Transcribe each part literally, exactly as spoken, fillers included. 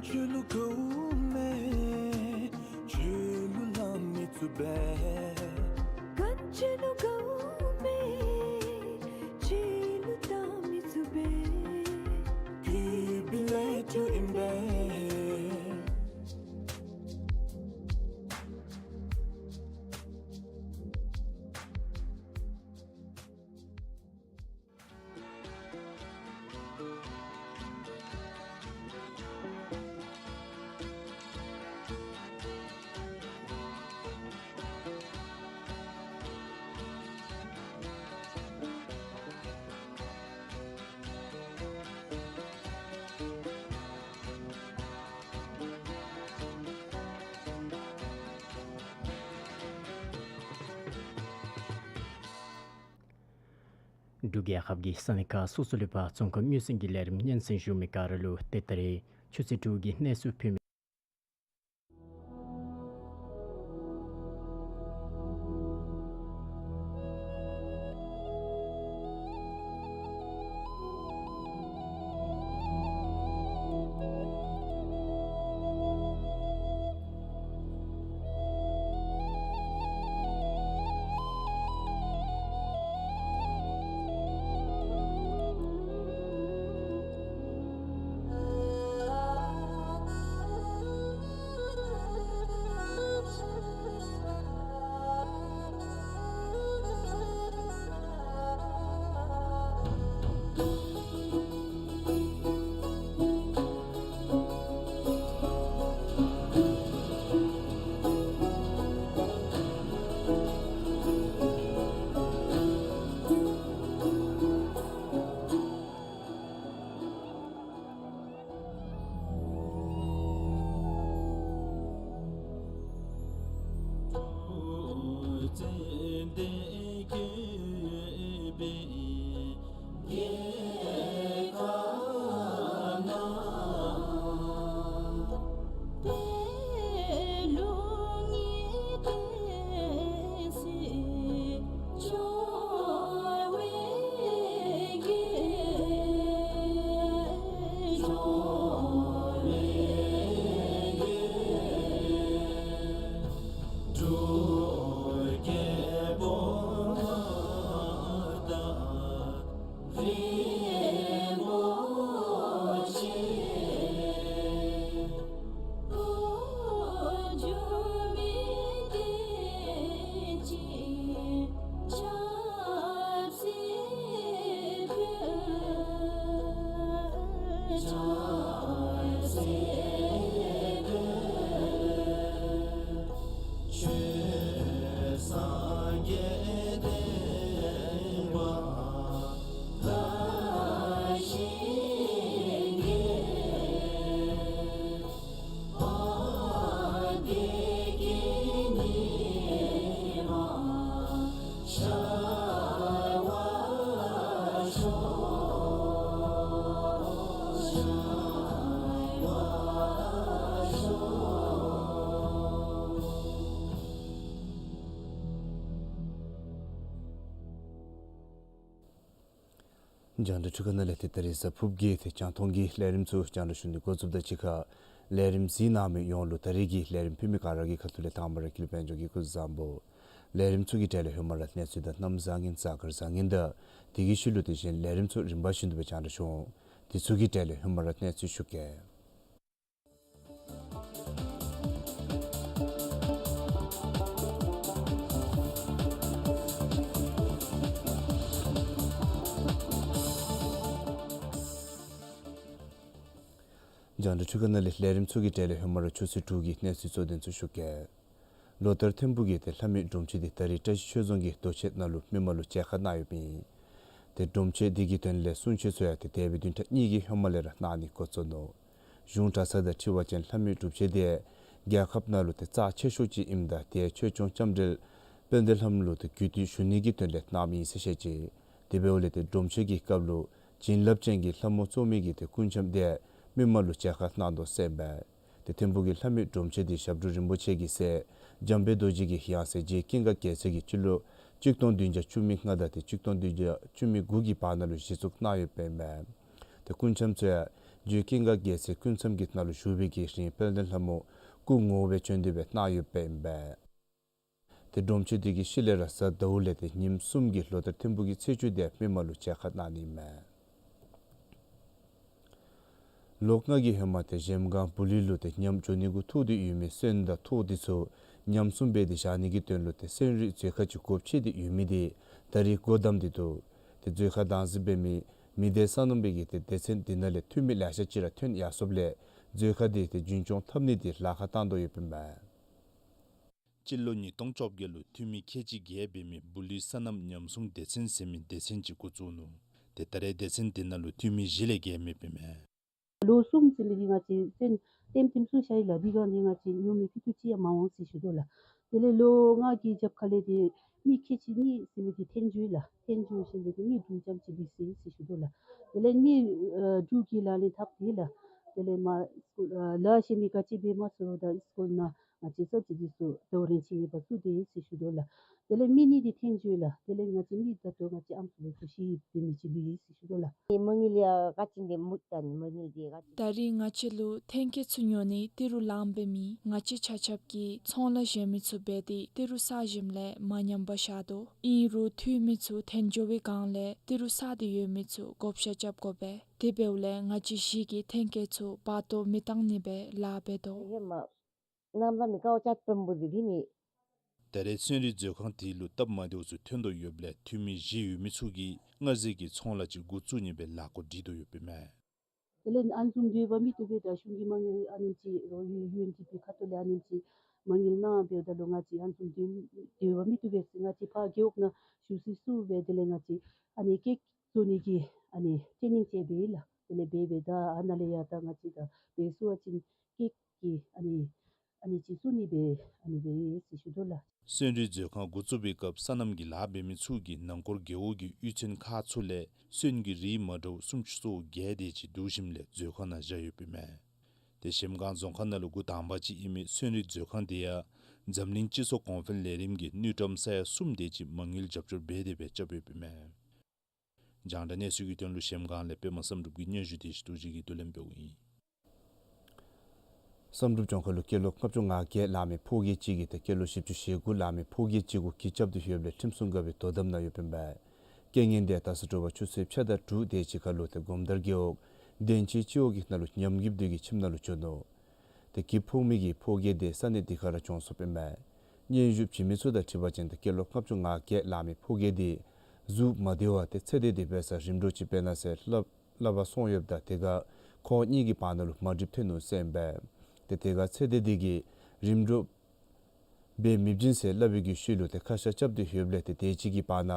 ཁྱོད་ལུ་དགའཝ་མས། ཁྱོད་ལུ་སླབ་མི་ཚུགས་པས། གང་ཁྱོད་ལུ་དགའཝ་མས། ཁྱོད་ལུ་བལྟ་མི་ཚུགས་པས། གུས་པས་ལེགས་འགྲོ་ཨིན་པས། འབྲུག་རྒྱལ་ཁབ་ཀྱི་ས་གནས་ཁག་སོ་སོ་ལུ་ཡོད་པའི་ཚོང་ཁང་མུས་ཟིན་གྱི་ལས་རིམ་སྙན་གསན་ཞུ་མི་ག་ར་ལུ་ཏེ་ད་རིས་ཆུ་ཚོད་དྲུག་གི་གནས་ཚུལ་ཕུལ་མི། རྒྱང་བསྒྲགས་འཕྲུལ་ཁང་ནང་ལས་ཏེ་ད་རིས་གཟའ་ཕུརཔ་གི་ཏེ་རྒྱང་མཐོང་གི་ལས་རིམ་ཚུ་རྒྱང་བསྒྲགས་ཞུ་ནི་འགོ་བཙུགསཔ་དང་གཅིག་ཁར་ལས་རིམ་གཟིགས་གནང་མི་ཡོངས་ལུ་ད་རིས་ཀྱི་ལས་རིམ་ཕུལ་མི་ག་ར་གི་ཁ་ཐུག་ལས་དང་པ་ར་དགེ་ལེགས་དཔལ་འབྱོར་གྱིས་སྐུ་གཟུགས་བཟང་པོ། ལས་རིམ་ཚུ་གི་གྲས་ལས་ཧེ་མ་ར་གནས་ཚུལ་དང་གནམ་བཟང་ངན་གཟའ་སྐར་བཟང་ངན་དང་དེ་གི་ཤུལ་ལུ་དེ་བཞིན་ལས་རིམ་ཚུ་རིམ་པ་བཞིན་དུ་སྦེ་རྒྱང་བསྒྲགས་ཞུ་འོང་། དེ་ཚུ་གི་གྲས་ལས་ཧེ་མ་ར་གནས་ཚུལ་ཞུ་གེ། རྒྱང་བསྒྲགས་འཕྲུལ་ཁང་ནང་ལས་ལས་རིམ་ཚུ་གི་གྲས་ལས་ཧེ་མ་ར་ཆུ་ཚོད་དྲུག་གི་གནས་ཚུལ་གཙོ་དོན་ཚུ་ཞུ་གེ། ལོ་ལྟར་ཐིམ་ཕུག་གི་ཏེ་ལྷ་མོའི་སྒྲུབ་མཆོད་འདི་ད་རིས་བཀྲ་ཤིས་ཆོས་རྫོང་གི་རྡོ་གཅལ་ནང་ལུ་མི་མང་ལུ་མཇལ་ཁ་གནང་ཡོདཔ་ཨིན། ཏེ་སྒྲུབ་མཆོད་འདི་གི་དོན་ལས་གསུང་ཆོག་ཚུ་ཡང་ཏེ་འདས་པའི་བདུན་ཕྲག་གཉིས་ཀྱི་ཧེ་མ་ལས་ར་གནང་ནི་འགོ་བཙུགས་ནུག། གཞུང་གྲྭ་ཚང་དང་འཁྲིལ་བ་ཅིན་ལྷ་མོའི་སྒྲུབ་མཆོད་འདི་རྒྱལ་ཁབ་ནང་ལུ་ཏེ་རྩ་ཆེ་ཤོས་ཅིག་ཨིནམ་ད་ཏེ་ཆོས་སྐྱོང་ལྕམ་དྲལ་དཔལ་ལྡན་ལྷ་མོ་ལུ་ཏེ་གུས་བཏུད་ཞུ་ནི་གི་དོན་ལས་གནངམ་ཨིན་ཟེར་བཤད་ཅི། དེ་འབདཝ་ལས་ཏེ་སྒྲུབ་མཆོད་ཀྱི་སྐབས་ལུ་བྱིན་རླབས་ཅན་གྱི་ལྷ་མོ་གཙོ་མི་གི་ཏེ་སྐུ་འཆམ་འདི་མི་མང་ལུ་མཇལ་ཁ་གནང་དོ་ཟེར་ཨིན་པས། ཏེ་ཐིམ་ཕུག་གི་ལྷ་མོའི་སྒྲུབ་མཆོད་འདི་ཞབས་དྲུང་རིན་པོ་ཆེ་གི་སྲས་འཇམ་དཔལ་རྡོ་རྗེ་གི་ཡང་སྲིད་རྗེ་ཀུན་དགའ་རྒྱལ་མཚན་གྱིས་སྤྱི་ལོ་གཅིག་སྟོང་བདུན་བརྒྱ་བཅུ་མེད་ལྔ་དང་ཏེ་གཅིག་སྟོང་བདུན་བརྒྱ་བཅུ་མེད་དགུ་གི་བར་ན་ལུ་གཞི་བཙུགས་གནང་ཡོདཔ་ཨིན་པས། ཏེ་སྐུ་འཆམ་ཚུ་ཡང་ ཇོ་ཀུན་དགའ་རྒྱལ་མཚན་སྐུ་མཚམས་ཀྱི་ནང་ལུ་བཞུགས་པའི་གི་རིང་དཔལ་ལྡན་ལྷ་མོ་སྐུ་ངོ་བོ་སྦེ་བྱོན་ཏེ་སྦེ་གནང་ཡོདཔ་ཨིན་པས། ཏེ་སྒྲོམ་ཆེན་འདི་གི་ཤུལ་ལས་ར་གཟའ་ཟླཝ་ལས་ཏེ་ཉིནམ་གསུམ་གྱི་ལོ་ལྟར་ཐིམ་ཕུག་གི་ཚེས་བཅུ་དེ་མི་མང་ལུ་མཇལ་ཁ་གནང་ནི་མས། ལོ་ལྔ་གི་ཧེ་མ་ཏེ་གཞལམ་སྒང་བུ་ལི་ལུ་ཏེ་ཉམས་འགྱོ་ནི་གུ་ཐུག་སྟེ་ཡོད་མི་སོན་དང་ཐོག་འདི་ཚུ་ཉམས་སྲུང་འབད་དེ་བཞག་ནི་གི་དོན་ལུ་ཏེ་སོན་རིགས་མཛོད་ཁང་ཅིག་སྒོ་ཕྱེ་སྟེ་ཡོད་མི་དེ་ད་རིས་སྒོ་བསྡམས་ཏེ་འདུག། ཏེ་མཛོད་ཁང་བདག་འཛིན་འབད་མི་མི་སྡེ་སོ་ནམ་པའི་གི་ཏེ་སྡེ་ཚན་འདི་ནང་ལས་འཐུས་མི་ལེ་ཤ་ཅིག་ར་ཐོན་ཡར་སོངམ་ལས་མཛོད་ཁང་འདི་ཏེ་རྒྱུན་སྐྱོང་འཐབ་ནི་འདི་ལཱ་ཁག་བཏང་དོ་ཡོདཔ་ཨིན་པས། སྤྱི་ལོ་ཉིས་སྟོང་བཅོ་བརྒྱད་ལུ་འཐུས་མི་ཁལ་གཅིག་བརྒལ་འབད་མི་བུ་ལི་སོ་ནམ་ཉམས་སྲུང་སྡེ་ཚན་ཟེར་མི་སྡེ་ཚན་ཅིག་འགོ་བཙུགས་ནུག། ཏེ་ད་རེས་སྡེ་ཚན་འདི་ནང་ལུ་འཐུས་མི་བཞི་ལས་བརྒལ་མེདཔ་ཨིན་མས། ལོ་གསུམ་ཟིན་པའི་ང་བཅས་སོན་ལྟེམ་ལྟེམ་སོང་ཤ་ཡི་ལགས། དེ་སྒང་ནི་ང་བཅས་ཉོ་མི་ཕུད་རྡོག་གཅིག་ཡང་མ་འོང་ཟེར་ཞུ་དོ་ལགས། དེ་ལས་ལོ་ལྔ་གི་རྒྱབ་ཁ་ལས་ཏེ་མི་ཁལ་གཅིག་གཉིས་ཟེར་མི་འདི་ཐོན་འགྱོ་ཡི་ལགས། ཐོན་འགྱོ་ཞིནམ་ལས་ཏེ་མི་དྲུག་ཙམ་ཅིག་ལུས་སོ་ཡི་ཟེར་ཞུ་དོ་ལགས། དེ་ལས་མི་ཨ་དྲུག་གི་ལག་ལེན་འཐབ་སྟེ་ལགས། དེ་ལས་མ་སི་ཀུལ་ཨ་ལཱ་ཤེས་མི་ག་ཅི་འབད་མ་ཚུགས་རུང་ད་སི་ཀུལ་ནང་ང་བཅས་ས་ཅིག་འདི་ཚུ་ཟླཝ་རེ་ཅིག་གཉིས་པ་བཙུགས་ཏེ་ཡོད་ཟེར་ཞུ་དོ་ལགས། དེ་ལས་མི་གཉིས་འདི་ཐོན་འགྱོ་ཡི་ལགས། དེ་ལས་ང་བཅས་མི་ད་ལྟོ་ང་བཅས་ཨམ་སྲུ་ལུ་ཚུ་ཤི་འབད་མི་ཅིག་ལུས་ཡི་ཟེར་ཞུ་དོ་ལགས། མ་དངུལ་ཡང་ག་ཅི་འདི་མུ་མཐའ་མ་དངུལ་འདི་ག་ཅི། ད་རིས་ང་བཅས་ལུ་ཐོན་སྐྱེད་ཚུ་ཉོ་ནི་ཏི་རུ་ལངམ་འབད་མི་ང་བཅས་ཆ་ཁྱབ་ཀྱིས་ཚོང་ལཱ་གཞན་མི་ཚུ་འབད་དེ་ཏི་རུ་བསགས་ཞིནམ་ལས་མ་ཉམས་པར་བཞག་དོ། ཨིན་རུང་འཐུས་མི་ཚུ་ཐོན་འགྱོ་བའི་སྒང་ལས་ཏི་རུ་བསགས་ཏེ་ཡོད་མི་ཚུ་བགོ་བཤའ་རྐྱབ་དགོ་པས། དེ་འབདཝ་ལས་ང་བཅས་བཞི་གིས་ཐོན་སྐྱེད་ཚུ་བར་སྟོང་མི་བཏང་ནི་སྦེ་ལཱ་འབད་དོ། ཧེ་མ་གནམ་ལ་མི་ཀའོ་ཅ་པེམ་བུ་དི་ཕི་ནི། ད་རེས་སོན་རིགས་མཛོད་ཁང་དེ་ལུ་སྟབས་མ་བདེཝ་ཚུ་ཐོན་དོ་ཡོདཔ་ལས་འཐུས་མི་བཞི་ཡོད་མི་ཚུ་གིས་སྔར་ཟེར་གྱི་ཚོང་ལཱ་ཅིག་འགོ་བཙུགས་ནི་སྦེ་ལཱ་འགོ་སྒྲིག་དོ་ཡོདཔ་ཨིན་མས། དེ་ལས་ཨ་ནི་བཟུམ་སྡོད་པ་མི་བཏུབ་པས། ད་གཞུང་གི་མ་དངུལ་ཨ་ནེམ་ཅིག་རོགས་ཡུ་ཨེན་ཌི་པི་ཁ་ཐུག་ལས་ཨ་ནེམ་ཅིག་མ་དངུལ་གནང་འབདཝ་ད་ལུ་ང་བཅས་ཨ་ནི་བཟུམ་སྡོད་སྡོད་པ་མི་བཏུབ་པས་ཟེར་ང་བཅས་ཕར་རྒེད་འོག་ནང་ཞུ་སྲི་སྲུ་སྦེ་དེ་ལས་ང་བཅས་ཨ་ནི་ཀེཀ་བཟོ་ནི་གི་ཨ་ནི་ཊེ་ནིང་ཅིག་འབད་ཡི་ལགས། དེ་ལས་འབད་འབདཝ་ད་ཨ་ནཱ་ལས་ཡར་ད་ང་བཅས་ད་འབད་ཚུགས་པ་ཅིན་ཀེཀ་གི་ཨ་ནི་ཨ་ནི་ཅིག་བཙུགས་ནི་སྦེ་ཨ་ནི་སྦེ་ཡོད་ཟེར་ཞུ་དོ་ལགས། སོན་རིགས་མཛོད་ཁང་འགོ་བཙུགས་པའི་སྐབས་སོ་ནམ་གྱི་ལཱ་འབད་མི་ཚུ་གིས་ནང་འཁོར་རྒེད་འོག་གི་གཡུས་ཚན་ཁག་ཚུ་ལས་སོན་གྱི་རིགས་མ་འདྲཝ་སུམ་ཅུ་སོ་བརྒྱད་དེ་ཅིག་བསྡུ་ཞིནམ་ལས་མཛོད་ཁང་ནང་བཞག་ཡོདཔ་ཨིན་མས། ཏེ་གཞལམ་སྒང་རྫོང་ཁག་ནང་ལུ་འགོ་དང་པ་ཅིག་ཨིན་མི་སོན་རིགས་མཛོད་ཁང་དེ་ཡང་འཛམ་གླིང་སྤྱི་ཚོགས་གོང་འཕེལ་ལས་རིམ་གྱི་དངུལ་ཀྲམ་ས་ཡ་གསུམ་དེ་ཅིག་མ་དངུལ་རྒྱབ་སྐྱོར་འབད་དེ་སྦེ་རྐྱབ་ཡོདཔ་ཨིན་མས། རྒྱང་བསྒྲགས་གནས་ཚུལ་གྱི་དོན་ལུ་གཞལམ་སྒང་ལས་པདྨ་བསམ་གྲུབ་ཀྱི་སྙན་ཞུ་དེ་ཞིག་ཏུ་ཅིག་གིས་བསྡུ་ལེན་འབདཝ་ཨིན། བསམ་གྲུབ་ལྗོངས་མཁར་ལུ་སྐྱེས་ལོ་ལྔ་བཅུ་ང་བརྒྱད་ལང་མི་ཕོ་སྐྱེས་ཅིག་གིས་ཏེ་སྐྱེས་ལོ་བཞི་བཅུ་ཞེ་དགུ་ལང་མི་ཕོ་སྐྱེས་ཅིག་གུ་གྱི་རྐྱབ་སྟེ་ཡོདཔ་ལས་ཁྲིམས་སྲུང་འགག་པའི་དོ་དམ་ནང་ཡོདཔ་ཨིན་པས། རྐྱེན་ངན་དེ་ཡང་ད་ས་དྲོ་པ་ཆུ་ཚོད་ཕྱེད་དང་དྲུག་དེ་ཅིག་ཁར་ལུ་ཏེ་སྒོམ་དར་རྒེད་འོག་བདེན་ཆེན་སྤྱི་འོག་གི་ནང་ལུ་ཉམས་རྒུདཔ་དེ་གི་ཁྱིམ་ནང་ལུ་བྱུང་ནུག། ཏེ་གྱི་ཕོག་མི་གི་ཕོ་སྐྱེས་དེ་ས་གནས་དེ་ཁར་ར་བྱོན་སོཔ་ཨིན་མས། སྙན་ཞུ་བྱིན་མི་ཚུ་དང་འཁྲིལ་བ་ཅིན་ཏེ་སྐྱེས་ལོ་ལྔ་བཅུ་ང་བརྒྱད་ལང་མི་ཕོ་སྐྱེས་དེ་གཟུགས་མ་བདེ་བ་ཏེ་ཚེ་འདི་དེ་འབད་སར་རིམ་གྲོ་ཅིག་འབད་གནང་ཟེར་སླབ་སླབ་པར་སོང་ཡོདཔ་ད་དེ་ཁར་ཁོང་གཉིས་ཀྱི་བར་ན་ལུ་མ་འགྲིགཔ་ཐོན་ནུག་ཟེར་ཨིན་པས། ཏེ་དེ་ཁར་ཚེ་འདི་དེ་གིས་རིམ་གྲོ་འབད་མི་བྱིན་ཟེར་སླབ་པའི་གི་ཤུལ་ལུ་ཏེ་ཁ་ཤ་རྐྱབ་སྟེ་ཡོདཔ་ལས་ཏེ་དེ་ཅིག་གི་བར་ན་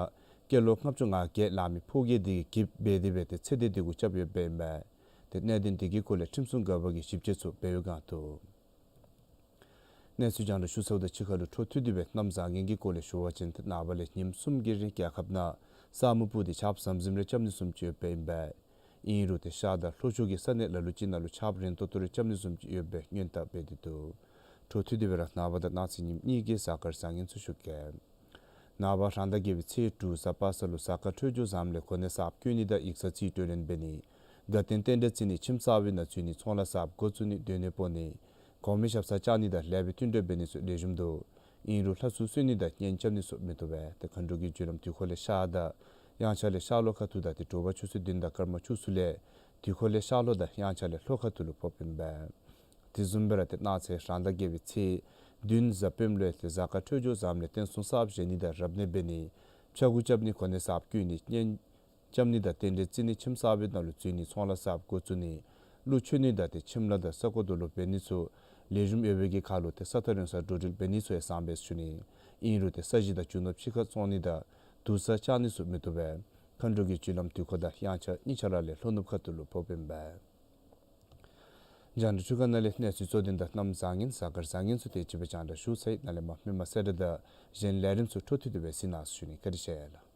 སྐྱེས་ལོ་ལྔ་བཅུ་ང་བརྒྱད་ལང་མི་ཕོ་སྐྱེས་དེ་གིས་གྱི་འབད་དེ་འབད་ཏེ་ཚེ་འདི་དེ་གུ་རྐྱབ་ཡོདཔ་ཨིན་པས། ཏེ་གནད་དོན་དེ་གི་སྐོར་ལས་ཁྲིམས་སྲུང་འགག་པ་གིས་ཞིབ་དཔྱད་ཚུ་འབད་བའི་སྒང་དུ། གནས་ཚུལ་རྒྱང་བསྒྲགས་ཞུ་ཚརཝ་དང་གཅིག་ཁར་ལུ་འཕྲོ་མཐུད་དེ་སྦེ་གནམ་བཟང་ངན་གྱི་སྐོར་ལས་ཞུ་བ་ཅིན་ཏེ་ནངས་པ་ལས་ཉིནམ་གསུམ་གྱི་རིང་རྒྱལ་ཁབ་ནང་ས་སྨུག་སྤུབས་ཏེ་ཆརཔ་ཟམ་ཟིམ་རེ་རྐྱབ་ནི་བཟུམ་ཅིག་ཡོདཔ་ཨིན་པས། ཨིན་རུང་ཏེ་ཤར་དང་ལྷོ་ཕྱོགས་ཀྱི་ས་གནས་ལ་ལུ་ཅིག་ནང་ལུ་ཆརཔ་རན་ཏོག་ཏོ་རེ་རྐྱབ་ནི་བཟུམ་ཅིག་ཡོད་པའི་སྔོན་བརྡ་འབད་དེ་འདུག། འཕྲོ་མཐུད་དེ་སྦེ་ར་ནངས་པ་དང་གནངས་ཚེ་ཉིནམ་གཉིས་ཀྱི་གཟའ་སྐར་བཟང་ངན་ཚུ་ཞུ་གེ། ནངས་པ་རང་ཟླ་བརྒྱད་པའི་ཚེས་དྲུག་གཟའ་པ་སངས་ལུ་གཟའ་སྐར་འཕྲོད་སྦྱོར་བཟངམ་ལས་གོ་གནས་གསརཔ་བསྐོ་ནི་དང་ཡིག་ཚང་རྩིས་སྤྲོད་ལེན་འབད་ནི། དགའ་སྟོན་རྟེན་འབྲེལ་བརྩི་ནི། ཁྱིམ་གསར་པའི་ནང་འཛུལ་ནི། ཚོང་ལཱ་གསརཔ་འགོ་བཙུགས་ནི། སྡོད་གནས་སྤོ་ནི། གོང་མའི་ཞབས་སར་བཅར་ནི་དང་ལེགས་པའི་མཐུན་འབྲེལ་འབད་ནི་ཚུ་ལེགས་ཤོམ་འདུག། ཨིན་རུང་ལྷ་ཚུར་གསོལ་ནི་དང་གཉེན་རྐྱབ་ནི་ཚུ་མི་བཏུབ་པས། ཏེ་མཁའ་འགྲོ་གི་རྒྱུ་ལམ་དུས་འཁོར་ལས་ཤར་དང་དབྱངས་འཆར་ལས་ཤར་ལྷོ་ཁ་ཐུག་དང་ཏེ་དྲོ་པ་ཆུ་ཚོད་བདུན་དང་སྐར་མ་བཅུ་གསུམ་ལས་དུས་འཁོར་ལས་ཤར་ལྷོ་དང་དབྱངས་འཆར་ལས་ལྷོ་ཁ་ཐུག་ལུ་ཕོགཔ་ཨིན་པས། དེ་བཟུམ་སྦེ་ར་ཏེ་གནངས་ཚེ་རང་ཟླ་བརྒྱད་པའི་ཚེས་བདུན་གཟའ་སྤེནམ་ལུ་ཏེ་གཟའ་སྐར་འཕྲོད་སྦྱོར་བཟངམ་ལས་རྟེན་གསུམ་གསརཔ་བཞེངས་ནི་དང་རབ་གནས་འབད་ནི། ཕྱག་འགུགས་རྐྱབ་ནི། གོ་གནས་གསརཔ་བསྐོ་ནི། གཉེན་རྐྱབ་ནི་དང་རྟེན་འབྲེལ་བརྩི་ནི། ཁྱིམ་གསར་པའི་ནང་ལུ་འཛུལ་ནི། ཚོང་ལཱ་གསརཔ་འགོ་བཙུགས་ནི། གླུ་མཆོད་ནི་དང་ཏེ་ཁྱིམ་ལཱ་དང་ས་རྐོ་དུག་སློག་འབད་ནི་ཚུ་ལེགས་ཤོམ་ཡོད་པའི་གི་ཁར་ལུ་ཏེ་ས་ཐག་རིང་སར་འགྲོ་འགྲུལ་འབད་ནི་ཚུ་ཡང་བཟང་པས་ཞུ་ནི། ཨིན་རུང་ཏེ་ས་གཞི་དང་རྒྱུ་ནོར་ཕྱི་ཁར་བཙོང་ནི་དང་དུར་ས་བཅག་ནི་ཚུ་མི་བཏུབ་པས། མཁའ་འགྲོ་གི་རྒྱུ་ལམ་དུས་འཁོར་དང་དབྱངས་འཆར་གཉིས་ཆ་ར་ལས་ལྷོ་ནུབ་ཁ་ཐུག་ལུ་ཕོགཔ་ཨིན་པས། རྒྱང་བསྒྲགས་འཕྲུལ་ཁང་ནང་ལས་གནས་ཚུལ་གཙོ་དོན་དང་གནམ་བཟང་ངན་གཟའ་སྐར་བཟང་ངན་ཚུ་དེ་ཅིག་སྦེ་རྒྱང་བསྒྲགས་ཞུ་ཚར་ཡི། ནཱ་ལས་མར་མི་མང་གསལ་བསྒྲགས་དང་གཞན་ལས་རིམ་ཚུ་འཕྲོ་མཐུད་དེ་སྦེ་གཟིགས་གནང་ཞུ་ནི། བཀའ་དྲིན་ཆེ་ལགས།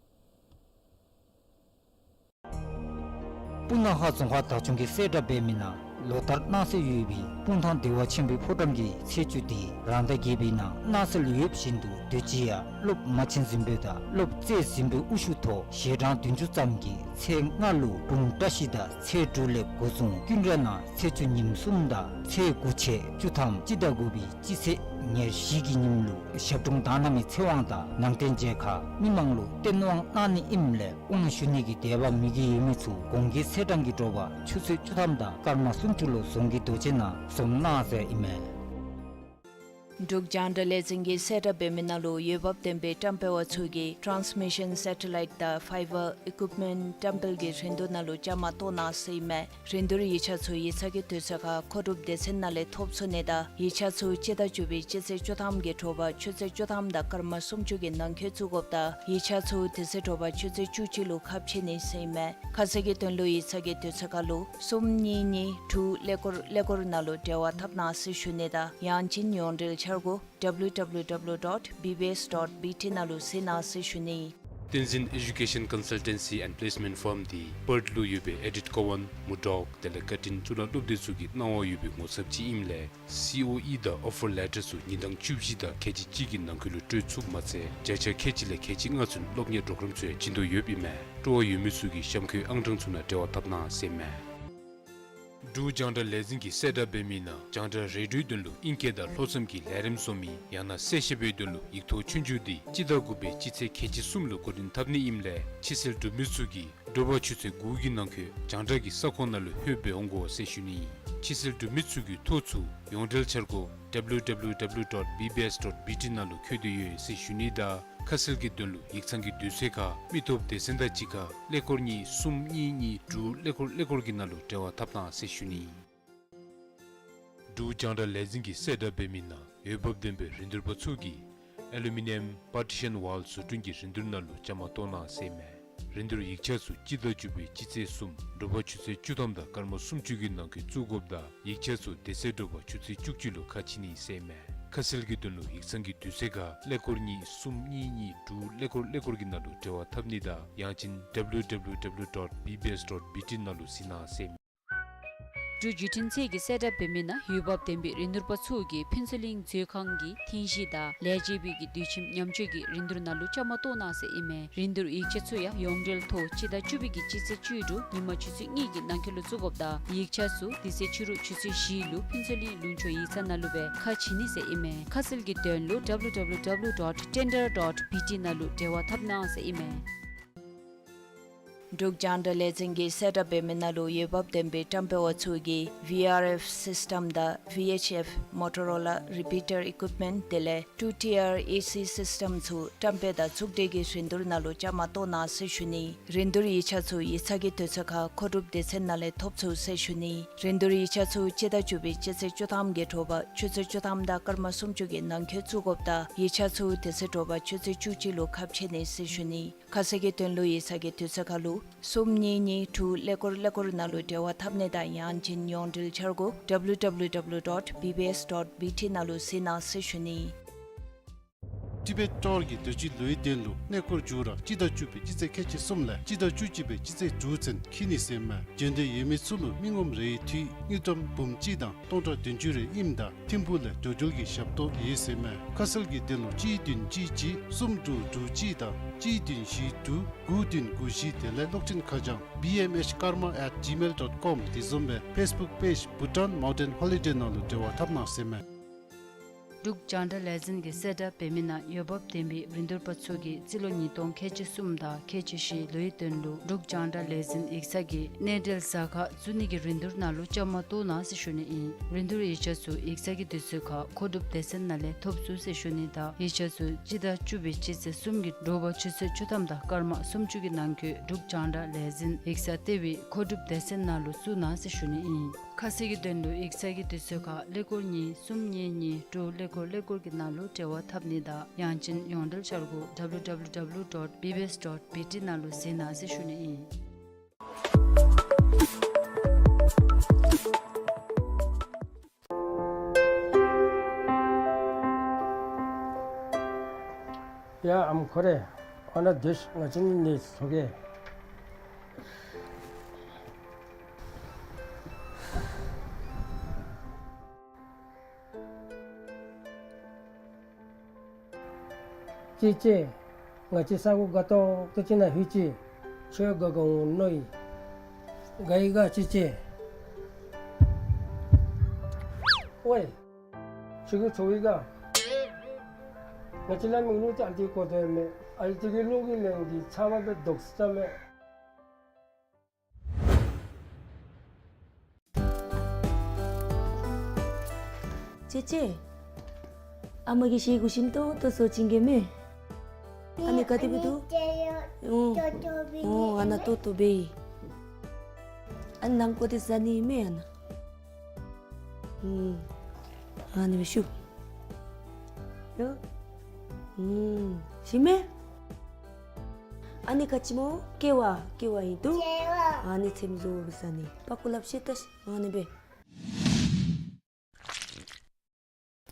སྤུ་ན་ཁ་རྫོང་ཁག་བདག་སྐྱོང་གིས་གསལ་བསྒྲགས་འབད་མི་ནང་ ལོ་ལྟར་གནངས་ཚེ་ཡོད་པའི་སྤུངས་ཐང་བདེ་བ་ཆེན་པོའི་ཕོ་བྲང་གི་ཚེས་བཅུ་དེ་རང་ཟླ་བརྒྱད་པའི་ནང་གནངས་ཚེ་ལུ་ཡོདཔ་བཞིན་དུ་དུས་ཅི་ཡང་སློབ་མ་ཆེན་གཟིམ་དཔོན་དང་སློབ་རྩེ་གཟིམ་དཔོན་དབུ་བཞུགས་ཐོག་ཞལ་གྲངས་བདུན་ཅུ་ཙམ་གྱིས་ཚེས་ལྔ་ལུ་དྲུང་བཀྲ་ཤིས་དང་ཚེས་དྲུག་ལས་འགོ་བཟུང་ཀུན་ར་ནང་ཚེས་བཅུ་ཉིནམ་གསུམ་དང་ཚེས་དགུ་ཚེས་བཅུ་ཐམ་སྤྱི་ཟླ་དགུ་པའི་སྤྱི་ཚེས་ཉེར་བཞི་གི་ཉིནམ་ལུ་ཞབས་དྲུང་དག་སྣང་མའི་ཚེ་དབང་དང་ནང་རྟེན་མཇལ་ཁ་མི་མང་ལུ་སྟོན་དབང་གནང་ནི་ཨིནམ་ལས་དབང་ཞུ་ནི་གི་དད་པ་མོས་གུས་ཡོད་མི་ཚུ་གོང་གི་ཚེས་གྲངས་ཀྱི་དྲོ་པ་ཆུ་ཚོད་བཅུ་ཐམ་དང་སྐར་མ་སུམ་ཅུ་ལུ་རྫོང་གི་རྡོ་གཅལ་ནང་འཛོམས་གནང་ཟེར་ཨིན་མས། འབྲུག་རྒྱང་བསྒྲགས་ལས་འཛིན་གྱིས་གསལ་བསྒྲགས་འབད་མི་ནང་ལུ་འོས་འབབ་ལྡན་པའི་བཀྲམ་སྤེལ་བ་ཚུ་གིས་ཊཱནསི་མི་ཤཱན་སེ་ཊ་ལའིཊ་དང་ཕའི་བར་ཨི་ཀུཡིཔ་མེནཊ་བཀྲམ་སྤེལ་གྱི་རིན་བསྡུར་ནང་ལུ་བཅའ་མར་གཏོགས་གནང་ཟེར་ཨིན་མས། རིན་བསྡུར་ཡིག་ཆ་ཚུ་ཡིག་ཚང་གི་དུས་ཚོད་ཁར་མཁོ་སྒྲུབ་སྡེ་ཚན་ནང་ལས་ཐོབ་ཚུགས་ནི་དང་ཡིག་ཆ་ཚུ་སྤྱི་ཟླ་བཅུ་པའི་སྤྱི་ཚེས་བཅུ་ཐམ་གྱི་དྲོ་པ་ཆུ་ཚོད་བཅུ་ཐམ་དང་སྐར་མ་སུམ་ཅུ་གི་ནང་འཁོད་བཙུགས་དགོཔ་དང་ཡིག་ཆ་ཚུ་དེ་ཚེ་དྲོ་པ་ཆུ་ཚོད་བཅུ་གཅིག་ལུ་ཁ་ཕྱེ་ནི་ཟེར་ཨིན་མས། ཁ་གསལ་གྱི་དོན་ལུ་ཡིག་ཚང་གི་དུས་ཚོད་ཁར་ལུ་གསུམ་གཉིས་གཉིས་དྲུག་ཀླད་ཀོར་ཀླད་ཀོར་ནང་ལུ་འབྲེལ་བ་འཐབ་གནང་ཟེར་ཞུ་ནི་དང་ཡང་ཅིན་ཡོངས་འབྲེལ་འཆར་སྒོ་W W W dot B B S dot B T ནང་ལུ་གཟིགས་གནང་ཟེར་ཞུ་ནི། བསྟན་འཛིན་ཨེ་ཌུ་ཀེ་ཤཱན་ཀོན་སལ་ཊེན་སི་ཨེནཌ་པི་ལེསི་མེནཊ་ཕརམ་འདི་པརཐ་ལུ་ཡོད་པའི་ཨེ་ཌིཐ་ཀོ་ཝཱན་མུར་ཌོག་དེ་ལས་ཀར་ཊིན་གཙུག་ལག་སློབ་སྡེ་ཚུ་གིས་གནང་བ་ཡོད་པའི་ངོ་ཚབ་ཅིག་ཨིནམ་ལས་སི་ཨོ་ཨི་དང་ཨོ་ཕར་ལེ་ཊར་ཚུ་ཉིན་གྲངས་བཅུ་བཞི་དང་ཁལ་གཅིག་གཅིག་གི་ནང་འཁོད་ལུ་སྤྲོད་ཚུགསཔ་མ་ཚད་བརྒྱ་ཆ་ཁལ་གཅིག་ལས་ཁལ་གཅིག་ལྔ་ཚུན་སློབ་གཉེར་པོརོ་གརམ་ཚུ་ཡང་བྱིན་དོ་ཡོདཔ་ཨིན་མས། སྤྲོ་བ་ཡོད་མི་ཚུ་གིས་གཤམ་འཁོད་ཨང་གྲངས་ཚུ་ནང་འབྲེལ་བ་འཐབ་གནང་ཟེར་ཨིན་མས། འབྲུག་རྒྱང་བསྒྲགས་ལས་འཛིན་གྱིས་གསལ་བསྒྲགས་འབད་མི་ནང་རྒྱང་བསྒྲགས་རེ་ཌིའོའི་དོན་ལུ་ཨིང་སྐད་དང་ལྷོ་མཚམས་ཀྱི་ལས་རིམ་བཟོ་མི་ཡང་ན་གསལ་བཤད་པའི་དོན་ལུ་ཡིག་ཐོག་ཆོས་རྒྱུགས་འདི་སྤྱི་ཟླ་དགུ་པའི་སྤྱི་ཚེས་ཁལ་གཅིག་གསུམ་ལུ་འགོ་འདྲེན་འཐབ་ནི་ཨིནམ་ལས་ཕྱི་སེལ་གྲུབ་མི་ཚུ་གིས་དྲོ་པ་ཆུ་ཚོད་དགུ་གི་ནང་འཁོད་རྒྱང་བསྒྲགས་ཀྱི་ས་ཁོངས་ནང་ལུ་ལྷོདཔ་སྦེ་འོང་དགོ་ཟེར་ཞུ་ནི། ཕྱི་སེལ་གྲུབ་མི་ཚུ་གིས་ཐོ་ཚུ་ཡོངས་འབྲེལ་འཆར་སྒོ་W W W dot B B S dot B T ནང་ལུ་བཀོད་དེ་ཡོད་ཟེར་ཞུ་ནི་དང་ཁ་གསལ་གྱི་དོན་ལུ་ཡིག་ཚང་གི་དུས་ཚོད་ཁར་མི་ཐོབ་སྡེ་ཚན་དང་གཅིག་ཁར་ཀླད་ཀོར་གཉིས་གསུམ་གཉིས་གཉིས་དྲུག་ཀླད་ཀོར་ཀླད་ཀོར་གྱི་ནང་ལུ་འབྲེལ་བ་འཐབ་གནང་ཟེར་ཞུ་ནི། འབྲུག་རྒྱང་བསྒྲགས་ལས་འཛིན་གྱིས་གསལ་བསྒྲགས་འབད་མི་ནང་འོས་འབབ་ལྡན་པའི་རིན་བསྡུར་པ་ཚུ་གིས་ཨེ་ལུ་མི་ནི་ཡམ་པར་ཊི་ཤཱན་ཝཱལ་བཟོ་སྐྲུན་གྱི་རིན་བསྡུར་ནང་ལུ་བཅའ་མར་གཏོགས་གནང་ཟེར་ཨིན་མས། རིན་བསྡུར་ཡིག་ཆ་ཚུ་སྤྱི་ཟླ་བཅུ་པའི་སྤྱི་ཚེས་གསུམ་དྲོ་པ་ཆུ་ཚོད་བཅུ་ཐམ་དང་སྐར་མ་སུམ་ཅུ་གི་ནང་འཁོད་བཙུགས་དགོཔ་དང་ཡིག་ཆ་ཚུ་དེ་ཚེ་དྲོ་པ་ཆུ་ཚོད་བཅུ་གཅིག་ལུ་ཁ་ཕྱེ་ནི་ཟེར་ཨིན་མས། ཁ་གསལ་གྱི་དོན་ལུ་ཡིག་ཚང་གི་དུས་ཚོད་ཁར་ཀླད་ཀོར་གཉིས་གསུམ་གཉིས་གཉིས་དྲུག་ཀླད་ཀོར་ཀླད་ཀོར་གྱི་ནང་ལུ་འབྲེལ་བ་འཐབ་ནི་དང་ཡང་ཅིན་W W W dot B B S dot B T ནང་ལུ་གཟིགས་གནང་ཟེར་ཨིན་མས། འབྲུག་བརྒྱུད་འཕྲིན་ཚད་ཀྱིས་གསལ་བསྒྲགས་འབད་མི་ནང་འོས་འབབ་ལྡན་པའི་རིན་བསྡུར་པ་ཚུ་གིས་ཕུན་ཚོགས་གླིང་མཛོད་ཁང་གི་ཐེངས་བཞི་དང་ལས་བྱེད་པའི་གི་དུས་ཁྱིམ་ཉམས་བཅོས་ཀྱི་རིན་བསྡུར་ནང་ལུ་བཅའ་མར་གཏོགས་གནང་ཟེར་ཨིན་མས། རིན་བསྡུར་ཡིག་ཆ་ཚུ་ཡང་ཡོངས་འབྲེལ་ཐོག་སྤྱི་ཟླ་བཅུ་པའི་གི་སྤྱི་ཚེས་བཅུ་དྲུག་ཉིན་མ་ཆུ་ཚོད་གཉིས་ཀྱི་ནང་འཁོད་ལུ་བཙུགས་དགོཔ་དང་ཡིག་ཆ་ཚུ་དེ་ཚེ་ཕྱི་རུ་ཆུ་ཚོད་བཞི་ལུ་ཕུན་ཚོགས་གླིང་ལུང་ཕྱོགས་ཡིག་ཚང་ནང་ལུ་སྦེ་ཁ་ཕྱེ་ནི་ཟེར་ཨིན་མས། ཁ་གསལ་གྱི་དོན་ལུ W W W dot tender dot B T ནང་ལུ་འབྲེལ་བ་འཐབ་གནང་ཟེར་ཨིན་མས། འབྲུག་རྒྱང་བསྒྲགས་ལས་འཛིན་གྱིས་གསལ་བསྒྲགས་འབད་མི་ནང་ལུ་འོས་འབབ་ལྡན་པའི་བཀྲམ་སྤེལ་བ་ཚུ་གིས་V R F སིསི་ཊམ་དང་V H F Motorola repeater equipment དེ་ལས་two tier A C སིསི་ཊམ་ཚུ་བཀྲམ་སྤེལ་དང་ཚོང་འབྲེལ་གྱི་རིན་བསྡུར་ནང་ལུ་བཅའ་མར་གཏོགས་གནང་ཟེར་ཞུ་ནི། རིན་བསྡུར་ཡིག་ཆ་ཚུ་ཡིག་ཚང་གི་དུས་ཚོད་ཁར་མཁོ་སྒྲུབ་སྡེ་ཚན་ནང་ལས་ཐོབ་ཚུགས་ཟེར་ཞུ་ནི། རིན་བསྡུར་ཡིག་ཆ་ཚུ་སྤྱི་ཟླ་བཅུ་པའི་སྤྱི་ཚེས་བཅུ་ཐམ་གྱི་དྲོ་པ་ཆུ་ཚོད་བཅུ་ཐམ་དང་སྐར་མ་སུམ་ཅུ་གི་ནང་འཁོད་བཙུགས་དགོཔ་དང་ཡིག་ཆ་ཚུ་དེ་ཚེ་དྲོ་པ་ཆུ་ཚོད་བཅུ་གཅིག་ལུ་ཁ་ཕྱེ་ནི་ཟེར་ཞུ་ནི། ཁ་གསལ་གྱི་དོན་ལུ་ཡིག་ཚང་གི་དུས་ཚོད་ཁར་ལུ་གསུམ་གཉིས་གཉིས་དྲུག་ཀླད་ཀོར་ཀླད་ཀོར་ནང་ལུ་འབྲེལ་བ་འཐབ་ནི་དང་ཡང་ཅིན་ཡོངས་འབྲེལ་འཆར་སྒོ་W W W dot B B S dot B T ནང་ལུ་གཟིགས་གནང་ཟེར་ཞུ་ནི། ཊི་བེཊ་ཊོར་གྱི་དུས་ཅི་ལོའི་དོན་ལུ་གནས་སྐོར་མཇུག་ར་སྤྱི་ཟླ་བཅུ་པའི་སྤྱི་ཚེས་ཁལ་གཅིག་གསུམ་ལས་སྤྱི་ཟླ་བཅུ་གཅིག་པའི་སྤྱི་ཚེས་དྲུག་ཚུན་འཁྱིད་ནི་ཟེར་ཨིན་མས། འབྱོན་འདོད་ཡོད་མི་ཚུ་ལུ་མི་ངོམ་རེའི་འཐུས་དངུལ་ཀྲམ་འབུམ་གཅིག་དང་སྟོང་ཕྲག་བདུན་ཅུ་རེ་ཨིནམ་ད་ཐིམ་ཕུག་ལས་འགྲོ་འགྲུལ་གྱི་ཞབས་ཏོག་ཡོད་ཟེར་ཨིན་མས། ཁ་གསལ་གྱི་དོན་ལུ་གཅིག་བདུན་གཅིག་གཅིག་གསུམ་དྲུག་དྲུག་གཅིག་དང་གཅིག་བདུན་བཞི་དྲུག་དགུ་བདུན་དགུ་བཞི་དེ་ལས་གློག་འཕྲིན་ཁ་བྱང་B M H karma at gmail dot com དེ་བཟུམ་སྦེ་ཕེསི་བུཀ་པེཇ་Bhutan Mountain Holiday ནང་ལུ་འབྲེལ་བ་འཐབ་གནང་ཟེར་ཨིན་མས། འབྲུག་རྒྱང་བསྒྲགས་ལས་འཛིན་གྱིས་གསལ་བསྒྲགས་འབད་མི་ནང་འོས་འབབ་ལྡན་པའི་རིན་བསྡུར་པ་ཚུ་གིས་རྩིས་ལོ་ཉིས་སྟོང་ཁལ་གཅིག་གསུམ་དང་ཁལ་གཅིག་བཞི་ལོའི་དོན་ལུ་འབྲུག་རྒྱང་བསྒྲགས་ལས་འཛིན་ཡིག་ཚང་གི་གནས་འབྲེལ་ཟ་ཁང་བཙུགས་ནི་གི་རིན་བསྡུར་ནང་ལུ་བཅའ་མར་གཏོགས་གནང་ཟེར་ཞུ་ནི་ཨིན། རིན་བསྡུར་ཡིག་ཆ་ཚུ་ཡིག་ཚང་གི་དུས་ཚོད་ཁར་མཁོ་སྒྲུབ་སྡེ་ཚན་ནང་ལས་ཐོབ་ཚུགས་ཟེར་ཞུ་ནི་དང་ཡིག་ཆ་ཚུ་སྤྱི་ཟླ་བཅུ་པའི་སྤྱི་ཚེས་གསུམ་གྱི་དྲོ་པ་ཆུ་ཚོད་བཅུ་ཐམ་དང་སྐར་མ་སུམ་ཅུ་གི་ནང་འཁོད་འབྲུག་རྒྱང་བསྒྲགས་ལས་འཛིན་ཡིག་ཚང་ལྟེ་བའི་མཁོ་སྒྲུབ་སྡེ་ཚན་ནང་ལུ་བཙུགས་གནང་ཟེར་ཞུ་ནི་ཨིན། ཁ་གསལ་གྱི་དོན་ལུ་ཡིག་ཚང་གི་དུས་ཚོད་ཁར་ཀླད་ཀོར་གཉིས་གསུམ་གཉིས་གཉིས་དྲུག་ཀླད་ཀོར་ཀླད་ཀོར་གྱི་ནང་ལུ་འབྲེལ་བ་འཐབ་ནི་དང་ཡང་ཅིན་ཡོངས་འབྲེལ་འཆར་སྒོ་W W W dot B B S dot B T ནང་ལུ་གཟིགས་གནང་ཟེར་ཞུ་ནི་ཨིན། ཡ་ཨམ་ཁོ་རེ། ཨ་ན་དེ་ང་ཅིན་ནི་སོ་གེ། ཅེ་ཅེ། ང་བཅས་ས་གོ་དགའ་ཏོག་ཏོ་ཅིག་ནང་ལྷོད་ཅི། ཁྱོད་དགའ་དགའ་འོང་མནོ་ཡི། དགའ་ཡི་ག་ཅེ་ཅེ། ཝའེ། ཁྱོད་ཀྱིས་ཚོར་ཡི་ག། ང་བཅས་ལ་མིག་ལུ་ཅིག་ཨ་ལྟོ་གོ་དོ་མས། ཨ་ལྟོ་གི་ལུག་གི་ལན་འདི་ཚ་བ་སྦེ་དོག་ས་ཅ་མས། ཅེ་ཅེ། ཨ་མ་གིས་ཤེ་གུ་ཞིམ་ཏོང་ཏོ་བཟོ་བྱིན་གེ་མས། ཨ་ནི་ག་དེ་སྦེ་འདུག། ཨོ། ཨོ། ཨ་ནཱ་ཏོག་ཏོ་སྦེ་ཨིན། ཨ་ནི་ནང་ཀོ་དེ་ཟ་ནི་མས་ཨ་ནཱ། ཨུམ། ཨ་ནི་སྦེ་བཤུ། ཡ། ཨུམ། ཞིམ་མས། ཨ་ནི་ག་ཅི་སྨོ། ཀེ་བ། ཀེ་བ་ཨིན་འདུག། ཀེ་བ། ཨ་ནི་ཚེམ་བཟོ་སྦེ་ཟ་ནི། པག་ཀོ་ལགཔ་བཤེད་ད་ཤིག། ཨ་ནི་སྦེ།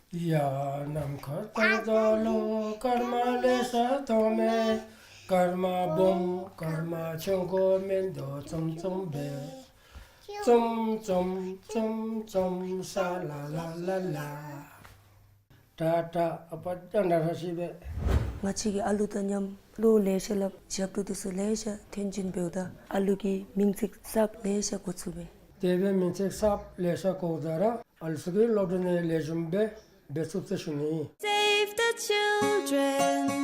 ཡ་ནམ་མཁའ་ལྟར་རྒྱལ་ལོ། སྐར་མ་ལེ་ཤ་མཐོང་མས། སྐར་མ་སྦོམ་སྐར་མ་ཆུང་ཀུ་མིན་འདུག། ཙུམ་ཙུམ་སྦེ། ཙུམ་ཙུམ་ཙུམ་ཙུམ་ས་ལ་ལ་ལ་ལ། ཏ་ཏ། ཨ་པ་ཅ་ན་ར་ཤི་སྦེ། ང་བཅས་ཀྱིས་ཨ་ལུ་དང་མཉམ་ལོ་ལེ་ཤ་ལགས་ཞབས་ཏོག་འདི་ཚུ་ལེ་ཤ་ཐོན་བྱིན་འབདཝ་ད་ཨ་ལུ་གི་མིང་ཚིག་གསརཔ་ལེ་ཤ་གོ་ཚུགས་པས། དེ་སྦེ་མིང་ཚིག་གསརཔ་ལེ་ཤ་གོཝ་ད་ར་ཨ་ལུ་ཚུ་གི་སློབ་གྲྭ་ནང་ལེགས་ཤོམ་སྦེ་འབད་ཚུགས་ཟེར་ཞུ་ནི། Save the children.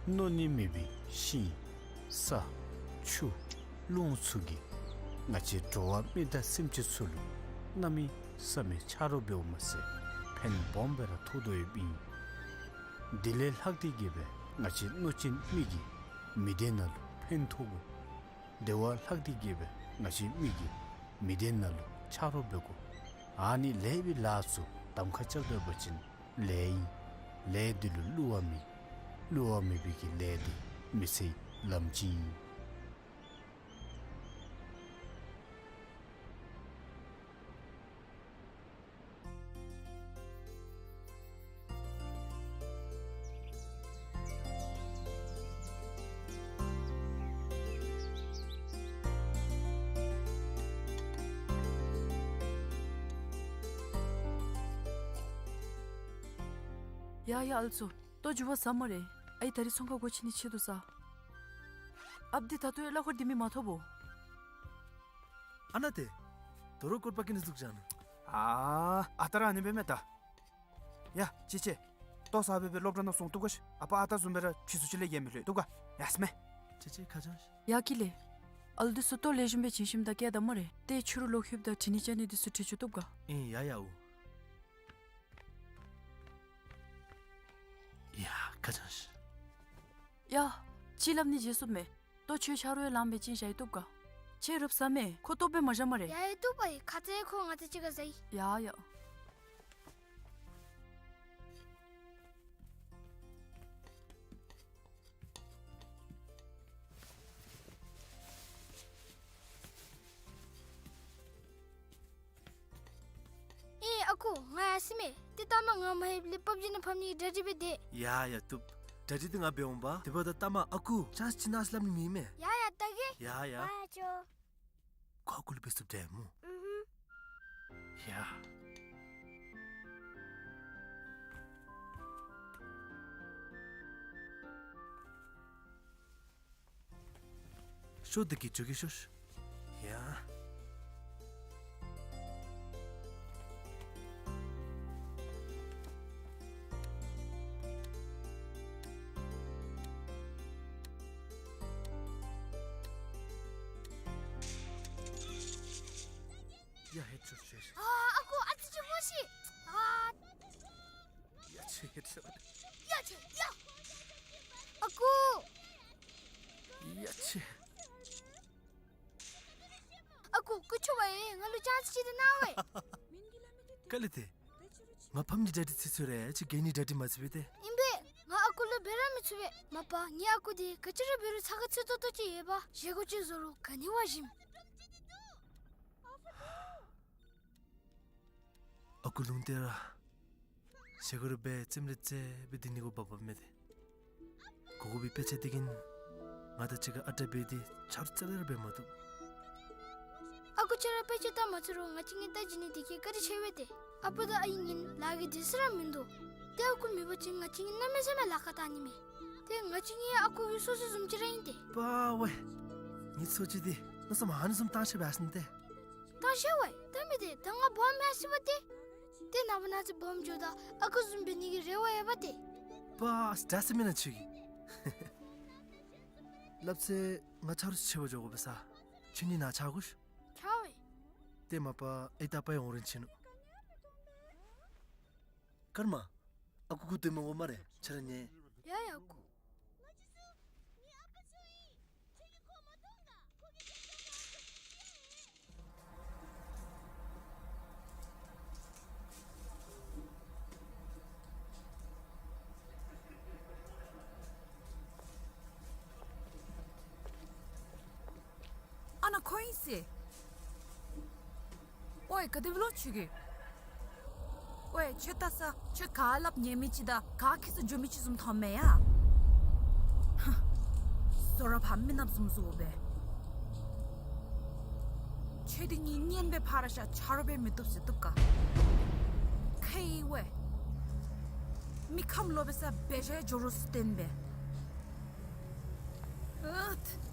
མནོ་ནི་མེད་པའི་ཤིང་ས་ཆུ་རླུང་ཚུ་གིས་ང་བཅས་འགྲོ་བ་མི་དང་སེམས་ཅན་ཚུ་ལུ་གནམ་མེད་ས་མེད་ཆ་རོགས་འབདཝ་མ་ཚད་ཕན་སྦོམ་སྦེ་ར་ཐོགས་དོ་ཡོདཔ་ཨིན། དེ་ལས་ལྷག་སྟེ་གིས་སྦེ་ང་བཅས་མནོ་ཅན་མི་གིས་མི་སྡེ་ནང་ལུ་ཕན་ཐོགས་དགོ། དེ་བ་ལྷག་སྟེ་གིས་སྦེ་ང་བཅས་མི་གིས་མི་སྡེ་ནང་ལུ་ཆ་རོགས་འབད་དགོ། ཨ་ནི་ལེགས་པའི་ལཱ་ཚུ་གདམ་ཁ་རྐྱབ་སྡོད་པ་ཅིན་ལེགས་ཨིན། ལས་འདི་ལུ་བསླུ་བ་མེད། བསླུ་བ་མེད་པའི་གི་ལས་འདི་མི་ཚེའི་ལམ་སྤྱི་ཨིན། ཡ་ཡ་ཨ་ལུ་ཚུ། ལྟོ་འགྱོ་བ་ཟ་སྨ་རེ། ཨའི་ད་རིས་ཚོང་ཁང་སྒོ་ཕྱེ་ནི་ཆེད་དུ་ས། ཨཔ་འདི་ད་ལྟོ་ཡང་གླ་འཁོར་འདི་མི་མ་ཐོབ་བོ། ཨ་ན་ཏེ། དོ་རུང་སྐོར་པ་ཀི་ནི་འཛུགས་བཞག་ནུག། ཨ་ཨ་རྟག་ར་ཨ་ནི་འབད་མས་ད། ཡ་ཅི་ཅི། ལྟོ་ཟ་སྦེ་སྦེ་སློབ་གྲྭ་ནང་སོང་བཏུབ་ག་ཤིག། ཨ་པ་ཨ་རྟག་བཟུམ་སྦེ་ར་ཕྱི་སུ་ཅིག་ལས་ཡང་མི་ལྷོད་བཏུབ་ག། ཡ་སྨེ། ཅི་ཅི་ཁ་ཆང་ཤིག། ཡ་ཀི་ལེ། ཨ་ལུ་འདི་ཚུ་ལྟོ་ལེགས་ཤོམ་སྦེ་བྱིན་ཞིནམ་ད་བསྐྱལ་ད་སྨ་རེ། ཏེ་ཕྱི་རུ་ལོག་ལྷོདཔ་ད་དྲི་ནི་བཅར་ནི་འདི་ཚུ་དྲི་བཅུག་བཏུབ་ག། ཨིན་ཡ་ཡ་འོ། ཡ་ཁ་ཆང་ཤིག། ཡ། ཅིག་སླབ་ནི་བརྗེད་སོང་མས། ལྟོ་ཁྱོད་ཆ་རོགས་ཡང་ལངམ་སྦེ་བྱིན་བཞག་ཡི་བཏུབ་ག། ཁྱོད་རུབ་ཟ་སྨེ། ཁོ་ལྟོ་སྦེ་མ་བཞག་སྨ་རེ། ཡ་ཡ་བཏུབ་པ་ཨིན། ཁ་ཙ་ཁོ་ང་བཅས་གཅིག་ཁར་ཟ་ཡི། ཡ་ཡ། ཨེ་ཨ་ཁུ་ང་ཡར་སོ་མས། ཏེ་ལྟ་མ་ང་མ་ལྷོདཔ་ལས་པབ་ཇི་ནང་ཕབ་ནི་གི་གྲ་སྒྲིག་འབད་དེས། ཡ་ཡ་བཏུབ། གྲ་སྒྲིག་འདི་ང་འབད་འོང་པ། དེ་འབདཝ་ད་ལྟ་མ་ཨ་ཁུ་ཅཱནསི་ཅིག་གནང་ཟེར་སླབ་ནི་མེད་མས། ཡ་ཡ་ལྟ་གེ། ཡ་ཡ། ཡ་ཡ་ཅོ། ཁོ་ཨ་ཁུ་ལུ་འབད་ཚུགསཔ་འདྲས་སྨོ། ཨུ་ཧུམ། ཡ། ཤོག་འདི་གིས་འགྱོ་གེ་ཤོག། ཡ། ཡ་ཧེད་ཤོག་ཤོག་ཤོག། ཨ་ཨ་ཁུ་ཨ་ཙི་ཅིག་སྨོ་ཤིག། ཨ། ཡ་ཆེ་ཧེད་ཤོག། ཡ་ཆེ་ཡ། ཨ་ཁུ། ཡ་ཆེ། ཨ་ཁུ་སྐུ་མཁྱེན་པ་ཡིས་ང་ལུ་ཅཱནསི་ཅིག་ཏེ་གནང་བས། ག་ལས་ཏེ། ང་ཕམ་གྱི་གྲ་སྒྲིག་ཚར་ཚརཝ་རེ་ཅིག་གྱལ་ནི་གྲ་སྒྲིག་མ་ཚར་བས་ཏེ། ཨིན་པས། ང་ཨ་ཁུ་ལུ་འབད་ར་མི་ཚུགས་པས། མ་པ་ངེའི་ཨ་ཁུ་འདི་ག་ཅི་ར་འབད་རུང་ཚ་ཁ་ཚུད་ཏོག་ཏོ་ཅིག་ཡོད་པ། བཞེས་སྒོ་ཅིག་བཟོ་རུང་ག་ནི་བ་ཞིམ། ཨ་ཁུ་ལུང་བསྟན་ར། བཞེས་སྒོ་ར་འབད་རྩེདམོ་རེ་རྩེ་སྦེ་སྡོད་ནི་གུ་བབ་བབ་མས་ཏེ། གོ་གོ་བའི་དཔེ་ཆ་འདི་གིས་ང་དང་གཅིག་ཁར་ཨ་རྟག་འབད་དེ་ཆ་རོགས་རྩ་ལས་ར་འབད་མ་བཏུབ། ཨ་ཁུ་ཁྱོད་ར་དཔེ་ཆ་ལྟ་མ་ཚུགས་རུང་ང་བཅས་གཉིས་ལྟ་བྱིན་ནི་འདི་གིས་བཀའ་དྲིན་ཆེ་བས་ཏེ། ཨ་པ་དང་ཨའི་གཉིས་ལཱ་གི་དུས་ཚོད་ར་མིན་འདུག། ཏེ་ཨ་ཁུ་མེད་པ་ཅིན་ང་བཅས་གཉིས་གནམ་མེད་ས་མེད་ལཱ་ཁག་བཏང་ནི་མས། ཏེ་ང་བཅས་གཉིས་ཨ་ཁུ་གི་སོ་སོ་བཟུམ་ཅིག་ར་ཨིན་ཏེ། པ་ཝེ། ངེའི་སོ་སོ་ཅིག་འདི་མནོ་བསམ་ཨ་ནི་བཟུམ་བཏང་ཤེས་པས་ཟེར་ནི་ཏེ། བཏང་ཤེས་པས། ད་མི་འདི་ད་ང་སྦོམ་མེན་ཟེར་བ་ཏེ། ཏེ་ནངས་པ་གནངས་ཚེ་སྦོམ་འགྱོཝ་ད་ཨ་ཁུ་བཟུམ་འབད་ནི་གི་རེ་བ་ཡོད་པ་ཏེ། པ་ཨ་ཙི་ད་ཟེར་མེན་ན་ཁྱོད་ཀྱིས། སླབ་ཚེ་ང་ཆ་རོགས་ཆེ་བ་འགྱོ་དགོ་པས་ས། ཁྱོད་གཉིས་ནཱ་ཆ་དགོ་ཤིག། ཆ་བས། ཏེ་མ་པ་ཨའི་ད་པ་ཡང་འོང་རན་ཆི་ནུག། ཀརྨ། ཨ་ཁུ་སྒུག་སྡོད་མི་དགོ་སྨ་རེ། ཁྱོད་ར་ཉལ། ཡ་ཡ་ཨ་ཁུ། ཨ་ནཱ་ཁོ་ཨིན་ཟེར། ཝའེ་ག་དེ་སྦེ་ལོ་ཁྱོད་ཀྱིས། ཝའེ་ཁྱོད་ལྟ་ས་ཁྱོད་ག་སླབ་ཉན་མི་ཅིག་དང་ག་ཁྱད་གསོད་འགྱོ་མི་ཅིག་བཟུམ་མཐོངམ་མས་ཡ། ཧ། བཟོ་ར་ཕར་མི་ནགཔ་བཟུམ་བཟོ་སྦེ། ཁྱོད་འདི་གཉིས་གཉེན་སྦེ་ཕར་བཞག་ཆ་རོགས་སྦེ་མི་བཏུབ་ཟེར་བཏུབ་ག། ཁེ་ཝའེ། མི་ཁམས་ལོག་པའི་ས་འབད་བཞག་འགྱོ་རུང་སུ་བརྟེན་པས། ཨུད།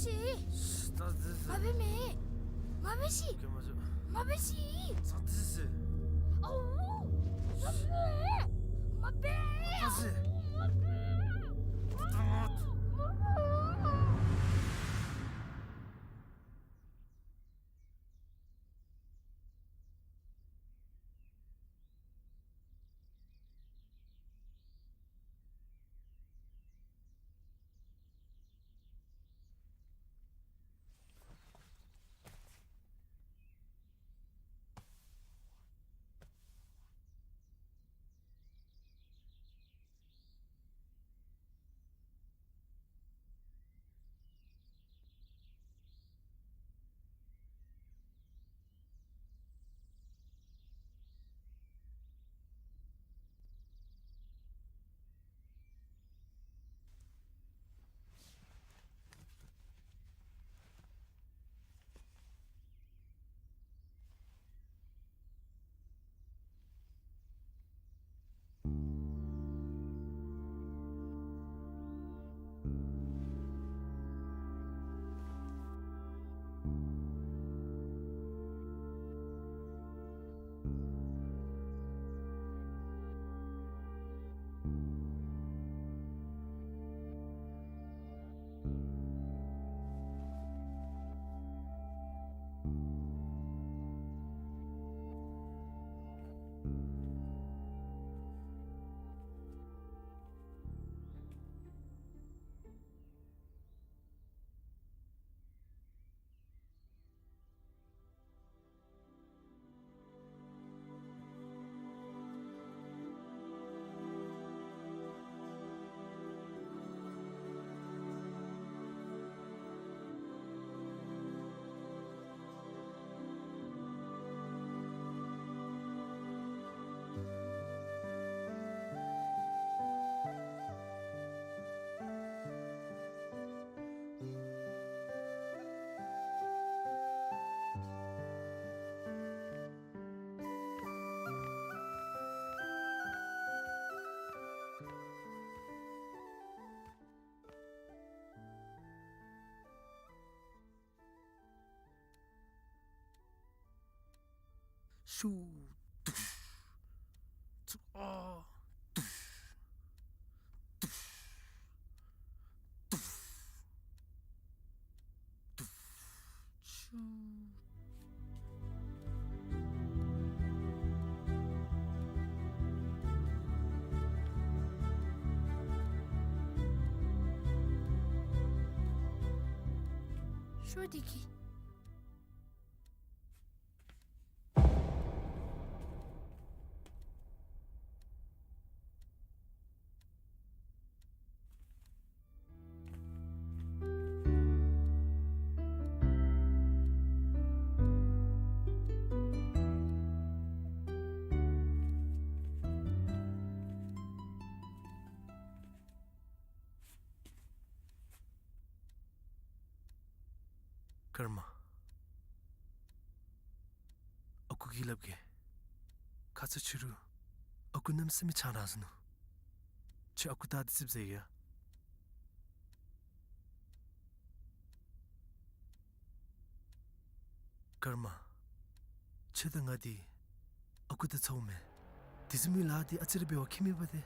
ཤིག། ད་ཟེར་ཟེར། མ་འབད་མེ། མ་འབད་ཤིག། ག་མ་བྱུང་། མ་འབད་ཤིག། ད་ཟེར་ཟེར། ཨའུ། མ་འབད། མ་འབད། ད་ཟེར། མ་འབད། ད་མ། མ་འབད། ཤུ། དུཤ། ཚུ། ཨ། དུཤ། དུཤ། དུཤ། དུཤ། ཤུ། ཤོ་དེ་གི། ཀརྨ། ཨ་ཁུ་གིས་སླབ་གེ། ཁ་ཙ་ཕྱི་རུ་ཨ་ཁུ་གནམ་མེད་ས་མེད་ཆང་རག་ཟ་ནུག། ཁྱོད་ཨ་ཁུ་ད་འདི་ཙིགཔ་ཟ་ཡི་ཡ། ཀརྨ། ཁྱོད་དང་ང་འདི་ཨ་ཁུ་དང་ཚ་བོ་མེན། དེ་བཟུམ་མའི་ལཱ་འདི་ཨ་ཙི་རེ་འབད་བ་ཁྱད་མེད་པ་ཏེ།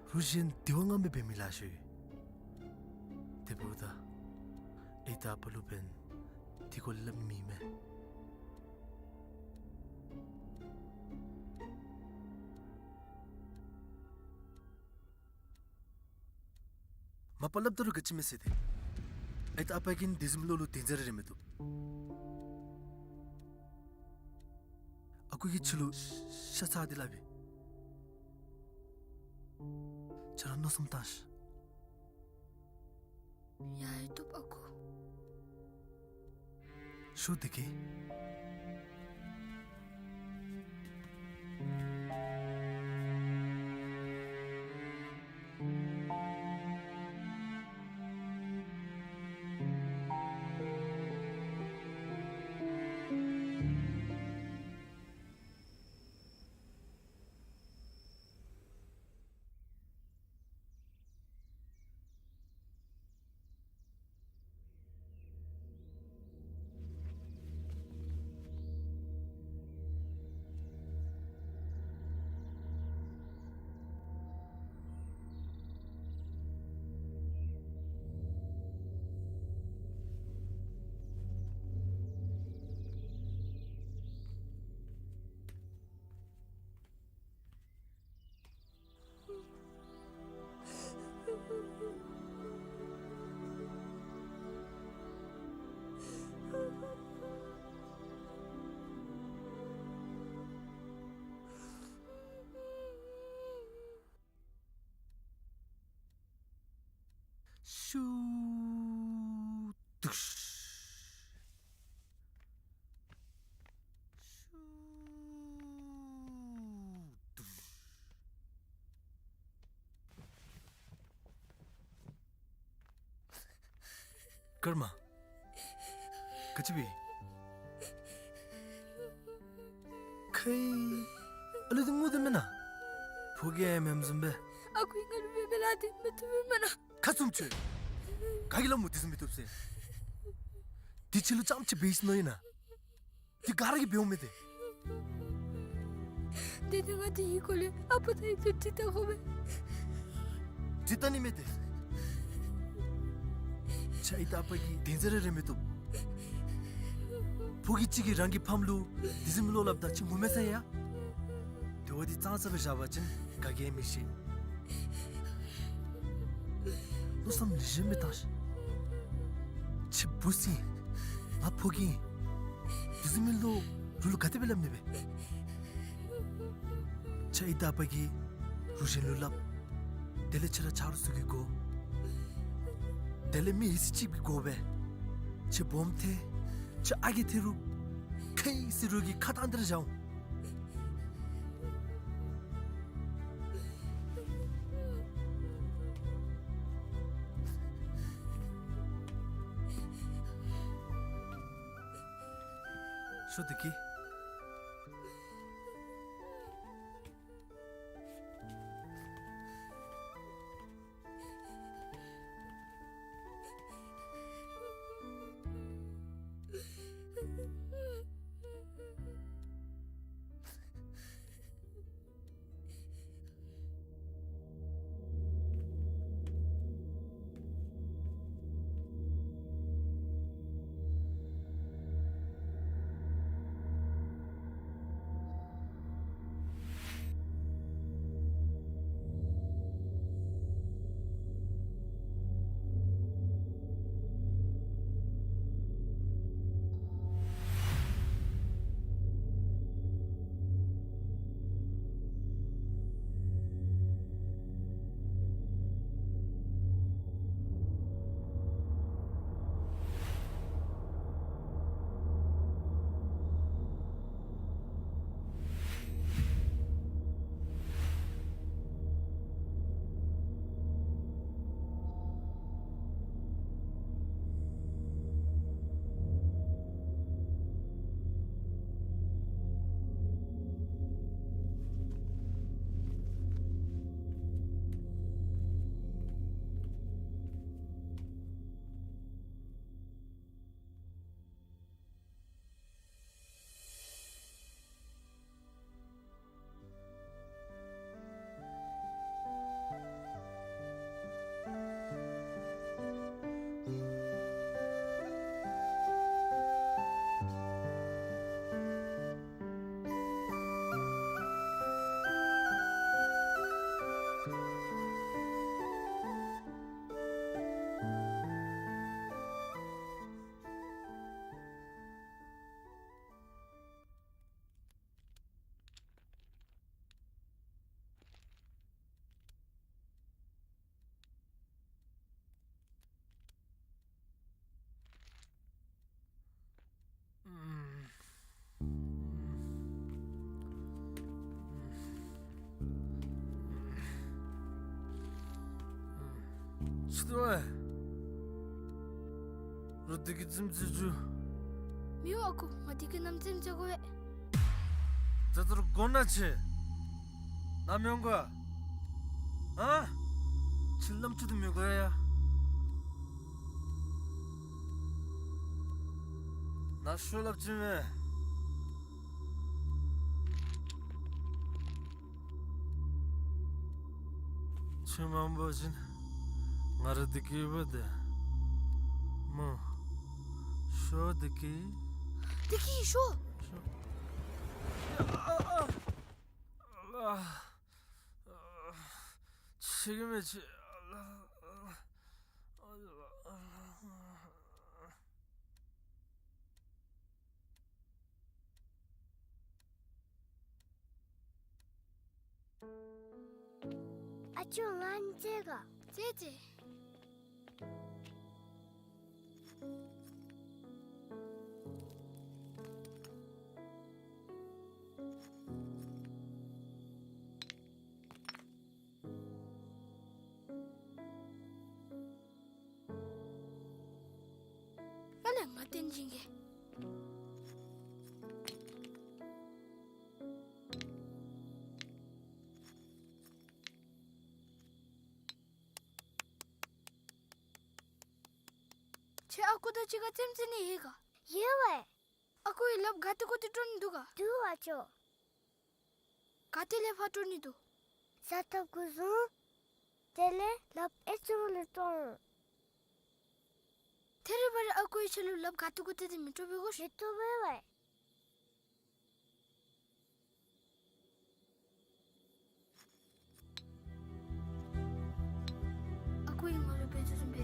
རུང་གཞན་དེ་བ་ང་མི་འབད་མི་ལཱ་ཤོས་ཡོད། དེ་འབདཝ་ད་ཨའི་དང་ཨ་པ་ལུ་འབདན་དེ་སྐོར་སླབ་ནི་མེད་མེན། མ་པ་སླབ་ད་རུང་ག་ཅི་མེད་ཟེར་ཏེ། ཨའི་དང་ཨ་པ་གིས་དེ་བཟུམ་ལོ་ལུ་དེ་ཛ་རེ་རེ་མི་བཏུབ། ཨ་ཁུ་གིས་ཁྱོད་ལུ་ཤ་ཚ་སྟེ་སླབ་ཨིན། ཁྱོད་ར་མནོ་བསམ་བཏང་ཤིག། ཡ་ཡ་བཏུབ་ཨ་ཁུ། ཤོ་དེ་གི། ཤུ་དུག། ཤུ་དུག། ཀརྨ། ག་ཅི་འབད། ཁའི་ཨ་ལུ་འདི་ངུ་དོ་མེན་ན། ཕོ་རྒྱས་མེནམ་བཟུམ་སྦེ། ཨ་ཁུ་ང་ལུ་འབད་བལ་ཏེ་མི་བཏུབ་མེན་ན། ཁ་བཙུམ་ཅིག། ག་གིས་སླབ་སྨོ་དེ་བཟུམ་མི་བཏུབ་ཟེར། དེ་ཁྱོད་ལུ་རྐྱངམ་ཅིག་འབད་ཡི་ཟེར་མནོ་ཡི་ན། དེ་ག་ར་གིས་འབདཝ་མས་ཏེ། དེ་ནི་ང་དེ་གི་སྐོར་ལས་ཨ་པ་དང་ཡུ་ཏུ་དྲི་བལྟ་དགོ་པས། དྲི་བལྟ་ནི་མེད་དེ། ཁྱོད་ཨའི་དང་ཨ་པ་གིས་བདེན་འཛིན་ར་རེ་མི་བཏུབ། ཕོ་རྒྱས་ཅིག་གིས་རང་གི་ཕམ་ལུ་དེ་བཟུམ་མའི་བློ་སླབ་ད་ཁྱོད་ངོ་མ་ཚ་ཡ། དེ་བ་འདི་གཙང་ས་སྦེ་བཞག་པ་ཅིན་ག་གིས་མི་ཤེས། བློ་བསམ་ལེགས་ཤོམ་སྦེ་བཏང་ཤིག། ཁྱོད་བུ་ཚ་ཨིན། ང་ཕོ་རྒྱས་ཨིན། དེ་བཟུམ་མའི་བློ་རོགས་ལུ་ག་དེ་སྦེ་སླབ་ནི་སྦེ། ཁྱོད་ཨའི་དང་ཨ་པ་གིས་རོགས་གཞན་ལུ་སླབ། དེ་ལས་ཁྱོད་ར་ཆ་རོགས་ཚུ་གིས་གོ། དེ་ལས་མི་ཡི་སྲིད་ཅིག་སྦེ་གོ་སྦེ། ཁྱོད་སྦོམ་ཐལ། ཁྱོད་ཨ་རྒས་ཐལ་རུང་། ཁའི་སྲིད་རོགས་ཀྱི་ཁ་བཏང་སྟེ་ར་བཞག་འོང་། ཤོ་བདེ་སྐྱིད། ཅི་འདུག་ཨེ། རོགས་འདི་གིས་རྫུན་རྫུན་བྱུང་། མི་འོང་ཨ་ཁུ། ང་འདི་གིས་ནམ་རྫུན་བྱེད་དགོ་པས། ད་ལྟོ་ར་དགོངསམ་ཁྲེལ། ནམ་ཡོང་ག། ཨ། ཁྱོད་ལམ་ཁྱོད་དུ་མི་དགོ་ཡ། ནཱ་ཤོ་སླབ་ཅི་མས། ཁྱོད་མ་འབོ་བ་ཅིན་ང་ར་འདི་གི་འབད་དེ་སྨོ། ཤོ་འདི་གི། འདི་གི་ཤོ། ཤོ། ཨ། ཨ། ཨ། ཆེ་གི་མེད་ཆེ། ཨ། ཨ། ཨ་ཅོ་ང་འཛེམ་ག། འཛེམ་འཛེམ། ཨ་ལས་ང་བསྟན་སྦྱིན་གྱིས། ཁྱོད་ཨ་ཁུ་དང་གཅིག་ཁར་རྩེདམོ་རྩེ་ནི་ཡོད་ག། ཡོད་པས། ཨ་ཁུ་གིས་ལགཔ་ག་ཏེ་གུ་ཏེ་དཀྲོག་ནི་འདུག་ག། འདུག་པ་ཁྱོ། ག་ཏེ་ལས་ཕར་དཀྲོག་ནི་འདུག། ས་ཐོབ་གུ་བཟུང་། དེ་ལས་ལགཔ་ཨེ་ཙུང་ལུ་དཀྲོག་འོང་། ད་རེས་བར་ཨ་ཁུ་གིས་ཁྱོད་ལུ་ལགཔ་ག་ཏེ་གུ་ཏེ་དེ་མི་དཀྲོག་པས་གོ། མི་དཀྲོག་པས་པ། ཨ་ཁུ་གིས་ང་ལུ་འབད་བཅུག་བཟུམ་སྦེ་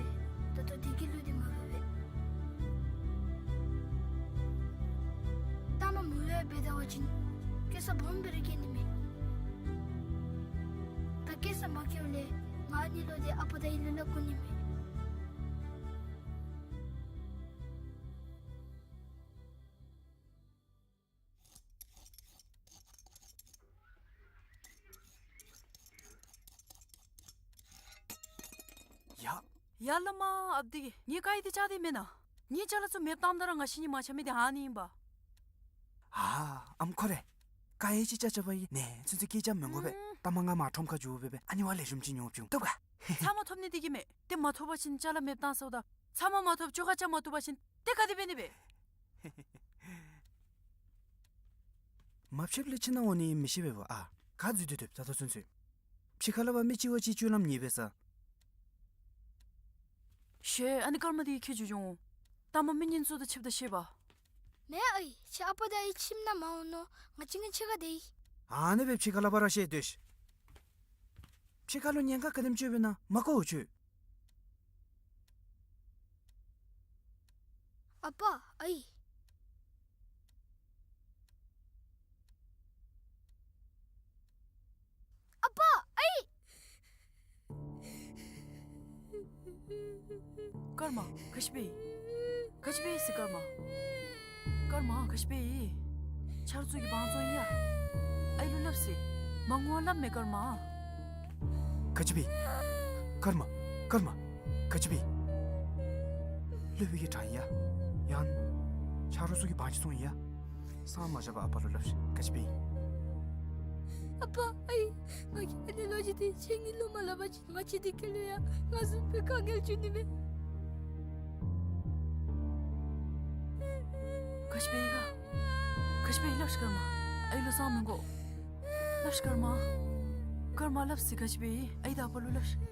ད་ལྟོ་བདེ་སྐྱིད་ལུ་འདི་མ་འབད་བས། ད་མ་མུ་ལེ་འབད་ད་བ་ཅིན་སྐྱེ་ས་སྦོམ་སྦེ་ར་སྐྱེ་ནི་མས། ད་སྐྱེ་ས་མ་སྐྱེཝ་ལས་ང་ཨ་ནི་ལུ་འདི་ཨ་པ་དང་ཨའི་ལུ་སླབ་དགོ་ནི་མས། ཡ། ཡ་བླ་མ་ཨཔ་དེ་གིས་ངེའི་ཀ་ཡི་དེ་བཅག་སྟེ་མེན་ན། ངེའི་ཅ་ལ་ཚུ་མེདཔ་བཏངམ་ད་ར་ང་བཤལ་ནི་མ་ཆགས་མི་དེ་ཨ་ནི་ཨིན་པ། ཨ་ཨམ་ཁོ་རེ། ཀ་ཡི་ཅིག་བཅག་བཅགཔ་ཨིན། ནེ་ཚུན་ཚོད་སྐད་རྐྱབ་མི་དགོ་པས། ཨུམ། ད་མ་ང་མར་ཁྲོམ་ཁར་འགྱོ་སྦེ་སྦེ་ཨ་ནི་བ་ལེགས་ཤོམ་ཅིག་ཉོ་བཅུག། བཏུབ་ག། ཚབ་མ་ཐོབ་ནི་དེ་གིས་མེན། ཏེ་མ་ཐོབ་པ་ཅིན་ཅ་ལ་མེདཔ་བཏང་ཟེརཝ་ད། ཚབ་མ་མ་ཐོབ་ཅོག་ཁ་རྐྱབ་མ་བཏུབ་པ་ཅིན་ཏེ་ག་དེ་འབད་ནི་སྦེ། མ་ཕྱདཔ་ལས་ཕྱི་ནང་འོང་ནི་མི་ཤེས་པས་པ། ཨ་ག་འཛུལ་ཏེ་སྡོདཔ་ད་ལྟོ་ཚུན་ཚོད། ཕྱི་ཁ་ལས་ཕར་མི་གཅིག་བ་གཅིག་སྤྱོད་ལམ་ཉེས་པས་ས། ཤེས། ཨ་ནི་སྐར་མ་དེ་གིས་ཁྱོད་འགྱོ་འགྱོཝ་འོང་། ད་མ་མི་ངན་ཚུ་དང་ཕྱདཔ་ད་ཤེས་པ། མེན་ཨའི། ཁྱོད་ཨ་པ་དང་ཨའི་ཁྱིམ་ནང་མ་འོང་ནོ། ང་གཅིག་ངེ་ཕྱི་ཁར་སྡོད་ཡི། ཨ་ནི་སྦེ་ཕྱི་ཁ་ལས་ཕར་ར་བཤལ་སྡོད་ཤིག། ཕྱི་ཁ་ལུ་ཉེན་ཁ་ག་དེམ་ཅིག་ཡོདཔ་ཨིན་ན་མ་གོ་འོང་ཁྱོད། ཨ་པ་ཨའི། ཨ་པ་ཨའི། སྐར་མ་ག་ཅི་འབད་ཡི། ག་ཅི་འབད་ཡི་ཟེར་སྐར་མ། སྐར་མ་ག་ཅི་འབད་ཡི། ཆ་རོགས་ཚུ་གིས་དབང་བཙོང་ཡི་ཡ། ཨའི་ལུ་སླབ་ཟེར། མ་ངུ་བར་སླབ་མས་སྐར་མ། ག་ཅི་འབད་ཡི། སྐར་མ། སྐར་མ། ག་ཅི་འབད་ཡི། སློབ་དཔོན་གྱིས་དྲང་ཡི་ཡ། ཡང་ཆ་རོགས་ཚུ་གིས་དབང་ཅིག་བཙོང་ཡི་ཡ། སངས་མ་རྒྱས་པར་ཨ་པ་ལུ་སླབ་ཤིག། ག་ཅི་འབད་ཡི། ཨ་པ་ཨའི། ང་གིས་ཨ་ནི་ལོ་རྒྱུས་དེ་ཁྱེད་གཉིས་ལུ་མ་སླབ་པ་ཅིན་ང་བཅས་འདི་ཁ་ལུ་ཡང་ང་བཟུམ་སྦེ་དཀའ་ངལ་འབྱུང་ནི་མས། ག་ཅི་འབད་ཡི་ག། ག་ཅི་འབད་ཡི་སླབ་ཤིག་སྐར་མ། ཨའི་ལུ་སངས་མི་དགོ། སླབ་ཤིག་སྐར་མ། སྐར་མ་སླབ་ཟེར། ག་ཅི་འབད་ཡི། ཨའི་དང་ཨ་པ་ལུ་སླབ་ཤིག།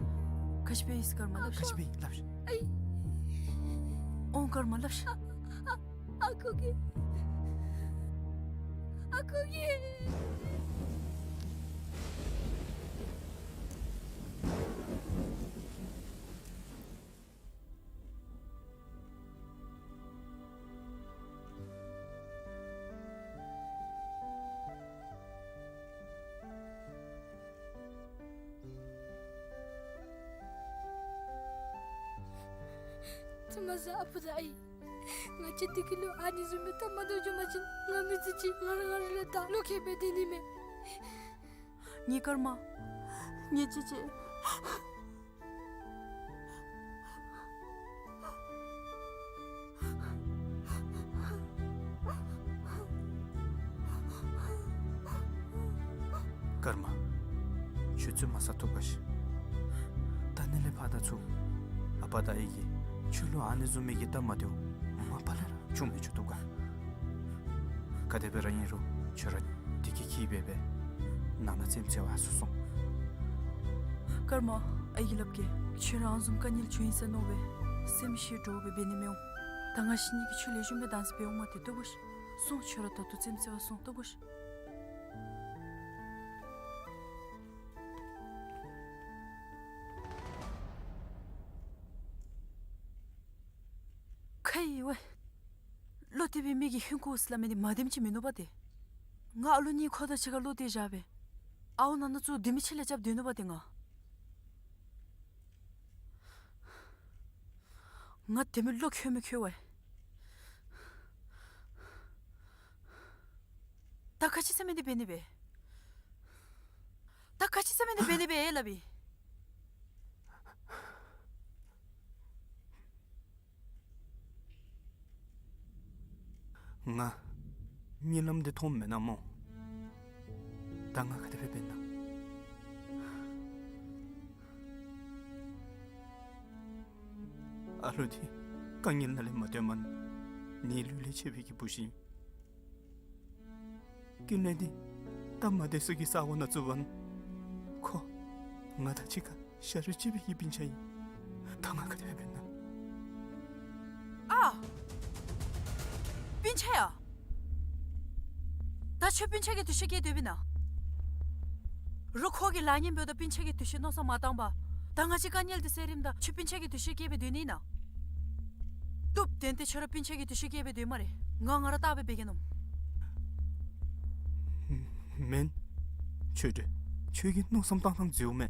ག་ཅི་འབད་ཡི་སྐར་མ་སླབ་ཤིག། ག་ཅི་འབད་ཡི་སླབ་ཤིག། ཨའི། ཨོང་སྐར་མ་སླབ་ཤིག། ཨ་ཨ་ཨ་ཁུ་གིས། ཨ་ཁུ་གིས། ཙི་མ་ཟ་ཨ་པ་དང་ཨའི། ང་བཅས་འདི་ཁ་ལུ་ཨ་ནི་བཟུམ་མའི་སྟབས་མ་བདེཝ་བྱུང་པ་ཅིན་ང་མི་ཚེ་གཅིག་ང་ར་ང་ར་ལུ་བདའ་ལོག་ཁྱེར་སྦེ་སྡོད་ནི་མས། ངེའི་སྐར་མ། ངེའི་ཅེ་ཅེ། སྐར་མ། ཁྱོད་ཚུ་མ་ཟ་ཐུབ་ག་ཤིག། ད་ནི་ལས་ཕར་ད་ཚུར་ཨ་པ་དང་ཨའི་གིས་ཁྱོད་ལུ་ཨ་ནི་བཟུམ་མའི་གི་སྟབས་མ་བདེཝ་མ་པ་ལས་ར་བྱུང་མི་བཅུག་ཐུབ་ག། ག་དེ་སྦེ་ར་ཨིན་རུང་ཁྱོད་ར་བདེ་སྐྱིད་འཁྱིད་སྦེ་སྦེ་ནང་ན་རྩེདམོ་རྩེ་བར་སོང་སོང་། སྐར་མ། ཨའི་གིས་སླབ་གེ། ཁྱོད་ར་ཨ་ནི་བཟུམ་དཀའ་ངལ་བྱུང་ཡི་ཟེར་མནོ་སྦེ་སེམས་ཤི་འདྲོག་སྦེ་འབད་ནི་མི་འོང་། ད་ང་བཤལ་ནི་གི་ཁྱོད་ལེགས་ཤོམ་སྦེ་བདག་འཛིན་འབད་འོང་མ་སྟེ་བཏུབ་བོ་ཤིག། སོང་། ཁྱོད་ར་ད་ལྟོ་རྩེདམོ་རྩེ་བར་སོང་། བཏུབ་བོ་ཤིག། ཁ་ཡི་ཝའི། བློ་གཏད་པའི་མི་གིས་ཧིང་ཁུ་ཟེར་སླབ་མི་འདི་མ་བདེནམ་ཅིག་མིན་ནུག་པ་ཏེ། ང་ཨ་ལོ་གཉིས་ཁོ་དང་གཅིག་ཁར་བློ་གཏད་བཞག་སྦེ་ཨའོ་ནང་ན་ཚུ་དེ་མི་ཆེ་ལས་རྐྱབ་སྡོད་ནུག་པ་ཏེ་ང་། ང་དེ་མི་བློ་འཁྱོལ་མི་འཁྱོལ་བས། ད་ག་ཅི་ཟེར་མི་འདི་འབད་ནི་སྦེ། ད་ག་ཅི་ཟེར་མི་འདི་འབད་ནི་སྦེ་ཨེ་སླབ་ཨིན། ང་གཉིད་ལམ་འདི་མཐོངམ་མེན་ན་སྨོ། ད་ང་ག་དེ་སྦེ་འབད་ན། ཨ་ལུ་འདི་དཀའ་ངལ་ནང་ལས་མ་བཏོན་མ་ནི་ལུས་ལས་ཆད་པའི་གི་བུ་ཅིག་ཨིན། ཀུན་ལེགས་འདི་ད་མ་བདེ་ས་གི་ས་གོ་ནང་བཙུགས་པ་ནི་ཁོ་ང་དང་གཅིག་ཁར་ཤ་རུས་གཅིག་པའི་གི་སྤུན་ཆ་ཨིན། ད་ང་ག་དེ་སྦེ་འབད་ན། ཨ། སྤུན་ཆ་ཡ། ད་ཁྱོད་སྤུན་ཆ་གི་འདུ་ཤེས་བསྐྱེད་སྡོདཔ་ཨིན་ན། རོགས་ཁོ་གི་ལཱ་ངན་འབདཝ་ད་སྤུན་ཆ་གི་འདུ་ཤེས་མནོ་བསམ་མ་བཏང་པར། ད་ང་བཅས་དཀའ་ངལ་འདི་སེལ་རནམ་ད་ཁྱོད་སྤུན་ཆ་གི་འདུ་ཤེས་བསྐྱེད་སྦེ་སྡོད་ནི་ཨིན་ན། བཏུབ། དེ་འདི་ཁྱོད་ར་སྤུན་ཆ་གི་འདུ་ཤེས་བསྐྱེད་སྦེ་སྡོད་སྨ་རེ། ང་ང་ར་བལྟ་སྦེ་འབད་གེ་ནོ། མེན། ཆོས་སྒྲོན། ཁྱོད་ཀྱི་མནོ་བསམ་བཏང་ཐངས་འཛོལཝ་མས།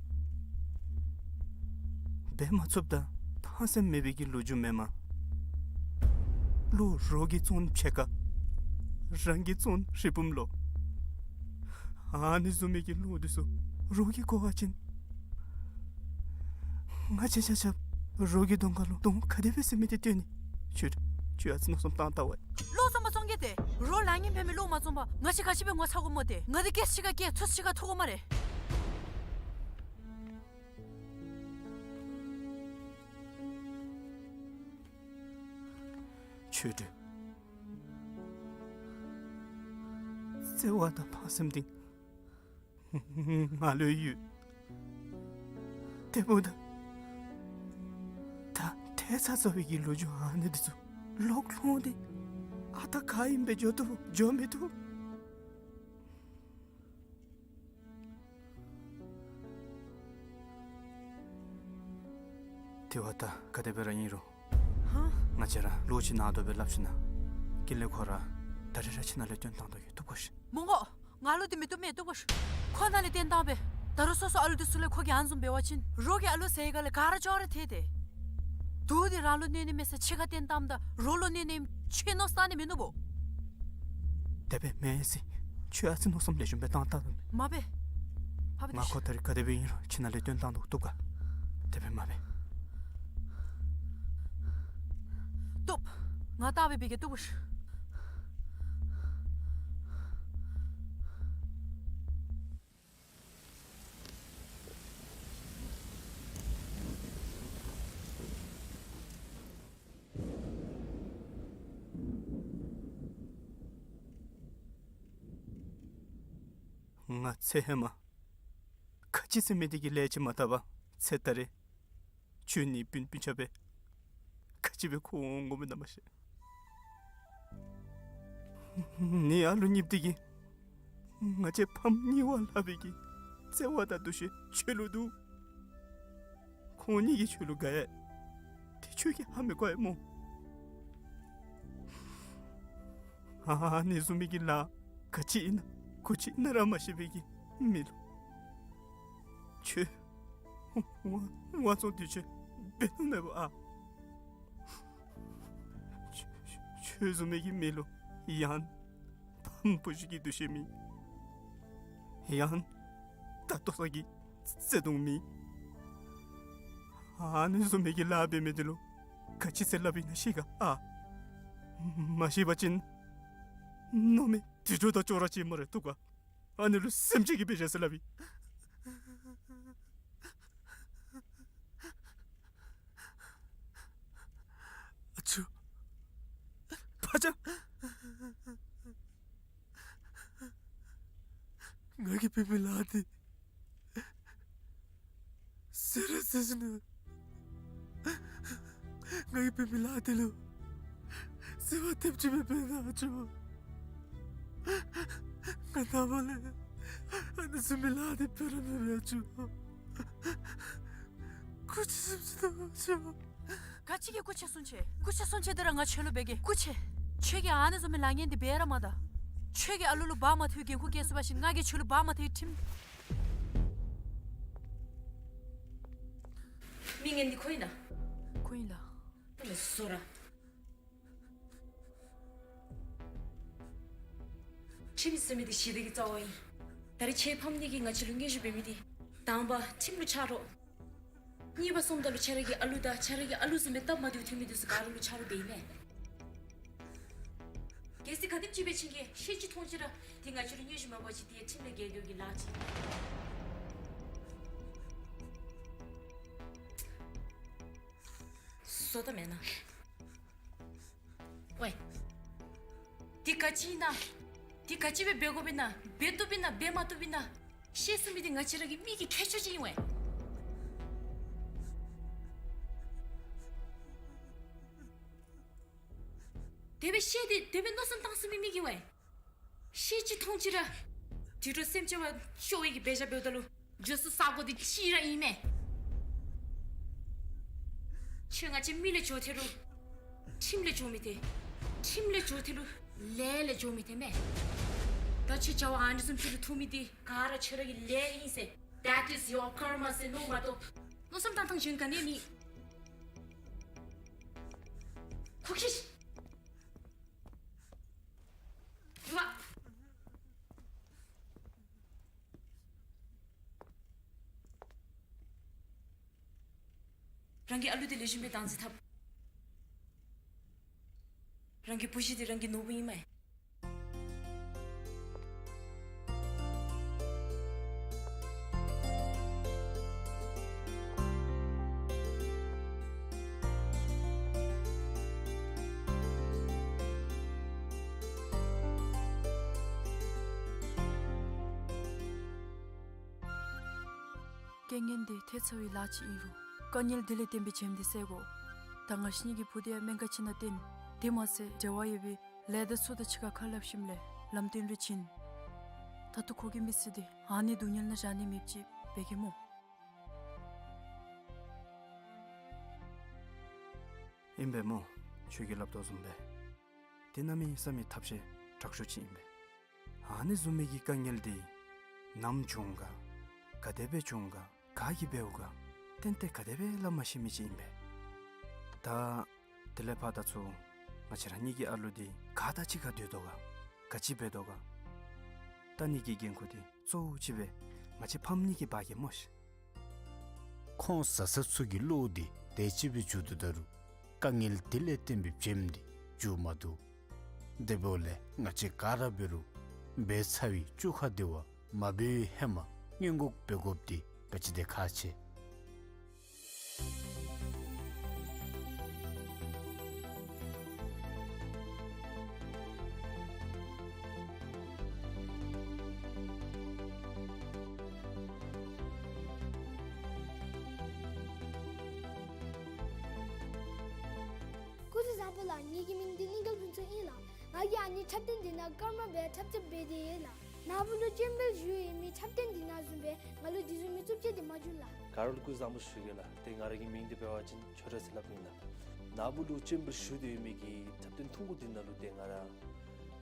འབད་མ་ཚུགསཔ་ད་ཐང་སེམས་མེད་པའི་གི་ལོ་རྒྱུས་མེན་མས། བློ་རོགས་ཀྱིས་བཙོང་ཕྱེད་ཀ། རང་གིས་བཙོང་རི་བུམ་ལོ། ཨ་ནི་བཟུམ་མའི་གི་བློ་འདི་ཚུ་རོགས་ཀྱིས་གོ་བ་ཅིན། ང་བཅས་ཆ་ཁྱབ་རོགས་ཀྱི་གདོང་ཁ་ལུ་གདོང་ག་དེ་སྦེ་ཟེར་མི་འདི་སྟོན་ནི། ཁྱོད་ཁྱོད་ཨ་ཙི་མནོ་བསམ་བཏང་བལྟ་བ། བློ་བཙོང་པ་བཙོང་གེ་ཏེ། རོགས་ལཱ་ངན་འབད་མི་བློ་མ་བཙོང་པར་ང་བཅས་ག་ཅི་སྦེ་ངོ་ཚ་དགོཔ་སྨོ་ཏེ། ང་འདི་སྐད་ཅིག་ཁར་སྐད་ཚུགས་ཅིག་ཁར་ཐུག་དགོ་སྨ་རེ། ཆོས་སྒྲོན། བརྩེ་བ་དང་ཕངས་སེམས་འདི་ང་ལུ་ཡོད། དེ་འབདཝ་ད་ད་ཏེ་ཚ་ཚ་བའི་གི་ལོ་རྒྱུས་ཨ་ནི་འདི་ཚུ་ལོག་ལྷོང་སྟེ་ཨ་རྟག་ག་ཨིནམ་སྦེ་འགྱོ་བཏུབ་འགྱོ་མི་བཏུབ། དེ་བ་ད་ག་དེ་སྦེ་ར་ཨིན་རུང་། ཧ། ང་བཅས་ར་ལོག་ཅིག་ནང་དོག་སྦེ་སླབ་ཞིན་ན་ཀུན་ལེགས་ཁོ་ར་ད་རིས་ར་ཁྱིམ་ནང་ལས་བཏོན་བཏང་དོ་ཡོད། བཏུབ་གོ་ཤིག། མི་དགོ། ང་ལུ་འདི་མི་བཏུབ་མས། བཏུབ་གོ་ཤིག། ཁོ་ནཱ་ལས་བཏོན་བཏངམ་སྦེ། ད་རུང་སོ་སོ་ཨ་ལུ་འདི་ཚུ་ལས་ཁོ་གིས་ཨ་ནི་བཟུམ་འབད་བ་ཅིན་རོགས་ཀྱིས་ཨ་ལུ་ཟེར་ག་ལས་ག་ར་ཅོག་ར་ཐལ་ཏེ། དུག་འདི་རང་ལུ་གནོད་ནི་མེད་ཟེར་ཕྱི་ཁར་བཏོན་བཏངམ་ད་རོགས་ལུ་གནོད་ནི་ཨིནམ་ཁྱོད་མནོ་བསམ་བཏང་ནི་མིན་ནུག་པོ། དེ་སྦེ་མེན་ཟེར། ཁྱོད་ཨ་ཙི་མནོ་བསམ་ལེགས་ཤོམ་སྦེ་བཏང་བལྟ་དོ། མ་འབད། ཕ་བུ་ང་ཁོ་ད་རིས་ག་དེ་སྦེ་ཨིན་རུང་ཁྱིམ་ནང་ལས་བཏོན་བཏང་དོ། བཏུབ་ག། དེ་སྦེ་མ་འབད། བཏུབ། ང་བལྟ་སྦེ་འབད་གེ། བཏུབ་གོ་ཤིག། ང་ཚེ་ཧེ་མ་ག་ཅི་ཟེར་མི་འདི་གི་ལས་ཅིག་མ་བཏབ་པར་ཚེ་ད་རིས་ཁྱོད་ནི་སྤུན་སྤུན་ཆ་སྦེ་ག་ཅི་སྦེ་འཁོར་འོང་དགོ་མི་ན་མ་ཤེས། ནི་ཨ་ལུ་གཉིསཔོ་འདི་གིས་ང་བཅས་ཕམ་གཉིས་པ་ལྷག་པའི་གི་བརྩེ་བ་དང་འདུ་ཤེས་ཁྱོད་ལུ་འདུག། ཁོང་གཉིས་ཀྱིས་ཁྱོད་ལུ་དགའ་ཡི། དེ་ཁྱོད་ཀྱིས་ཧ་མི་གོ་ཡི་སྨོ། ཨ་ནི་བཟུམ་མའི་གི་ལཱ་ག་ཅི་ཨིན་ན་གུ་ཅི་ཨིན་ན་ར་མ་ཤེས་པའི་གི་མི་ལུ་ཁྱོད་དབང་དབང་བཙོང་འདི་ཚུ་འབད་ནི་མེད་པ་ཨ། ཁྱོད་ཁྱོད་བཟུམ་མའི་གི་མི་ལུ་ཡང་ཕམ་བུ་གཞི་གི་འདུ་ཤེས་མེད། ཡང་ད་ལྟོ་ས་གི་བརྩེ་དུང་མེད། ཨ་ནི་བཟུམ་མའི་གི་ལཱ་འབད་མི་འདི་ལུ་ག་ཅི་ཟེར་སླབ་ཨིན་ན་ཤེས་ག་ཨ། མ་ཤེས་པ་ཅིན་མནོ་མི་དུད་འགྲོ་དང་ཅོག་ར་ཅིག་སྨ་རེ། བཏུབ་ག། ཨ་ནི་ལུ་སེམས་ཅན་གྱི་དཔེ་བཞག་སྟེ་སླབ་ཨིན། ཨ་ཅོ། ཕ་ཅག། ང་གིས་འབད་མི་ལཱ་འདི་ཟེར་ར་ཟེར་ཞིན་ན་ང་གིས་འབད་མི་ལཱ་འདི་ལུ་ཟེར་བ་ཐེབས་ཅིག་མེད་པས་ན་ཨ་ཅོ། ང་ནངས་པ་ལས་ཨ་ནི་བཟུམ་མའི་ལཱ་འདི་འབད་ར་མི་འབད་ཨ་ཅོ། སྐུ་མཁྱེན་གསུང་ཅི་དང་ཨ་ཅོ། ག་ཅི་གི་སྐུ་མཁྱེན་གསུང་ཅི། སྐུ་མཁྱེན་གསུང་ཅི་འདི་ར་ང་ཁྱོད་ལུ་འབད་གེ། སྐུ་མཁྱེན། ཁྱོད་ཀྱིས་ཨ་ནི་བཟུམ་མའི་ལཱ་ངན་འདི་འབད་ར་མ་ད། ཁྱོད་ཀྱིས་ཨ་ལུ་ལུ་བག་མ་ཐོན་འགན་ཁུར་བཀལ་ཚུགས་པ་ཅིན་ང་གིས་ཁྱོད་ལུ་བག་མ་ཐོན་ཁྲིམས། མི་ངན་འདི་ཁོ་ཨིན་ན། ཁོ་ཨིན་ལགས། ལགས་སོ་ར། ཁྲིམས་ཟེར་མི་འདི་ཞི་བདེ་གི་རྩ་བ་ཨིན། ད་རིས་ཁྱེད་ཕམ་གཉིས་ཀྱིས་ང་བཅས་ལུ་སྙན་ཞུ་འབད་མི་འདི། དང་པ་ཁྲིམས་ལུ་ཆ་རོགས། གཉིས་པ་སོངམ་ད་ལུ་ཁྱེད་ར་གི་ཨ་ལུ་དང་ཁྱེད་ར་གི་ཨ་ལུ་བཟུམ་སྦེ་སྟབས་མ་བདེཝ་ཐོན་མི་འདི་ཚུ་ག་ར་ལུ་ཆ་རོགས་འབད་ཨིན་མས། གལ་སྲིད་ག་དེམ་ཅིག་སྦེ་ཕྱིན་གྱི་ཤེས་ཅི་མཐོང་ཅི་ར་འདི་ང་བཅས་ལུ་སྙན་ཞུ་མ་འབད་བ་ཅིན་འདི་ཁྲིམས་ལས་འགལ་འགྱོ་གི་ལཱ་ཅིག་ཨིན། བཟོ་ལྟ་མེན་ན། ཝའེ། འདི་ག་ཅི་ཨིན་ན། འདི་ག་ཅི་སྦེ་འབད་དགོཔ་ཨིན་ན། འབད་བཏུབ་ཨིན་ན་འབད་མ་བཏུབ་ཨིན་ན། ཤེས་ཚུགས་མི་འདི་ང་བཅས་ར་གི་མི་གི་ཁྱད་ཆོས་ཅིག་ཨིན་ཝའེ། དེ་སྦེ་ཤེས་ཏེ་དེ་སྦེ་མནོ་བསམ་བཏང་ཚུགས་མི་མི་གི་ཝའེ། ཤེས་ཅི་མཐོང་ཅི་ར། དུད་འགྲོ་སེམས་ཅན་བ་སྐྱོ་བའི་གི་འབད་བཞག་འབདཝ་ད་ལུ། འགྱོ་ས་ས་གོ་འདི་གཅིག་ར་ཨིན་མས། ཁྱོད་ང་བཅས་མི་ལས་འགྱོ་ཐལ་རུང་། ཁྲིམས་ལས་འགྱོ་མི་ཐལ། ཁྲིམས་ལས་འགྱོ་ཐལ་རུང་ལས་ལས་འགྱོ་མི་ཐལ་མས། ད་ཁྱོད་བྱ་བ་ཨ་ནི་བཟུམ་ཅིག་ལུ་ཐུག་མི་འདི་ག་ར་ཁྱོད་ར་གི་ལས་ཨིན་ཟེར། That is your karma ཟེར་མནོ་མ་གཏོགས། མནོ་བསམ་བཏང་ཐངས་གཞན་ག་ནི་མེད། ཁོ་ཁྱི། རང་གི་ཨ་ལུ་འདི་ལེགས་ཤོམ་སྦེ་བདག་འཛིན་འཐབ། རང་གི་བུ་གཞི་འདི་རང་གི་ནོར་བུ་ཨིན་མས། རྐྱེན་ངན་འདི་ཐེབས་ཚར་བའི་ལཱ་ཅིག་ཨིན་རུང་། དཀའ་ངལ་འདི་ལས་བརྟེན་པའི་བྱེམ་འདི་སེལ་དགོ། ད་ང་བཅས་གཉིས་ཀྱི་བུ་འདི་ཡང་སྨན་ཁང་ཅིག་ནང་བཏོན། དེ་མ་ཚད་འབྲེལ་བ་ཡོད་པའི་ལས་སྡེ་ཚུ་དང་གཅིག་ཁར་ཁ་སླབ་ཞིནམ་ལས་ལམ་སྟོན་རེ་བྱིན། ད་ལྟོ་ཁོ་གི་མི་ཚེ་འདི་ཨ་ནི་སྡུག་བསྔལ་ནང་བཞག་ནི་མེདཔ་ཅིག་འབད་གེ་སྨོ། ཨིན་པས་སྨོ། ཁྱོད་ཀྱིས་སླབ་དོ་བཟུམ་སྦེ། དེ་གནམ་མེད་ས་མེད་ཐབས་ཤེས་དྲག་ཤོས་ཅིག་ཨིན་པས། ཨ་ནི་བཟུམ་མའི་གི་དཀའ་ངལ་འདི་ནམ་བྱུང་ག། ག་དེ་སྦེ་བྱུང་ག། ག་གིས་འབདཝ་ག། ཏན་ཏན་ག་དེ་སྦེ་སླབ་མ་ཤེས་མི་ཅིག་ཨིན་པས། ད་དེ་ལས་ཕར་ད་ཚུར་ང་བཅས་ར་གཉིས་ཀྱི་ཨ་ལུ་འདི་ག་དང་གཅིག་ཁར་སྡོད་དོ་ག། ག་ཅི་འབད་དོ་ག། ད་ནི་གི་འགན་ཁུར་འདི་གཙོ་བོ་ཅིག་སྦེ་ང་བཅས་ཕམ་གཉིས་ཀྱིས་འབག་གེ་སྨོ་ཤིག། ཁོང་བཟའ་ཚང་ཚུ་གི་བློ་འདི་དེ་ཅིག་སྦེ་འགྱུར་དོ་ད་རུང་། དཀའ་ངལ་དེ་ལས་བརྟེན་པའི་བྱེམ་འདི་འགྱུར་མ་བཏུབ། དེ་འབདཝ་ལས་ང་བཅས་ག་ར་འབད་རུང་འབད་ཚར་བའི་བཅོ་ཁ་འདི་བ་མ་འབད་བའི་ཧེ་མ་སྔོན་འགོག་འབད་དགོཔ་འདི་ག་ཅི་དེ་ཁག་ཆེ། སྐུ་གཟུགས་བཟང་པོ་ལགས། ངེ་གི་མིང་འདི་གླིང་རྒྱལ་ཕུན་ཚོགས་ཨིན་ལགས། ང་གིས་ཨ་ནི་འཁྲབ་སྟོན་འདི་ནང་ཀརྨ་སྦེ་འཁྲབ་རྩེདཔ་འབད་དེ་ཡོད་ལགས། ནཱ་བུ་ལུ་སྤྱན་འབུལ་ཞུ་ཡོད་མི་འཁྲབ་སྟོན་འདི་ནང་བཟུམ་སྦེ་ང་ལུ་དེ་བཟུམ་མའི་རྩུབ་སྤྱོད་འདི་མ་འབྱུང་ལགས། ག་ར་ལུ་སྐུ་གཟུགས་བཟང་པོ་ཞུ་གེ་ལགས། ཏེ་ང་ར་གི་མིང་འདི་འབད་བ་ཅིན་ཆོས་གྲགས་ཟེར་སླབ་ཨིན་ལགས། ནཱ་བུ་ལུ་སྤྱན་འབུལ་ཞུ་སྟེ་ཡོད་མི་གི་འཁྲབ་སྟོན་ཐུང་ཀུ་འདི་ནང་ལུ་ཏེ་ང་ར་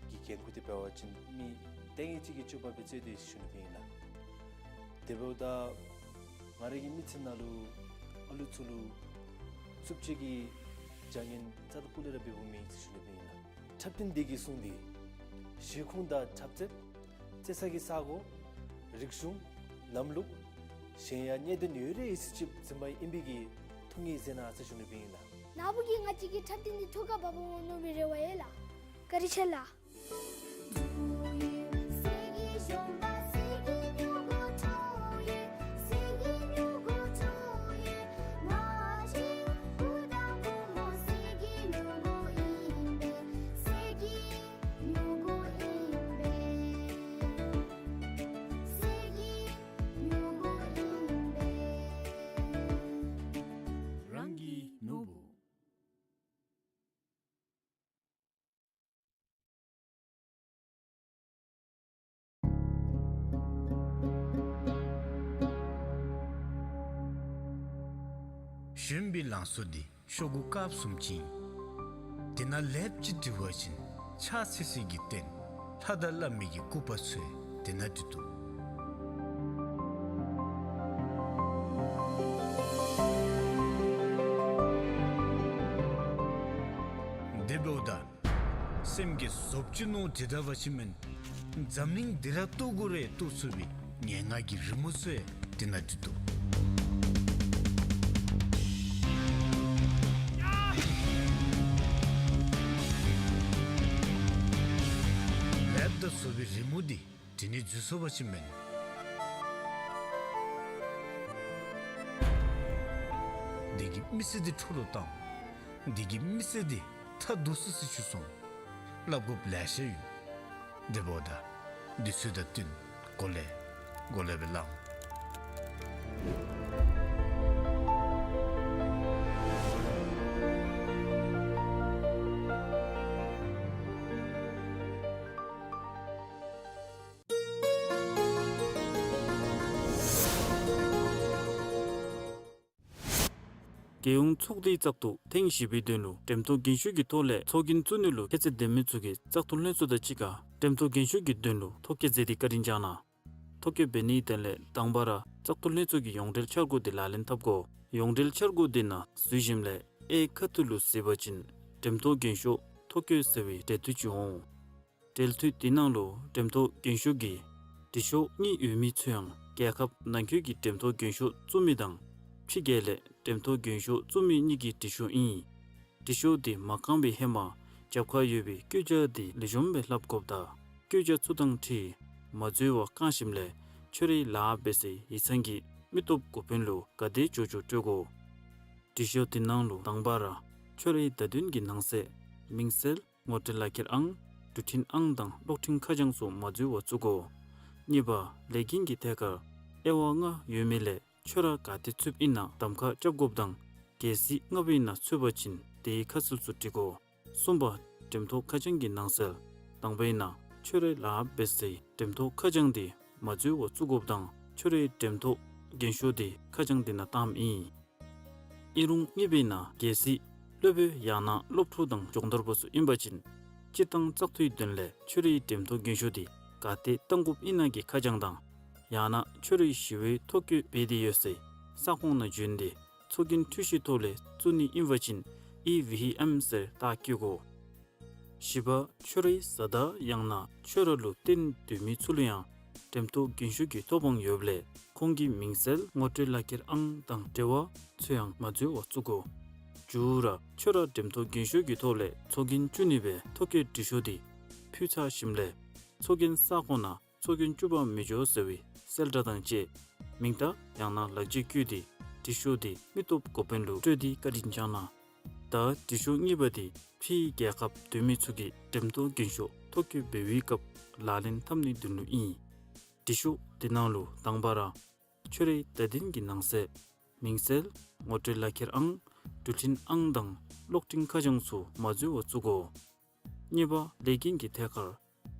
གི་འགན་ཁུར་འདི་འབད་བ་ཅིན་མི་ལྟས་ངན་ཅིག་གི་སྤྱོད་པ་སྦེ་རྩེད་དེ་ཞུ་ནི་སྦེ་ཨིན་ལགས། དེ་འབདཝ་ད་ང་ར་གི་མི་ཚེ་ནང་ལུ་ཨ་ལུ་ཚུ་ལུ་རྩུབ་སྤྱོད་ཀྱི་བྱ་ངན་རྩ་དང་སྤུ་ལས་ར་འབདཝ་མེད་ཟེར་ཞུ་ནི་སྦེ་ཨིན་ལགས། འཁྲབ་སྟོན་འདི་གི་སྲུང་འདི་གཞས་ཁུངས་དང་འཁྲབ་རྩེདཔ། རྩེ་ས་གི་ས་གོ། རིག་གཞུང་། ལམ་ལུགས། གཞན་ཡང་གནད་དོན་ཡོད་རིགས་ཡོད་ཚད་ཅིག་འཛིན་པ་ཨིན་པའི་གི་ཐུགས་ངེས་མཛད་གནང་ཟེར་ཞུ་ནི་སྦེ་ཨིན་ལགས། ནཱ་བུ་གིས་ང་བཅས་ཀྱི་འཁྲབ་སྟོན་འདི་ཐུགས་ཁར་འབག་འོང་མནོ་བའི་རེ་བ་ཡོད་ལགས། བཀའ་དྲིན་ཆེ་ལགས། རང་གི་ནོར་བུ། བཞོན་པའི་ལང་ཚོ་འདི་ཤོག་གུ་དཀརཔོ་བཟུམ་ཅིག་ཨིན། དེ་ནང་ལེགསཔ་ཅིག་འབྲི་བ་ཅིན་ཕྱག་འཚལ་སའི་གི་རྟེན་ལྷ་དང་བླ་མའི་གི་སྐུ་པར་ཚུ་དེ་ནང་འབྲི་དོ། ལོ་ད་སེམས་ཀྱི་བཟོ་བཅོས་ནོར་དེ་འདྲ་བ་ཅིག་མེན། འཛམ་གླིང་འདི་ར་གཏོར་དགོ་རུང་གཏོར་ཚུགས་པའི་ངན་སྔགས་ཀྱི་རི་མོ་ཚུ་ཡང་དེ་ནང་འདུག། ལེབ་ད་བཟོ་བའི་རི་མོ་འདི་དེ་ནི་འཛུལ་སོང་བ་ཅིག་མེན། འདི་གིས་མི་ཚེ་འདི་འཕྲོ་བརླག་བཏང་། འདི་གིས་མི་ཚེ་འདི་ཐ་དུ་སི་སི་ཆུ་སོང་སླབ་དགོཔ་ལེ་ཤ་ཡོད། འདི་འབདཝ་ད་འདི་ཚུ་དང་བསྟུན་གོ་ལེ་གོ་ལེ་སྦེ་ལང་། རྒྱལ་ཡོངས་ཚོགས་སྡེའི་བཙག་འཐུ་ཐེངས་བཞི་པའི་དོན་ལུ་འགྲེམས་ཐོག་རྒན་ཤོས་ཀྱི་ཐོག་ལས་ཚོགས་རྒྱན་བཙུགས་ནི་ལུ་ཁྱད་ཚད་ལྡན་མི་ཚུ་གིས་བཙག་འཐུ་ལྷན་ཚོགས་དང་གཅིག་ཁར་འགྲེམས་ཐོག་རྒན་ཤོས་ཀྱི་དོན་ལུ་ཐོ་བཀོད་མཛད་དེ་བཀའ་དྲིན་བསྐྱངས་གནང་། ཐོ་བཀོད་འབད་ནིའི་དོན་ལས་དང་པ་ར་བཙག་འཐུ་ལྷན་ཚོགས་ཀྱི་ཡོངས་འབྲེལ་འཆར་སྒོ་དེ་ལག་ལེན་འཐབ་དགོ། ཡོངས་འབྲེལ་འཆར་སྒོ་དེ་ནང་འཛུལ་ཞིནམ་ལས་ཨེ་ཁ་ཐུག་ལུ་གཟིགས་པ་ཅིན་འགྲེམས་ཐོག་རྒན་ཤོས་ཐོ་བཀོད་ཟེར་བའི་འབྲེལ་མཐུད་ཅིག་འོང་། འབྲེལ་མཐུད་དེ་ནང་ལུ་འགྲེམས་ཐོག་རྒན་ཤོས་ཀྱི་དྲི་ཤོག་གཉིས་ཡོད་མི་ཚུ་ཡང་རྒྱལ་ཁབ་ནང་འཁོད་ཀྱི་འགྲེམས་ཐོག་རྒན་ཤོས་བཙུགས་མི་དང་ཕྱི་རྒྱལ་ལས་འགྲེམས་ཐོག་རྒན་ཤོས་བཙུགས་མི་གཉིས་ཀྱི་དྲི་ཤོག་ཨིན། དྲི་ཤོག་དེ་མ་བཀང་བའི་ཧེ་མ་རྒྱབ་ཁར་ཡོད་པའི་བཀོད་རྒྱ་དེ་ལེགས་ཤོམ་སྦེ་ལྷབ་དགོཔ་དང་བཀོད་རྒྱ་ཚུ་དང་འཁྲིལ་མ་འཛོལ་བར་བཀང་ཞིནམ་ལས་ཁྱོད་རའི་ལཱ་འབད་སའི་ཡིག་ཚང་གི་མི་སྟོབས་འགོ་དཔོན་ལུ་ག་དེ་འགྱོ་འགྱོ་སྤྲོད་དགོ། དྲི་ཤོག་དེ་ནང་ལུ་དང་པ་ར་ཁྱོད་རའི་བརྡ་དོན་གྱི་ནང་གསེས་མིང་གསལ་ངོ་སྤྲོད་ལག་ཁྱེར་ཨང་འགྲུལ་འཕྲིན་ཨང་དང་གློག་འཕྲིན་ཁ་བྱང་ཚུ་མ་འཛོལ་བར་བཙུགས་དགོ། གཉིས་པ་ལས་འགན་གྱི་ཐད་ཁར་དབྱེ་བ་ལྔ་ཡོད་མི་ལས་ཁྱོད་ར་ག་ཏེ་ཚུདཔ་ཨིན་ན་གདམ་ཁ་རྐྱབ་དགོཔ་དང་གལ་སྲིད་ལྔ་པའི་ནང་ཚུད་པ་ཅིན་དེའི་ཁ་གསལ་ཚུ་བྲི་དགོ། གསུམ་པ་འགྲེམས་ཐོག་ཁ་བྱང་གི་ནང་གསལ་དང་པའི་ནང་ཁྱོད་རའི་ལཱ་འབད་སའི་འགྲེམས་ཐོག་ཁ་བྱང་དེ་མ་འཛོལ་བར་བཙུགས་དགོཔ་དང་ཁྱོད་རའི་འགྲེམས་ཐོག་རྒན་ཤོས་དེ་ཁ་བྱང་དེ་ནང་བཏངམ་ཨིན། ཨིན་རུང་གཉིས་པའི་ནང་གལ་སྲིད་སློབ་དཔོན་ཡང་ན་སློབ་ཕྲུག་དང་སྦྱོང་བརྡར་པ་ཚུ་ཨིན་པ་ཅིན་སྤྱིར་བཏང་བཙག་འཐུའི་དོན་ལས་ཁྱོད་རའི་འགྲེམས་ཐོག་རྒན་ཤོས་དེ་ག་ཏེ་བཏང་དགོཔ་ཨིན་ན་གི་ཁ་བྱང་དང་ཡང་ན་ཁྱོད་རའི་ཞི་བའི་ཐོ་བཀོད་འབད་དེ་ཡོད་སའི་ས་ཁོངས་ནང་བྱོན་ཏེ་ཚོགས་རྒྱན་འཕྲུལ་ཞིབ་ཐོག་ལས་བཙུགས་ནི་ཨིན་པ་ཅིན་ཨི་ཝི་ཨེམ་ཟེར་རྟགས་བཀོད་དགོ། བཞི་པ་ཁྱོད་རའི་བཟའ་ཟླ་ཡང་ན་ཁྱོད་ར་ལུ་བརྟེན་སྡོད་མི་ཚུ་ལུ་ཡང་འགྲེམས་ཐོག་རྒན་ཤོས་ཀྱི་ཐོབ་དབང་ཡོདཔ་ལས་ཁོང་གི་མིང་གསལ་ངོ་སྤྲོད་ལག་ཁྱེར་ཨང་དང་འབྲེལ་བ་ཚུ་ཡང་མ་འཛོལ་བར་བཙུགས་དགོ། བཅུ་ར་ཁྱོད་ར་འགྲེམས་ཐོག་རྒན་ཤོས་ཀྱི་ཐོག་ལས་ཚོགས་རྒྱན་བཙུགས་ནི་སྦེ་ཐོ་བཀོད་འབྲི་ཤོག་དེ་ཕུལ་ཚར་ཞིནམ་ལས་ཚོགས་རྒྱན་ས་ཁོངས་ནང་ཚོགས་རྒྱན་བཙུགས་པར་མི་འགྱོ་ཟེར་བའི་གསལ་བསྒྲགས་དང་བཅས་མིང་རྟགས་ཡང་ན་ལག་འཇིགས་བཀོད་དེ་འབྲི་ཤོག་དེ་མི་སྟོབས་འགོ་དཔོན་ལུ་སྤྲོད་དེ་བཀའ་དྲིན་བསྐྱང་གནང་། ད་འབྲི་ཤོག་གཉིས་པ་དེ་ཕྱིའི་རྒྱལ་ཁབ་སྡོད་མི་ཚུ་གིས་འགྲེམས་ཐོག་རྒན་ཤོས་ཐོ་བཀོད་འབད་བའི་སྐབས་ལག་ལེན་འཐབ་ནིའི་དོན་ལུ་ཨིན། འབྲི་ཤོག་དེ་ནང་ལུ་དང་པ་ར་ཁྱོད་རའི་བརྡ་དོན་གྱི་ནང་གསེས་མིང་གསལ་ངོ་སྤྲོད་ལག་ཁྱེར་ཨང་འགྲུལ་འཕྲིན་ཨང་དང་གློག་འཕྲིན་ཁ་བྱང་ཚུ་མ་འཛོལ་བར་བཙུགས་དགོ། གཉིས་པ་ལས་འགན་གྱི་ཐད་ཁར་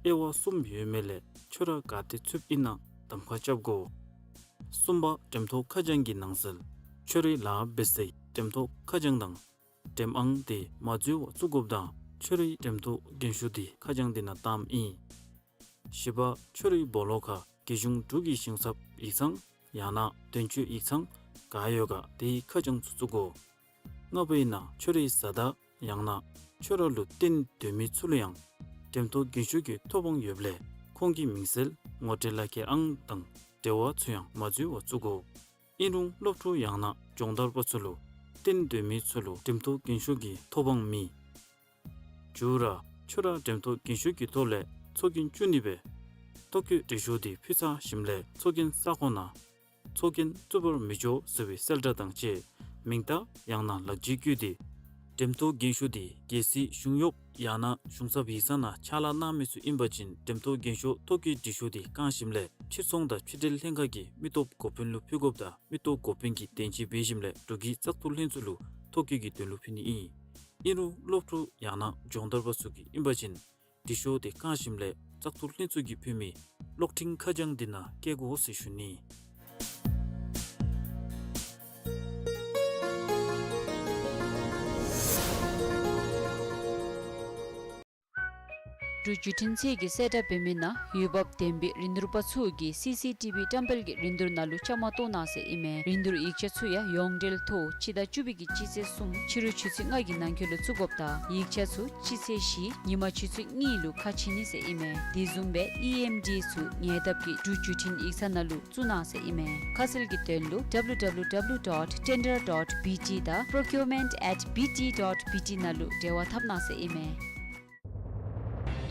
དབྱེ་བ་གསུམ་ཡོད་མི་ལས་ཁྱོད་ར་ག་ཏེ་ཚུདཔ་ཨིན་ན་གདམ་ཁ་རྐྱབ་དགོ། གསུམ་པ་འགྲེམས་ཐོག་ཁ་བྱང་གི་ནང་གསལ་ཁྱོད་རའི་ལཱ་འབད་སའི་འགྲེམས་ཐོག་ཁ་བྱང་དང་འགྲེམས་ཨང་དེ་མ་འཛོལ་བར་བཙུགས་དགོཔ་དང་ཁྱོད་རའི་འགྲེམས་ཐོག་རྒན་ཤོས་དེ་ཁ་བྱང་དེ་ནང་བཏངམ་ཨིན། བཞི་པ་ཁྱོད་རའི་སྦོ་ལོགས་ཁར་རྒྱལ་གཞུང་འབྲུག་གི་ཞིང་ཚབ་ཡིག་ཚང་ཡང་ན་དོན་གཅོད་ཡིག་ཚང་ག་ཡོད་ག་དེའི་ཁ་བྱང་ཚུ་བཙུགས་དགོ། ལྔ་པའི་ནང་ཁྱོད་རའི་བཟའ་ཟླ་ཡང་ན་ཁྱོད་ར་ལུ་བརྟེན་སྡོད་མི་ཚུ་ལུ་ཡང་འགྲེམས་ཐོག་རྒན་ཤོས་ཀྱི་ཐོབ་དབང་ཡོདཔ་ལས་ཁོང་གི་མིང་གསལ་ངོ་སྤྲོད་ལག་ཁྱེར་ཨང་དང་འབྲེལ་བ་ཚུ་ཡང་མ་འཛོལ་བར་བཙུགས་དགོ། ཨིན་རུང་སློབ་ཕྲུག་ཡང་ན་སྦྱོང་བརྡར་པ་ཚུ་ལུ་བརྟེན་སྡོད་མི་ཚུ་ལུ་འགྲེམས་ཐོག་རྒན་ཤོས་ཀྱི་ཐོབ་དབང་མེད། བཅུ་ར་ཁྱོད་ར་འགྲེམས་ཐོག་རྒན་ཤོས་ཀྱི་ཐོག་ལས་ཚོགས་རྒྱན་བཙུགས་ནི་སྦེ་ཐོ་བཀོད་འབྲི་ཤོག་དེ་ཕུལ་ཚར་ཞིནམ་ལས་ཚོགས་རྒྱན་ས་ཁོངས་ནང་ཚོགས་རྒྱན་བཙུགས་པར་མི་འགྱོ་ཟེར་བའི་གསལ་བསྒྲགས་དང་བཅས་མིང་རྟགས་ཡང་ན་ལག་འཇིགས་བཀོད་དེ་འགྲེམས་ཐོག་རྒན་ཤོས་དེ་གལ་སྲིད་གཞུང་གཡོགཔ་ཡང་ན་གཞུང་ཚབ་ཡིག་ཚང་ནང་ཕྱག་ལཱ་གནང་མི་ཚུ་ཨིན་པ་ཅིན་འགྲེམས་ཐོག་རྒན་ཤོས་ཐོ་བཀོད་འབྲི་ཤོག་དེ་བཀང་ཞིནམ་ལས་ཕྱིར་ཚོང་དང་ཕྱི་འབྲེལ་ལྷན་ཁག་གི་མི་སྟོབས་འགོ་དཔོན་ལུ་ཕུལ་དགོཔ་དང་མི་སྟོབས་འགོ་དཔོན་གྱིས་དན་འཇིགས་འབད་ཞིནམ་ལས་འབྲུག་གི་བཙག་འཐུ་ལྷན་ཚོགས་ལུ་ཐོ་བཀོད་ཀྱི་དོན་ལུ་ཕུལ་ནི་ཨིན། ཨིན་རུང་སློབ་ཕྲུག་ཡང་ན་སྦྱོང་བརྡར་པ་ཚུ་གིས་ཨིན་པ་ཅིན་འབྲི་ཤོག་དེ་བཀང་ཞིནམ་ལས་བཙག་འཐུ་ལྷན་ཚོགས་ཀྱིས་ཕུལ་མི་གློག་འཕྲིན་ཁ་བྱང་དེ་ནང་བཀོད་དགོ་ཟེར་ཞུ་ནི། འབྲུག་བརྒྱུད་འཕྲིན་ཚད་ཀྱི་གསལ་བསྒྲགས་འབད་མི་ནང་འོས་འབབ་ལྡན་པའི་རིན་བསྡུར་པ་ཚུ་གིས་སི་སི་ཊི་བི་བཀྲམ་སྤེལ་གྱི་རིན་བསྡུར་ནང་ལུ་བཅའ་མར་གཏོགས་གནང་ཟེར་ཨིན་མས། རིན་བསྡུར་ཡིག་ཆ་ཚུ་ཡང་ཡོངས་འབྲེལ་ཐོག་སྤྱི་ཟླ་བཅུ་པའི་གི་སྤྱི་ཚེས་གསུམ་ཕྱི་རུ་ཆུ་ཚོད་ལྔ་གི་ནང་འཁོད་ལུ་བཙུགས་དགོཔ་དང་ཡིག་ཆ་ཚུ་སྤྱི་ཚེས་བཞི་ཉིན་མ་ཆུ་ཚོད་གཉིས་ལུ་ཁ་ཕྱེ་ནི་ཟེར་ཨིན་མས། དེ་བཟུམ་སྦེ་ཨི་ཨེམ་ཌི་ཚུ་ཉེ་འདབས་ཀྱི་འབྲུག་བརྒྱུད་འཕྲིན་ཡིག་ཚང་ནང་ལུ་བཙུགས་གནང་ཟེར་ཨིན་མས། ཁ་གསལ་གྱི་དོན་ལུ་W W W dot tender dot B T དང་procurement at B T dot B T ནང་ལུ་འབྲེལ་བ་འཐབ་གནང་ཟེར་ཨིན་མས།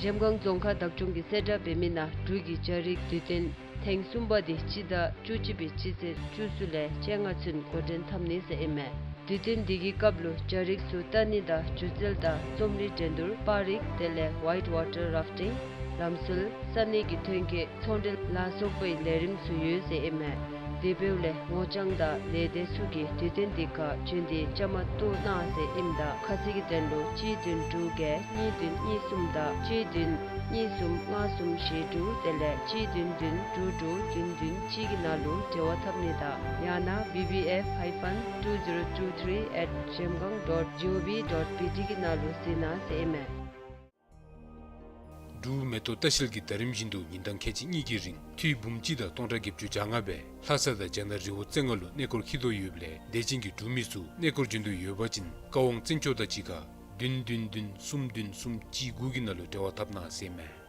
འཇམ་དབྱངས་རྫོང་ཁག་བདག་སྐྱོང་གི་གསལ་བསྒྲགས་འབད་མི་ནང་འབྲུག་གི་སྦྱ་རིག་དུས་སྟོན་ཐེངས་གསུམ་པ་འདི་སྤྱི་ཟླ་བཅུ་གཅིག་པའི་སྤྱི་ཚེས་བཅུ་གསུམ་ལས་བཅོ་ལྔ་ཚུན་འགོ་འདྲེན་འཐབ་ནི་ཟེར་ཨིན་མས། དུས་སྟོན་འདི་གི་སྐབས་ལུ་སྦྱ་རིག་ཚུ་བལྟ་ནི་དང་སྒྱུ་རྩལ་དང་རྩོམ་རིག་འགྲན་བསྡུར་པར་རིས་དེ་ལས་white water rafting ལམ་སྲོལ་ས་གནས་ཀྱི་ཐོན་སྐྱེད་ཚོང་འབྲེལ་ལ་སོགས་པའི་ལས་རིམ་ཚུ་ཡོད་ཟེར་ཨིན་མས། དེ་འབདཝ་ལས་ངོ་རྐྱང་དང་ལས་སྡེ་ཚུ་གིས་དུས་སྟོན་འདི་ཁར་བྱོན་ཏེ་བཅའ་མར་གཏོགས་གནང་ཟེར་ཨིནམ་ད་ཁ་གསལ་གྱི་དོན་ལུ་གཅིག་བདུན་དྲུག་བརྒྱད་གཉིས་བདུན་གཉིས་གསུམ་དང་གཅིག་བདུན་གཉིས་གསུམ་ལྔ་གསུམ་བཞི་དྲུག་དེ་ལས་གཅིག་བདུན་བདུན་དྲུག་དྲུག་བདུན་བདུན་གཅིག་གི་ནང་ལུ་འབྲེལ་བ་འཐབ་ནི་དང་ཡང་ན་B B F hyphen two zero two three at jamgang dot G O V dot B T གི་ནང་ལུ་གཟིགས་གནང་ཟེར་ཨིན་མས། འབྲུག་མེ་ཏོག་ལྟ་བཤལ་གྱིས་ད་རིམ་བཞིན་དུ་ཉིན་གྲངས་ཁལ་གཅིག་གཉིས་ཀྱི་རིང་འཐུས་འབུམ་གཅིག་དང་སྟོང་ཕྲག་བརྒྱད་ཅུ་གྱ་ལྔ་སྦེ་ལྷ་ས་དང་རྒྱ་ནག་རི་བོ་རྩེ་ལྔ་ལུ་གནས་སྐོར་འཁྱིད་དོ་ཡོདཔ་ལས་དད་ཅན་གྱི་འབྲུག་མི་ཚུ་གནས་སྐོར་འབྱོན་འདོད་ཡོད་པ་ཅིན་བཀའ་དབང་བཙན་སྐྱོགས་དང་གཅིག་ཁར་བདུན་བདུན་བདུན་གསུམ་བདུན་གསུམ་གཅིག་དགུ་གི་ནང་ལུ་འབྲེལ་བ་འཐབ་གནང་ཟེར་ཨིན་མས།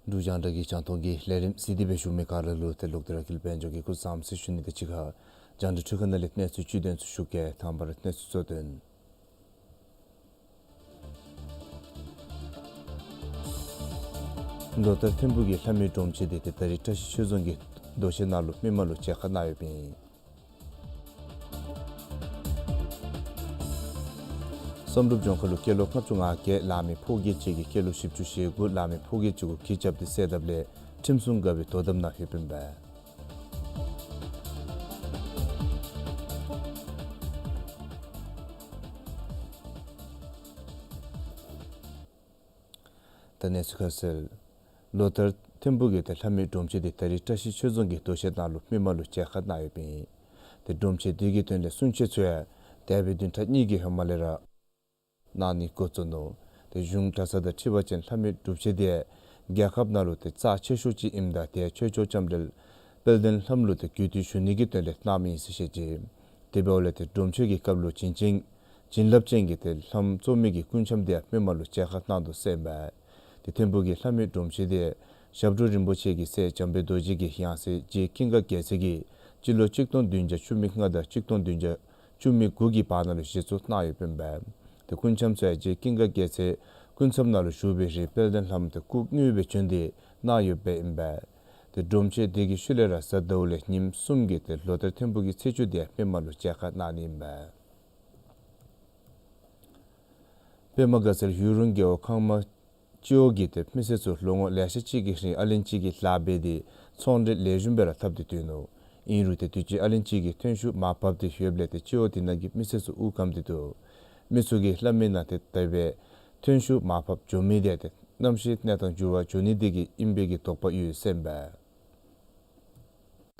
འབྲུག་རྒྱང་བསྒྲགས་ཀྱི་རྒྱང་མཐོང་གི་ལས་རིམ་གཟིགས་ཏེ་སྦེ་བཞུགས་མི་ག་ར་ལུ་ཏེ་ལོག་སྟེ་ར་ཀུན་ལེགས་དཔལ་འབྱོར་གྱིས་སྐུ་གཟུགས་བཟང་པོ་ཟེར་ཞུ་ནི་དང་གཅིག་ཁར་རྒྱང་བསྒྲགས་འཕྲུལ་ཁང་ནང་ལས་གནས་ཚུལ་བཅུད་དོན་ཚུ་ཞུ་གེ། དང་པ་ར་གནས་ཚུལ་གཙོ་དོན། ལོ་ལྟར་ཐིམ་ཕུག་གི་ལྷ་མོའི་སྒྲོམ་ཆེན་འདི་ཏེ་ད་རིས་བཀྲ་ཤིས་ཆོས་རྫོང་གི་རྡོ་གཅལ་ནང་ལུ་མི་མང་ལུ་མཇལ་ཁ་གནང་ཡོདཔ་ཨིན། བསམ་གྲུབ་ལྗོངས་མཁར་ལུ་སྐྱེས་ལོ་ལྔ་བཅུ་ང་བརྒྱད་ལང་མི་ཕོ་སྐྱེས་ཅིག་གིས་སྐྱེས་ལོ་བཞི་བཅུ་ཞེ་དགུ་ལང་མི་ཕོ་སྐྱེས་ཅིག་གུ་གྱི་རྐྱབ་སྟེ་བསད་དཔ་ལས་ཁྲིམས་སྲུང་འགག་པའི་དོ་དམ་ནང་ཡོདཔ་ཨིན་པས། ད་གནས་ཚུལ་ཁ་གསལ། ལོ་ལྟར་ཐིམ་ཕུག་གི་ཏེ་ལྷ་མོའི་སྒྲོམ་ཆེན་འདི་ད་རིས་བཀྲ་ཤིས་ཆོས་རྫོང་གི་རྡོ་གཅལ་ནང་ལུ་མི་མང་ལུ་མཇལ་ཁ་གནང་ཡོདཔ་ཨིན། ཏེ་སྒྲོམ་ཆེན་འདི་གི་དོན་ལས་གསུང་ཆོག་ཚུ་ཡང་འདས་པའི་བདུན་ཕྲག་གཉིས་ཀྱི་ཧེ་མ་ལས་ར་གནང་ནི་འགོ་བཙུགས་ནུག། ཏེ་གཞུང་གྲྭ་ཚང་དང་འཁྲིལ་བ་ཅིན་ལྷ་མོའི་སྒྲུབ་ཆེན་འདི་རྒྱལ་ཁབ་ནང་ལུ་ཏེ་རྩ་ཆེ་ཤོས་ཅིག་ཨིནམ་ད་ཏེ་ཆོས་སྐྱོང་ལྕམ་དྲལ་དཔལ་ལྡན་ལྷ་མོ་ལུ་ཏེ་གུས་བཏུད་ཞུ་ནི་གི་དོན་ལས་གནངམ་ཨིན་ཟེར་བཤད་ཅི། དེ་འབདཝ་ལས་ཏེ་སྒྲོམ་ཆེན་གྱི་སྐབས་ལུ་བྱིན་ཅན་བྱིན་རླབས་ཅན་གྱི་ཏེ་ལྷ་མོ་གཙོ་མི་གི་སྐུ་འཆམ་འདི་ཡང་མི་མང་ལུ་མཇལ་ཁ་གནང་དོ་ཟེར་ཨིན་པས། ཏེ་ཐིམ་ཕུག་གི་ལྷ་མོའི་སྒྲོམ་ཆེན་འདི་ཞབས་དྲུང་རིན་པོ་ཆེ་གི་སྲས་འཇམ་དཔལ་རྡོ་རྗེ་གི་ཡང་སྲིད་རྗེ་ཀུན་དགའ་རྒྱལ་མཚན་གྱིས་སྤྱི་ལོ་གཅིག་སྟོང་བདུན་བརྒྱ་བཅུ་མེད་ལྔ་དང་གཅིག་སྟོང་བདུན་བརྒྱ་བཅུ་མེད་དགུ་གི་བར་ན་ལུ་གཞི་བཙུགས་གནང་ཡོདཔ་ཨིན་པས། ཏེ་སྐུ་འཆམ་ཚུ་ཡང་རྗེ་ཀུན་དགའ་རྒྱལ་མཚན་སྐུ་མཚམས་ནང་ལུ་བཞུགས་པའི་རིང་དཔལ་ལྡན་ལྷ་མོ་ཏེ་སྐུ་དངོས་སྦེ་བྱོན་ཏེ་གནང་ཡོདཔ་ཨིན་པས། ཏེ་སྒྲོམ་ཆེན་འདི་གི་ཤུལ་ལས་ར་གཟའ་ཟླཝ་ལས་ཉིནམ་གསུམ་གྱི་ཏེ་ལོ་ལྟར་ཐིམ་ཕུག་གི་ཚེས་བཅུ་འདི་ཡང་མི་མང་ལུ་མཇལ་ཁ་གནང་ནི་ཨིན་པས། པདྨ་དགའ་ཚལ་ཡུལ་གྲུ་རྒེད་འོག་ཁང་མ་སྤྱི་འོག་གི་ཏེ་མི་སེར་ཚུ་ལོ་ངོ་ལེ་ཤ་ཅིག་གི་རིང་ཨ་ལན་ཅི་གི་ལཱ་འབད་དེ་ཚོང་འབྲེལ་ལེགས་ཤོམ་སྦེ་ར་འཐབ་སྟེ་སྡོད་ནུག། ཨིན་རུང་ཏེ་དུས་ཅི་ཨ་ལན་ཅི་གི་ཐོན་ཤུགས་མར་བབས་ཏེ་ཡོདཔ་ལས་ཏེ་སྤྱི་འོག་དེ་ནང་གི་མི་སེར་ཚུ་དབུགས་སྐམ་སྟེ་འདུག། མི་ཚུ་གིས་སླབ་མི་ནང་ཏེ་དེ་སྦེ་ཐོན་ཤུགས་མར་བབས་འགྱོ་མི་འདི་ཏེ་གནམ་གཤིས་གནས་སྟངས་འགྱུར་བ་འགྱོ་ནི་འདི་གིས་ཨིན་པའི་གི་དོགས་པ་ཡོད་ཟེར་ཨིན་པས།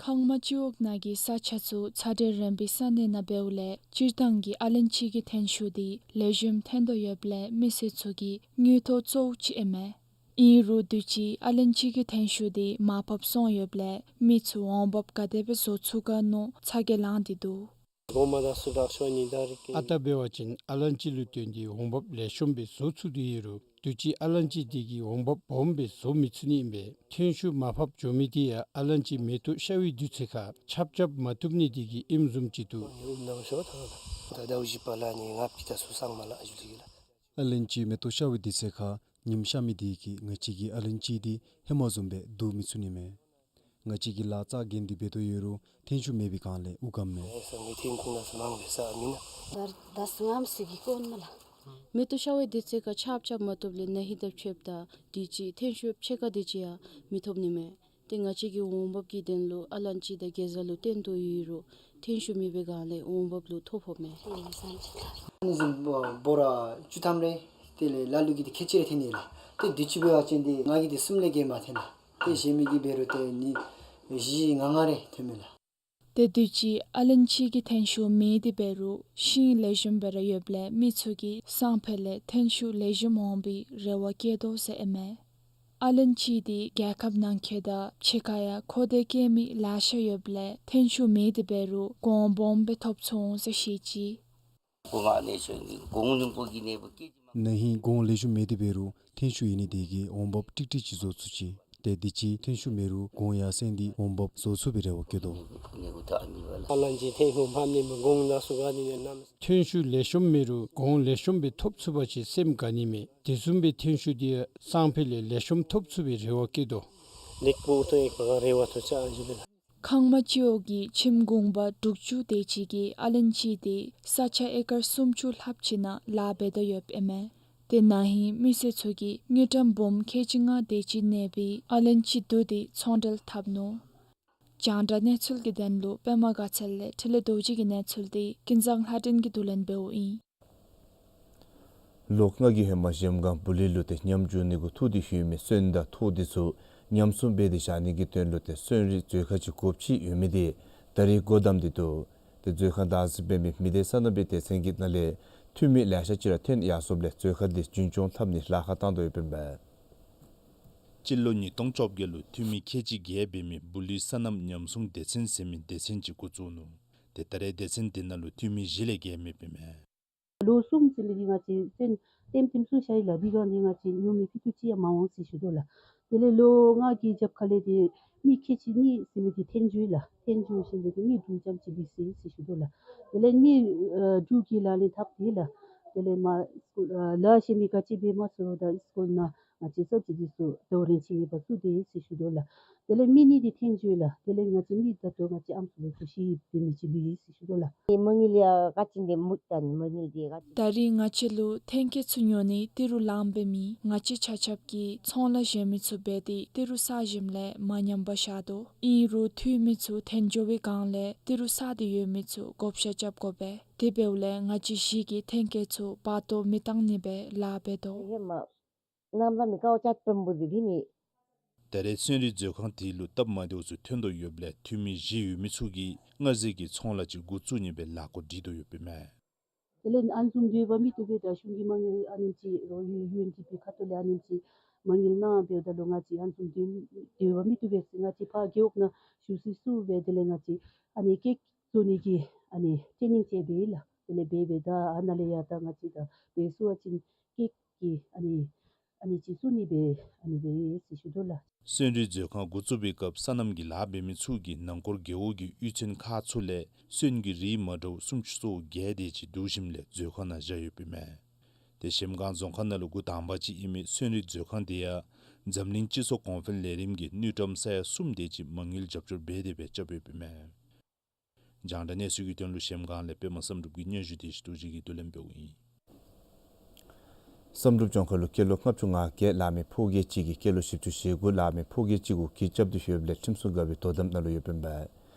ཁང་མ་སྤྱི་འོག་ནང་གི་ས་ཆ་ཚུ་ཚ་དྲོད་རན་པའི་ས་གནས་ནང་འབདཝ་ལས་སྤྱིར་བཏང་གི་ཨ་ལན་ཅི་གི་ཐོན་ཤུགས་འདི་ལེགས་ཤོམ་ཐོན་དོ་ཡོདཔ་ལས་མི་སེར་ཚུ་གི་དངུལ་ཐོག་གཙོ་བོ་ཅིག་ཨིན་མས། ཨིན་རུང་དུས་ཅི་ཨ་ལན་ཅི་གི་ཐོན་ཤུགས་འདི་མར་བབས་སོང་ཡོདཔ་ལས་མི་ཚུ་འོང་འབབ་ག་དེ་སྦེ་བཟོ་ཚུགས་ག་མནོ་ཚ་གྱང་ལང་སྟེ་འདུག། ཨ་རྟག་འབད་བ་ཅིན་ཨ་ལན་ཅི་ལུ་བརྟེན་ཏེ་འོང་འབབ་ལེགས་ཤོམ་སྦེ་བཟོ་ཚུགས་ཏེ་ཡོད་རུང་དུས་ཅི་ཨ་ལན་ཅི་འདི་གིས་འོང་འབབ་སྦོམ་སྦེ་བཟོ་མི་ཚུགས་ནི་ཨིན་པས། ཐོན་ཤུགས་མར་བབས་འགྱོ་མི་འདི་ཡང་ཨ་ལན་ཅི་མེ་ཏོག་ཤར་བའི་དུས་ཚོད་ཁར་ཆརཔ་རྐྱབ་མ་བཏུབ་ནི་འདི་གིས་ཨིནམ་བཟུམ་ཅིག་འདུག། ཨ་ལན་ཅི་མེ་ཏོག་ཤར་བའི་དུས་ཚོད་ཁར་ཉིམ་ཤར་མི་འདི་གིས་ང་བཅས་ཀྱི་ཨ་ལན་ཅི་འདི་ཧེ་མ་བཟུམ་སྦེ་བསྡུ་མི་ཚུགས་ནི་མས། ང་བཅས་ཀྱིས་ལཱ་རྩ་འགེངས་ཏེ་འབད་དོ་ཡོད་རུང་ཐོན་ཤུགས་མེད་པའི་སྒང་ལས་དབུགས་སྐམ་མས། མེ་ཏོག་ཤར་བའི་དུས་ཚོད་ཁར་ཆརཔ་རྐྱབ་མ་བཏུབ་ལས་ནཱ་ཧིང་དང་ཕྱདཔ་ད་དུས་ཅི་ཐོན་ཤུགས་ཕྱེད་ཀ་དེ་ཅིག་ཡང་མི་ཐོབ་ནི་མས། ཏེ་ང་བཅས་ཀྱིས་འོང་འབབ་ཀྱི་དོན་ལུ་ཨ་ལན་ཅི་དང་གེ་ཛ་ལུ་བརྟེན་དོ་ཡོད་རུང་ཐོན་ཤུགས་མེད་པའི་སྒང་ལས་འོང་འབབ་ལུ་ཐོ་ཕོགཔ་མས། ཨ་ནི་བཟུམ་འབོ་ར་བཅུ་ཐམ་རེ་དེ་ལས་ལ་ལུ་གིས་ཏེ་ཁལ་གཅིག་རེ་ཐོན་ནི་ལགས། ཏེ་དུས་ཅི་འབད་བ་ཅིན་ཏེ་ང་གིས་ཏེ་གསུམ་ལས་བརྒལ་མ་ཐོན་ལགས། ཏེ་གཞན་མི་གིས་འབད་རུང་ཏེ་ནི་བཞི་ལྔ་ལྔ་རེ་ཐོན་མས་ལགས། ཏེ་དུས་ཅི་ཨ་ལན་ཅི་གི་ཐོན་ཤུགས་མེད་དེ་འབད་རུང་ཤིང་ལེགས་ཤོམ་སྦེ་ར་ཡོདཔ་ལས་མི་ཚུ་གིས་སང་ཕོད་ལས་ཐོན་ཤུགས་ལེགས་ཤོམ་འོང་པའི་རེ་བ་བསྐྱེད་དོ་ཟེར་ཨིན་མས། ཨ་ལན་ཅི་འདི་རྒྱལ་ཁབ་ནང་འཁོད་དང་ཕྱི་ཁར་ཡང་མཁོ་འདོད་བསྐྱེད་མི་ལེ་ཤ་ཡོདཔ་ལས་ཐོན་ཤུགས་མེད་དེ་འབད་རུང་གོང་སྦོམ་སྦེ་ཐོབ་ཚུགས་འོང་ཟེར་བཤད་ཅི། ནཱ་ཧིང་གོང་ལེགས་ཤོམ་མེད་དེ་འབད་རུང་ཐོན་ཤུགས་ཡོད་ནི་དེ་གིས་འོང་འབབ་ཀྲིག་ཀྲི་ཅིག་བཟོ་ཚུགས་ཅི། ཏེ་དུས་ཅི་ཐོན་ཤུགས་མེད་རུང་གོང་ཡར་སེང་སྟེ་འོང་འབབ་བཟོ་ཚུགས་པའི་རེ་བ་བསྐྱེད་དོ། ཨ་ལན་ཅི་ཐོན་ཤུགས་མེད་ནི་མི་གོང་ནང་སུ་ག་ནི་ནི་ནམ། ཐོན་ཤུགས་ལེགས་ཤོམ་མེད་རུང་གོང་ལེགས་ཤོམ་སྦེ་ཐོབ་ཚུགས་པ་ཅིན་སེམས་དགའ་ནི་མས། དེ་བཟུམ་སྦེ་ཐོན་ཤུགས་འདི་ཡང་སང་ཕོད་ལས་ལེགས་ཤོམ་ཐོབ་ཚུགས་པའི་རེ་བ་བསྐྱེད་དོ། ལེགས་པོ་ཐོན་ཡི་ག་རེ་བ་ཐོབ་ཅི་ཨ་ཇུ་ལེ། ཁང་མ་སྤྱི་འོག་གི་ཁྱིམ་གུང་པ་དྲུག་ཅུ་དེ་ཅིག་གིས་ཨ་ལན་ཅི་འདི་ས་ཆ་ཨེ་ཀར་སུམ་ཅུ་ལྷགཔ་ཅིག་ནང་ལཱ་འབད་དོ་ཡོདཔ་ཨིན་མས། ཏེ་ནཱ་ཧིང་མི་སེར་ཚུ་གིས་དངུལ་ཀྲམ་འབུམ་ཁལ་གཅིག་ལྔ་དེ་ཅིག་གནས་པའི་ཨ་ལན་ཅི་བསྡུ་སྟེ་ཚོང་འབྲེལ་འཐབ་ནུག། རྒྱང་བསྒྲགས་གནས་ཚུལ་གྱི་དོན་ལུ་པདྨ་དགའ་ཚལ་ལས་འཕྲིན་ལས་རྡོ་རྗེ་གི་གནས་ཚུལ་འདི་ཀུན་བཟང་ལྷ་སྒྲོན་གྱིས་བསྡུ་ལེན་འབདཝ་ཨིན། ལོ་ལྔ་གི་ཧེ་མ་གཞལམ་སྒང་སྦུག་ལུ་ཏེ་ཉམས་འགྱོ་ནི་གུ་ཐུག་སྟེ་ཡོད་མི་སོན་དང་ཐོག་དེ་ཚུ་ཉམས་སྲུང་འབད་དེ་བཞག་ནི་གི་དོན་ལུ་ཏེ་སོན་རིགས་མཛོད་ཁང་ཅིག་སྒོ་ཕྱེ་ཡོད་མི་འདི་ད་རིས་སྒོ་བསྡམས་ཏེ་འདུག། ཏེ་མཛོད་ཁང་བདག་འཛིན་འབད་མི་མི་སྡེ་སོ་ནམ་པའི་སྡེ་ཚན་གྱི་ནང་ལས་འཐུས་མི་ལེ་ཤ་ཅིག་ར་ཐོན་ཡར་སོངམ་ལས་མཛོད་ཁང་འདི་རྒྱུན་སྐྱོང་འཐབ་ནི་ལཱ་ཁག་བཏང་དོ་ཡོདཔ་ཨིན་པས། སྤྱི་ལོ་ཉིས་སྟོང་བཅོ་བརྒྱད་ལུ་འཐུས་མི་ཁལ་གཅིག་བརྒལ་འབད་མི་སྦུག་ལུ་སོ་ནམ་ཉམས་སྲུང་སྡེ་ཚན་ཟེར་མི་སྡེ་ཚན་ཅིག་འགོ་བཙུགས་ནུག། ཏེ་ད་རེས་སྡེ་ཚན་འདི་ནང་ལུ་འཐུས་མི་བཞི་ལས་བརྒལ་མེདཔ་ཨིན་མས། ལོ་གསུམ་ཅིག་ལས་འདི་ང་བཅས་སོན་ལྟདམོ་ཐིམ་སོང་ཤར་ཡི་ལགས། དེ་སྒང་འདི་ང་བཅས་ཉོ་མི་ཕུད་རྡོག་གཅིག་ཡང་མ་འོང་ཟེར་ཞུ་དོ་ལགས། དེ་ལས་ལོ་ལྔ་གི་རྒྱབ་ཁ་ལས་དེ་མི་ཁལ་གཅིག་གཉིས་ཟེར་མི་དེ་འཐོན་འགྱོ་ཡི་ལགས། འཐོན་འགྱོ་ཞིནམ་ལས་དེ་མི་དྲུག་ཙམ་ཅིག་ལུས་སོ་ཡི་ཟེར་ཞུ་དོ་ལགས། དེ་ལས་མི་ཨ་དྲུག་གི་ལག་ལེན་འཐབ་སྟེ་ལགས། དེ་ལས་མ་སི་ཀུལ་ཨ་ལཱ་བཤད་མི་ག་ཅི་འབད་མ་ཚུགས་རུང་ད་སི་ཀུལ་ནང་ང་བཅས་ས་ཅིག་འདི་ཚུ་ཟླཝ་རེ་ཆིངས་ཡིག་པ་བཙུགས་ཏེ་ཡོད་ཟེར་ཞུ་དོ་ལགས། དེ་ལས་མི་གཉིས་འདི་འཐོན་འགྱོ་ཡི་ལགས། དེ་ལས་ང་བཅས་མི་ད་ལྟོ་ང་བཅས་ཨམ་སྲུ་ལུ་འཁྲུག་ཤི་འབད་མི་ཅིག་ལུས་ཡི་ཟེར་ཞུ་དོ་ལགས། མ་དངུལ་ཡང་ག་ཅི་འདི་མུ་ད་མ་དངུལ་འདི་ག་ཅི། ད་རེས་ང་བཅས་ལུ་ཐོན་སྐྱེད་ཚུ་ཉོ་ནི་ཏི་རུ་ལངམ་འབད་མི་ང་བཅས་ཆ་ཁྱབ་ཀྱིས་ཚོང་ལཱ་གཞན་མི་ཚུ་འབད་དེ་ཏི་རུ་བསགས་ཞིནམ་ལས་མ་ཉམས་པར་བཞག་དོ། ཨིན་རུང་འཐུས་མི་ཚུ་འཐོན་འགྱོ་བའི་སྒང་ལས་ཏི་རུ་བསགས་ཏེ་ཡོད་མི་ཚུ་བགོ་བཤའ་རྐྱབ་དགོ་པས། དེ་འབདཝ་ལས་ང་བཅས་གཞིས་ཀྱི་ཐོན་སྐྱེད་ཚུ་བར་སྟོང་མི་བཏང་ནི་སྦེ་ལཱ་འབད་དོ། ཧེ་མ་གནམ་ས་མི་ཀའོ་ཅ་དཔོན་པོ་འདི་ཕི་ནི། ད་རེས་སོན་རི་མཛོད་ཁང་དེ་ལུ་སྟབས་མ་བདེཝ་ཚུ་ཐོན་དོ་ཡོདཔ་ལས་འཐུས་མི་བཞི་ཡོད་མི་ཚུ་གིས་སྔར་ཟེར་གྱི་ཚོང་ལཱ་ཅིག་འགོ་བཙུགས་ནི་སྦེ་ལཱ་འགོ་སྒྲིག་དོ་ཡོདཔ་ཨིན་མས། དེ་ལས་ཨ་ནི་བཟུམ་དེ་འབད་མི་བཏུབ་པས། ད་གཞུང་གི་མ་དངུལ་ཨ་ནེམ་ཅིག་རོགས་ཡུ་ཨེན་ཌི་པི་ཁ་ཐུག་ལས་ཨ་ནེམ་ཅིག་མ་དངུལ་གནང་འབདཝ་ད་ལུ་ང་བཅས་ཨ་ནི་བཟུམ་དེ་དེ་འབད་མི་བཏུབ་པས་ཟེར་ང་བཅས་ཕར་རྒེད་འོག་ནང་ཞུ་ས་ཚུ་སྦེ་དེ་ལས་ང་བཅས་ཨ་ནི་ཀེཀ་བཟོ་ནི་གི་ཨ་ནི་ཊེ་ནིང་ཅིག་འབད་ཡི་ལགས། དེ་ལས་འབད་འབདཝ་ད་ཨ་ནཱ་ལས་ཡང་ད་ང་བཅས་ད་འབད་ཚུགས་པ་ཅིན་ཀེཀ་གི་ཨ་ནི་ཨ་ནི་ཅིག་བཙུགས་ནི་སྦེ་ཨ་ནི་སྦེ་ཡོད་ཟེར་ཞུ་དོ་ལགས། སོན་རི་མཛོད་ཁང་འགོ་བཙུགས་པའི་སྐབས་སོ་ནམ་གྱི་ལཱ་འབད་མི་ཚུ་གིས་ནང་འཁོར་རྒེད་འོག་གི་གཡུས་ཚན་ཁག་ཚུ་ལས་སོན་གྱི་རིགས་མ་འདྲཝ་སུམ་ཅུ་སོ་བརྒྱད་དེ་ཅིག་བསྡུ་ཞིནམ་ལས་མཛོད་ཁང་ནང་བཞག་ཡོདཔ་ཨིན་མས། དེ་གཞལམ་སྒང་རྫོང་ཁག་ནང་ལུ་འགོ་དང་པ་ཅིག་ཨིན་མི་སོན་རི་མཛོད་ཁང་དེ་ཡང་འཛམ་གླིང་སྤྱི་ཚོགས་གོང་འཕེལ་ལས་རིམ་གྱི་དངུལ་ཀྲམ་ས་ཡ་གསུམ་དེ་ཅིག་མ་དངུལ་རྒྱབ་སྐྱོར་འབད་དེ་སྦེ་རྐྱབ་ཡོདཔ་ཨིན་མས། རྒྱང་བསྒྲགས་གནས་ཚུལ་གྱི་དོན་ལུ་གཞལམ་སྒང་ལས་པདྨ་བསམ་གྲུབ་ཀྱི་སྙན་ཞུ་དེ་ཅིག་ཏུ་ཅིག་གིས་བསྡུ་ལེན་འབདཝ་ཨིན། བསམ་གྲུབ་ལྗོངས་མཁར་ལུ་སྐྱེས་ལོ་ལྔ་བཅུ་ང་བརྒྱད་ལང་མི་ཕོ་སྐྱེས་ཅིག་གིས་སྐྱེས་ལོ་བཞི་བཅུ་ཞེ་དགུ་ལང་མི་ཕོ་སྐྱེས་ཅིག་གུ་གྱི་རྐྱབ་སྟེ་ཡོདཔ་ལས་ཁྲིམས་སྲུང་འགག་པའི་དོ་དམ་ནང་ལུ་ཡོདཔ་ཨིན་པས།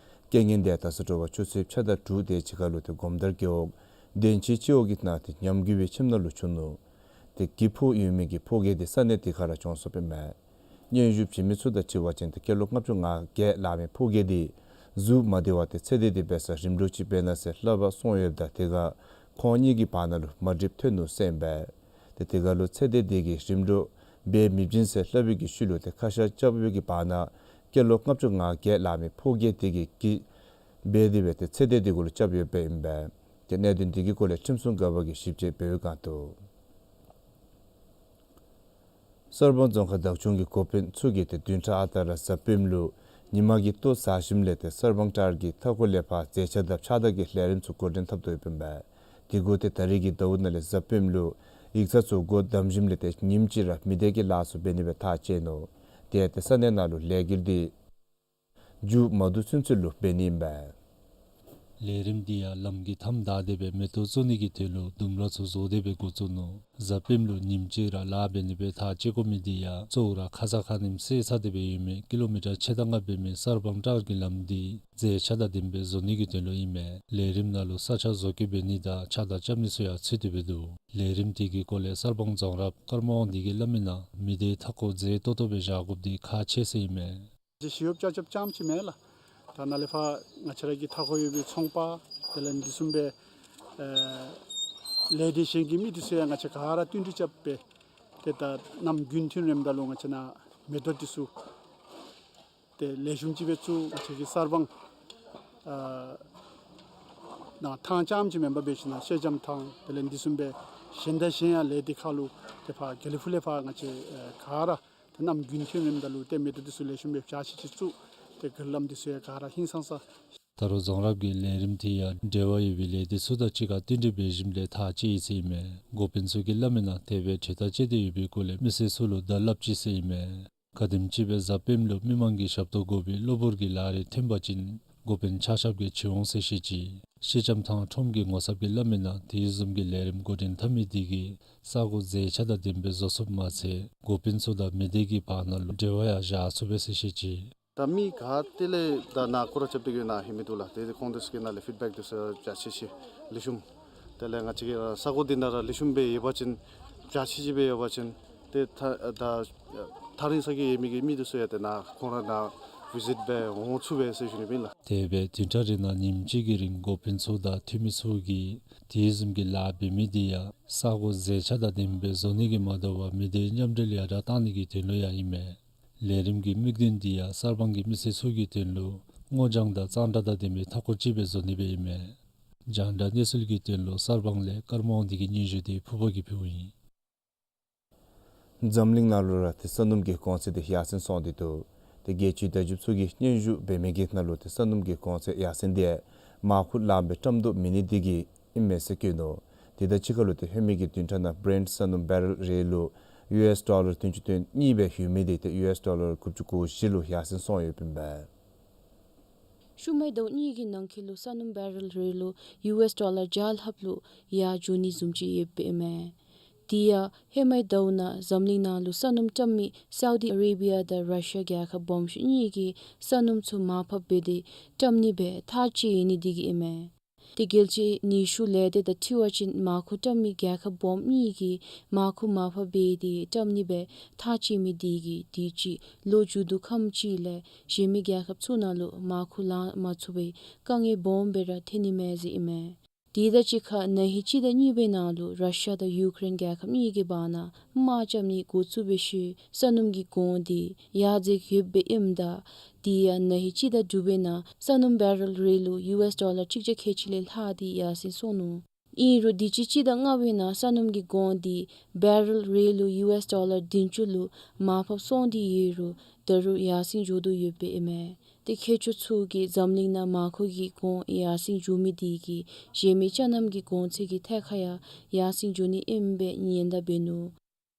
རྐྱེན་ངན་དེ་ད་ས་དྲོ་པ་ཆུ་ཚོད་ཕྱེད་དང་དྲུག་དེ་ཅིག་ཁར་ལུ་ཏེ་སྒོམ་དར་རྒེད་འོག་བདེན་ཆེན་སྤྱི་འོག་གི་ནང་ཏེ་ཉམས་རྒུད་པའི་ཁྱིམ་ནང་ལུ་བྱུང་ནུག། ཏེ་གྱི་ཕོ་ཡོད་མི་གི་ཕོ་སྐྱེས་དེ་ས་གནས་དེ་ཁར་ར་བྱོན་སོཔ་ཨིན་མས། སྙན་ཞུ་བྱིན་མི་ཚུ་དང་འཁྲིལ་བ་ཅིན་ཏེ་སྐྱེས་ལོ་ལྔ་བཅུ་ང་བརྒྱད་ལང་མི་ཕོ་སྐྱེས་དེ་གཟུགས་མ་བདེ་བ་ཏེ་ཚེ་འདས་དེ་འབད་སར་རིམ་གྲོ་ཅིག་འབད་ན་ཟེར་སླབ་པར་སོང་ཡོདཔ་ད་དེ་ཁར་ཁོང་གཉིས་ཀྱི་བར་ན་ལུ་མ་འགྲིགཔ་ཐོན་ནུག་ཟེར་ཨིན་པས། ཏེ་དེ་ཁར་ལུ་ཚེ་འདས་དེ་གིས་རིམ་གྲོ་འབད་མི་བྱིན་ཟེར་སླབ་པའི་གི་ཤུལ་ལུ་ཏེ་ཁ་ཤ་རྐྱབ་པའི་གི་བར་ན་སྐྱེས་ལོ་ལྔ་བཅུ་ང་བརྒྱད་ལང་མི་ཕོ་སྐྱེས་དེ་གིས་གྱི་འབད་དེ་སྦེ་ཏེ་ཚེ་འདས་དེ་གུ་ལུ་རྐྱབ་ཡོདཔ་ཨིན་པས། ཏེ་གནད་དོན་དེ་གི་སྐོར་ལས་ཁྲིམས་སྲུང་འགག་པ་གིས་ཞིབ་དཔྱད་འབད་བའི་སྒང་དུ་གསར་སྤང་རྫོང་ཁག་བདག་སྐྱོང་གི་འགོ་དཔོན་ཚུ་གིས་ཏེ་བདུན་ཕྲག་ཨ་རྟག་ར་གཟའ་སྤེནམ་ལུ་ཉི་མ་གི་ལྟོ་བཟའ་ཞིནམ་ལས་ཏེ་གསར་སྤང་བྲག་གི་མཐའ་འཁོར་ལས་ཕར་མཛེས་ཆ་དང་ཕྱག་བདར་གྱི་ལས་རིམ་ཚུ་འགོ་འདྲེན་འཐབ་དོ་ཡོདཔ་ཨིན་པས། དེ་གུ་ཏེ་ད་རེས་ཀྱི་ཟླཝ་ནང་ལས་གཟའ་སྤེནམ་ལུ་ཡིག་ཚང་ཚུ་སྒོ་བསྡམས་ཞིནམ་ལས་ཏེ་ཉིནམ་གཅིག་ར་མི་སྡེ་གི་ལཱ་ཚུ་འབད་ནི་སྦེ་ཐག་བཅད་ནུག། དེ་ཡང་ཏེ་ས་གནས་ནང་ལུ་ལས་འགུལ་དེ་མཇུག་མ་བསྡུ་ཚུན་ཚོད་ལུ་འབད་ནི་ཨིན་པས། ལས་རིམ་འདི་ཡང་ལམ་གྱི་མཐའམ་བདའ་སྟེ་སྦེ་མེ་ཏོག་བཙུགས་ནི་གི་དོན་ལུ་ལྡུམ་ར་ཚུ་བཟོ་སྟེ་སྦེ་འགོ་བཙུགས་ནུག། གཟའ་སྤེནམ་ལུ་ཉིནམ་གཅིག་ར་ལཱ་འབད་ནི་སྦེ་ཐག་བཅད་དགོ་མི་འདི་ཡང་གཙོ་བོ་ར་ཁ་ཙ་ཁ་ཉིནམ་བསལ་ཚར་ཏེ་སྦེ་ཡོད་མི་ཀི་ལོ་མི་ཊར་ཕྱེད་དང་ལྔ་འབད་མི་གསར་སྤང་བྲག་གི་ལམ་འདི་མཛེས་ཆ་དང་ལྡནམ་སྦེ་བཟོ་ནི་གི་དོན་ལུ་ཨིན་མས། ལས་རིམ་ནང་ལུ་ས་ཆ་བཟོ་བཀོད་འབད་ནི་དང་ཕྱག་བདར་རྐྱབ་ནི་ཚུ་ཡང་ཚུད་དེ་སྦེ་འདུག། ལས་རིམ་དེ་གི་སྐོར་ལས་གསར་སྤང་རྫོང་རཔ་ཀརྨ་དབང་འདུས་ཀྱིས་སླབ་མིའི་ནང་མི་སྡེའི་མཐའ་འཁོར་མཛེས་ཏོག་ཏོ་སྦེ་བཞག་དགོཔ་འདི་ཁག་ཆེ་ཟེར་ཨིན་མས། ཞི་གཡོགཔ་ཆ་ཁྱབ་རྐྱངམ་ཅིག་མེན་ལགས། ད་ནཱ་ལས་ཕར་ང་བཅས་ར་གི་མཐའ་འཁོར་ཡོད་པའི་ཚོང་པ་དེ་ལས་འདི་བཟུམ་སྦེ་ཨེ་ལས་སྡེ་གཞན་གྱི་མི་འདི་ཚུ་ཡང་ང་བཅས་ག་ར་བསྟུན་གྲོས་རྐྱབ་སྦེ་ཏེ་ད་གནམ་དགུན་ཐོན་རནམ་ད་ལུ་ང་བཅས་ནཱ་མེ་ཏོག་འདི་ཚུ་ཏེ་ལེགས་ཤོམ་ཅིག་སྦེ་བཙུགས། ང་བཅས་ཀྱི་གསར་སྤང་ཨ་ནང་ཐང་རྐྱངམ་ཅིག་མེན་པར་འབད་ཞིན་ན་ཤེ་ལྕམ་ཐང་དེ་ལས་འདི་བཟུམ་སྦེ་གཞན་དང་གཞན་ཡང་ལས་སྡེ་ཁག་ལུ་ཏེ་ཕར་དགེ་ལེགས་ཕུག་ལས་ཕར་ང་བཅས་ཨེ་ག་ར་ཏེ་གནམ་དགུན་ཐོན་རནམ་ད་ལུ་ཏེ་མེ་ཏོག་འདི་ཚུ་ལེགས་ཤོམ་སྦེ་བྱ་ཤིག་ཅིག་བཙུགས། ཏེ་གུ་ལམ་འདི་ཚུ་ཡང་ག་ར་ཧིང་སངས་ས། ད་རུང་རྫོང་རཔ་གིས་ལས་རིམ་དེ་ཡང་འབྲེལ་བ་ཡོད་པའི་ལས་སྡེ་ཚུ་དང་གཅིག་ཁར་བསྟུན་གྲོས་འབད་ཞིནམ་ལས་ཐག་བཅད་ཡི་ཟེར་ཨིན་མས། འགོ་དཔོན་ཚུ་གིས་སླབ་མིའི་ནང་དེ་སྦེ་གྲོས་ཐག་བཅད་དེ་ཡོད་པའི་སྐོར་ལས་མི་སེར་ཚུ་ལུ་བརྡ་སླབ་ཅི་ཟེར་ཨིན་མས། ག་དེམ་ཅིག་སྦེ་གཟའ་སྤེནམ་ལུ་མི་མང་གི་ཞབས་ཏོག་དགོ་པའི་གློ་བུར་གྱི་ལཱ་རེ་ཐོན་པ་ཅིན་འགོ་དཔོན་ཆ་ཁྱབ་ཀྱིས་ཅིག་འོང་ཟེར་བཤད་ཅི། ཤེ་ལྕམ་ཐང་ཁྲོམ་གྱི་ངོ་ཚབ་ཀྱིས་སླབ་མིའི་ནང་དེ་བཟུམ་གྱི་ལས་རིམ་འགོ་འདྲེན་འཐབ་མི་དེ་གིས་ས་གོ་མཛེས་ཆ་དང་ལྡནམ་སྦེ་བཟོ་ཚུགསཔ་མ་ཚད་འགོ་དཔོན་ཚུ་དང་མི་སྡེ་གི་བར་ན་ལུ་འབྲེལ་བ་ཡང་བཞག་ཚུགས་པས་ཟེར་བཤད་ཅི། ད་མི་ག་ཏེ་ལས་ད་ནཱ་སྐོར་ར་རྐྱབ་སྟེ་གི་ནཱ་ཧེ་མི་འདུག་ལགས། ཏེ་ཁོང་འདི་ཚུ་གི་ནང་ལས་ཕིཌ་བེཀ་འདི་ཚུ་བྱ་ཤེས་ཤེས་ལེགས་ཤོམ། དེ་ལས་ང་བཅས་ཀྱི་ས་གོ་འདི་ནང་ར་ལེགས་ཤོམ་སྦེ་ཡོད་པ་ཅིན་བྱ་ཤེས་ཤེས་སྦེ་ཡོད་པ་ཅིན་ཏེ་ཐ་ད་ཐག་རིང་ས་གི་ཡོད་མི་གི་མི་འདི་ཚུ་ཡང་ཏེ་ནཱ་ཁོང་ར་ནཱ་བི་ཟིཊ་འབད་འོང་ཚུགས་པས་ཟེར་ཞུ་ནི་ཨིན་ལགས། དེ་སྦེ་བདུན་ཕྲག་རེ་ནང་ཉིནམ་གཅིག་གི་རིང་འགོ་དཔོན་ཚུ་དང་འཐུས་མི་ཚུ་གིས་དེ་བཟུམ་གྱི་ལཱ་འབད་མི་དེ་ཡང་ས་གོ་མཛེས་ཆ་དང་ལྡནམ་སྦེ་བཟོ་ནི་གིས་མ་དོ་བར་མི་སྡེ་མཉམ་འབྲེལ་ཡར་དྲག་གཏང་ནི་གི་དོན་ལུ་ཡང་ཨིན་མས། ལས་རིམ་གྱི་དམིགས་དོན་འདི་ཡང་གསར་སྤང་གི་མི་སེར་ཚུ་གི་དོན་ལུ་སྔོ་ལྗང་དང་གཙང་སྦྲ་དང་ལྡན་པའི་མཐའ་འཁོར་ཅིག་སྦེ་བཟོ་ནི་སྦེ་ཨིན་མས། རྒྱང་བསྒྲགས་གནས་ཚུལ་གྱི་དོན་ལུ་གསར་སྤང་ལས་ཀརྨ་དབང་འདུས་ཀྱི་སྙན་ཞུ་དེ་ཕུརཔ་གིས་ཕུལཝ་ཨིན། འཛམ་གླིང་ནང་ལུ་ར་ཏེ་ས་སྣུམ་གྱི་གོང་ཚད་འདི་ཡར་སེང་སོང་སྟེ་འདུག། ཏེ་རྒྱལ་སྤྱིའི་བརྡ་བརྒྱུདཔ་ཚུ་གིས་སྙན་ཞུ་འབད་མི་གི་ནང་ལུ་ཏེ་ས་སྣུམ་གྱི་གོང་ཚད་ཡར་སེང་འདི་མར་ཁུ་ལངམ་སྦེ་བཀྲམ་དོ་མེད་ནི་འདི་གིས་ཨིན་མས་ཟེར་བཀོད་ནུག། དེ་དང་གཅིག་ཁར་ལུ་ཏེ་ཧེ་མའི་གི་བདུན་ཕྲག་ནང་བྷི་རེནཊ་ས་སྣུམ་བེ་རེལ་རེ་ལུ་ཡུ་ཨེསི་ཌོ་ལར་བདུན་ཅུ་དོན་གཉིས་སྦེ་ཡོད་མི་འདི་ཏེ་ཡུ་ཨེསི་ཌོ་ལར་དགུ་བཅུ་གོ་བཞི་ལུ་ཡར་སེང་སོང་ཡོདཔ་ཨིན་པས། ཤུལ་མའི་ཟླཝ་གཉིས་ཀྱི་ནང་འཁོད་ལུ་ས་སྣུམ་བེ་རེལ་རེ་ལུ་ཡུ་ཨེསི་ཌོ་ལར་བརྒྱ་ལྷགཔ་ལུ་ཡར་འགྱོ་ནི་བཟུམ་ཅིག་ཡོདཔ་ཨིན་མས། དེ་ཡང་ཧེ་མའི་ཟླཝ་ནང་འཛམ་གླིང་ནང་ལུ་ས་སྣུམ་བཀྲམ་མི་སའུ་ཌི་ཨ་རེ་བི་ཡ་དང་ར་ཤི་ཡ་རྒྱལ་ཁབ་སྦོམ་ཤོས་གཉིས་ཀྱིས་ས་སྣུམ་ཚུ་མར་ཕབ་འབད་དེ་བཀྲམ་ནི་སྦེ་ཐག་བཅད་ཡོད་ནི་འདི་གིས་ཨིན་མས། ཏེ་རྒྱལ་སྤྱི་ནུས་ཤུགས་ལས་སྡེ་དང་འཁྲིལ་བ་ཅིན་མར་ཁུ་བཀྲམ་མི་རྒྱལ་ཁབ་སྦོམ་གཉིས་ཀྱིས་མར་ཁུ་མར་ཕབ་འབད་དེ་བཀྲམ་ནི་སྦེ་ཐག་བཅད་མི་འདི་གིས་དུས་ཅི་ལོ་མཇུག་བསྡུ་ཁམས་ཅིག་ལས་གཞན་མི་རྒྱལ་ཁབ་ཚུ་ནང་ལུ་མར་ཁུ་ལང་མ་ཚུགས་པའི་དཀའ་ངལ་སྦོམ་སྦེ་ར་ཐོན་ནི་མས་ཟེར་ཨིན་མས། དེ་དང་གཅིག་ཁར་ན་ཧིང་སྤྱི་ཟླ་གཉིས་པའི་ནང་ལུ་ར་ཤི་ཡ་དང་ཡུ་ཀེ་རེན་རྒྱལ་ཁབ་གཉིས་ཀྱི་བར་ན་དམག་རྐྱབ་ནི་འགོ་བཙུགས་པའི་ཤུལ་ས་སྣུམ་གྱི་གོང་འདི་ཡར་འཛེགས་ཡོདཔ་ཨིནམ་ད་དེ་ཡང་ན་ཧིང་སྤྱི་ཟླ་དྲུག་པའི་ནང་ས་སྣུམ་བེ་རེལ་རེ་ལུ་ཡུ་ཨེསི་ཌོ་ལར་གཅིག་བརྒྱ་ཁལ་གཅིག་ལས་ལྷག་སྟེ་ཡར་སེང་སོང་ནུག། ཨིན་རུང་དུས་ཅི་སྤྱི་ཟླ་ལྔ་པའི་ནང་ས་སྣུམ་གྱི་གོང་འདི་བེ་རེལ་རེ་ལུ་ཡུ་ཨེསི་ཌོ་ལར་བདུན་ཅུ་ལུ་མར་ཕབ་སོང་སྟེ་ཡོད་རུང་ད་རུང་ཡར་སེང་འགྱོ་དོ་ཡོདཔ་ཨིན་མས། ཏེ་མཁས་མཆོག་ཚུ་གིས་འཛམ་གླིང་ནང་མར་ཁུ་གི་གོང་ཡར་སེང་འགྱོ་མི་འདི་གིས་གཞན་མི་ཅ་ལྔ་གི་གོང་ཚད་ཀྱི་ཐད་ཁར་ཡང་ཡར་སེང་འགྱོ་ནི་ཨིནམ་སྦེ་ཉེན་བརྡ་འབད་ནུག།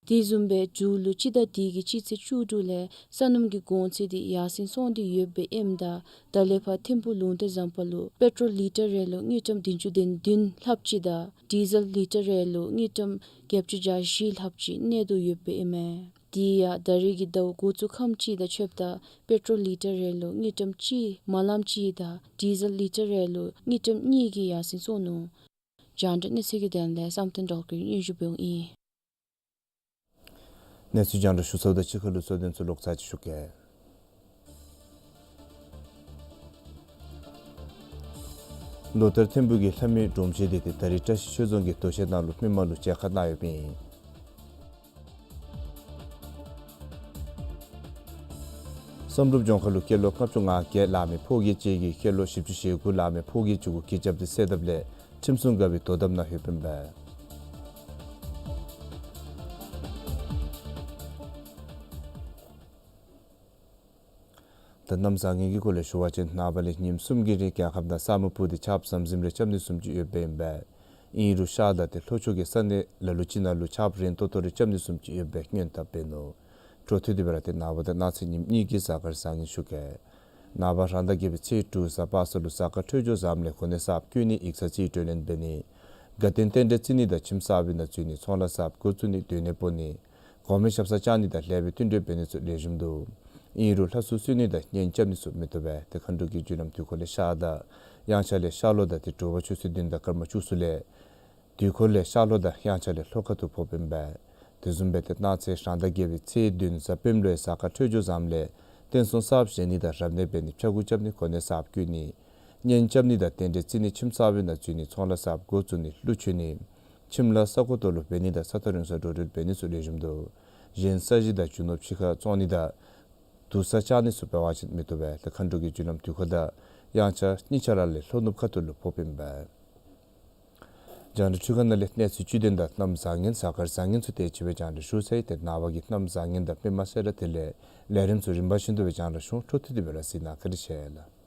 དེ་བཟུམ་སྦེ་མཇུག་ལུ་སྤྱི་ཟླ་འདི་གི་སྤྱི་ཚེས་བཅུ་དྲུག་ལས་ས་སྣུམ་གྱི་གོང་ཚད་འདི་ཡར་སེང་སོང་སྟེ་ཡོདཔ་ཨིནམ་ད་ད་ལས་ཕར་ཐིམ་ཕུག་ལུང་བསྟན་ཟམ་པ་ལུ་པེ་ཊོལ་ལི་ཊར་རེ་ལུ་དངུལ་ཀྲམ་བདུན་ཅུ་དོན་བདུན་ལྷགཔ་ཅིག་དང་ཌི་ཟེལ་ལི་ཊར་རེ་ལུ་དངུལ་ཀྲམ་བརྒྱད་ཅུ་གྱ་བཞི་ལྷགཔ་ཅིག་གནས་དོ་ཡོདཔ་ཨིན་མས། དེ་ཡང་ད་རེས་ཀྱི་ཟླཝ་འགོ་བཙུགས་ཁམས་ཅིག་དང་ཕྱདཔ་ད་པེ་ཊོལ་ལི་ཊར་རེ་ལུ་དངུལ་ཀྲམ་གཅིག་མ་ལངམ་ཅིག་དང་ཌི་ཟེལ་ལི་ཊར་རེ་ལུ་དངུལ་ཀྲམ་གཉིས་ཀྱིས་ཡར་སེང་སོང་ནུག། རྒྱང་བསྒྲགས་གནས་ཚུལ་གྱི་དོན་ལས་བསམ་གཏན་སྒྲོལ་དཀར་གྱིས་སྙན་ཞུ་འབདཝ་ཨིན། གནས་ཚུལ་རྒྱང་བསྒྲགས་ཞུ་ཚརཝ་དང་གཅིག་ཁར་ལུ་གཙོ་དོན་ཚུ་ལོག་ཚར་ཅིག་ཞུ་གེ། ལོ་ལྟར་ཐིམ་ཕུག་གི་ལྷ་མོའི་སྒྲོམ་གཞི་འདི་ཏེ་ད་རེས་བཀྲ་ཤིས་ཆོས་རྫོང་གི་དོ་ཤལ་ནང་ལུ་མི་མང་ལུ་མཇལ་ཁ་གནང་ཡོདཔ་ཨིན། བསམ་གྲུབ་ལྗོངས་མཁར་ལུ་སྐྱེས་ལོ་ལྔ་བཅུ་ང་བརྒྱད་ལང་མི་ཕོ་སྐྱེས་གཅིག་གིས་སྐྱེས་ལོ་བཞི་བཅུ་ཞེ་དགུ་ལང་མི་ཕོ་སྐྱེས་གཅིག་གུ་གྱི་རྐྱབ་སྟེ་བསད་དཔ་ལས་ཁྲིམས་སྲུང་འགག་པའི་དོ་དམ་ནང་ཡོདཔ་ཨིན་པས། ད་གནམ་བཟང་ངན་གྱི་སྐོར་ལས་ཞུ་བ་ཅིན་ནངས་པ་ལས་ཉིནམ་གསུམ་གྱི་རིང་རྒྱལ་ཁབ་ནང་ས་སྨུག་སྤུབས་ཏེ་ཆརཔ་ཟམ་ཟིམ་རེ་རྐྱབ་ནི་བཟུམ་ཅིག་ཡོདཔ་ཨིན་པས། ཨིན་རུང་ཤར་དང་ཏེ་ལྷོ་ཕྱོགས་ཀྱི་ས་གནས་ལ་ལུ་ཅིག་ནང་ལུ་ཆརཔ་རན་ཏོག་ཏོ་རེ་རྐྱབ་ནི་བཟུམ་ཅིག་ཡོདཔ་སྦེ་སྔོན་དཔག་འབད་ནུག། འཕྲོ་མཐུད་དེ་སྦེ་ར་ཏེ་ནངས་པ་དང་གནངས་ཚེ་ཉིནམ་གཉིས་ཀྱི་གཟའ་སྐར་བཟང་ངན་ཞུ་གེ། ནངས་པ་རང་ཟླ་བརྒྱད་པའི་ཚེས་དྲུག་གཟའ་པ་སངས་ལུ་གཟའ་སྐར་འཕྲོད་སྦྱོར་བཟངམ་ལས་གོ་གནས་གསརཔ་བསྐོ་ནི་ཡིག་ཚང་རྩིས་སྤྲོད་ལེན་འབད་ནི། དགའ་སྟོན་རྟེན་འབྲེལ་བརྩི་ནི་དང་ཁྱིམ་གསར་པའི་ནང་འཛུལ་ནི་ཚོང་ལཱ་གསརཔ་འགོ་བཙུགས་ནི་སྡོད་གནས་སྤོ་ནི། གོང་མའི་ཞབས་སར་བཅར་ནི་དང་ལེགས་པའི་བསྟུན་གྲོས་འབད་ནི་ཚུ་ལེགས་ཤོམ་འདུག། ཨིན་རུང་ལྷ་སྲུང་གསོལ་ནི་དང་གཉེན་རྐྱབ་ནི་ཚུ་མི་བཏུབ་པས། ཏེ་མཁའ་འགྲོ་གི་རྒྱུ་ལམ་དུས་འཁོར་ལས་ཤར་དང་དབྱངས་འཆར་ལས་ཤར་ལྷོ་དང་ཏེ་དྲོ་པ་ཆུ་ཚོད་བདུན་དང་སྐར་མ་བཅུ་གསུམ་ལས་དུས་འཁོར་ལས་ཤར་ལྷོ་དང་དབྱངས་འཆར་ལས་ལྷོ་ཁ་ཐུག་ཕོགཔ་ཨིན་པས། དེ་བཟུམ་སྦེ་ཏེ་གནངས་ཚེ་རང་ཟླ་བརྒྱད་པའི་ཚེས་བདུན་གཟའ་སྤེནམ་ལུ་ཡང་གཟའ་སྐར་འཕྲོད་སྦྱོར་བཟངམ་ལས་རྟེན་གསུམ་གསརཔ་བཞེངས་ནི་དང་རབ་གནས་འབད་ནི་ཕྱྭ་འགུགས་རྐྱབ་ནི་གོ་གནས་གསརཔ་བསྐོ་ནི། གཉེན་རྐྱབ་ནི་དང་རྟེན་འབྲེལ་བརྩི་ནི་ཁྱིམ་གསར་པའི་ནང་འཛུལ་ནི་ཚོང་ལཱ་གསརཔ་འགོ་བཙུགས་ནི་གླུ་མཆོད་ནི། ཁྱིམ་ལཱ་ས་གོ་ཏོག་ལུ་འབད་ནི་དང་ས་ཐག་རིང་སར་འགྲོ་འགྲུལ་འབད་ནི་ཚུ་ལེགས་ཤོམ་འདུག། གཞན་ས་གཞི་དང་རྒྱུ་ནོར་ཕྱི་ཁར་བཙོང་ནི་དང་དུར་ས་བཅག་ནི་ཚུ་འབད་བ་ཅིན་མི་བཏུབ་པས། ཏེ་མཁའ་འགྲོ་གི་རྒྱུ་ལམ་དུས་འཁོར་དང་དབྱངས་འཆར་གཉིས་ཆ་ར་ལས་ལྷོ་ནུབ་ཁ་ཐུག་ལུ་ཕོགཔ་ཨིན་པས། རྒྱང་བསྒྲགས་འཕྲུལ་ཁང་ནང་ལས་གནས་ཚུལ་བཅུད་ལྡན་དང་གནམ་བཟང་ངན་གཟའ་སྐར་བཟང་ངན་ཚུ་དེ་ཅིག་སྦེ་རྒྱང་བསྒྲགས་ཞུ་ཚར་ཡི། ཏེ་ནངས་པ་གི་གནམ་བཟང་ངན་དང་མི་མང་གསལ་བསྒྲགས་དེ་ལས་ལས་རིམ་ཚུ་རིམ་པ་བཞིན་དུ་སྦེ་རྒྱང་བསྒྲགས་ཞུ་འོང་། འཕྲོ་མཐུད་དེ་སྦེ་ར་གཟིགས་གནང་བཀའ་དྲིན་ཆེ་ལགས།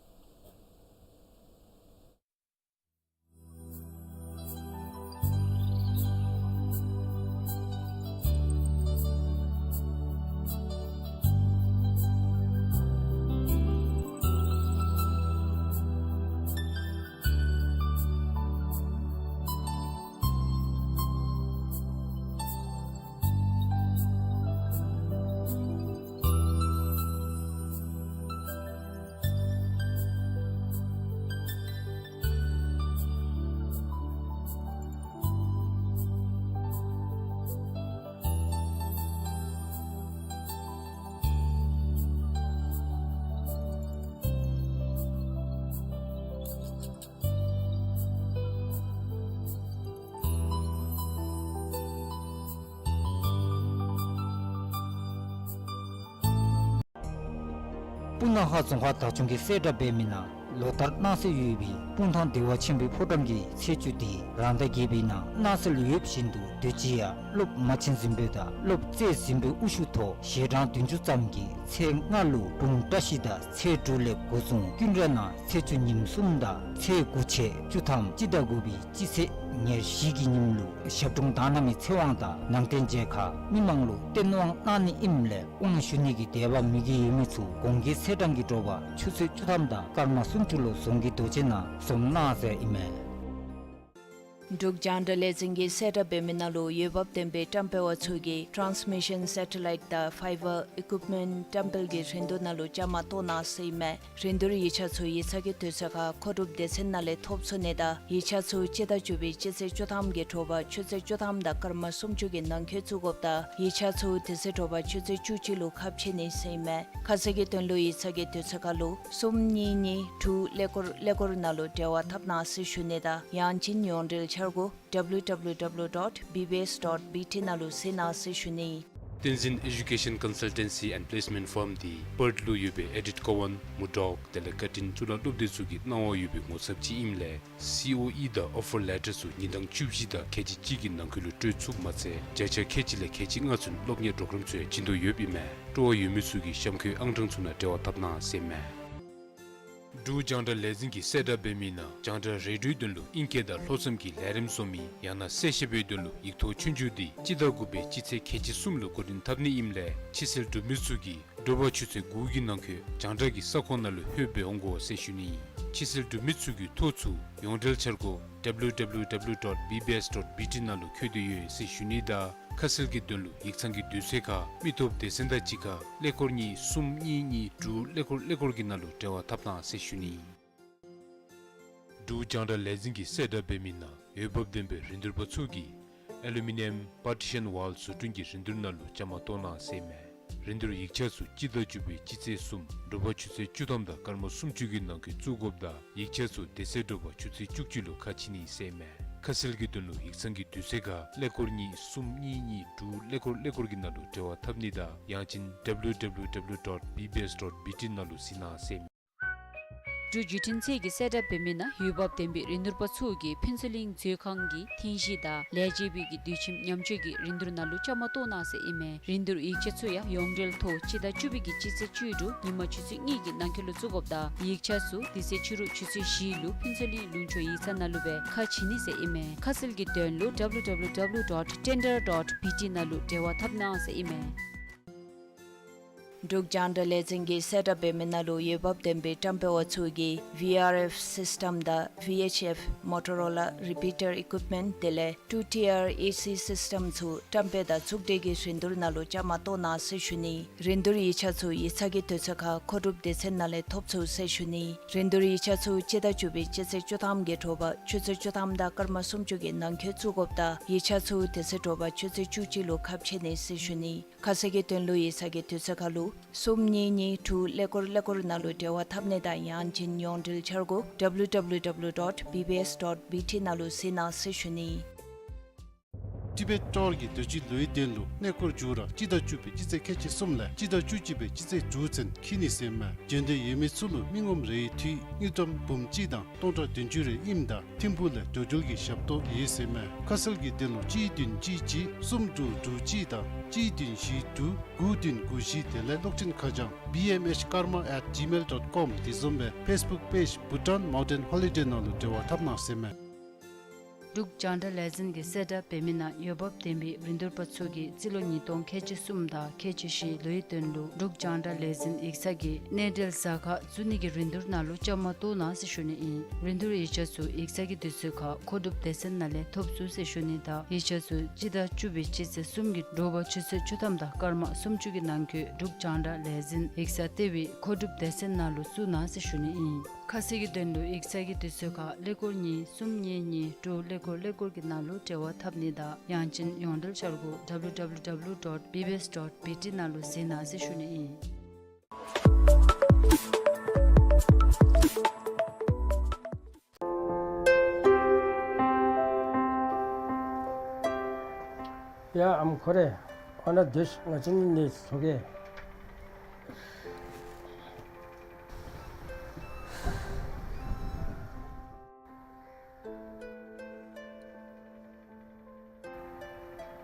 སྤུ་ན་ཁ་རྫོང་ཁག་བདག་སྐྱོང་གིས་གསལ་བསྒྲགས་འབད་མི་ནང་ ལོ་ལྟར་གནངས་ཚེ་ཡོད་པའི་སྤུངས་ཐང་བདེ་བ་ཆེན་པོའི་ཕོ་བྲང་གི་ཚེས་བཅུ་དེ་རང་ཟླ་བརྒྱད་པའི་ནང་གནངས་ཚེ་ལུ་ཡོདཔ་བཞིན་དུ་དུས་ཅི་ཡང་སློབ་མ་ཆེན་གཟིམ་དཔོན་དང་སློབ་རྩེ་གཟིམ་དཔོན་དབུ་བཞུགས་ཐོག་ཞལ་གྲངས་བདུན་ཅུ་ཙམ་གྱིས་ཚེས་ལྔ་ལུ་སྤུངས་བཀྲ་ཤིས་དང་ཚེས་དྲུག་ལས་འགོ་བཟུང་ཀུན་ར་ནང་ཚེས་བཅུ་ཉིནམ་གསུམ་དང་ཚེས་དགུ་ཚེས་བཅུ་ཐམ་སྤྱི་ཟླ་དགུ་པའི་སྤྱི་ཚེས་ཉེར་བཞི་གི་ཉིནམ་ལུ་ཞབས་དྲུང་དག་སྣང་མའི་ཚེ་དབང་དང་ནང་རྟེན་མཇལ་ཁ་མི་མང་ལུ་སྟོན་དབང་གནང་ནི་ཨིནམ་ལས་དབང་ཞུ་ནི་གི་དད་པ་མོས་གུས་ཡོད་མི་ཚུ་གོང་གི་ཚེས་གྲངས་ཀྱི་དྲོ་པ་ཆུ་ཚོད་བཅུ་ཐམ་དང་སྐར་མ་སུམ་ཅུ་ལུ་རྫོང་གི་རྡོ་གཅལ་ནང་འཛོམས་གནང་ཟེར་ཨིན་མས། འབྲུག་རྒྱང་བསྒྲགས་ལས་འཛིན་གྱིས་གསལ་བསྒྲགས་འབད་མི་ནང་ལུ་འོས་འབབ་ལྡན་པའི་བཀྲམ་སྤེལ་བ་ཚུ་གིས་ཊཱནསི་མི་ཤཱན་སེ་ཊ་ལའིཊ་དང་ཕའི་བར་ཨི་ཀུཡིཔ་མེནཊ་བཀྲམ་སྤེལ་གྱི་རིན་བསྡུར་ནང་ལུ་བཅའ་མར་གཏོགས་གནང་ཟེར་ཨིན་མས། རིན་བསྡུར་ཡིག་ཆ་ཚུ་ཡིག་ཚང་གི་དུས་ཚོད་ཁར་མཁོ་སྒྲུབ་སྡེ་ཚན་ནང་ལས་ཐོབ་ཚུགས་ནི་དང་ཡིག་ཆ་ཚུ་སྤྱི་ཟླ་བཅུ་པའི་སྤྱི་ཚེས་བཅུ་ཐམ་གྱི་དྲོ་པ་ཆུ་ཚོད་བཅུ་ཐམ་དང་སྐར་མ་སུམ་ཅུ་གི་ནང་འཁོད་བཙུགས་དགོཔ་དང་ཡིག་ཆ་ཚུ་དེ་ཚེ་དྲོ་པ་ཆུ་ཚོད་བཅུ་གཅིག་ལུ་ཁ་ཕྱེ་ནི་ཟེར་ཨིན་མས། ཁ་གསལ་གྱི་དོན་ལུ་ཡིག་ཚང་གི་དུས་ཚོད་ཁར་ལུ་གསུམ་གཉིས་གཉིས་དྲུག་ཀླད་ཀོར་ཀླད་ཀོར་ནང་ལུ་འབྲེལ་བ་འཐབ་གནང་ཟེར་ཞུ་ནི་དང་ཡང་ཅིན་ཡོངས་འབྲེལ་འཆར་སྒོ་W W W dot B B S dot B T ནང་ལུ་གཟིགས་གནང་ཟེར་ཞུ་ནི། བསྟན་འཛིན་ཨེ་ཇུ་ཀེ་ཤཱན་ཀོན་སཱལ་ཊེན་སི་ཨེནཌ་པི་ལེསི་མེནཊ་ཕརམ་འདི་པརཐ་ལུ་ཡོད་པའི་ཨེ་ཌིཐ་ཀོ་ཝཱན་མུར་ཌོག་དེ་ལས་ཀར་ཊིན་གཙུག་ལག་སློབ་སྡེ་ཚུ་གིས་གནང་བ་ཡོད་པའི་ངོ་ཚབ་ཅིག་ཨིནམ་ལས་སི་ཨོ་ཨི་དང་ཨོ་ཕར་ལེ་ཊར་ཚུ་ཉིན་གྲངས་བཅུ་བཞི་དང་ཁལ་གཅིག་གཅིག་གི་ནང་འཁོད་ལུ་སྤྲོད་ཚུགསཔ་མ་ཚད་བརྒྱ་ཆ་ཁལ་གཅིག་ལས་ཁལ་གཅིག་ལྔ་ཚུན་སློབ་གཉེར་པོརོ་གརམ་ཚུ་ཡང་བྱིན་དོ་ཡོདཔ་ཨིན་མས། སྤྲོ་བ་ཡོད་མི་ཚུ་གིས་གཤམ་འཁོད་ཨང་གྲངས་ཚུ་ནང་འབྲེལ་བ་འཐབ་གནང་ཟེར་ཨིན་མས། འབྲུག་རྒྱང་བསྒྲགས་ལས་འཛིན་གྱིས་གསལ་བསྒྲགས་འབད་མི་ནང་རྒྱང་བསྒྲགས་རེ་ཌིའོའི་དོན་ལུ་ཨིང་སྐད་དང་ལྷོ་མཚམས་ཀྱི་ལས་རིམ་བཟོ་མི་ཡང་ན་གསལ་བཤད་པའི་དོན་ལུ་ཡིག་ཐོག་ཆོས་རྒྱུགས་འདི་སྤྱི་ཟླ་དགུ་པའི་སྤྱི་ཚེས་ཁལ་གཅིག་གསུམ་ལུ་འགོ་འདྲེན་འཐབ་ནི་ཨིནམ་ལས་ཕྱི་སེལ་གྲུབ་མི་ཚུ་གིས་དྲོ་པ་ཆུ་ཚོད་དགུ་གི་ནང་འཁོད་རྒྱང་བསྒྲགས་ཀྱི་ས་ཁོངས་ནང་ལུ་ལྷོདཔ་སྦེ་འོང་དགོ་ཟེར་ཞུ་ནི། ཕྱི་སེལ་གྲུབ་མི་ཚུ་གི་ཐོ་ཚུ་ཡོངས་འབྲེལ་འཆར་སྒོ་W W W dot B B S dot B T ནང་ལུ་བཀོད་དེ་ཡོད་ཟེར་ཞུ་ནི་དང་ཁ་གསལ་གྱི་དོན་ལུ་ཡིག་ཚང་གི་དུས་ཚོད་ཁར་མི་ཐོབ་སྡེ་ཚན་དང་གཅིག་ཁར་ཀླད་ཀོར་གཉིས་གསུམ་གཉིས་གཉིས་དྲུག་ཀླད་ཀོར་ཀླད་ཀོར་གྱི་ནང་ལུ་འབྲེལ་བ་འཐབ་གནང་ཟེར་ཞུ་ནི། འབྲུག་རྒྱང་བསྒྲགས་ལས་འཛིན་གྱིས་གསལ་བསྒྲགས་འབད་མི་ནང་འོས་འབབ་ལྡན་པའི་རིན་བསྡུར་པ་ཚུ་གིས་ཨེ་ལུ་མི་ནི་ཡམ་པར་ཊི་ཤཱན་ཝཱལ་བཟོ་སྐྲུན་གྱི་རིན་བསྡུར་ནང་ལུ་བཅའ་མར་གཏོགས་གནང་ཟེར་ཨིན་མས། རིན་བསྡུར་ཡིག་ཆ་ཚུ་སྤྱི་ཟླ་བཅུ་པའི་སྤྱི་ཚེས་གསུམ་དྲོ་པ་ཆུ་ཚོད་བཅུ་ཐམ་དང་སྐར་མ་སུམ་ཅུ་གི་ནང་འཁོད་བཙུགས་དགོཔ་དང་ཡིག་ཆ་ཚུ་དེ་ཚེ་དྲོ་པ་ཆུ་ཚོད་བཅུ་གཅིག་ལུ་ཁ་ཕྱེ་ནི་ཟེར་ཨིན་མས། ཁ་གསལ་གྱི་དོན་ལུ་ཡིག་ཚང་གི་དུས་ཚོད་ཁར་ཀླད་ཀོར་གཉིས་གསུམ་གཉིས་གཉིས་དྲུག་ཀླད་ཀོར་ཀླད་ཀོར་གྱི་ནང་ལུ་འབྲེལ་བ་འཐབ་ནི་དང་ཡང་ཅིན་W W W dot B B S dot B T ནང་ལུ་གཟིགས་གནང་ཟེར་ཨིན་མས། འབྲུག་བརྒྱུད་འཕྲིན་ཚད་ཀྱིས་གསལ་བསྒྲགས་འབད་མི་ནང་འོས་འབབ་ལྡན་པའི་རིན་བསྡུར་པ་ཚུ་གིས་ཕུན་ཚོགས་གླིང་མཛོད་ཁང་གི་ཐེངས་བཞི་དང་ལས་བྱེད་པའི་གི་དུས་ཁྱིམ་ཉམས་བཅོས་ཀྱི་རིན་བསྡུར་ནང་ལུ་བཅའ་མར་གཏོགས་གནང་ཟེར་ཨིན་མས། རིན་བསྡུར་ཡིག་ཆ་ཚུ་ཡང་ཡོངས་འབྲེལ་ཐོག་སྤྱི་ཟླ་བཅུ་པའི་གི་སྤྱི་ཚེས་བཅུ་དྲུག་ཉིན་མ་ཆུ་ཚོད་གཉིས་ཀྱི་ནང་འཁོད་ལུ་བཙུགས་དགོཔ་དང་ཡིག་ཆ་ཚུ་དེ་ཚེ་ཕྱི་རུ་ཆུ་ཚོད་བཞི་ལུ་ཕུན་ཚོགས་གླིང་ལུང་ཕྱོགས་ཡིག་ཚང་ནང་ལུ་སྦེ་ཁ་ཕྱེ་ནི་ཟེར་ཨིན་མས། ཁ་གསལ་གྱི་དོན་ལུ W W W dot tender dot B T ནང་ལུ་འབྲེལ་བ་འཐབ་གནང་ཟེར་ཨིན་མས། འབྲུག་རྒྱང་བསྒྲགས་ལས་འཛིན་གྱིས་གསལ་བསྒྲགས་འབད་མི་ནང་ལུ་འོས་འབབ་ལྡན་པའི་བཀྲམ་སྤེལ་བ་ཚུ་གིས་V R F སིསི་ཊམ་དང་V H F Motorola repeater equipment དེ་ལས་two tier A C སིསི་ཊམ་ཚུ་བཀྲམ་སྤེལ་དང་གཙུག་སྤྲོད་ཀྱི་རིན་བསྡུར་ནང་ལུ་བཅའ་མར་གཏོགས་གནང་ཟེར་ཞུ་ནི། རིན་བསྡུར་ཡིག་ཆ་ཚུ་ཡིག་ཚང་གི་དུས་ཚོད་ཁར་མཁོ་སྒྲུབ་སྡེ་ཚན་ནང་ལས་ཐོབ་ཚུགས་ཟེར་ཞུ་ནི། རིན་བསྡུར་ཡིག་ཆ་ཚུ་སྤྱི་ཟླ་བཅུ་པའི་སྤྱི་ཚེས་བཅུ་ཐམ་གྱི་དྲོ་པ་ཆུ་ཚོད་བཅུ་ཐམ་དང་སྐར་མ་སུམ་ཅུ་གི་ནང་འཁོད་བཙུགས་དགོཔ་དང་ཡིག་ཆ་ཚུ་དེ་ཚེ་དྲོ་པ་ཆུ་ཚོད་བཅུ་གཅིག་ལུ་ཁ་ཕྱེ་ནི་ཟེར་ཞུ་ནི། ཁ་གསལ་གྱི་དོན་ལུ་ཡིག་ཚང་གི་དུས་ཚོད་ཁར་ལུ་གསུམ་གཉིས་གཉིས་དྲུག་ཀླད་ཀོར་ཀླད་ཀོར་ནང་ལུ་འབྲེལ་བ་འཐབ་ནི་དང་ཡང་ཅིན་ཡོངས་འབྲེལ་འཆར་སྒོ་W W W dot B B S dot B T ནང་ལུ་གཟིགས་གནང་ཟེར་ཞུ་ནི། ཊི་བེཊ་ཊོར་གྱི་དུས་ཅི་ལོའི་དོན་ལུ་གནས་སྐོར་མཇུག་ར་སྤྱི་ཟླ་བཅུ་པའི་སྤྱི་ཚེས་ཁལ་གཅིག་གསུམ་ལས་སྤྱི་ཟླ་བཅུ་གཅིག་པའི་སྤྱི་ཚེས་དྲུག་ཚུན་འཁྱིལ་ནི་ཟེར་ཨིན་མས། འབྱོན་འདོད་ཡོད་མི་ཚུ་ལུ་མི་ངོམ་རེའི་འཐུས་དངུལ་ཀྲམ་འབུམ་གཅིག་དང་སྟོང་ཕྲག་བདུན་ཅུ་རེ་ཨིནམ་ད་ཐིམ་ཕུག་ལས་འགྲོ་འགྲུལ་གྱི་ཞབས་ཏོག་ཡོད་ཟེར་ཨིན་མས། ཁ་གསལ་གྱི་དོན་ལུ་གཅིག་བདུན་གཅིག་གཅིག་གསུམ་དྲུག་དྲུག་གཅིག་དང་གཅིག་བདུན་བཞི་དྲུག་དགུ་བདུན་དགུ་བཞི་དེ་ལས་གློག་འཕྲིན་ཁ་བྱང་B M H karma at gmail dot com དེ་བཟུམ་སྦེ་ཕེསི་བུཀ་པེཇ་Bhutan Mountain Holiday ནང་ལུ་འབྲེལ་བ་འཐབ་གནང་ཟེར་ཨིན་མས། འབྲུག་རྒྱང་བསྒྲགས་ལས་འཛིན་གྱིས་གསལ་བསྒྲགས་འབད་མི་ནང་འོས་འབབ་ལྡན་པའི་རིན་བསྡུར་པ་ཚུ་གིས་རྩིས་ལོ་ཉིས་སྟོང་ཁལ་གཅིག་གསུམ་དང་ཁལ་གཅིག་བཞི་ལོའི་དོན་ལུ་འབྲུག་རྒྱང་བསྒྲགས་ལས་འཛིན་ཡིག་ཚང་གི་གནས་འབྲེལ་གཟའ་ཁར་བཙུགས་ནི་གི་རིན་བསྡུར་ནང་ལུ་བཅའ་མར་གཏོགས་གནང་ཟེར་ཞུ་ནི་ཨིན། རིན་བསྡུར་ཡིག་ཆ་ཚུ་ཡིག་ཚང་གི་དུས་ཚོད་ཁར་མཁོ་སྒྲུབ་སྡེ་ཚན་ནང་ལས་ཐོབ་ཚུགས་ཟེར་ཞུ་ནི་དང་ཡིག་ཆ་ཚུ་སྤྱི་ཟླ་བཅུ་པའི་སྤྱི་ཚེས་གསུམ་གྱི་དྲོ་པ་ཆུ་ཚོད་བཅུ་ཐམ་དང་སྐར་མ་སུམ་ཅུ་གི་ནང་འཁོད་འབྲུག་རྒྱང་བསྒྲགས་ལས་འཛིན་ཡིག་ཚང་ལྟེ་བའི་མཁོ་སྒྲུབ་སྡེ་ཚན་ནང་ལུ་བཙུགས་གནང་ཟེར་ཞུ་ནི་ཨིན། ཁ་གསལ་གྱི་དོན་ལུ་ཡིག་ཚང་གི་དུས་ཚོད་ཁར་ཀླད་ཀོར་གཉིས་གསུམ་གཉིས་གཉིས་དྲུག་ཀླད་ཀོར་ཀླད་ཀོར་གྱི་ནང་ལུ་འབྲེལ་བ་འཐབ་ནི་དང་ཡང་ཅིན་ཡོངས་འབྲེལ་འཆར་སྒོ་W W W dot B B S dot B T ནང་ལུ་གཟིགས་གནང་ཟེར་ཞུ་ནི་ཨིན། ཡ་ཨམ་ཁོ་རེ། ཨ་ནཱ་སྡོད་ཤིག། ང་བཅས་གཉིས་ནི་ཚོགས་ཀྱི།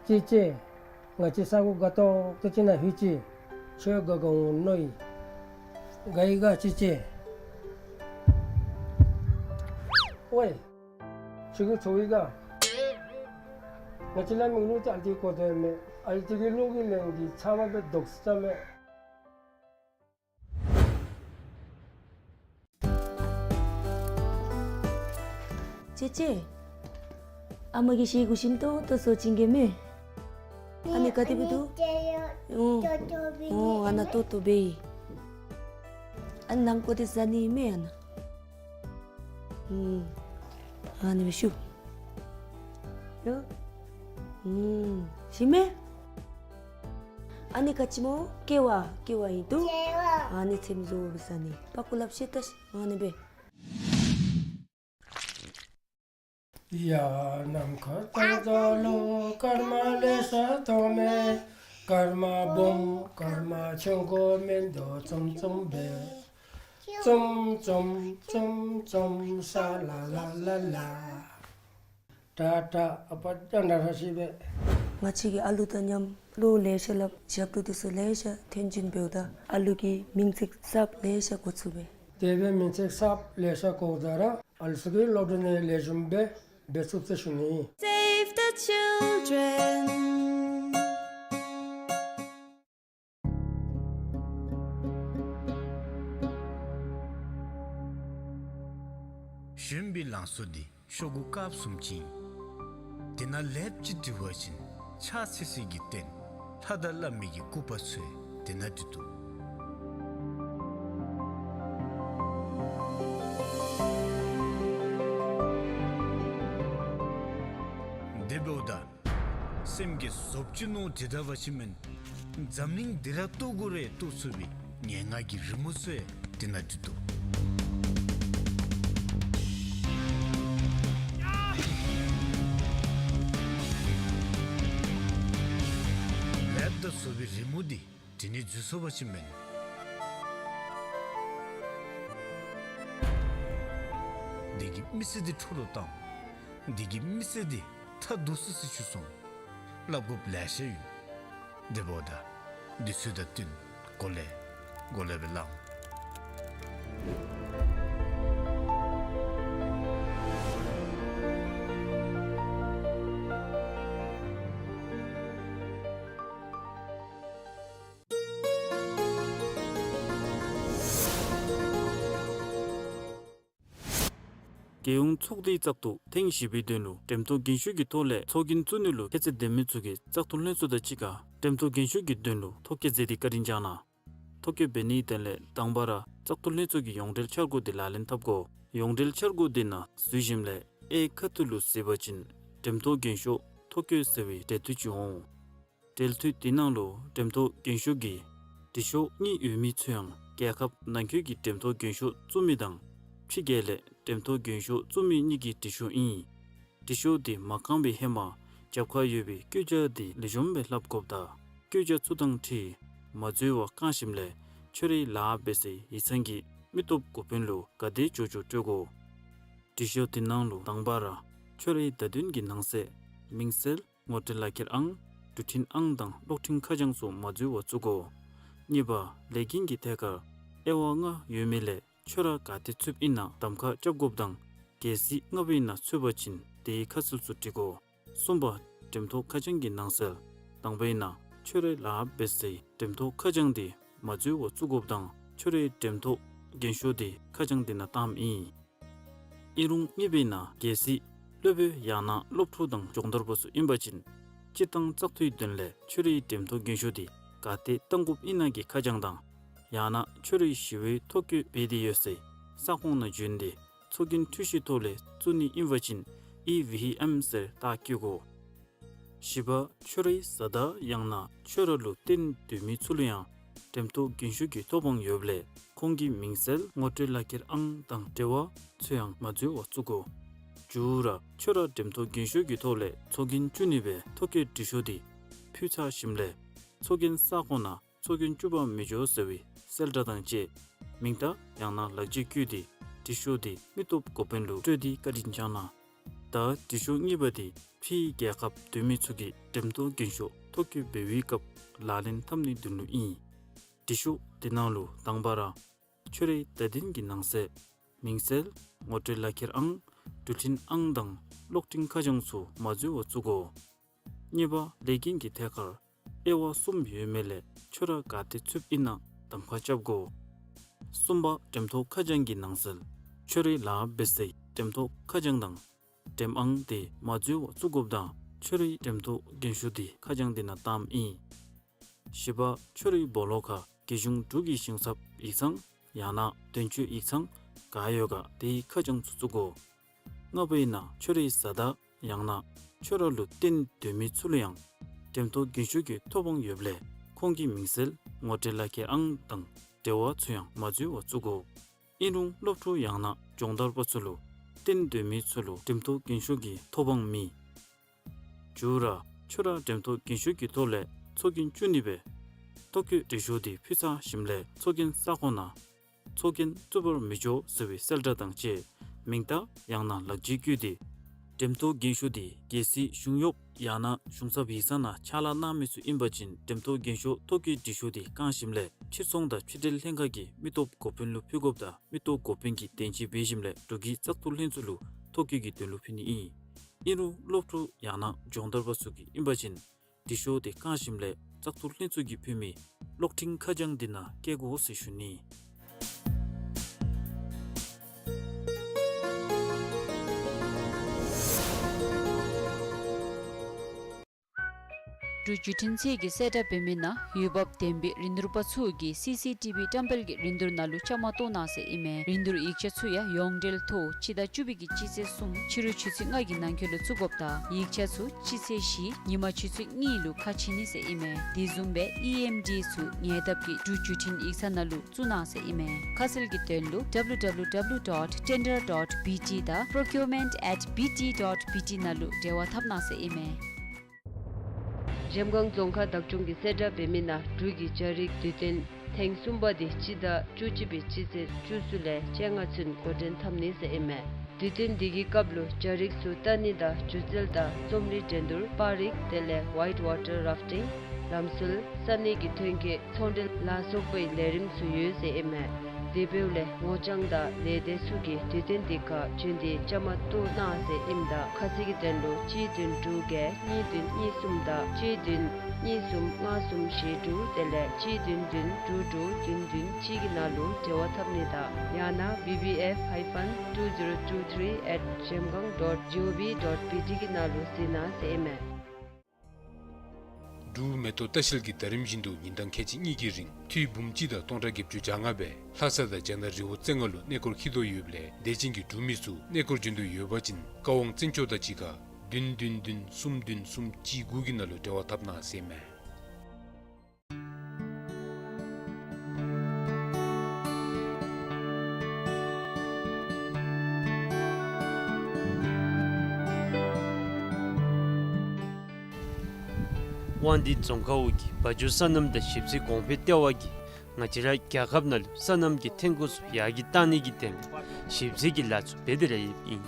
ཅེ་ཅེ། ང་བཅས་ས་གོ་དགའ་ཏོག་ཏོ་ཅིག་ནང་ལྷོད་ཅི། ཁྱོད་དགའ་དགའ་འོང་མནོ་ཡི། དགའ་ཡི་ག་ཅེ་ཅེ། ཝའེ། ཁྱོད་ཀྱིས་ཚོར་ཡི་ག། ང་བཅས་ལ་མིག་ལུ་ཏེ་ཨ་ལྟོ་གོ་དོ་མས། ཨ་ལྟོ་གི་ལུག་གི་ལེན་གྱི་ཚབ་མ་སྦེ་དོགས་ས་མས། ཅེ་ཅེ། ཨ་མ་གིས་ཤེལ་གུ་ཞིམ་ཏོང་ཏོ་བཟོ་བྱིན་གེ་མས། ཨ་ནི་ག་དེ་སྦེ་འདུག། ཨོ། ཨོ་ཨ་ནཱ་ཏོག་ཏོ་སྦེ་ཨིན། ཨ་ནི་ནང་ཀོ་དེ་ཟ་ནི་མས་ཨ་ནཱ། ཨུམ། ཨ་ནི་སྦེ་བཤུ། ཡ། ཨུམ། ཞིམ་མས། ཨ་ནི་ག་ཅི་སྨོ། ཀེ་བ། ཀེ་བ་ཨིན་འདུག། ཀེ་བ། ཨ་ནི་ཚེམ་བཟོ་སྦེ་ཟ་ནི། པག་ཀོ་ལགཔ་བཤེད་ད་ཤིག། ཨ་ནི་སྦེ། ཡ་ནམ་མཁའ་ལྟར་རྒྱལ་ལོ། སྐར་མ་ལེ་ཤ་མཐོང་མས། སྐར་མ་སྦོམ་སྐར་མ་ཆུང་ཀུ་མིན་འདུག། ཙུམ་ཙུམ་སྦེ། ཙུམ་ཙུམ་ཙུམ་ཙུམ་ས་ལ་ལ་ལ་ལ། ད་ད་ཨ་པ་ད་ན་ར་ཤི་བེ། ང་བཅས་ཀྱིས་ཨ་ལུ་དང་མཉམ་བློ་ལེ་ཤ་སླབ་ཞབས་བྲོ་འདི་ཚུ་ལེ་ཤ་འཐེན་བྱིན་འབདཝ་ད་ཨ་ལུ་གིས་མིང་ཚིག་གསརཔ་ལེ་ཤ་གོ་ཚུགས་པས། དེ་སྦེ་མིང་ཚིག་གསརཔ་ལེ་ཤ་གོཝ་ད་ར་ཨ་ལུ་ཚུ་གིས་སློབ་གྲྭ་ནང་ལེགས་ཤོམ་སྦེ་འབད་ཚུགས་ཟེར་ཞུ་ནི། Save the children. བཞོན་པའི་ལང་ཚོ་འདི་ཤོག་གུ་དཀརཔོ་བཟུམ་ཅིག་ཨིན། དེ་ནང་ལེགས་ཅིག་འབྲི་བ་ཅིན་ཕྱག་འཚལ་སའི་གི་རྟེན་ལྷ་དང་བླ་མའི་གི་སྐུ་པར་ཚུ་དེ་ནང་འདུག། དེ་འབདཝ་ད་སེམས་ཀྱི་ཟོགཔ་ཅིག་ནང་འདི་ད་བ་ཅིན་མེན། འཛམ་གླིང་འདི་ར་བཏུལ་དགོ་རུང་བཏུལ་ཚུགས་པའི་ངན་སྔགས་ཀྱི་རི་མོ་ཚུ་དེ་ནང་འདུག། ལེགས་དང་བཟོ་བའི་རི་མོ་འདི་འདི་ནང་འཛུལ་སོང་བ་ཅིན་མེན། འདི་གིས་མི་ཚེ་འདི་འཕྲོ་བརླག་བཏང་། འདི་གིས་མི་ཚེ་འདི་མཐའ་སྡུག་སི་སི་ཆུ་སོང་། སླབ་དགོཔ་ལེ་ཤ་ཡོད། དེ་འབདཝ་ད་འདི་ཚུ་དང་བསྟུན་གོ་ལེ་གོ་ལེ་སྦེ་ལང་། རྒྱལ་ཡོངས་ཚོགས་སྡེའི་བཙག་འཐུ་ཐེངས་བཞི་པའི་དོན་ལུ་འགྲེམས་ཐོག་རྒྱན་ཤོག་གི་ཐོག་ལས་ཚོགས་རྒྱན་བཙུགས་ནི་ལུ་ཁྱད་ཚད་ལྡན་མི་ཚུ་གིས་བཙག་འཐུ་ལྷན་ཚོགས་དང་གཅིག་ཁར་འགྲེམས་ཐོག་རྒྱན་ཤོག་གི་དོན་ལུ་ཐོ་བཀོད་མཛད་དེ་བཀའ་དྲིན་བསྐྱང་གནང་། ཐོ་བཀོད་འབད་ནིའི་དོན་ལས་དང་པ་ར་བཙག་འཐུ་ལྷན་ཚོགས་ཀྱི་ཡོངས་འབྲེལ་འཆར་སྒོ་འདི་ལག་ལེན་འཐབ་དགོ། ཡོངས་འབྲེལ་འཆར་སྒོ་འདི་ནང་འཛུལ་ཞིནམ་ལས་གཡས་ཁ་ཐུག་ལུ་གཟིགས་པ་ཅིན་འགྲེམས་ཐོག་རྒྱན་ཤོག་ཐོ་བཀོད་ཟེར་བའི་འབྲེལ་མཐུད་ཅིག་འོང་། འབྲེལ་མཐུད་འདི་ནང་ལུ་འགྲེམས་ཐོག་རྒྱན་ཤོག་གི་འབྲི་ཤོག་གཉིས་ཡོད་མི་ཚུ་ཡང་རྒྱལ་ཁབ་ནང་འཁོད་ཀྱི་འགྲེམས་ཐོག་རྒྱན་ཤོག་བཙུགས་མི་དང་ཕྱི་རྒྱལ་ལས་འགྲེམས་ཐོག་རྒྱན་ཤོག་བཙུགས་མི་གཉིས་ཀྱི་འབྲི་ཤོག་ཨིན། འབྲི་ཤོག་འདི་མ་བཀང་བའི་ཧེ་མ་རྒྱབ་ཁར་ཡོད་པའི་བཀོད་རྒྱ་འདི་ལེགས་ཤོམ་སྦེ་ལྷབ་དགོཔ་དང་བཀོད་རྒྱ་ཚུ་དང་འཁྲིལ་མ་འཛོལ་བར་བཀང་ཞིནམ་ལས་ཁྱོད་རའི་ལཱ་འབད་སའི་ཡིག་ཚང་གི་མི་སྟོབས་འགོ་དཔོན་ལུ་ག་དེ་མགྱོགས་མགྱོགས་སྤྲོད་དགོ། འབྲི་ཤོག་འདི་ནང་ལུ་དང་པ་ར་ཁྱོད་རའི་བརྡ་དོན་གྱི་ནང་གསེས་མིང་གསལ་ངོ་སྤྲོད་ལག་ཁྱེར་ཨང་། འབྲུ་འཕྲིན་ཨང་དང་གློག་འཕྲིན་ཁ་བྱང་ཚུ་མ་འཛོལ་བར་བཙུགས་དགོ། གཉིས་པ་ལས་འགན་གྱི་ཐད་ཁར་དབྱེ་བ་ལྔ་ཡོད་མི་ལས་ཁྱོད་ར་ག་ཏེ་ཚུདཔ་ཨིན་ན་གདམ་ཁ་རྐྱབ་དགོཔ་དང་གལ་སྲིད་ལྔ་པའི་ནང་ཚུད་པ་ཅིན་དེའི་ཁ་གསལ་ཚུ་འབྲི་དགོ། གསུམ་པ་འགྲེམས་ཐོག་ཁ་བྱང་གི་ནང་གསལ་དང་པའི་ནང་ཁྱོད་རའི་ལཱ་འབད་སའི་འགྲེམས་ཐོག་ཁ་བྱང་འདི་མ་འཛོལ་བར་བཙུགས་དགོཔ་དང་ཁྱོད་རའི་འགྲེམས་ཐོག་རྒྱན་ཤོག་འདི་ཁ་བྱང་འདི་ནང་བཏངམ་ཨིན། ཨིན་རུང་གཉིས་པའི་ནང་གལ་སྲིད་སློབ་དཔོན་ཡང་ན་སློབ་ཕྲུག་དང་སྦྱོང་བརྡར་པ་ཚུ་ཨིན་པ་ཅིན་སྤྱིར་བཏང་བཙག་འཐུའི་དོན་ལས་ཁྱོད་རའི་འགྲེམས་ཐོག་རྒྱན་ཤོག་འདི་ག་ཏེ་བཏང་དགོཔ་ཨིན་ན་གི་ཁ་བྱང་དང་ཡང་ན་ཁྱོད་རའི་ཞི་བའི་ཐོ་བཀོད་འབད་དེ་ཡོད་སའི་ས་ཁོངས་ནང་བྱོན་ཏེ་ཚོགས་རྒྱན་འཕྲུལ་ཆས་ཐོག་ལས་བཙུགས་ནི་ཨིན་པ་ཅིན་ཨི་ཝི་ཨེམ་ཟེར་རྟགས་བཀོད་དགོ། བཞི་པ་ཁྱོད་རའི་བཟའ་ཟླ་ཡང་ན་ཁྱོད་ར་ལུ་བརྟེན་སྡོད་མི་ཚུ་ལུ་ཡང་འགྲེམས་ཐོག་རྒྱན་ཤོག་གི་ཐོབ་དབང་ཡོདཔ་ལས་ཁོང་གི་མིང་གསལ་ངོ་སྤྲོད་ལག་ཁྱེར་ཨང་དང་འབྲེལ་བ་ཚུ་ཡང་མ་འཛོལ་བར་བཙུགས་དགོ། བཅུ་ར་ཁྱོད་ར་འགྲེམས་ཐོག་རྒྱན་ཤོག་གི་ཐོག་ལས་ཚོགས་རྒྱན་བཙུགས་ནི་སྦེ་ཐོ་བཀོད་འབྲི་ཤོག་འདི་ཕུལ་ཚར་ཞིནམ་ལས་ཚོགས་རྒྱན་ས་ཁོངས་ནང་ཚོགས་རྒྱན་བཙུགས་པར་མི་འགྱོ་ཟེར་བའི་གསལ་བསྒྲགས་དང་བཅས་མིང་རྟགས་ཡང་ན་ལག་བརྗེས་བཀོད་དེ་འབྲི་ཤོག་འདི་མི་སྟོབས་འགོ་དཔོན་ལུ་སྤྲོད་དེ་བཀའ་དྲིན་བསྐྱང་གནང་། ད་དྲི་ཤོག་གཉིས་པ་དེ་ཕྱིའི་རྒྱལ་ཁབ་སྡོད་མི་ཚུ་གིས་འགྲེམས་ཐོག་རྒན་ཤོས་ཐོ་བཀོད་འབད་བའི་སྐབས་ལག་ལེན་འཐབ་ནིའི་དོན་ལུ་ཨིན། དྲི་ཤོག་དེ་ནང་ལུ་དང་པ་ར་ཁྱོད་རའི་བརྡ་དོན་གྱི་ནང་གསེས་མིང་གསལ་ངོ་སྤྲོད་ལག་ཁྱེར་ཨང་འགྲུལ་འཕྲིན་ཨང་དང་གློག་འཕྲིན་ཁ་བྱང་ཚུ་མ་འཛོལ་བར་བཙུགས་དགོ། གཉིས་པ་ལས་འགན་གྱི་ཐད་ཁར་དབྱེ་བ་གསུམ་ཡོད་མི་ལས་ཁྱོད་ར་ག་ཏེ་ཚུདཔ་ཨིན་ན་གདམ་ཁ་རྐྱབ་དགོ། གསུམ་པ་འགྲེམས་ཐོག་ཁ་བྱང་གི་ནང་གསེས་ཁྱོད་རའི་ལཱ་འབད་སའི་འགྲེམས་ཐོག་ཁ་བྱང་དང་འགྲེམས་ཨང་དེ་མ་འཛོལ་བར་བཙུགས་དགོཔ་དང་ཁྱོད་རའི་འགྲེམས་ཐོག་རྒན་ཤོས་དེ་ཁ་བྱང་དེ་ནང་བཏངམ་ཨིན། བཞི་པ་ཁྱོད་རའི་སྦོ་ལོགས་ཁར་རྒྱལ་གཞུང་འབྲུག་གི་ཞིང་ཚབ་ཡིག་ཚང་ཡང་ན་དོན་གཅོད་ཡིག་ཚང་ག་ཡོད་ག་དེའི་ཁ་བྱང་ཚུ་བཙུགས་དགོ། ལྔ་པ་ཨིན་ན་ཁྱོད་རའི་བཟའ་ཟླ་ཡང་ན་ཁྱོད་ར་ལུ་བརྟེན་སྡོད་མི་ཚུ་ལུ་ཡང་འགྲེམས་ཐོག་རྒན་ཤོས་ཀྱི་ཐོབ་དབང་ཡོདཔ་ལས་ཁོང་གི་མིང་གསལ་ངོ་སྤྲོད་ལག་ཁྱེར་ཨང་དང་འབྲེལ་བ་ཚུ་ཡང་མ་འཛོལ་བར་བཙུགས་དགོ། ཨིན་རུང་སློབ་ཕྲུག་ཡང་ན་སྦྱོང་བརྡར་པ་ཚུ་ལུ་བརྟེན་སྡོད་མི་ཚུ་ལུ་འགྲེམས་ཐོག་རྒན་ཤོས་ཀྱི་ཐོབ་དབང་མེད། མཇུག་ར་ཁྱོད་ར་འགྲེམས་ཐོག་རྒན་ཤོས་ཀྱི་ཐོག་ལས་ཚོགས་རྒྱན་བཙུགས་ནི་སྦེ་ཐོ་བཀོད་དྲི་ཤོག་དེ་ཕུལ་ཚར་ཞིནམ་ལས་ཚོགས་རྒྱན་ས་ཁོངས་ནང་ཚོགས་རྒྱན་བཙུགས་པར་མི་ཆོག་ཟེར་བའི་གསལ་བསྒྲགས་དང་བཅས་མིང་རྟགས་ཡང་ན་ལག་འཇིགས་བཀོད་དེ། འགྲེམས་ཐོག་རྒན་ཤོས་དེ་གལ་སྲིད་གཞུང་གཡོགཔ་ཡང་ན་གཞུང་ཚབ་ཡིག་ཚང་ནང་ཕྱག་ལཱ་གནང་མི་ཚུ་ཨིན་པ་ཅིན་འགྲེམས་ཐོག་རྒན་ཤོས་ཐོ་བཀོད་དྲི་ཤོག་དེ་བཀང་ཞིནམ་ལས་ཕྱིར་ཚོང་དང་ཕྱི་འབྲེལ་ལྷན་ཁག་གི་མི་སྟོབས་འགོ་དཔོན་ལུ་ཕུལ་དགོཔ་དང་མི་སྟོབས་འགོ་དཔོན་གྱིས་དན་འབྱེད་འབད་ཞིནམ་ལས་འབྲུག་གི་བཙག་འཐུ་ལྷན་ཚོགས་ལུ་ཐོ་བཀོད་ཀྱི་དོན་ལུ་ཕུལ་ནི་ཨིན། ཨིན་རུང་སློབ་ཕྲུག་ཡང་ན་སྦྱོང་བརྡར་པ་ཚུ་གིས་ཨིན་པ་ཅིན་དྲི་ཤོག་དེ་བཀང་ཞིནམ་ལས་བཙག་འཐུ་ལྷན་ཚོགས་ཀྱིས་ཕུལ་མི་གློག་འཕྲིན་ཁ་བྱང་དེ་ནང་བཀལ་དགོ་ཟེར་ཞུ་ནི། འབྲུག་བརྒྱུད་འཕྲིན་ཚད་ཀྱིས་གསལ་བསྒྲགས་འབད་མི་ནང་འོས་འབབ་ལྡན་པའི་རིན་བསྡུར་པ་ཚུ་གིས་སི་སི་ཊི་བི་བཀྲམ་སྤེལ་གྱི་རིན་བསྡུར་ནང་ལུ་བཅའ་མར་གཏོགས་གནང་ཟེར་ཨིན་མས། རིན་བསྡུར་ཡིག་ཆ་ཚུ་ཡང་ཡོངས་འབྲེལ་ཐོག་སྤྱི་ཟླ་བཅུ་པའི་གི་སྤྱི་ཚེས་གསུམ་ཕྱི་རུ་ཆུ་ཚོད་ལྔ་གི་ནང་འཁོད་ལུ་བཙུགས་དགོཔ་དང་ཡིག་ཆ་ཚུ་སྤྱི་ཚེས་བཞི་ཉིན་མ་ཆུ་ཚོད་གཉིས་ལུ་ཁ་ཕྱེ་ནི་ཟེར་ཨིན་མས། དེ་བཟུམ་སྦེ་ཨི་ཨེམ་ཌི་ཚུ་ཉེ་འདབས་ཀྱི་འབྲུག་བརྒྱུད་འཕྲིན་ཡིག་ཚང་ནང་ལུ་བཙུགས་གནང་ཟེར་ཨིན་མས། ཁ་གསལ་གྱི་དོན་ལུ་W W W dot tender dot B T དང་procurement at B T dot B T ནང་ལུ་འབྲེལ་བ་འཐབ་གནང་ཟེར་ཨིན་མས། འཇམ་དབྱངས་རྫོང་ཁག་བདག་སྐྱོང་གིས་གསལ་བསྒྲགས་འབད་མི་ནང་འབྲུག་གི་རྒྱ་རིགས་དུས་སྟོན་ཐེངས་གསུམ་པ་དེ་སྤྱི་ཟླ་བཅུ་གཅིག་པའི་སྤྱི་ཚེས་བཅུ་གསུམ་ལས་བཅོ་ལྔ་ཚུན་འགོ་འདྲེན་འཐབ་ནི་ཟེར་ཨིན་མས། དུས་སྟོན་འདི་གི་སྐབས་ལུ་རྒྱ་རིགས་ཚུ་ལྟ་ནི་དང་སྒྱུ་རྩལ་དང་རྩོམ་རིག་འགྲན་བསྡུར་སྤ་རིག་དེ་ལས་white water rafting ལམ་སྲོལ་ས་གནས་ཀྱི་ཐོན་སྐྱེད་ཚོང་འབྲེལ་ལ་སོགས་པའི་ལས་རིམ་ཚུ་ཡོད་ཟེར་ཨིན་མས། དེ་འབདཝ་ལས་ངོ་རྐྱང་དང་ལས་སྡེ་ཚུ་གིས་དུས་སྟོན་འདི་ཁར་བྱོན་ཏེ་བཅའ་མར་གཏོགས་གནང་ཟེར་ཨིནམ་ད་ཁ་གསལ་གྱི་དོན་ལུ་གཅིག་བདུན་དྲུག་བརྒྱད་གཉིས་བདུན་གཉིས་གསུམ་དང་གཅིག་བདུན་གཉིས་གསུམ་ལྔ་གསུམ་བཞི་དྲུག་དེ་ལས་གཅིག་བདུན་བདུན་དྲུག་དྲུག་བདུན་བདུན་གཅིག་གི་ནང་ལུ་འབྲེལ་བ་འཐབ་ནི་དང་ཡང་ན་B B F hyphen two zero two three at zhemgang dot G O V dot B T གི་ནང་ལུ་གཟིགས་གནང་ཟེར་ཨིན་མས། འབྲུག་མེ་ཏོག་ལྟ་བཤལ་གྱིས་ད་རིམ་བཞིན་དུ་ཉིན་གྲངས་ཁལ་གཅིག་གཉིས་ཀྱི་རིང་འཐུས་འབུམ་གཅིག་དང་སྟོང་ཕྲག་བརྒྱད་ཅུ་གྱ་ལྔ་སྦེ་ལྷ་ས་དང་རྒྱ་ནག་རི་བོ་རྩེ་ལྔ་ལུ་གནས་སྐོར་འཁྱིད་དོ་ཡོདཔ་ལས་དད་ཅན་གྱི་འབྲུག་མི་ཚུ་གནས་སྐོར་འབྱོན་དོ་ཡོད་པ་ཅིན་བཀའ་དབང་བཙན་སྐྱོགས་དང་གཅིག་ཁར་བདུན་བདུན་བདུན་གསུམ་བདུན་གསུམ་གཅིག་དགུ་གི་ནང་ལུ་འབྲེལ་བ་འཐབ་གནང་ཟེར་ཨིན་མས། དབང་འདུས་རྫོང་ཁག་འོག་གི་བ་འཇོ་སོ་ནམ་དང་ཞིབ་འཚོལ་གོང་འཕེལ་ལྟེ་བ་གིས་ང་བཅས་ར་རྒྱལ་ཁབ་ནང་ལུ་སོ་ནམ་གྱི་ཐོན་ཁུངས་ཚུ་ཡར་རྒྱས་གཏང་ནི་གི་དོན་ལུ་ཞིབ་འཚོལ་གྱི་ལཱ་ཚུ་འབད་དེ་ར་ཡོདཔ་ཨིན།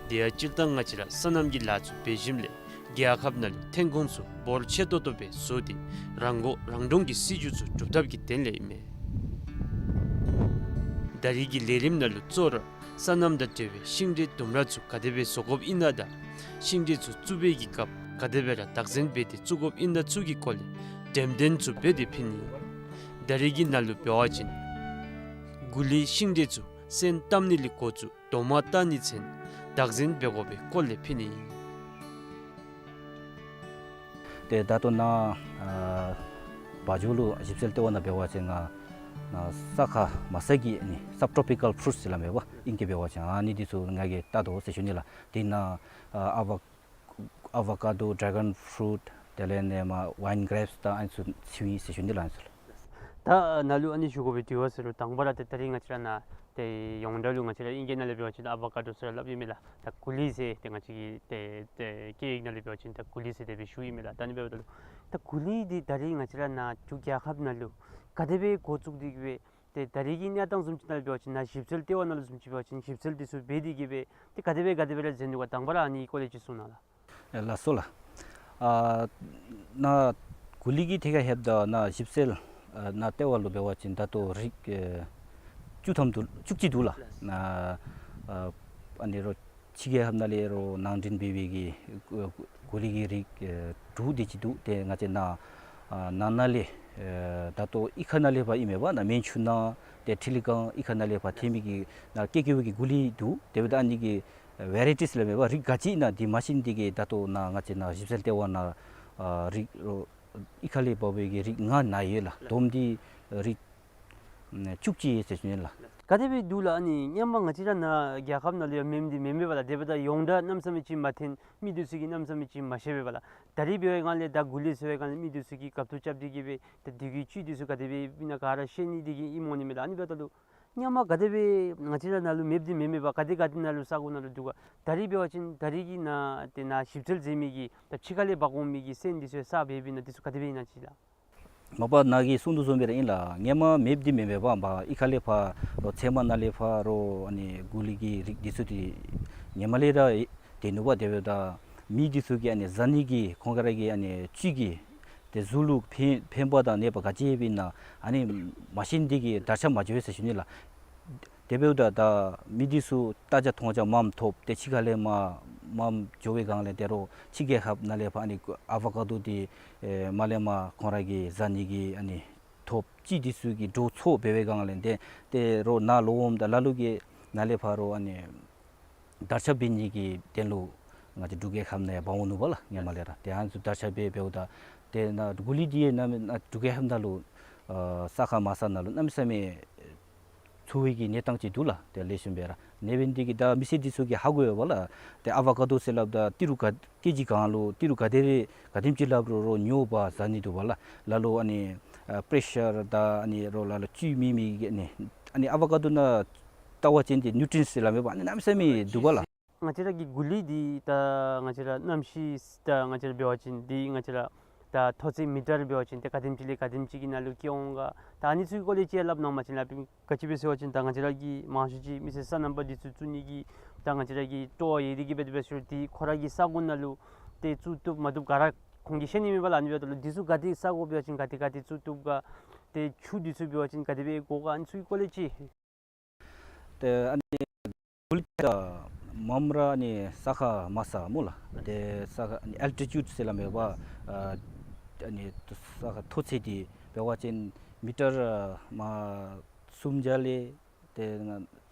དེ་ཡང་སྤྱིར་བཏང་ང་བཅས་ར་སོ་ནམ་གྱི་ལཱ་ཚུ་འབད་ཞིནམ་ལས་རྒྱལ་ཁབ་ནང་ལུ་ཐོན་ཁུངས་ཚུ་འབོར་ཆེ་ཏོག་ཏོ་སྦེ་བཟོ་སྟེ་རང་མགོ་རང་འདྲོངས་ཀྱི་སྲིད་བྱུས་ཚུ་སྒྲུབ་ཐབས་ཀྱི་དོན་ལས་ཨིན་མས། ད་རེས་ཀྱི་ལས་རིམ་ནང་ལུ་གཙོ་བོ་ར་སོ་ནམ་དང་འབྲེལ་བའི་ཤིང་འབྲས་ལྡུམ་ར་ཚུ་ག་དེ་སྦེ་བཟོ་དགོཔ་ཨིན་ན་དང་ཤིང་འབྲས་ཚུ་བཙུགས་པའི་གི་སྐབས་ག་དེ་སྦེ་ར་བདག་འཛིན་འབད་དེ་བཙུགས་དགོཔ་ཨིན་ན་ཚུ་གི་སྐོར་ལས་འགྲེམས་སྟོན་ཚུ་འབད་དེ་ཕུལ་ནི། ད་རེས་ཀྱི་ནང་ལུ་འབད་བ་ཅིན་གུ་ལི་ཤིང་འབྲས་ཚུ་སོན་བཏབ་ནི་ལས་འགོ་བཙུགས་རྡོག་མ་བཏགས་ནི་ཚུན་བདག་འཛིན་འབད་དགོ་པའི་སྐོར་ལས་ཕུལ་ནི་ཨིན། ཏེ་ད་ལྟོ་ནཱ་ཨ་བ་འཇོ་ལུ་ཞིབ་འཚོལ་ལྟེ་བ་ནང་འབད་བ་ཅིན་ང་ནཱ་ས་ཁ་མ་ས་གི་ཨ་ནི་subtropical fruits ཟེར་སླབ་མས་པ། ཨིང་སྐད་འབད་བ་ཅིན་ཨ་ནི་འདི་ཚུ་ང་གིས་བལྟ་དོ་ཟེར་ཞུ་ནི་ལགས། དེ་ནང་ཨ་ཨ་བ་ཨ་བ་ཀ་ཌོ་ཌེ་གཱོན་ཕུ་རུཊ་དེ་ལས་ཨ་ནི་མར་ཝའིན་གྲེཔསི་དང་ཨ་ནི་ཚུ་ཚུད་ཡི་ཟེར་ཞུ་ནི་ལགས། ཨ་ནི་ཚུ་ལགས། ད་ནཱ་ལུ་ཨ་ནི་ཞུ་དགོ་པའི་དྲི་བ་ཟེར་རུང་དང་པ་ར་ཏེ་ད་རིས་ང་བཅས་ར་ནཱ་ཏེ་ཡོངས་གྲགས་ལུ་ང་བཅས་ར་ཨིང་སྐད་ནང་ལས་འབད་བ་ཅིན་ཨ་བ་ཀ་ཌོ་ཟེར་སླབ་ཨིན་མས་ལགས། ད་གུ་ལི་ཟེར་ཏེ་ང་བཅས་ཀྱི་ཏེ་ཏེ་སྐད་ཡིག་ནང་ལས་འབད་བ་ཅིན་ད་གུ་ལི་ཟེར་དེ་སྦེ་ཞུ་ཨིན་མས་ལགས། ད་ཨ་ནི་འབདཝ་ད་ལུ་ད་གུ་ལི་འདི་ད་རིས་ང་བཅས་ར་ནཱ་འབྲུག་རྒྱལ་ཁབ་ནང་ལུ་ག་དེ་སྦེ་འགོ་བཙུགས་ཏེ་གི་སྦེ་ ཏེ་ད་རེས་ཀྱི་གནས་སྟངས་བཟུམ་ཅིག་ནང་འབད་བ་ཅིན་ནཱ་ཞིབ་འཚོལ་ལྟེ་བ་ནང་ལུ་བཟུམ་ཅིག་འབད་བ་ཅིན་ཞིབ་འཚོལ་འདི་ཚུ་འབད་དེ་གི་སྦེ་ཏེ་ག་དེ་སྦེ་ག་དེ་སྦེ་ར་མཛད་ནུག་ག། དང་པ་ར་ཨ་ནི་སྐོར་ལས་ཅིག་གསུང་གནང་ལགས། ཨེ་ལགས་སོ་ལགས། ཨ་ནཱ་གུ་ལི་གི་ཐད་ཁར་ལྷོདཔ་ད་ནཱ་ཞིབ་འཚོལ་ཨ་ནཱ་ལྟེ་བ་ལུ་འབད་བ་ཅིན་ད་ལྟོ་རིགས་ཨེ་བཅུ་ཐམ་འདུག། བཅུ་གཅིག་འདུག་ལགས། ནཱ་ཨ་ཨ་ནི་རོགས་ཕྱི་རྒྱལ་ཁབ་ནང་ལས་རོགས་ནང་འདྲེན་འབད་བའི་གི་ཨ་གུ་ལི་གི་རིགས་ཨེ་དྲུག་དེ་ཅིག་འདུག། ཏེ་ང་བཅས་ནཱ་ཨ་ནང་ན་ལས་ཨེ་ད་ལྟོ་གཡུས་ཁ་ནང་ལས་ཕར་ཨིན་མས་པ། ནཱ་སྨན་ཆུ་ནང་ཏེ་འཕྲུལ་ཁང་གཡུས་ཁ་ནང་ལས་ཕར་ཐོན་མི་གི་ནཱ་སྐྱེ་དགོ་པའི་གི་གུ་ལི་འདུག། དེ་འབདཝ་ད་ཨ་ནི་གི་ཨེ་ཝེ་རའི་ཊིས་སླབ་མས་པ། རིགས་ག་ཅི་ཨིན་ན་འདི་མ་ཤེས་ནི་དེ་གིས་ད་ལྟོ་ནཱ་ང་བཅས་ནཱ་ཞིབ་འཚོལ་ལྟེ་བ་ནང་ཨ་རིགས་རོགས་གཡུས་ཁ་ལས་འབག་པའི་གི་རིགས་ལྔ་ནཱ་ཡོད་ལགས། བསྡོམས་ཏེ་རིགས་ཨ་བཅུ་གཅིག་ཡོད་ཟེར་ཞུ་ནི་ལགས། ག་དེ་སྦེ་འདུག་ལགས། ཨ་ནི་སྔོན་མ་ང་བཅས་ར་ནཱ་རྒྱལ་ཁབ་ནང་ལུ་ཡང་མེདཔ་འདི་མེན་མས་པ་ལགས། དེ་འབདཝ་ད་ཡོངས་གྲགས་གནམ་མེད་ས་མེད་ཅིག་མ་ཐོན། མི་འདི་ཚུ་གིས་གནམ་མེད་ས་མེད་ཅིག་མ་ཤེས་པས་པ་ལགས། ད་རེས་འབད་བའི་སྒང་ལས་ད་གུ་ལི་ཟེར་བའི་སྒང་ལས་མི་འདི་ཚུ་གིས་རྒཔོ་ཚུ་རྐྱབ་སྟེ་གི་སྦེ་ད་དེ་གི་བཅུད་འདི་ཚུ་ག་དེ་སྦེ་ཨིན་ན་ག་ར་ཤེས་ནི་དེ་གིས་ཨིནམ་འོང་ནི་མས་ལགས། ཨ་ནི་འབདཝ་ད་ལུ་སྔོན་མ་ག་དེ་སྦེ་ང་བཅས་ར་ནཱ་ལུ་མེདཔ་འདི་མེན་མས་པ། ག་དེ་ག་དེ་ནང་ལུ་ས་གོ་ནང་ལུ་འདུག་ག། ད་རེས་འབད་བ་ཅིན་ད་རེས་ཀྱི་ནཱ་ཏེ་ནཱ་ཞིབ་འཚོལ་མཛད་མི་གི་ད་ཕྱི་ཁ་ལས་འབག་འོང་མི་གི་སོན་འདི་ཚུ་གསར་འབད་འབད་ནི་འདི་ཚུ་ག་དེ་སྦེ་ཨིན་ན་ཅིག་ལགས། མ་པ་ནཱ་གིས་གསུངས་དོ་བཟུམ་སྦེ་ར་ཨིན་ལགས། སྔོན་མ་མེདཔ་འདི་མེན་མས་པ། མ་གཡུས་ཁ་ལས་ཕར་རོགས་ཚལ་མ་ནང་ལས་ཕར་རོགས་ཨ་ནི་གུ་ལི་གི་རིགས་འདི་ཚུ་འདི་སྔོན་མ་ལས་ར་ཐོན་ནུག་པ། དེ་འབདཝ་ད་མི་འདི་ཚུ་གིས་ཨ་ནི་བཟའ་ནི་གི་ཁོང་ར་གི་ཨ་ནི་བཅུད་ཀྱི་ཏེ་གཟུགས་ལུ་ཕན་ཕན་པ་དང་ནད་པ་ག་ཅི་ཡོདཔ་ཨིན་ན་ཨ་ནི་མ་ཤེས་ནི་དེ་གིས་དར་ཁྱབ་མ་འགྱོ་བས་ཟེར་ཞུ་ནི་ལགས། དེ་འབདཝ་ད་ད་མི་འདི་ཚུ་ལྟ་རྒྱ་མཐོང་རྒྱ་མངམ་ཐོབ། ཏེ་ཕྱི་ཁ་ལས་མར་མངམ་འགྱོ་བའི་སྒང་ལས་ཏེ་རོགས་ཕྱི་རྒྱལ་ཁབ་ནང་ལས་ཕར་ཨ་ནི་ཨ་བ་ཀ་དོ་འདི་ཨེ་མར་ལས་མར་ཁོང་ར་གིས་བཟའ་ནི་གི་ཨ་ནི་ཐོབ་ཅིག་འདི་ཚུ་གི་འགྲོ་ཚུགས་འབད་བའི་སྒང་ལས་ཏེ་ཏེ་རོགས་ནཱ་ལུ་འོངམ་ད་ལ་ལུ་གིས་ནཱ་ལས་ཕར་རོགས་ཨ་ནི་དར་ཁྱབ་འབད་ནི་གི་དོན་ལུ་ང་བཅས་འབྲུག་རྒྱལ་ཁབ་ནང་ཡང་འབག་འོང་ནུག་པ་ལགས། སྔོན་མ་ལས་ར་ཏེ་ཨ་ནི་ཚུ་དར་ཁྱབ་འབད་འབདཝ་ད་ཏེ་ནཱ་གུ་ལི་འདི་ཡང་ནཱ་ནཱ་འབྲུག་རྒྱལ་ཁབ་ནང་ལུ་ཨ་ས་ཁ་མ་ས་ནང་ལུ་གནམ་མེད་ས་མེད་འཚོ་བའི་གི་གནས་སྟངས་ཅིག་འདུག་ལགས། ཏེ་ལེགས་ཤོམ་སྦེ་ར་ཨ་ནི་འབད་ནི་དེ་གིས་ད་མི་སེར་འདི་ཚུ་གིས་ཧ་གོ་ཡོད་པ་ལགས། ཏེ་ཨ་བ་ཀ་དོ་ཟེར་སླབ་ད་ཏི་རུ་ག་ཀེ་ཇི་གང་ལུ་ཏི་རུ་ག་དེ་རེ་ག་དེམ་ཅིག་སླབ་རུང་རོགས་ཉོ་བ་བཟའ་ནི་འདུག་པ་ལགས། ལ་ལུ་ཨ་ནི་ཨ་པེ་རེ་ཤར་དང་ཨ་ནི་རོགས་ལ་ལུ་བཅུད་མེད་མི་གི་ཨ་ནི་ཨ་ནི་ཨ་བ་ཀ་དོ་ནང་ལྟ་བ་ཅིན་ཏེ་ནིའུ་ཊི་རེནཊསི་ཟེར་སླབ་མས་པ། ཨ་ནི་གནམ་མེད་ས་མེད་འདུག་པ་ལགས། ང་བཅས་ར་གི་གུ་ལི་འདི་ད་ང་བཅས་ར་གནམ་གཤིས་ད་ང་བཅས་ར་འབད་བ་ཅིན་འདི་ང་བཅས་ར་ད་མཐོ་ཚད་མི་ཊར་འབད་བ་ཅིན་ཏེ་ག་དེམ་ཅིག་ལས་ག་དེམ་ཅིག་གི་ནང་ལུ་སྐྱེ་འོང་ག། ད་ཨ་ནི་ཚུ་གི་སྐོར་ལས་ཅིག་སླབ་གནང་བ་ཅིན་ལགས། ག་ཅི་སྦེ་ཟེར་བ་ཅིན་ད་ང་བཅས་ར་གི་མང་ཤོས་ཅིག་མི་སེར་སོ་ནམ་པ་འདི་ཚུ་བཙུགས་ནི་གི་ད་ང་བཅས་ར་གི་སྤྲོ་བ་ཡོད་དེ་གི་སྦེ་དེ་སྦེ་ཟེར་ཏེ་ཁོ་ར་གི་ས་གོ་ནང་ལུ་ཏེ་བཙུགས་བཏུབ་མ་བཏུབ་ག་ར་ཁོང་གིས་ཤེས་ནི་མས་པ་ལགས། ཨ་ནི་འབདཝ་ད་ལུ་འདི་ཚུ་ག་དེ་ས་གོ་འབད་བ་ཅིན་ག་དེ་ག་དེ་བཙུགས་བཏུབ་ག། ཏེ་ཆུ་འདི་ཚུ་འབད་བ་ཅིན་ག་དེ་སྦེ་དགོ་ག། ཨ་ནི་ཚུ་གི་སྐོར་ལས་ཅིག། ཏེ་ཨ་ནི་གུ་ལི་ད་མངམ་ར་ཨ་ནི་ས་ཁ་མ་ས་སྨོ་ལགས། ཏེ་ས་ཁ་ཨ་ནི་ཨལ་ཊི་ཊིའུཌ་ཟེར་སླབ་མས་པ། ཨ་ཨ་ནི་ས་ཁ་མཐོ་ཚད་འདི་འབད་བ་ཅིན་མི་ཊར་ཨ་མར་སུམ་བརྒྱ་ལས་ཏེ་ང་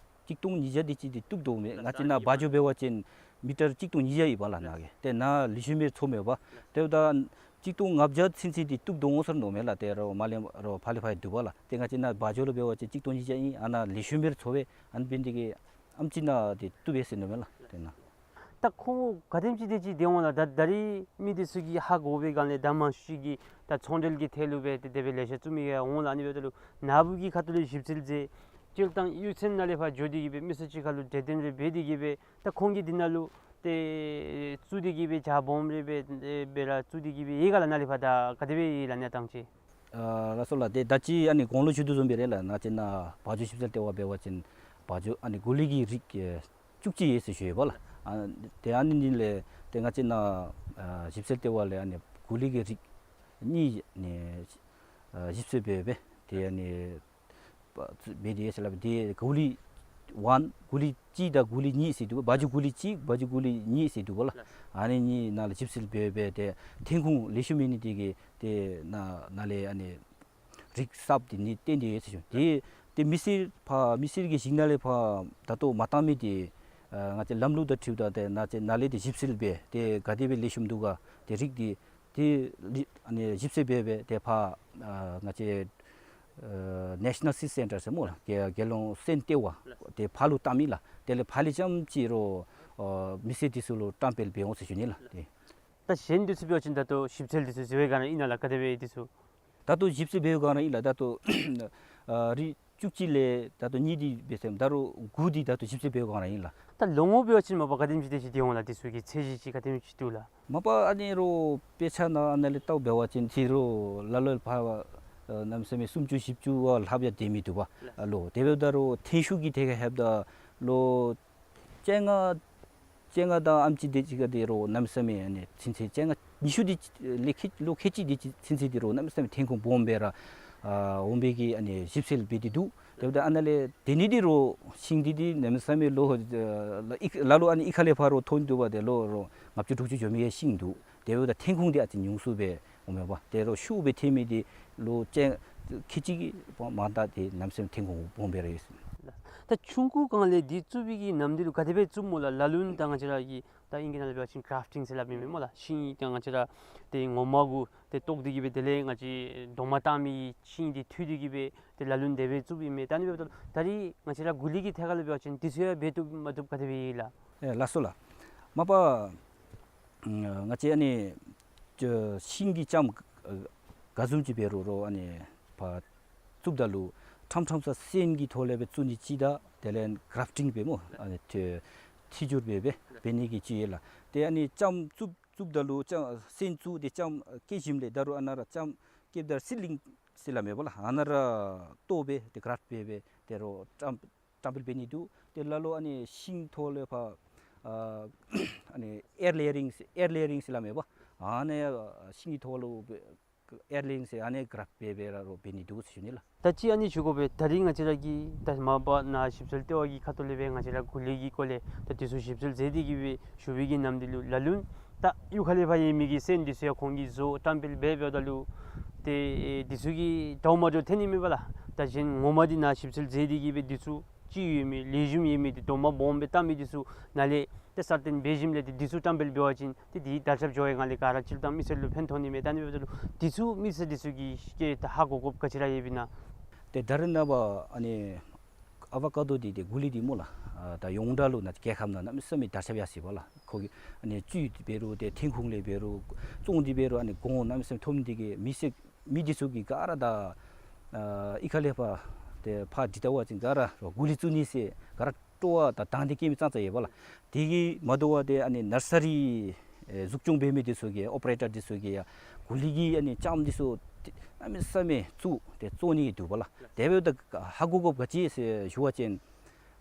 གཅིག་སྟོང་ཉིས་བརྒྱ་དེ་ཅིག་འདི་བཏུབ་དོ་མས། ང་བཅས་ནཱ་བ་འཇོ་འབད་བ་ཅིན་མི་ཊར་གཅིག་སྟོང་ཉིས་བརྒྱ་ཨིན་པ་ལགས་ནཱ་གི། ཏེ་ནཱ་ལེགས་ཤོམ་སྦེ་འཚོ་མས་པ། དེ་འབདཝ་ད་གཅིག་སྟོང་ལྔ་བརྒྱ་ཚུན་ཚོད་འདི་བཏུབ་དོ་འོང་ཟེར་མནོཝ་མས་ལགས། ཏེ་རོགས་མར་ལས་རོགས་ཕར་ལས་ཕར་འདུག་པ་ལགས། ཏེ་ང་བཅས་ནཱ་བ་འཇོ་ལུ་འབད་བ་ཅིན་གཅིག་སྟོང་ཉིས་བརྒྱ་ཨིན། ཨ་ནཱ་ལེགས་ཤོམ་སྦེ་འཚོ་བས། ཨ་ནི་འབད་ནི་དེ་གིས་ཨེམ་ཅིག་ནཱ་འདི་བཏུབ་པས་ཟེར་མནོཝ་མས་ལགས། ཏེ་ནཱ་ད་ཁོང་ག་དེམ་ཅིག་དེ་ཅིག་འདི་འོང་ལགས། ད་ད་རེས་མི་འདི་ཚུ་གིས་ཧ་གོ་བའི་སྒང་ལས་ད་མང་ཤོས་ཅིག་གིས་ད་ཚོང་འབྲེལ་གྱི་ཐད་ལུ་སྦེ་ཏེ་དེ་སྦེ་ལེ་ཤ་བཙུགས་མི་ཡང་འོང་ལགས། ཨ་ནི་འབདཝ་ད་ལུ་ནཱ་བུ་གི་ཁ་ཐུག་ལས་ཞིབ་འཚོལ་མཛད་སྤྱིར་བཏང་གཡུས་ཚན་ནང་ལས་ཕར་འགྱོ་སྟེ་གི་སྦེ་མི་སེར་ཅིག་ཁར་ལུ་གྲོས་བསྟུན་རེ་འབད་དེ་གི་སྦེ་ད་ཁོང་གིས་འདི་ནང་ལུ་ཏེ་བཙུགས་ཏེ་གི་སྦེ་ཇ་སྦོམ་རེ་སྦེ་ཨེ་སྦེ་ར་བཙུགས་ཏེ་གི་སྦེ་ཡོད་ག་ལགས། ནཱ་ལས་ཕར་ད་ག་དེ་སྦེ་ཡོད་ལགས་གནས་སྟངས་ཅིག། ཨ་ལགས་སོ་ལགས། ཏེ་ད་ཅི་ཨ་ནི་གོང་ལུ་ཞུ་དོ་བཟུམ་སྦེ་ར་ལགས། ང་བཅས་ནཱ་བ་འཇོ་ཞིབ་འཚོལ་ལྟེ་བ་འབད་བ་ཅིན་བ་འཇོ་ཨ་ནི་གུ་ལི་གི་རིགས་ཨེ་བཅུ་གཅིག་ཡོད་ཟེར་ཞུ་ཡོད་པ་ལགས། ཨ་ཏེ་ཨ་ནི་ནི་ལས་ཏེ་ང་བཅས་ནཱ་ཨ་ཞིབ་འཚོལ་ལྟེ་བ་ལས་ཨ་ནི་གུ་ལི་གི་རིགས་གཉིས་ཨ་ནི་ཨ་ཞིབ་འཚོལ་འབད་འབད་ཏེ་ཨ་ནི་འབད་དེ་ཟེར་སླབ་དེ་གུ་ལི་ཝན་གུ་ལི་གཅིག་དང་གུ་ལི་གཉིས་ཟེར་འདུག་པ། བ་འཇོ་གུ་ལི་གཅིག་བ་འཇོ་གུ་ལི་གཉིས་ཟེར་འདུག་པ་ལགས། ཨ་ནི་གཉིས་ནང་ལུ་ཞིབ་འཚོལ་འབད་འབད་ཏེ་ཐོན་ཁུངས་ལེགས་ཤོམ་མེད་ནི་དེ་གིས་ཏེ་ནཱ་ནཱ་ལས་ཨ་ནི་རིགས་གསརཔ་འདི་ནི་བཏོན་ཏེ་ཡོད་ཟེར་ཞུ། ཏེ་ཏེ་མི་སེར་ཕར་མི་སེར་གྱི་ཞིང་ནང་ལས་ཕར་ད་ལྟོ་མ་བཏང་མི་འདི་ཨ་ང་བཅས་ལམ་ལུགས་དང་འཁྲིལཝ་ད་ཏེ་ནཱ་ཏེ་ནཱ་ལས་ཏེ་ཞིབ་འཚོལ་འབད་ཏེ་ག་དེ་སྦེ་ལེགས་ཤོམ་འདུག་ག། ཏེ་རིགས་འདི་ཏེ་ལི་ཨ་ནི་ཞིབ་འཚོལ་འབད་འབད་ཏེ་ཕར་ཨ་ང་བཅས་ཨ་ནེ་ཤ་ནཱལ་སིཌ་སེན་ཊར་ཟེར་སྨོ་ལགས། རྒྱལ་རྒྱལ་ཡོངས་སོན་ལྟེ་བ་ཏེ་ཕར་ལུ་བཏང་མི་ལགས། དེ་ལས་ཕར་ལས་རྐྱངམ་ཅིག་རོགས་ཨ་མི་སེར་འདི་ཚུ་ལུ་བཀྲམ་སྤེལ་འབད་འོང་ཟེར་ཞུ་ནི་ལགས། ཏེ་ད་གཞན་འདི་ཚུ་འབད་བ་ཅིན་ད་ལྟོ་ཞིབ་འཚོལ་འདི་ཚུ་མཛད་པའི་སྒང་ལས་ཨིན་ན་ལགས། ག་དེ་སྦེ་འདི་ཚུ་ད་ལྟོ་ཞིབ་འཚོལ་འབད་བའི་སྒང་ལས་ཨིན་ལགས། ད་ལྟོ་ཨ་རིགས་བཅུ་གཅིག་ལས་ད་ལྟོ་གཉིས་འདི་འབད་ཟེར་ད་རུང་དགུ་འདི་ད་ལྟོ་ཞིབ་འཚོལ་འབད་བའི་སྒང་ལས་ཨིན་ལགས། ད་ལོ་ངོ་འབད་བ་ཅིན་མ་པ་ག་དེམ་ཅིག་དེ་ཅིག་འདི་འོང་ལགས། འདི་ཚུ་གི་ཚད་གཞི་ཅིག་ག་དེམ་ཅིག་འདུག་ལགས། མ་པ་ཨ་ནི་རོགས་དཔེ་ཆ་ནང་ཨ་ནཱ་ལས་བལྟཝ་འབད་བ་ཅིན་ཏེ་རོགས་ལ་ལོ་ལས་ཕར་ ཨ་གནམ་མེད་ས་མེད་སུམ་ཅུ་བཞི་བཅུ་བ་ལྷགཔ་ཡང་སྡོད་མི་འདུག་པ། ལགས། ལོ་དེ་འབདཝ་ད་རུང་ཐོན་ཤུགས་ཀྱི་ཐད་ཁར་ལྷོདཔ་ད་ལོ་བཅོ་ལྔ་བཅོ་ལྔ་དང་ཨམ་ཅིག་དེ་ཅིག་ཁར་དེ་རུང་གནམ་མེད་ས་མེད་ཨ་ནི་ཚུན་ཚོད་བཅོ་ལྔ་ཉི་ཤུ་དེ་ལོ་ཁལ་ལོ་ཁལ་གཅིག་དེ་ཅིག་ཚུན་ཚོད་དེ་རུང་གནམ་མེད་ས་མེད་ཐོན་ཁུངས་སྦོམ་སྦེ་ར་ཨ་འོང་པའི་གི་ཨ་ནི་ཞིབ་འཚོལ་འབད་དེ་འདུག། དེ་འབདཝ་ད་ཨ་ནཱ་ལས་དེ་ནི་དེ་རུང་ཤིང་འདི་འདི་གནམ་མེད་ས་མེད་ལོ་ཨ་ལ་ལུ་ཨ་ནི་གཡུས་ཁ་ལས་ཕར་ར་ཐོན་འདུག་པ། དེ་ལོ་རུང་ལྔ་བཅུ་དྲུག་ཅུ་འགྱོ་མི་ཡང་ཤིང་འདུག། དེ་འབདཝ་ད་ཐོན་ཁུངས་འདི་ཨ་ཙི་ཉུང་སུ་སྦེ་འོང་མས་པ། དེ་རུང་ཤུགས་སྦེ་ཐོན་མི་འདི་ལོ་བཅོ་ཁལ་གཅིག་གི་མ་མཐའ་དེ་གནམ་མེད་ས་མེད་ཐོན་ཁུངས་སྦོམ་སྦེ་ར་ཡོད་ཟེར། ད་ཆུང་ཀུའི་སྒང་ལས་འདི་བཙུགས་པའི་གི་ནམ་དུས་ལུ་ག་དེ་སྦེ་བཙུགསཔ་སྨོ་ལགས། ལ་ལུ་ད་ང་བཅས་ར་གི་ད་ཨིང་སྐད་ནང་ལུ་འབད་བ་ཅིན་གཱ་རཕ་ཊིང་ཟེར་སླབ་ཨིན་མས་སྨོ་ལགས། ཤིང་ད་ང་བཅས་ར་ཏེ་ངོ་མ་གུ་ཏེ་བཏོག་སྟེ་གི་སྦེ་དེ་ལས་ང་བཅས་རྡོག་མ་བཏགས་མི་ཤིང་འདི་འཐུ་སྟེ་གི་སྦེ་ཏེ་ལ་ལུ་དེ་སྦེ་བཙུགསཔ་ཨིན་མས། ད་ཨ་ནི་འབདཝ་ད་ད་རིས་ང་བཅས་ར་གུ་ལི་གི་ཐད་ཁར་ལུ་འབད་བ་ཅིན་འདི་ཚུ་ཡང་འབད་བཏུབ་མ་བཏུབ་ག་དེ་སྦེ་ཨིན་ལགས། ཨེ་ལགས་སོ་ལགས། མ་པ་ང་བཅས་ཨ་ནི་ཤིང་གི་ལྕངམ་ག་བཟུམ་ཅིག་འབད་རུང་རོ་ཨ་ནི་ཕར་བཙུགསཔ་ད་ལུ་ཕྲངམ་ཕྲངམ་ས་སོན་གྱི་ཐོག་ལས་སྦེ་བཙུགས་ནི་ཅིག་དང་དེ་ལས་གཱ་རཕ་ཊིང་སྦེ་སྨོ་ཨ་ནི་ཐི་ཐི་སྦྱོར་སྦེ་སྦེ་འབད་ནི་གི་ཅིག་ཡོད་ལགས། ཏེ་ཨ་ནི་ལྕངམ་བཙུགས་བཙུགསཔ་ད་ལུ་ལྕངམ་སོན་བཙུགས་ཏེ་ལྕངམ་སྐྱེ་ཞིནམ་ལས་ད་རུང་ཨ་ནཱ་ར་ལྕངམ་སྐྱེཝ་ད་སིཌ་ལིང་ཟེར་སླབ་མས་པ་ལགས། ཨ་ནཱ་ར་བཏོག་སྦེ་ཏེ་གཱ་རཕ་ཊི་འབད་སྦེ་དེ་རུང་ཊམ་ཊམ་པེལ་འབད་ནི་འདུག། ཏེ་ལ་ལུ་ཨ་ནི་ཤིང་ཐོག་ལས་ཕར་ཨ་ཨ་ནི་ཨེར་ལེ་ཡ་རིང་ཟེར་ཨེར་ལེ་ཡ་རིང་ཟེར་སླབ་མས་པ། ཨ་ནི་ཤིང་གི་ཐོག་ལུ་ཨེར་ལེ་ཡ་རིང་ཟེར་ཨ་ནི་གཱ་རཕ་ཊི་འབད་སྦེ་ར་རོ་འབད་ནི་འདུག་ཟེར་ཞུ་ནི་ལགས། ད་ཅི་ཨ་ནི་ཞུ་དགོ་པས། ད་རིས་ང་བཅས་ར་གིས་ད་མ་པ་ནཱ་ཞིབ་འཚོལ་ལྟེ་བ་གི་ཁ་ཐུག་ལས་སྦེ་ང་བཅས་ར་གུ་ལི་གི་སྐོར་ལས་ད་འདི་ཚུ་ཞིབ་འཚོལ་མཛད་དེ་གི་སྦེ་ཞུ་བའི་གི་ནམ་དུས་ལུ་ལ་ལུ་ད་གཡུས་ཁ་ལས་ཕར་ཡོད་མི་གི་སོན་འདི་ཚུ་ཡང་ཁོང་གིས་བཟོ་ཊམ་པེལ་འབད་འབདཝ་ད་ལུ་ཏེ་འདི་ཚུ་གིས་འདྲཝ་མ་འདྲཝ་ཐོན་ནི་མས་པ་ལགས། ད་གཞན་ངོ་མ་འདི་ནཱ་ཞིབ་འཚོལ་མཛད་དེ་གི་སྦེ་འདི་ཚུ་ཅིག་ཡོད་མི་ལེགས་ཤོམ་ཡོད་མི་འདི་རྡོག་མ་སྦོམ་སྦེ་བཏགས་མི་འདི་ཚུ་ནཱ་ལས་ཏེ་གསར་བཏོན་འབད་ཞིནམ་ལས་ཏེ་འདི་ཚུ་ཊམ་པེལ་འབད་བ་ཅིན་ཏེ་འདི་དར་ཁྱབ་འགྱོ་བའི་སྒང་ལས་ག་ར་སྤྱིར་བཏང་མི་སེར་ལུ་ཕན་ཐོགས་ནི་མས། ད་ཨ་ནི་འབདཝ་ད་ལུ་འདི་ཚུ་མི་སེར་འདི་ཚུ་གིས་ཀྱེ་ད་ཧ་གོ་དགོཔ་ག་ཅི་ར་ཡོདཔ་ཨིན་ན། ཏེ་ད་རེས་ནངས་པ་ཨ་ནི་ཨ་བ་ཀ་དོ་འདི་ཏེ་གུ་ལི་འདི་སྨོ་ལགས། ཨ་ད་ཡོངས་གྲགས་ལུ་ནཱ་རྒྱལ་ཁབ་ནང་གནམ་མེད་ས་མེད་དར་ཁྱབ་ཡར་སོ་ཡི་པ་ལགས། ཁོ་གི་ཨ་ནི་བཅུད་འབད་རུང་ཏེ་ཐོན་ཁུངས་ལས་འབད་རུང་བཙོང་སྟེ་འབད་རུང་ཨ་ནི་གོང་གནམ་མེད་ས་མེད་མཐོ་མི་འདི་གིས་མི་སེར་མི་འདི་ཚུ་གིས་ག་ར་ད་ཨ་གཡུས་ཁ་ལས་ཕར་ཏེ་ཕར་འདི་ལྟ་བ་ཅིན་ག་ར་རོ་གུ་ལི་བཙུགས་ནི་ཟེར་ག་ར་སྤྲོ་བ་དང་དང་འདོད་བསྐྱེད་མི་ཙང་ཙང་ཡོད་པ་ལགས། དེ་གིས་མ་དོ་བར་ཏེ་ཨ་ནི་ནར་སི་རི་ཨེ་འཛུགས་སྐྱོང་འབད་མི་འདི་ཚུ་གིས་ཨོ་པ་རེ་ཊར་འདི་ཚུ་གིས་ཡང་གུ་ལི་གི་ཨ་ནི་ལྕངམ་འདི་ཚུ་ཏེ་གནམ་མེད་ས་མེད་བཙུགས་ཏེ་བཙོང་ནི་འདུག་པ་ལགས། དེ་འབདཝ་ད་ཧ་གོ་དགོཔ་ག་ཅི་ཟེར་ཞུ་བ་ཅིན་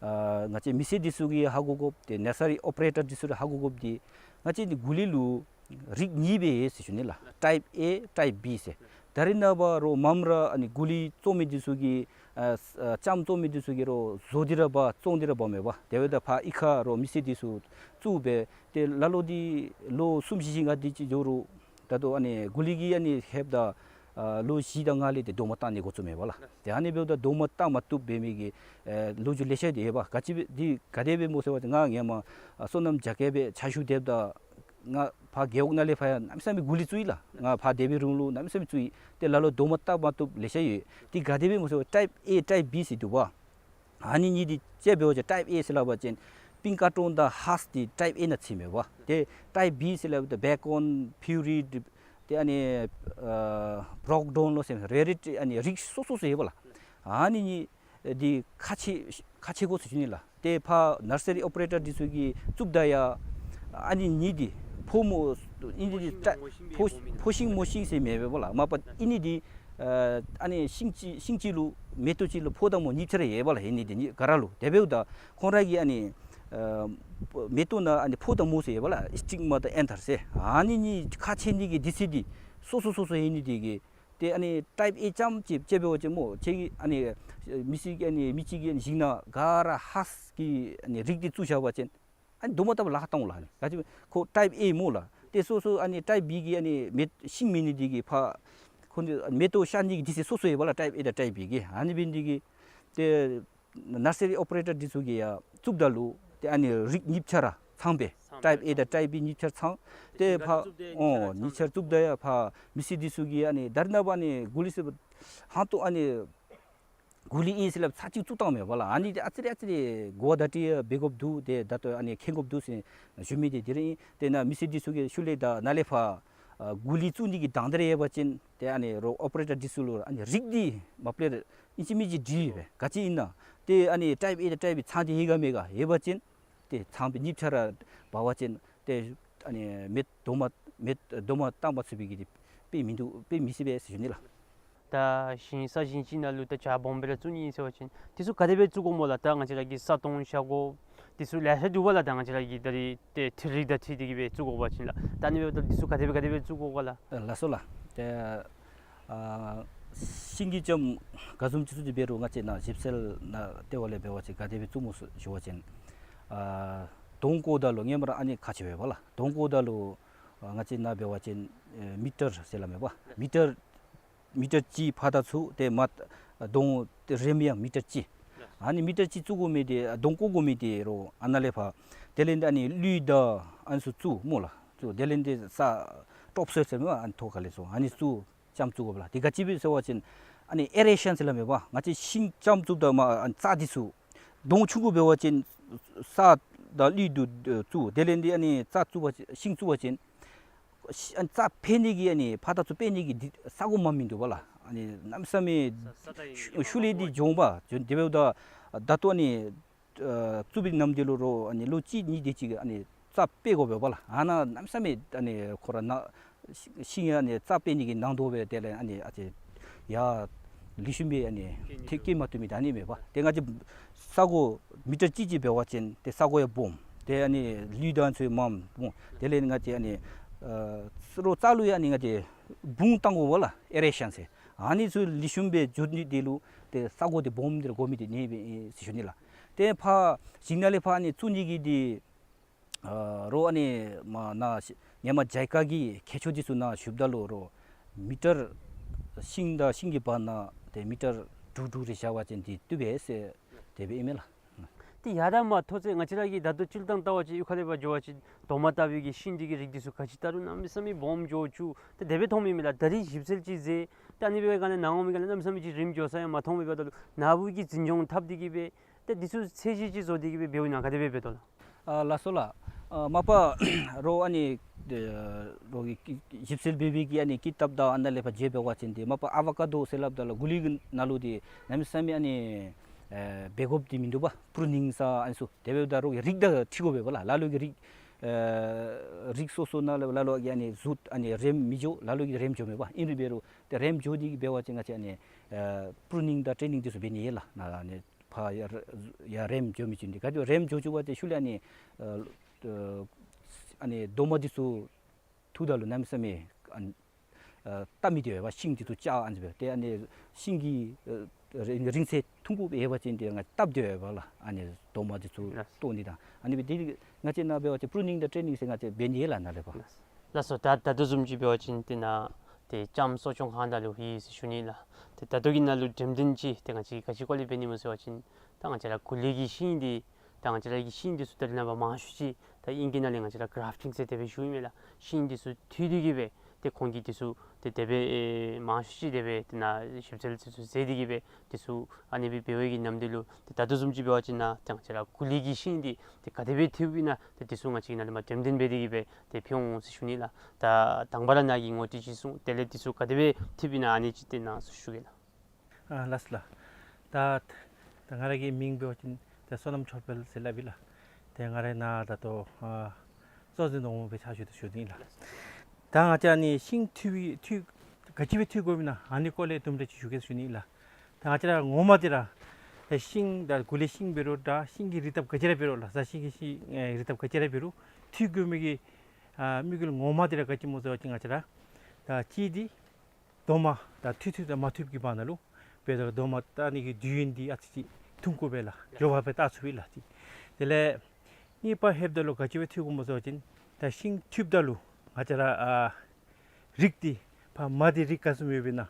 ཨ་ང་བཅས་མི་སེར་འདི་ཚུ་གིས་ཧ་གོ་དགོཔ་ཏེ་ནར་སི་རི་ཨོ་པ་རེ་ཊར་འདི་ཚུ་ཧ་གོ་དགོཔ་འདི་ང་བཅས་འདི་གུ་ལི་ལུ་རིགས་གཉིས་སྦེ་ཡོད་ཟེར་ཞུ་ནི་ལགས། ཊའིཔ་ཨེ་ཊའིཔ་བི་ཟེར། ད་རེས་ནངས་པ་རོ་མངམ་ར་ཨ་ནི་གུ་ལི་བཙོང་མི་འདི་ཚུ་གིས་ཨ་ཨ་ལྕངམ་བཙོང་མི་འདི་ཚུ་གིས་རོ་བཟོ་སྟེ་ར་འབག་བཙོང་སྟེ་ར་འབགཔ་མས་པ། དེ་འབདཝ་ད་ཕར་གཡུས་ཁར་རོ་མི་སེར་འདི་ཚུ་བཙུགས་སྦེ་ཏེ་ལ་ལུ་འདི་ལོ་གསུམ་བཞི་བཞི་ལྔ་འདི་ཅིག་འགྱོ་རུང་ད་ལྟོ་ཨ་ནི་གུ་ལི་གི་ཨ་ནི་ལྷོདཔ་ད་ཨ་ལོ་བཞི་དང་ལྔ་ལས་ཏེ་རྡོག་མ་བཏགས་ནི་འགོ་བཙུགས་མས་པ་ལགས། ཏེ་ཨ་ནི་འབདཝ་ད་རྡོག་མ་བཏགས་མ་བཏུབ་འབད་མི་གི་ཨེ་ལོ་རྒྱུས་ལེ་ཤ་འདི་ཡོད་པ། ག་ཅི་འདི་ག་དེ་སྦེ་སྨོ་ཟེར་བ་ཅིན་ང་ཧེ་མ་ཨ་སོ་ནམ་རྒྱ་སྐྱེད་སྦེ་ཕྱག་ཞུ་སྡོདཔ་ད་ང་ཕར་རྒེད་འོག་ནང་ལས་ཕར་ཡང་གནམ་མེད་ས་མེད་གུ་ལི་བཙུགས་ཡི་ལགས། ང་ཕར་སྡོད་པའི་རིང་ལུ་གནམ་མེད་ས་མེད་བཙུགས་ཡི། ཏེ་ལ་ལུ་རྡོག་མ་བཏགས་མ་བཏུབ་ལེ་ཤ་ཡོད། འདི་ག་དེ་སྦེ་སྨོ་ཟེར་བ་ཊའིཔ་ཨེ་ཊའིཔ་བི་ཟེར་འདུག་པ། ཨ་ནི་གཉིས་འདི་དཔྱེ་འབད་བ་ཅིན་ཊའིཔ་ཨེ་ཟེར་སླབ་པ་ཅིན་པིང་ཀ་ཊོན་དང་ཧཱསཊ་འདི་ཊའིཔ་ཨེ་ནང་ཚུདཔ་མས་པ། ཏེ་ཊའིཔ་བི་ཟེར་སླབ་ད་བེ་ཀོན་ཕིའུ་རི་ཏེ་ཨ་ནི་ཨ་བྲོག་ཌོན་ལོ་ཟེར་རེ་རེ་ཨ་ནི་རིགས་སོ་སོ་སོ་ཡོད་པ་ལགས། ཨ་ནི་གཉིས་འདི་ཁག་ཆེ་ཁག་ཆེ་དགོ་ཟེར་ཞུ་ནི་ལགས། ཏེ་ཕར་ནར་སི་རི་ཨོ་པ་རེ་ཊར་འདི་ཚུ་གིས་བཙུགསཔ་ད་ཡང་ཨ་ནི་གཉིས་འདི་ཕོ་མོ་ཨ་ནི་འདི་ཕོ་ཕོ་ཤིང་མོ་ཤིང་ཟེར་མེད་པས་པ་ལགས། མ་པ་ཨ་ནི་འདི་ཨ་ཨ་ནི་ཤིང་གཅིག་ཤིང་གཅིག་ལུ་མེ་ཏོག་གཅིག་ལུ་ཕོ་དང་མོ་གཉིས་ཆ་ར་ཡོད་པ་ལགས། ཨ་ནི་འདི་གཉིས་ག་ར་ལུ། དེ་འབདཝ་ད་ཁོང་ར་གི་ཨ་ནི་ཨ་མེ་ཏོག་ནང་ཨ་ནི་ཕོ་དང་མོ་ཟེར་ཡོད་པ་ལགས། སི་ཊིག་མ་དང་ཨེན་ཐར་ཟེར། ཨ་ནི་གཉིས་ཁག་ཆེ་ནི་གི་འདི་ཚུ་འདི་སོ་སོ་སོ་སོ་ཨ་ནི་འདི་གི་ཏེ་ཨ་ནི་ཊའིཔ་ཨེ་ཙམ་ཅིག་དཔྱེ་འབད་བ་ཅིན་སྨོ་ཁྱེད་ཀྱིས་ཨ་ནི་མི་སེར་གྱིས་ཨ་ནི་མི་གཅིག་གིས་ཨ་ནི་ཞིང་ནང་ག་ར་ཧཱསཊ་གི་ཨ་ནི་རིགས་འདི་བཙུགས་བཞག་པ་ཅིན་ཨ་ནི་རྡོག་མ་བཏགས་པར་ལཱ་ཁག་བཏང་འོང་ལགས། ཨ་ནི་ག་ཅི་ཁོ་ཊའིཔ་ཨེ་སྨོ་ལགས། ཏེ་སོ་སོ་ཨ་ནི་ཊའིཔ་བི་གི་ཨ་ནི་མེ་ཤིང་མེད་ནི་འདི་གིས་ཕར་ཁོ་འདི་མེ་ཏོག་ཤར་ནི་གི་འདི་ཚུ་སོ་སོ་ཡོད་པ་ལགས། ཊའིཔ་ཨེ་དང་ཊའིཔ་བི་གི། ཨ་ནི་འབད་ནི་འདི་གིས་ཏེ་ནར་སི་རི་ཨོ་པ་རེ་ཊར་འདི་ཚུ་གིས་ཡང་བཙུགསཔ་ད་ལུ་ཏེ་ཨ་ནི་རིགས་གཉིས་ཆ་ར་ཚང་པས། ཊའིཔ་ཨེ་དང་ཊའིཔ་བི་གཉིས་ཆ་ར་ཚང་། ཏེ་ཕར་ཨོ་གཉིས་ཆ་ར་བཙུགསཔ་ད་ཡང་ཕར་མི་སེར་འདི་ཚུ་གིས་ཨ་ནི་ད་རེས་ནངས་པ་ཨ་ནི་གུ་ལི་ཟེར་བ་ཧང་ཏོ་ཨ་ནི་གུ་ལི་ཨིན་ཟེར་སླབ་ཚར་གཅིག་བཙུགས་བཏངམ་མས་པ་ལགས། ཨ་ནི་འདི་ཨ་ཙི་རེ་ཨ་ཙི་རེ་གོ་བརྡ་སྤྲོད་འབད་དགོཔ་འདུག། ཏེ་ད་ལྟོ་ཨ་ནི་མཁྱེན་དགོཔ་འདུག་ཟེར་ཞུ་མི་འདི་འདི་ར་ཨིན། ཏེ་ནཱ་མི་སེར་འདི་ཚུ་གིས་ཤུལ་ལས་ད་ནཱ་ལས་ཕར་ཨ་གུ་ལི་བཙུགས་ནི་གི་དང་འདོད་ར་ཡོད་པ་ཅིན་ཏེ་ཨ་ནི་རོ་ཨོ་པ་རེ་ཊར་འདི་ཚུ་ལུ་ཨ་ནི་རིགས་འདི་མ་པ་ལས་ཨིན་ཅི་མིན་ཅི་དྲིས་པས། ག་ཅི་ཨིན་ན་ཏེ་ཨ་ནི་ཊའིཔ་ཨེ་དང་ཊའིཔ་བི་ཚང་སྟེ་ཡོད་ག་མེད་ག། ཡོད་པ་ཅིན་ཏེ་ཚང་པའི་གཉིས་ཆ་ར་འབག་པ་ཅིན་ཏེ་ཨ་ནི་མེ་རྡོག་མ་མེ་རྡོག་མ་བཏགས་མ་ཚུགས་པའི་གི་དེ་དཔེ་མིན་འདུག། དཔེ་མི་སྲིད་པས་ཟེར་ཞུ་ནི་ལགས། ད་ཞིང་ས་ཞིང་ཅིག་ནང་ལུ་ད་བྱ་སྦོམ་སྦེ་ར་བཙུགས་ནི་ཨིན་ཟེར་བ་ཅིན་འདི་ཚུ་ག་དེ་སྦེ་བཙུགས་དགོཔ་སྨོ་ལགས། ད་ང་བཅས་ར་གི་ས་སྟོང་ཤ་སྒོར་འདི་ཚུ་ལེ་ཤ་འདུག་པ་ལགས། ད་ང་བཅས་ར་གི་ད་རེས་ཏེ་འཕྲུལ་རིག་དང་འཁྲིལ་ཏེ་གི་སྦེ་བཙུགས་དགོ་པ་ཅིན་ལགས། ད་ཨ་ནི་འབདཝ་ད་འདི་ཚུ་ག་དེ་སྦེ་ག་དེ་སྦེ་བཙུགས་དགོ་ག་ལགས། ལགས་སོ་ལགས། ཏེ་ཨ་ཤིང་གི་ལྕངམ་ག་བཟུམ་ཅིག་བཙུགས་ཏེ་འབད་རུང་ང་བཅས་ནཱ་ཞིབ་འཚོལ་ནང་ལྟེ་བ་ལས་འབད་བ་ཅིན་ག་དེ་སྦེ་བཙུགས་སྨོ་ཟེར་ཞུ་བ་ཅིན་ཨ་དོང་བརྐོཝ་ད་ལུ་ཧེ་མ་ར་ཨ་ནི་ཁག་ཆེ་བས་པ་ལགས། དོང་བརྐོཝ་ད་ལུ་ཨ་ང་བཅས་ནཱ་འབད་བ་ཅིན་ཨེ་མི་ཊར་ཟེར་སླབ་མས་པ། མི་ཊར་མི་ཊར་གཅིག་ཕར་དང་ཚུར་ཏེ་མར་དོང་རེམ་ཡང་མི་ཊར་གཅིག། ཨ་ནི་མི་ཊར་གཅིག་བཙུགས་དགོ་མི་འདི་དོང་བརྐོ་དགོ་མི་འདི་རོགས་ཨ་ནཱ་ལས་ཕར་དེ་ལས་འདི་ཨ་ནི་ལུད་དང་ཨ་ནི་ཚུ་བཙུགས་སྨོ་ལགས། བཙུགས་དེ་ལས་འདི་ས་ཊོབ་སོའིལ་ཟེར་མི་པ་ཨ་ནི་ཐོག་ཁ་ལས་ཚུར་ཨ་ནི་བཙུགས་ལྕངམ་བཙུགས་དགོ་པ་ལགས། འདི་ག་ཅི་སྦེ་ཟེར་བ་ཅིན་ཨ་ནི་ཨེ་རེ་ཤཱན་ཟེར་སླབ་མས་པ། ང་བཅས་ཤིང་ལྕངམ་བཙུགསཔ་ད་མར་ཨ་ནི་རྩྭ་འདི་ཚུ་དོང་ཆུང་ཀུ་འབད་བ་ཅིན་ས་དང་ལུད་དུ་བཙུགས། དེ་ལས་འདི་ཨ་ནི་རྩྭ་བཙུགས་པ་ཅིན་ཤིང་བཙུགས་པ་ཅིན་ཤི་ཨ་ནི་རྩྭ་འཕེལ་ནི་གི་ཨ་ནི་ཕར་དང་ཚུར་འཕེལ་ནི་གི་འདི་ས་གོ་མངམ་མིན་འདུག་པ་ལགས། ཨ་ནི་གནམ་མེད་ས་མེད་ས་ས་ད་ཤུ་ཤུགས་ལས་འདི་འཇོམས་པ་འཇོམས་དེ་འབདཝ་ད་ད་ལྟོ་ཨ་ནི་ཨ་བཙུགས་པའི་ནམ་དུས་ལུ་རོགས་ཨ་ནི་ལོ་གཅིག་གཉིས་དེ་ཅིག་ཨ་ནི་རྩྭ་འཕེལ་དགོ་པས་པ་ལགས། ཨ་ནཱ་གནམ་མེད་ས་མེད་ཨ་ནི་ཁོ་ར་ནཱ་ཤིང་ཨ་ནི་རྩྭ་འཕེལ་ནི་གི་ནང་དོག་སྦེ་དེ་ལས་ཨ་ནི་ཨ་ཙི་ཡར་ལེགས་ཤོམ་སྦེ་ཨ་ནི་ཐེ་སྐྱེད་མ་ཐུབ་མི་ད་ཨ་ནི་མས་པ། ཏེ་ང་བཅས་ས་གོ་མི་ཊར་གཅིག་གཅིག་འབད་བ་ཅིན་ཏེ་ས་གོ་ཡང་སྦོམ། ཏེ་ཨ་ནི་ལུད་དང་ཚུ་མངམ་སྦོམ། དེ་ལས་ང་བཅས་ཨ་ནི་ཨ་རོགས་རྩྭ་ལུ་ཡང་ཨ་ནི་ང་བཅས་སྦུངས་བཏང་དགོ་པ་ལགས། ཨེ་རེ་ཤཱན་ཟེར། ཨ་ནི་ཚུ་ལེགས་ཤོམ་སྦེ་འགྱོ་ནི་དེ་ལུ་ཏེ་ས་གོ་འདི་སྦོམ་འདི་ར་དགོ་མི་འདི་ཨ་ནི་སྦེ་ཨིན་ཟེར་ཞུ་ནི་ལགས། ཏེ་ཕར་ཞིང་ནང་ལས་ཕར་ཨ་ནི་བཙུགས་ནི་གི་འདི་ཨ་རོགས་ཨ་ནི་མར་ནཱ་ཧེ་མ་ཇཱི་ཀ་གི་མཁས་མཆོག་འདི་ཚུ་ནཱ་ཞུཝ་ད་ལུ་རོགས་མི་ཊར་ཤིང་དང་ཤིང་གི་བར་ན་ཏེ་མི་ཊར་དྲུག་དྲུག་རེ་བཞག་པ་ཅིན་འདི་བཏུབ་པས་ཟེར་དེ་སྦེ་ཨིན་མས་ལགས། ཏེ་ཡར་ད་མར་མཐོ་ཚད་ང་བཅས་ར་གིས་ད་ལྟོ་སྤྱིར་བཏང་བལྟ་བ་ཅིན་གཡུས་ཁ་ལས་ཕར་འགྱོ་བ་ཅིན་རྡོག་མ་བཏགས་པའི་གི་ཤིང་འདི་གི་རིགས་འདི་ཚུ་ག་ཅི་བལྟ་རུང་གནམ་མེད་ས་མེད་སྦོམ་འགྱོ་བཅུག། ཏེ་དེ་སྦེ་མཐོང་མི་མས་ལགས། ད་རིས་ཞིབ་འཚོལ་ཅིག་མཛད། ད་ཨ་ནི་འབད་བའི་སྒང་ལས་ནང་ངོ་མའི་སྒང་ལས་གནམ་མེད་ས་མེད་ཅིག་རིམ་འགྱོ་ས་ཡང་མ་མཐོང་མི་འབདཝ་ད་ལུ་ནཱ་བུ་གིས་འཛིན་སྐྱོང་འཐབ་སྟེ་གི་སྦེ་ཏེ་འདི་ཚུ་ཚད་གཞི་ཅིག་བཟོ་སྟེ་གི་སྦེ་འབདཝ་ཨིན་ན་ག་དེ་སྦེ་འབད་དོ་ལགས། ཨ་ལགས་སོ་ལགས། ཨ་མ་པ་རོགས་ཨ་ནི་ཨེ་རོགས་ཀྱི་ཞིབ་འཚོལ་འབད་བའི་གི་ཨ་ནི་ཀི་དེབ་དང་ཨ་ནཱ་ལས་ཕར་མཇལ་འབད་བ་ཅིན་འདི་མ་པ་ཨ་བ་ཀ་དོ་ཟེར་སླབ་ད་ལུ་གུ་ལི་གི་ནང་ལུ་འདི་གནམ་མེད་ས་མེད་ཨ་ནི་ཨེ་འབད་དགོཔ་འདི་མིན་འདུག་པ། པུ་རུ་ནིང་ཟེར་ཨ་ནི་ཚུ་དེ་འབདཝ་ད་རོགས་ཀྱི་རིགས་དང་འཁྲིལ་དགོ་པས་པ་ལགས། ལ་ལུ་གི་རིགས་ཨེ་རིགས་སོ་སོ་ནང་ལུ་ལ་ལུ་གི་ཨ་ནི་གཟུགས་ཨ་ནི་རེམ་མི་འགྱོ། ལ་ལུ་གི་རེམ་འགྱོ་མས་པ། ཨིན་རུང་འབད་རུང་ཏེ་རེམ་འགྱོ་སྟེ་གི་འབད་བ་ཅིན་ང་བཅས་ཨ་ནི་ཨེ་པུ་རུ་ནིང་དང་ཊེ་ནིང་འདི་ཚུ་འབད་ནི་ཡོད་ལགས། ནཱ་ཨ་ནི་ཕར་ཡར་ཡར་རེམ་འགྱོ་མི་ཚུ་འདི་ག་ཅི་རེམ་འགྱོ་བཅུག་པ་ཅིན་ཤུལ་ལས་ཨ་ནི་ཨ་ཨ་ནི་རྡོག་མ་འདི་ཚུ་འཐུཝ་ད་ལུ་གནམ་མེད་ས་མེད་ཨ་ནི་ཨ་བཏབ་མི་འདི་ཡོད་པ། ཤིང་འདི་ཚུ་ཆག་ཨ་ནི་སྦེ་ཏེ་ཨ་ནི་ཤིང་གི་ཨ་རིང་རིང་ཚད་ཐུང་ཀུ་སྦེ་ཡོད་པ་ཅིན་ཏེ་ང་བཏབ་སྟེ་ཡོད་པ་ལགས། ཨ་ནི་རྡོག་མ་འདི་ཚུ་ལགས། བཏོག་ནི་དང་ཨ་ནི་སྦེ་འདི་ང་བཅས་ནཱ་འབད་བ་ཅིན་པུ་རུ་ནིང་དང་ཊེ་ནིང་ཟེར་ང་བཅས་འབད་ནི་ཡོད་ལགས་ནཱ་ལས་ཕར། ལགས་སོ། ད་ད་ལྟོ་བཟུམ་ཅིག་འབད་བ་ཅིན་ཏེ་ནཱ་ཏེ་ལྕངམ་གསོ་སྐྱོང་ཁང་ནང་ལུ་ཡོད་ཟེར་ཞུ་ནི་ལགས། ཏེ་ད་ལྟོ་གི་ནང་ལུ་འགྲེམས་སྟོན་ཅིག་ཏེ་ང་བཅས་ག་ཅི་སྐོར་ལས་འབད་ནི་སྨོ་ཟེར་བ་ཅིན་ད་ང་བཅས་ར་གུ་ལི་གི་ཤིང་འདི་ད་ང་བཅས་ར་གི་ཤིང་འདི་ཚུ་ད་རེས་ནངས་པ་མང་ཤོས་ཅིག་ད་ཨིང་སྐད་ནང་ལས་ང་བཅས་ར་གརཕ་ཊིང་ཟེར་དེ་སྦེ་ཞུཝ་ཨིན་མས་ལགས། ཤིང་འདི་ཚུ་འཐུ་སྟེ་གི་སྦེ་ཏེ་ཁོང་གིས་འདི་ཚུ་ཏེ་དེ་སྦེ་ཨེ་མང་ཤོས་ཅིག་དེ་སྦེ་ཏེ་ནཱ་ཞིབ་འཚོལ་འདི་ཚུ་མཛད་དེ་གི་སྦེ་འདི་ཚུ་ཨ་ནི་སྦེ་འབད་བའི་གི་ནམ་དུས་ལུ་ཏེ་ད་ལྟོ་བཟུམ་ཅིག་འབད་བ་ཅིན་ནཱ་ཏེ་ང་བཅས་ར་གུ་ལི་གི་ཤིང་འདི་ཏེ་ག་དེ་སྦེ་འཐུཝ་ཨིན་ན་ཏེ་འདི་ཚུ་ང་བཅས་ནཱ་ལས་མར་འགྲེམས་སྟོན་འབད་དེ་གི་སྦེ་ཏེ་ཕུལ་འོང་ཟེར་ཞུ་ནི་ལགས། ད་དང་པ་ར་ནཱ་གིས་ངོ་སྤྲོད་ཅིག་གསུངས། དེ་ལས་འདི་ཚུ་ག་དེ་སྦེ་འཐུཝ་ཨིན་ན་ཨ་ནི་ཅིག་ཏེ་ནཱ་ཞུ་གེ་ལགས། ཨ་ལགས་སོ་ལགས། ད་ད་ང་ར་གི་མིང་འབད་བ་ཅིན་ད་བསོད་ནམས་ཆོས་འཕེལ་ཟེར་སླབ་ཨིན་ལགས། ཏེ་ང་ར་ནཱ་ད་ལྟོ་ཨ་གཙོ་འཛིན་སྡོང་པོ་སྦེ་ཕྱག་ཞུ་དོ་ཞུ་ནི་ཨིན་ལགས། ད་ང་བཅས་ཨ་ནི་ཤིང་འཐུ་བའི་འཐུ་ག་ཅི་སྦེ་འཐུ་དགོཔ་ཨིན་ན་ཨ་ནི་སྐོར་ལས་དུམ་གྲ་ཅིག་ཞུ་གེ་ཞུ་ནི་ཨིན་ལགས། ད་ང་བཅས་ར་ངོ་མ་འདི་ར་ད་ཤིང་ད་གུ་ལི་ཤིང་འབད་རུང་ད་ཤིང་གི་རིགས་སྟབས་ག་ཅི་ར་འབད་རུང་ལགས། ས་ཤིང་གི་ཤིང་ཨེ་རིགས་སྟབས་ག་ཅི་ར་འབད་རུང་འཐུ་དགོ་མི་གི་ཨ་དམིགས་ཡུལ་ངོ་མ་འདི་ར་ག་ཅི་སྨོ་ཟེར་བ་ཅིན་ང་བཅས་ར་ད་གཅིག་འདི་རྡོག་མ་ད་འཐུ་འཐུཝ་དང་མ་འཐུཝ་གི་བར་ན་ལུ་འབདཝ་ད་རྡོག་མ་བཏགས་ནི་གི་དུས་ཡུན་འདི་ཨ་ཙི་ཅིག་ཐུང་ཀུ་སྦེ་ལགས། མགྱོགས་པ་སྦེ་བཏགས་ཚུགས་པས་ལགས། ཏེ་དེ་ལས་གཉིས་པ་ལྷོདཔ་ད་ལུ་ག་ཅི་སྦེ་འཐུ་དགོཔ་སྨོ་ཟེར་བ་ཅིན་ད་ཤིང་འཐུཝ་ད་ལུ་ང་བཅས་ར་ཨ་རིགས་འདི་ཕར་མར་འདི་རིགས་ག་བཟུམ་ཡོདཔ་ཨིན་ན་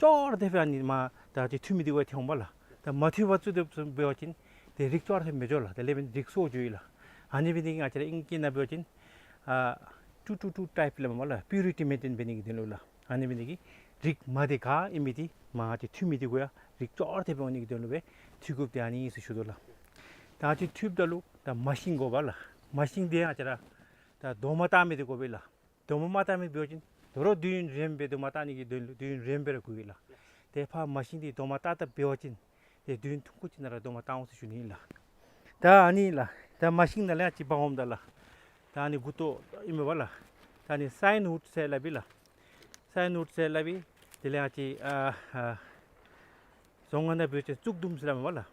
ཅོག་ར་འཐདཔ་ཨ་ནི་མར་ད་ཏེ་འཐུ་མི་འདི་གུ་ཡང་འཐད་འོང་པ་ལགས། ད་མ་འཐུ་བར་བཙུགས་ཏེ་འབད་བ་ཅིན་ཏེ་རིགས་ཅོག་ར་འཐད་མི་འགྱོ་ལགས། དེ་ལས་འབད་རིགས་སོར་འགྱོཝ་ཨིན་ལགས། ཨ་ནི་འབད་ནི་འདི་ང་བཅས་ར་ཨིང་སྐད་ནང་འབད་བ་ཅིན་ཨ་ཊུ་ཊུ་ཊུ་ཊའིཔ་སླབ་མས་ལགས། པིའུ་རི་ཊི་མེན་ཊེན་འབད་ནི་གི་དོན་ལུ་ལགས། ཨ་ནི་འབད་ནི་འདི་གིས་རིགས་མར་འདི་ག་ཨིན་མི་འདི་མར་ཏེ་འཐུ་མི་འདི་གུ་ཡང་རིགས་ཅོག་ར་འཐདཔ་སྦེ་འོང་ནི་གི་དོན་ལུ་སྦེ་འཐུ་དགོཔ་འདི་ཨ་ནི་ཨིན་ཟེར་ཞུ་དོ་ལགས། ད་ཏེ་འཐུཝ་ད་ལུ་ད་མར་ཤིང་དགོ་པ་ལགས། མར་ཤིང་འདི་ང་བཅས་ར་ད་རྡོག་མ་བཏགས་མི་འདི་དགོ་པས་ལགས། རྡོག་མ་མ་བཏགས་མི་འབད་བ་ཅིན་དོ་རུང་དུས་ཡུན་རིངམོ་སྦེ་རྡོག་མ་བཏགས་ནི་གི་དོན་ལུ་དུས་ཡུན་རིངམོ་སྦེ་ར་དགོ་པས་ལགས། ཏེ་ཕར་མར་ཤིང་འདི་རྡོག་མ་བཏགས་བཏགསཔ་འབད་བ་ཅིན་ཏེ་དུས་ཡུན་ཐུང་ཀུ་ཅིག་ནང་ར་རྡོག་མ་བཏགས་འོང་ཟེར་ཞུ་ནི་ཨིན་ལགས། ད་ཨ་ནི་ལགས་ད་མར་ཤིང་ནང་ལས་ཨ་ཙི་འབག་འོངམ་ད་ལགས། ད་ཨ་ནི་མགུ་ཏོ་ཨིན་མས་པ་ལགས། ད་ཨ་ནི་སའིན་ཝུཌ་ཟེར་སླབ་ཨིན་ལགས། སའིན་ཝུཌ་ཟེར་སླབ་ཨིན། དེ་ལས་ང་བཅས་ཨ་ཨ་རྫོང་ཁ་ནང་འབད་བ་ཅིན་བཙུགས་དུམ་ཟེར་སླབ་མས་པ་ལགས།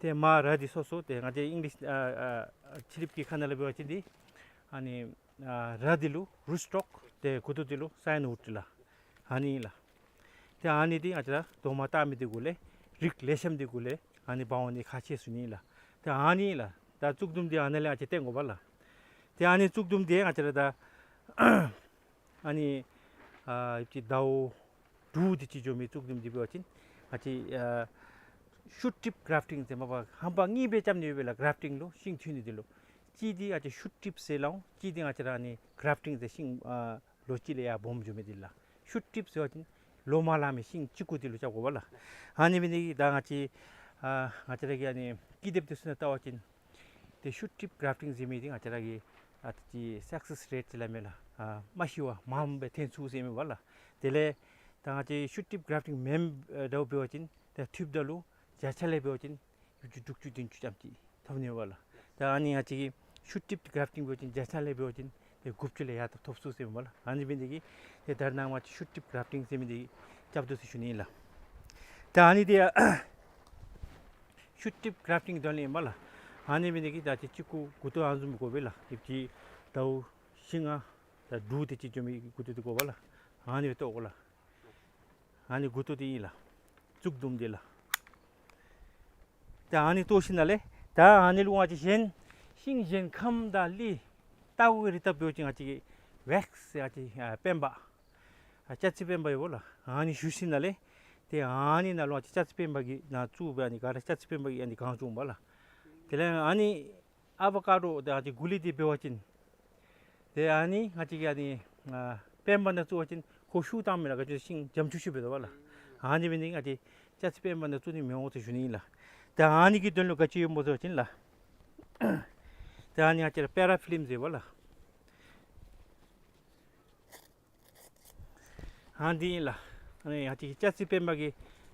ཏེ་མར་ར་འདི་སོ་སོ་ཏེ་ང་བཅས་ཨིང་ལིཤ་ཨ་ཨ་ཕྱི་གླིངཔ་གི་ཁ་ནང་ལས་འབད་བ་ཅིན་འདི་ཨ་ནི་ཨ་ར་འདི་ལུ་རུཊ་སི་ཊོཀ། ཏེ་མགུ་ཏོ་འདི་ལུ་སའིན་ཝུཌ་ལགས། ཨ་ནི་ལགས། ཏེ་ཨ་ནི་འདི་ང་བཅས་ར་རྡོག་མ་བཏགས་མི་འདི་གུ་ལས་རིགས་ལེགས་ཤོམ་འདི་གུ་ལས་ཨ་ནི་འབག་འོང་ནི་ཁག་ཆེ་ཟེར་ཞུ་ནི་ལགས། ཏེ་ཨ་ནི་ལགས། ད་བཙུགས་དུམ་འདི་ཨ་ནཱ་ལས་ང་བཅས་བཏོན་དགོ་པ་ལགས། ཏེ་ཨ་ནི་བཙུགས་དུམ་འདི་ང་བཅས་ར་ད་ཨ་ནི་ཨ་ཡིབ་ཅིག་ཟླཝ་དྲུག་དེ་ཅིག་འགྱོ་མི་བཙུགས་དུམ་འདི་འབད་བ་ཅིན་ང་བཅས་ཨ་ཤུཊ་ཊིཔ་གརཱཕ་ཊིང་ཟེར་མ་པ་ཧམ་པ་གཉིས་སྦེ་རྐྱབ་ནི་ཡོད་པས་ལགས། གརཱཕ་ཊིང་ལུ་ཤིང་འཐུ་ནི་འདི་ལུ་གཅིག་འདི་ང་བཅས་ཤུཊ་ཊིཔ་ཟེར་སླབ་འོང་། གཅིག་འདི་ང་བཅས་ར་ཨ་ནི་གརཱཕ་ཊིང་ཟེར་ཤིང་ཨ་ལོ་གཅིག་ལས་ཡར་སྦོམ་འགྱོ་མི་འདི་ལགས། ཤུཊ་ཊིཔ་ཟེར་བ་ཅིན་ལོ་མ་ལང་མི་ཤིང་གཅིག་གུ་འདི་ལུ་རྐྱབ་དགོ་པ་ལགས། ཨ་ནི་འབད་ནི་འདི་གིས་ད་ང་བཅས་ཨ་ང་བཅས་ར་གི་ཨ་ནི་ཀི་དེབ་འདི་ཚུ་ནང་བལྟ་བ་ཅིན་ཏེ་ཤུཊ་ཊིཔ་གརཱཕ་ཊིང་ཟེར་མི་འདི་ང་བཅས་ར་གི་ཨ་ཏེ་སག་སེསི་རེཊ་ཟེར་སླབ་མས་ལགས། ཨ་མ་ཤི་བར་མངམ་སྦེ་ཐོན་ཚུགས་ཟེར་མས་པ་ལགས། དེ་ལས་ད་ང་བཅས་ཤུཊ་ཊིཔ་གརཱཕ་ཊིང་མེན་པར་འདྲཝ་འབད་བ་ཅིན་ཏེ་འཐུཝ་ད་ལུ་བརྒྱ་ཆ་ལས་འབད་བ་ཅིན་ཡིབ་ཅིག་དྲུག་ཅུ་བདུན་ཅུ་ཙམ་ཅིག་ཐོབ་ནི་ཡོད་པ་ལགས། ད་ཨ་ནི་ང་བཅས་ཀྱི་ཤུཊ་ཊིཔ་གརཱཕ་ཊིང་འབད་བ་ཅིན་བརྒྱ་ཆ་ལས་འབད་བ་ཅིན་ཏེ་དགུ་བཅུ་ལས་ཡར་ཐོབ་ཚུགས་ཟེར་མས་པ་ལགས། ཨ་ནི་འབད་ནི་འདི་གིས་ཏེ་ད་རེས་ནངས་པ་ང་བཅས་ཤུཊ་ཊིཔ་གརཱཕ་ཊིང་ཟེར་མི་འདི་རྐྱབ་དོ་ཟེར་ཞུ་ནི་ཨིན་ལགས། ད་ཨ་ནི་འདི་ཤུཊ་ཊིཔ་གརཱཕ་ཊིང་དོན་ལས་ཨིན་པ་ལགས། ཨ་ནི་འབད་ནི་འདི་གིས་ད་ཅི་གཅིག་གུ་མགུ་ཏོ་ཨ་ནི་བཟུམ་དགོ་པས་ལགས། ཡིབ་ཅིག་ཟླཝ་བཞི་ལྔ་ད་དྲུག་དེ་ཅིག་འགྱོ་མི་མགུ་ཏོ་འདི་དགོ་པ་ལགས། ཨ་ནི་སྦེ་བཏོག་དགོ་ལགས། ཨ་ནི་མགུ་ཏོ་འདི་ཨིན་ལགས། བཙུགས་དུམ་འདི་ལགས། ད་ཨ་ནི་བཏོག་ཞིནམ་ལས་ད་ཨ་ནི་ལུ་ང་བཅས་གཞན་ཤིང་གཞན་ཁམ་དང་ལི་ལྟ་བུའི་རིགས་ད་འབད་བ་ཅིན་ང་བཅས་ཀྱི་ཝེགསི་ཟེར་ང་བཅས་ཨ་སྤེན་པ་ཨ་ལྕགས་རྩི་སྤེན་པ་ཡོད་པ་ལགས། ཨ་ནི་བཞུ་ཞིནམ་ལས་ཏེ་ཨ་ནི་ནང་ལུ་ང་བཅས་ལྕགས་རྩི་སྤེན་པ་གི་ནང་བཙུགས་སྦེ་ཨ་ནི་ག་ར་ལྕགས་རྩི་སྤེན་པ་གིས་ཨ་ནི་གང་བྱུང་པ་ལགས། དེ་ལས་ཨ་ནི་ཨ་བ་ཀ་ཌོ་དང་ཨ་ཙི་གུ་ལི་འདི་འབད་བ་ཅིན་ཏེ་ཨ་ནི་ང་བཅས་ཀྱིས་ཨ་ནི་ཨ་སྤེན་པ་ནང་བཙུགས་པ་ཅིན་ཁོ་ཤུགས་བཏང་མི་ལགས། ག་ཅི་ཤིང་འཇམ་ཆུ་ཤུ་འབད་དོ་པ་ལགས། ཨ་ནི་འབད་ནི་ང་བཅས་ལྕགས་རྩི་སྤེན་པ་ནང་བཙུགས་ནི་མི་འོང་ཟེར་ཞུ་ནི་ཨིན་ལགས། ཏེ་ཨ་ནི་གི་དོན་ལུ་ག་ཅི་ཡོདཔ་སྨོ་ཟེར་བ་ཅིན་ལགས། ཏེ་ཨ་ནི་ང་བཅས་ར་པེ་ར་ཕི་ལིམ་ཟེར་བ་ལགས། ཨ་འདི་ཨིན་ལགས། ཨ་ནི་ང་བཅས་ཀྱི་ལྕགས་རྩི་སྤེན་པ་གི་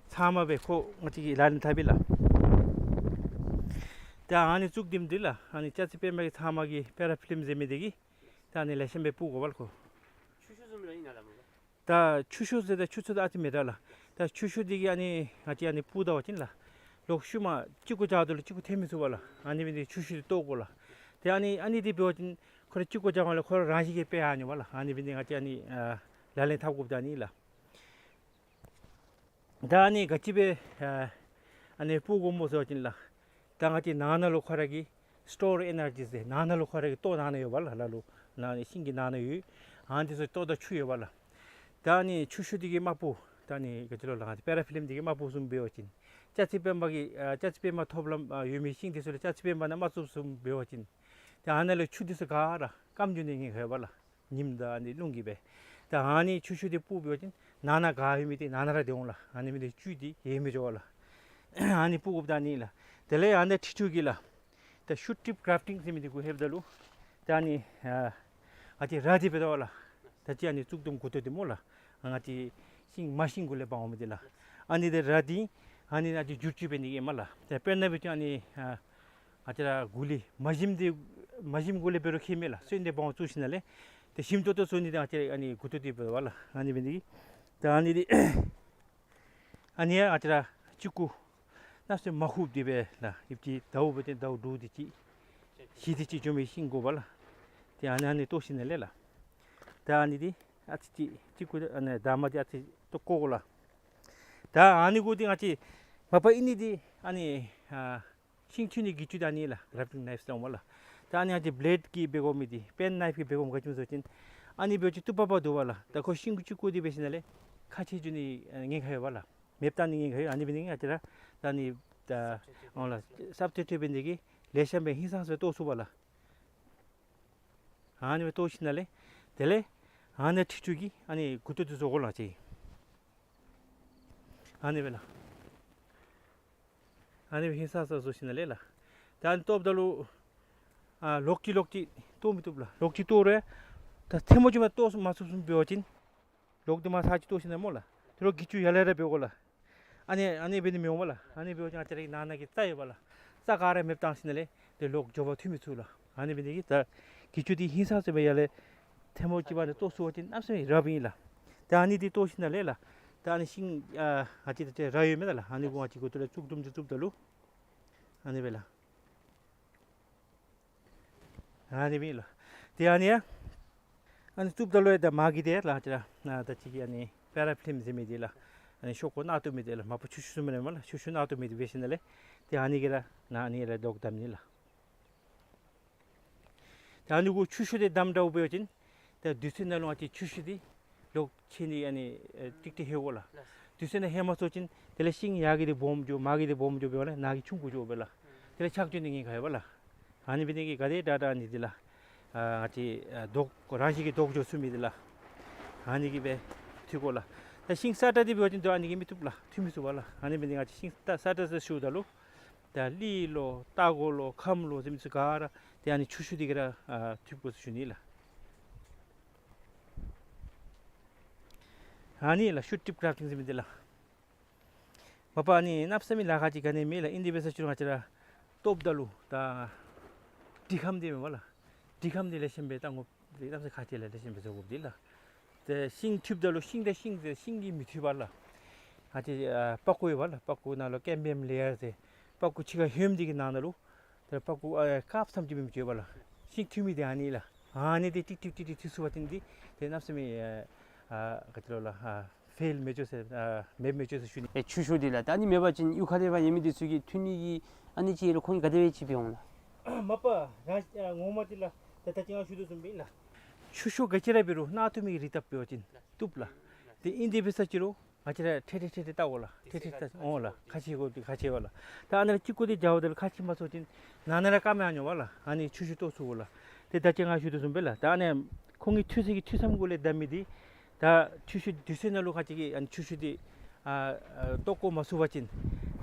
ཚབ་མ་སྦེ་ཁོ་ང་བཅས་ཀྱིས་ལག་ལེན་འཐབ་པས་ལགས། ད་ཨ་ནི་བཙུགས་དུམ་འདི་ལགས། ཨ་ནི་ལྕགས་རྩི་སྤེན་པ་གི་ཚབ་མ་གི་པེ་ར་ཕི་ལིམ་ཟེར་མི་འདི་གིས་ད་ཨ་ནི་ལེགས་ཤོམ་སྦེ་སྤུབ་དགོ་པ་ལགས་ཁོ། ཆུ་ཤུ་བཟུམ་ར་ཨིན་ན་ལགས་སྨོ། ད་ཆུ་ཤུ་ཟེར་ད་ཆུ་ཚོད་ད་ཨ་ཙི་མེད་ད་ལགས། ད་ཆུ་ཤུ་འདི་གིས་ཨ་ནི་ང་བཅས་ཨ་ནི་སྤུབ་ད་པ་ཅིན་ལགས། ལོག་ཤུལ་མ་གཅིག་གུ་བཞག་ད་ལུ་གཅིག་གུ་ཐལ་མི་ཚུགས་པ་ལགས། ཨ་ནི་འབད་ནི་འདི་ཆུ་ཤུ་འདི་བཏོག་དགོ་ལགས། ཏེ་ཨ་ནི་ཨ་ནི་འདི་འབད་བ་ཅིན་ཁོ་ར་གཅིག་གུ་བཞག་པ་ལས་ཁོ་ར་རང་བཞིན་གྱིས་སྦེ་ཡར་འགྱོཝ་ལགས། ཨ་ནི་འབད་ནི་ང་བཅས་ཨ་ནི་ཨ་ལག་ལེན་འཐབ་དགོཔ་ད་ཨ་ནི་ལགས། ད་ཨ་ནི་ག་ཅི་སྦེ་ཨ་ཨ་ནི་སྤུབ་དགོཔ་སྨོ་ཟེར་བ་ཅིན་ལགས། ད་ང་བཅས་ནང་ན་ལུ་ཁོ་ར་གི་སི་ཊོར་ཨེ་ནར་ཇི་ཟེར་ནང་ན་ལུ་ཁོ་ར་གི་ལྟོ་ནང་ན་ཡོད་པ་ལགས། ལ་ལུ་ནང་ན་ཤིང་གི་ནང་ན་ཡོད། ཨ་ནི་འདི་ཚུ་ལྟོ་དང་ཆུ་ཡོད་པ་ལགས། ད་ཨ་ནི་ཆུ་ཤུ་འདི་གིས་མ་སྤུབ། ད་ཨ་ནི་ག་ཅི་ལོ་ལགས། ང་བཅས་པེ་ར་ཕི་ལིམ་འདི་གིས་མ་སྤུབ་བཟུམ་འབད་བ་ཅིན་ལྕགས་རྩི་སྤེན་པ་གི་ཨ་ལྕགས་རྩི་སྤེན་པ་ཐོབ་ལམ་ཨ་ཡོད་མི་ཤིང་འདི་ཚུ་ལུ་ལྕགས་རྩི་སྤེན་པ་ནང་མ་བཙུགསཔ་བཟུམ་འབད་བ་ཅིན་ཏེ་ཨ་ནཱ་ལུ་ཆུ་འདི་ཚུ་ག་ར་སྐམ་འགྱོ་ནི་ཉེན་ཁ་ཡོད་པ་ལགས། ཉིམ་དང་ཨ་ནི་རླུང་གིས་སྦེ། ད་ཨ་ནི་ཆུ་ཤུ་འདི་སྤུབ་འབད་བ་ཅིན་ནང་ན་ག་ཡོད་མི་འདི་ནང་ན་ར་སྡོད་འོང་ལགས། ཨ་ནི་འབད་ནི་འདི་བཅུད་འདི་ཡལ་མི་འགྱོ་བ་ལགས། ཨ་ནི་སྤུབ་དགོཔ་ད་ཨ་ནི་ལགས། དེ་ལས་ཨ་ནི་ཁྲི་ཕྲུག་གིས་ལགས། ད་ཤུཊ་ཊིཔ་གརཱཕ་ཊིང་ཟེར་མི་འདི་གུ་ལྷོདཔ་ད་ལུ་ད་ཨ་ནི་ཨ་ང་བཅས་ར་འདི་འབད་དོ་ལགས། ད་ཅི་ཨ་ནི་བཙུགས་དུམ་མགུ་ཏོ་འདི་སྨོ་ལགས། ང་བཅས་ཤིང་མ་ཤིང་གུ་ལས་འབག་འོང་མི་འདི་ལགས། ཨ་ནི་འདི་ར་འདི་ཨ་ནི་ཨ་ཙི་བསྒྱུར་བཅོས་འབད་ནི་ཨིན་མས་ལགས། ད་དཔེར་ན་འབད་བ་ཅིན་ཨ་ནི་ཨ་ང་བཅས་ར་གུ་ལི་མ་ཞིམ་འདི་མ་ཞིམ་གུ་ལས་འབད་རུང་ཁྱད་མེད་ལགས། སོན་འདི་འབག་འོང་བཙུགས་ཞིནམ་ལས་ཏེ་ཞིམ་ཏོང་ཏོ་བཟོ་ནི་འདི་ང་བཅས་ཨ་ནི་མགུ་ཏོ་འདི་འབད་དོ་ལགས། ཨ་ནི་འབད་ནི་འདི་ད་ཨ་ནི་འདི་ཨ་ནི་ཡང་ང་བཅས་ར་གཅིག་གུ་ནགས་ཚལ་མ་ཧུབ་འདི་སྦེ་ལགས། ཡིབ་ཅིག་ཟླཝ་འབད་དེ་ཟླཝ་དྲུག་དེ་ཅིག་བཞི་དེ་ཅིག་འགྱོ་མི་ཤིང་དགོ་པ་ལགས། ཏེ་ཨ་ནི་ཨ་ནི་བཏོག་ཞིནམ་ལས་ལགས། ད་ཨ་ནི་འདི་ཨ་ཙི་ཅིག་གཅིག་གུ་ཨ་ནི་འདབ་མ་འདི་ཨ་ཙི་བཏོག་བཀོ་དགོ་ལགས། ད་ཨ་ནི་གུ་འདི་ང་བཅས་མ་པ་ཨིན་ནི་འདི་ཨ་ནི་ཨ་ཤིང་འཐུ་ནི་གི་ཅུ་ད་ཨ་ནི་ལགས། གརཱཕ་ཊིང་ནའིཕ་ཟེར་འོང་མས་ལགས། ད་ཨ་ནི་ང་བཅས་བི་ལེཌ་གིས་འབད་དགོ་མི་འདི་པེན་ནའིཕ་གིས་འབད་དགོ་མི་ག་ཅི་སྨོ་ཟེར་བ་ཅིན་ཨ་ནི་འབད་བ་ཅིན་སྟུག་པག་པ་འདུག་པ་ལགས། ད་ཁོ་ཤིང་གུ་གཅིག་བཀོ་སྟེ་འབད་ཞིནམ་ལས་ཁ་ཕྱེ་འགྱོ་ནི་ཉེན་ཁ་ཡོད་པ་ལགས། མེདཔ་བཏང་ནི་ཉེན་ཁ་ཡོད། ཨ་ནི་འབད་ནི་ང་བཅས་ར་ད་ཨ་ནི་ད་འོང་ལགས། སབ་སི་ཊི་ཊུཊ་འབད་ནི་གིས་ལེགས་ཤོམ་སྦེ་ཧིང་སངས་སུ་བཏོག་ཚུགས་པ་ལགས། ཨ་ནི་སྦེ་བཏོག་ཞིནམ་ལས་དེ་ལས་ཨ་ནི་ཁྲི་ཕྲུག་གིས་ཨ་ནི་མགུ་ཏོ་འདི་བཟོ་དགོ་ལགས་ཅིག། ཨ་ནི་སྦེ་ལགས། ཨ་ནི་སྦེ་ཧིང་སངས་ས་བཟོ་ཞིནམ་ལས་ལགས། ད་ཨ་ནི་བཏོགཔ་ད་ལུ་ཨ་ལོག་ཅི་ལོག་ཅི་བཏོག་མི་བཏུབ་ལགས། ལོག་ཅི་བཏོག་རུང་ད་ཐལ་མོ་ཅིག་མ་བཏོག་མ་ཚུགསཔ་བཟུམ་འབད་བ་ཅིན་ལོག་འདི་མར་ཚར་ཅིག་བཏོག་ཞིནམ་ལས་སྨོ་ལགས། དེ་ལོག་གི་ཅུ་ཡར་ལས་ར་འབད་དགོ་ལགས། ཨ་ནི་ཨ་ནི་འབད་ནི་མི་འོང་པ་ལགས། ཨ་ནི་འབད་བ་ཅིན་ང་བཅས་ར་གི་ནང་ན་གི་རྩྭ་ཡོད་པ་ལགས། རྩྭ་ག་ར་མེདཔ་བཏང་ཞིནམ་ལས་དེ་ལོག་མགྱོགས་པར་འཐུ་མི་ཚུགས་ལགས། ཨ་ནི་འབད་ནི་གིས་ད་གི་ཅུ་འདི་ཧིང་སངས་ས་སྦེ་ཡར་ལས་ཐལ་མོ་ཅིག་འབག་ནི་བཏོག་ཚུགས་པ་ཅིན་གནམ་མེད་ས་མེད་རབ་ཨིན་ལགས། ད་ཨ་ནི་འདི་བཏོག་ཞིནམ་ལས་ལགས། ད་ཨ་ནི་ཤིང་ཨ་ང་བཅས་ད་ཅི་ར་ཡོད་མེན་ན་ལགས། ཨ་ནི་གུ་ང་བཅས་གུ་ཏོ་ལས་བཙུགས་དུམ་ཅིག་བཙུགསཔ་ད་ལུ་ཨ་ནི་སྦེ་ལགས། ཨ་ནི་སྦེ་ལགས། ཏེ་ཨ་ནི་ཡང་ཨ་ནི་བཙུགསཔ་ད་ལུ་ཡང་ད་མ་གི་འདི་ལགས་ཅི་ར་ཨ་ད་ཅི་གི་ཨ་ནི་པེ་ར་ཕི་ལིམ་ཟེར་མི་འདི་ལགས། ཨ་ནི་ཤོག་ཀུ་ནག་ཏོ་མི་འདི་ལགས། མ་པ་ཆུ་ཤུ་ཟེར་མི་ནི་མས་ལགས། ཆུ་ཤུ་ནག་ཏོ་མི་འདི་འབད་ཞིནམ་ལས་ཏེ་ཨ་ནི་གིས་ར་ནཱ་ཨ་ནི་ར་ལོག་བསྡམ་ནི་ལགས། ད་ཨ་ནི་གུ་ཆུ་ཤུ་འདི་བསྡམ་དྲགས་འབད་བ་ཅིན་ད་དུས་ཚོད་ནང་ལུ་ང་བཅས་ཆུ་ཤུ་འདི་ལོག་ཁྱད་ནི་ཨ་ནི་ཨེ་ཏིག་ཏིག་ལྷོད་དགོ་ལགས། དུས་ཚོད་ནང་ལྷོད་མ་ཚུགས་ཅིན་དེ་ལས་ཤིང་ཡར་གི་འདི་སྦོམ་འགྱོ་མར་གི་འདི་སྦོམ་འགྱོ་འབདཝ་ལས་ནཱ་གི་ཆུང་ཀུ་འགྱོ་བས་ལགས། དེ་ལས་ཆག་འགྱོ་ནི་ཉེན་ཁ་ཡོད་པས་ལགས། ཨ་ནི་འབད་ནི་གིས་ག་དེ་དྲག་དྲག་ཨ་ནི་འདི་ལགས། ཨ་ང་བཅས་ཨ་ལྡོག་རང་བཞིན་གྱིས་ལྡོག་འགྱོ་ཚུགས་མི་འདི་ལགས། ཨ་ནི་གིས་སྦེ་འཐུ་དགོ་ལགས། ད་ཤིང་སྲ་ཀྲག་འདི་འབད་བ་ཅིན་ད་ཨ་ནི་གིས་མི་བཏུབ་ལགས། འཐུ་མི་ཚུགས་པས་ལགས། ཨ་ནི་འབད་ནི་ང་བཅས་ཤིང་སྲ་ཀྲག་ཟེར་ཞུཝ་ད་ལུ་ད་གླི་ལོ་རྟ་མགོ་ལོ་ཁམས་ལོ་ཟེར་མི་ཚུ་ག་ར་ཏེ་ཨ་ནི་ཆུ་ཤུ་འདི་གིས་ར་ཨ་འཐུ་དགོ་ཟེར་ཞུ་ནི་ལགས། ཨ་ནི་ལགས་ཤུཊ་ཊིབ་ཀ་རབ་ཊིང་ཟེར་མི་འདི་ལགས། མ་པ་ཨ་ནི་གནམ་མེད་ས་མེད་ལཱ་ཁག་ཅིག་ག་ནི་མེད་ལགས། ཨིན་དེ་འབད་ས་ཅིག་རུང་ང་བཅས་ར་བཏོགཔ་ད་ལུ་ད་དྲི་ཁམ་འདི་མས་པ་ལགས། དྲི་ཁམ་འདི་ལེགས་ཤོམ་སྦེ་བཏང་དགོཔ་འདི་གནམ་མེད་ས་མེད་ཁག་ཆེ་ལགས། ལེགས་ཤོམ་སྦེ་བཟོ་དགོཔ་འདི་ལགས། ཏེ་ཤིང་འཐུཝ་ད་ལུ་ཤིང་དང་ཤིང་ཏེ་ཤིང་གིས་མི་འཐུས་པས་ལགས། ང་བཅས་ཨ་པགས་ཀོ་ཡོད་པ་ལགས། པགས་ཀོ་ནང་ལུ་ཀེམ་བིམ་ལེ་ཡར་ཟེར་པགས་ཀོ་ཕྱི་ཁར་ལྷོདམ་འདི་གི་ནང་ན་ལུ་ཏེ་པགས་ཀོ་ཨ་དཀརཔོ་ཙམ་ཅིག་མི་འགྱོ་བས་ལགས། ཤིང་འཐུས་མི་འདི་ཨ་ནི་ལགས། ཨ་ནི་འདི་ཏིག་ཏིག་ཏིག་ཏིག་འཐུ་ཚུགས་པ་ཅིན་འདི་ཏེ་གནམ་མེད་ས་མེད་ཨ་ག་ཅི་ལོ་ལགས། ཨ་ཕེལ་མི་འགྱོ་ཟེར་ཨ་མེདཔ་མི་འགྱོ་ཟེར་ཞུ་ནི། ཨེ་ཆུ་ཤུ་འདི་ལགས། ད་ཨ་ནི་མེད་པ་ཅིན་གཡུས་ཁ་ལས་ཕར་ཉོ་མི་འདི་ཚུ་གིས་འཐུ་ནི་གི་ཨ་ནི་ཅིག་ལུ་ཁོང་གིས་ག་དེ་སྦེ་ཅིག་འབད་འོང་ལགས། མ་པ་རང་ཨ་ངོ་མ་འདི་ལགས། ད་ད་ཅི་ང་ཞུ་དོ་བཟུམ་སྦེ་ལགས། ཆུ་ཤུ་ག་ཅི་ར་འབད་རུང་ནག་ཏོ་མི་གི་རིགས་བཏབ་འབད་བ་ཅིན་བཏུབ་ལགས། ཏེ་ཨིན་དེ་འབད་ས་ཅིག་རུང་ང་བཅས་ར་ཁྲེ་ཁྲེ་ཁྲེ་ཁྲེ་བཏགས་དགོ་ལགས། ཁྲེ་ཁྲེ་བཏགས་འོང་ལགས། ཁ་ཕྱེ་དགོཔ་འདི་ཁ་ཕྱེ་བས་ལགས། ད་ཨ་ནི་ལགས་གཅིག་གུ་འདི་འཇལཝ་ད་ལུ་ཁ་ཕྱེ་མ་ཚུགས་ཅིན་ནང་ན་ར་སྐམ་ཡར་འགྱོ་བས་ལགས། ཨ་ནི་ཆུ་ཤུ་བཏོག་ཚུགས་དགོ་ལགས། ཏེ་ད་ཅི་ང་ཞུ་དོ་བཟུམ་སྦེ་ལགས། ད་ཨ་ནི་ཁོང་གིས་འཐུ་ས་གི་འཐུ་མཚམས་གུ་ལས་བསྡམ་མི་འདི་ད་ཆུ་ཤུ་དུས་ཚོད་ནང་ལུ་ཁ་ཅིག་གིས་ཨ་ནི་ཆུ་ཤུ་འདི་ཨ་ཨ་བཏོག་བཀོ་མ་ཚུགས་པ་ཅིན་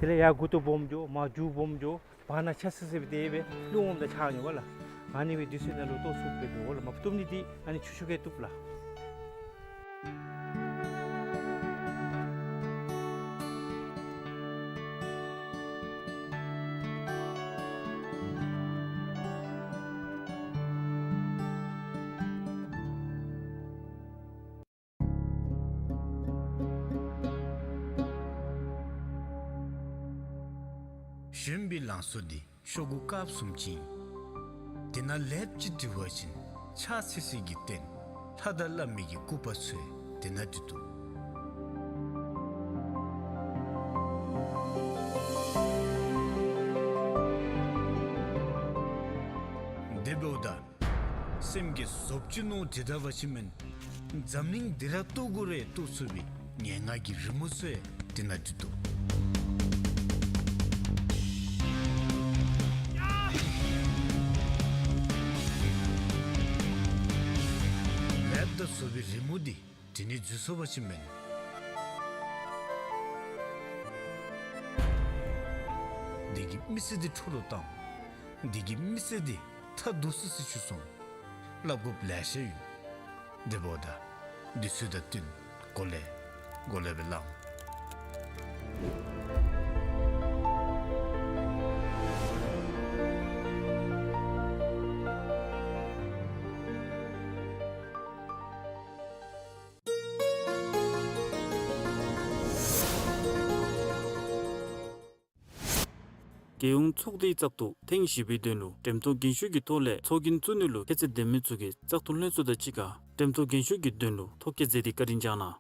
དེ་ལས་ཡར་མགུ་ཏོ་སྦོམ་འགྱོ་མར་མཇུག་སྦོམ་འགྱོ་བར་ན་ཆག་སི་སི་སྦེ་དེ་སྦེ་རླུང་འོངམ་ད་ཆག་འགྱོ་བས་ལགས། ཨ་ནི་སྦེ་དུས་ཚོད་ནང་ལུ་བཏོག་ཚུགསཔ་སྦེ་འབད་དགོ་ལགས། མ་བཏུབ་ནི་འདི་ཨ་ནི་ཆུ་ཤུ་གིས་བཏུབ་ལགས། བཞོན་པའི་ལང་ཚོ་འདི་ཤོག་གུ་དཀརཔོ་བཟུམ་ཅིག་ཨིན། དེ་ནང་ལེབ་ཅིག་འདྲིལ་བ་ཅིན་ཆག་སི་སི་གི་རྟེན་ལྷ་དང་བླ་མའི་གི་སྐུ་པར་ཚུ་དེ་ནང་འདྲིལ་འདུག། དེ་འབདཝ་ད་སེམས་ཀྱི་ཟོབ་ཅིག་ནང་འདྲིལ་ད་བ་ཅིན་མེན། འཛམ་གླིང་འདི་ར་བཏོག་དགོ་རུང་བཏོག་ཚུགས་པའི་ངན་སྔགས་ཀྱི་རི་མོ་ཚུ་དེ་ནང་འདྲིལ་འདུག། ལེབ་དང་བཟོ་བའི་རི་མོ་འདི་འདྲིལ་ནི་འཛོལ་སོང་བ་ཅིན་མེན། འདི་གིས་མི་ཚེ་འདི་འཕྲོ་བརླག་བཏང་། འདི་གིས་མི་ཚེ་འདི་མཐའ་སྡུག་སི་སི་ཆུ་སོང་། སླབ་དགོཔ་ལེ་ཤ་ཡོད། དེ་འབདཝ་ད་དུས་ཚོད་དང་བསྟུན་གོ་ལེ་གོ་ལེ་སྦེ་ལང་། རྒྱལ་ཡོངས་ཚོགས་སྡེའི་བཙག་འཐུ་ཐེངས་བཞི་པའི་དོན་ལུ་འགྲེམས་ཐོན་རྒྱན་ཤོག་གི་ཐོག་ལས་ཚོགས་རྒྱན་བཙུགས་ནི་ལུ་ཁྱད་ཚད་ལྡན་མི་ཚུ་གིས་བཙག་འཐུ་ལྷན་ཚོགས་དང་གཅིག་ཁར་འགྲེམས་ཐོན་རྒྱན་ཤོག་གི་དོན་ལུ་ཐོ་བཀོད་མཛད་དེ་བཀའ་དྲིན་བསྐྱངས་གནང་།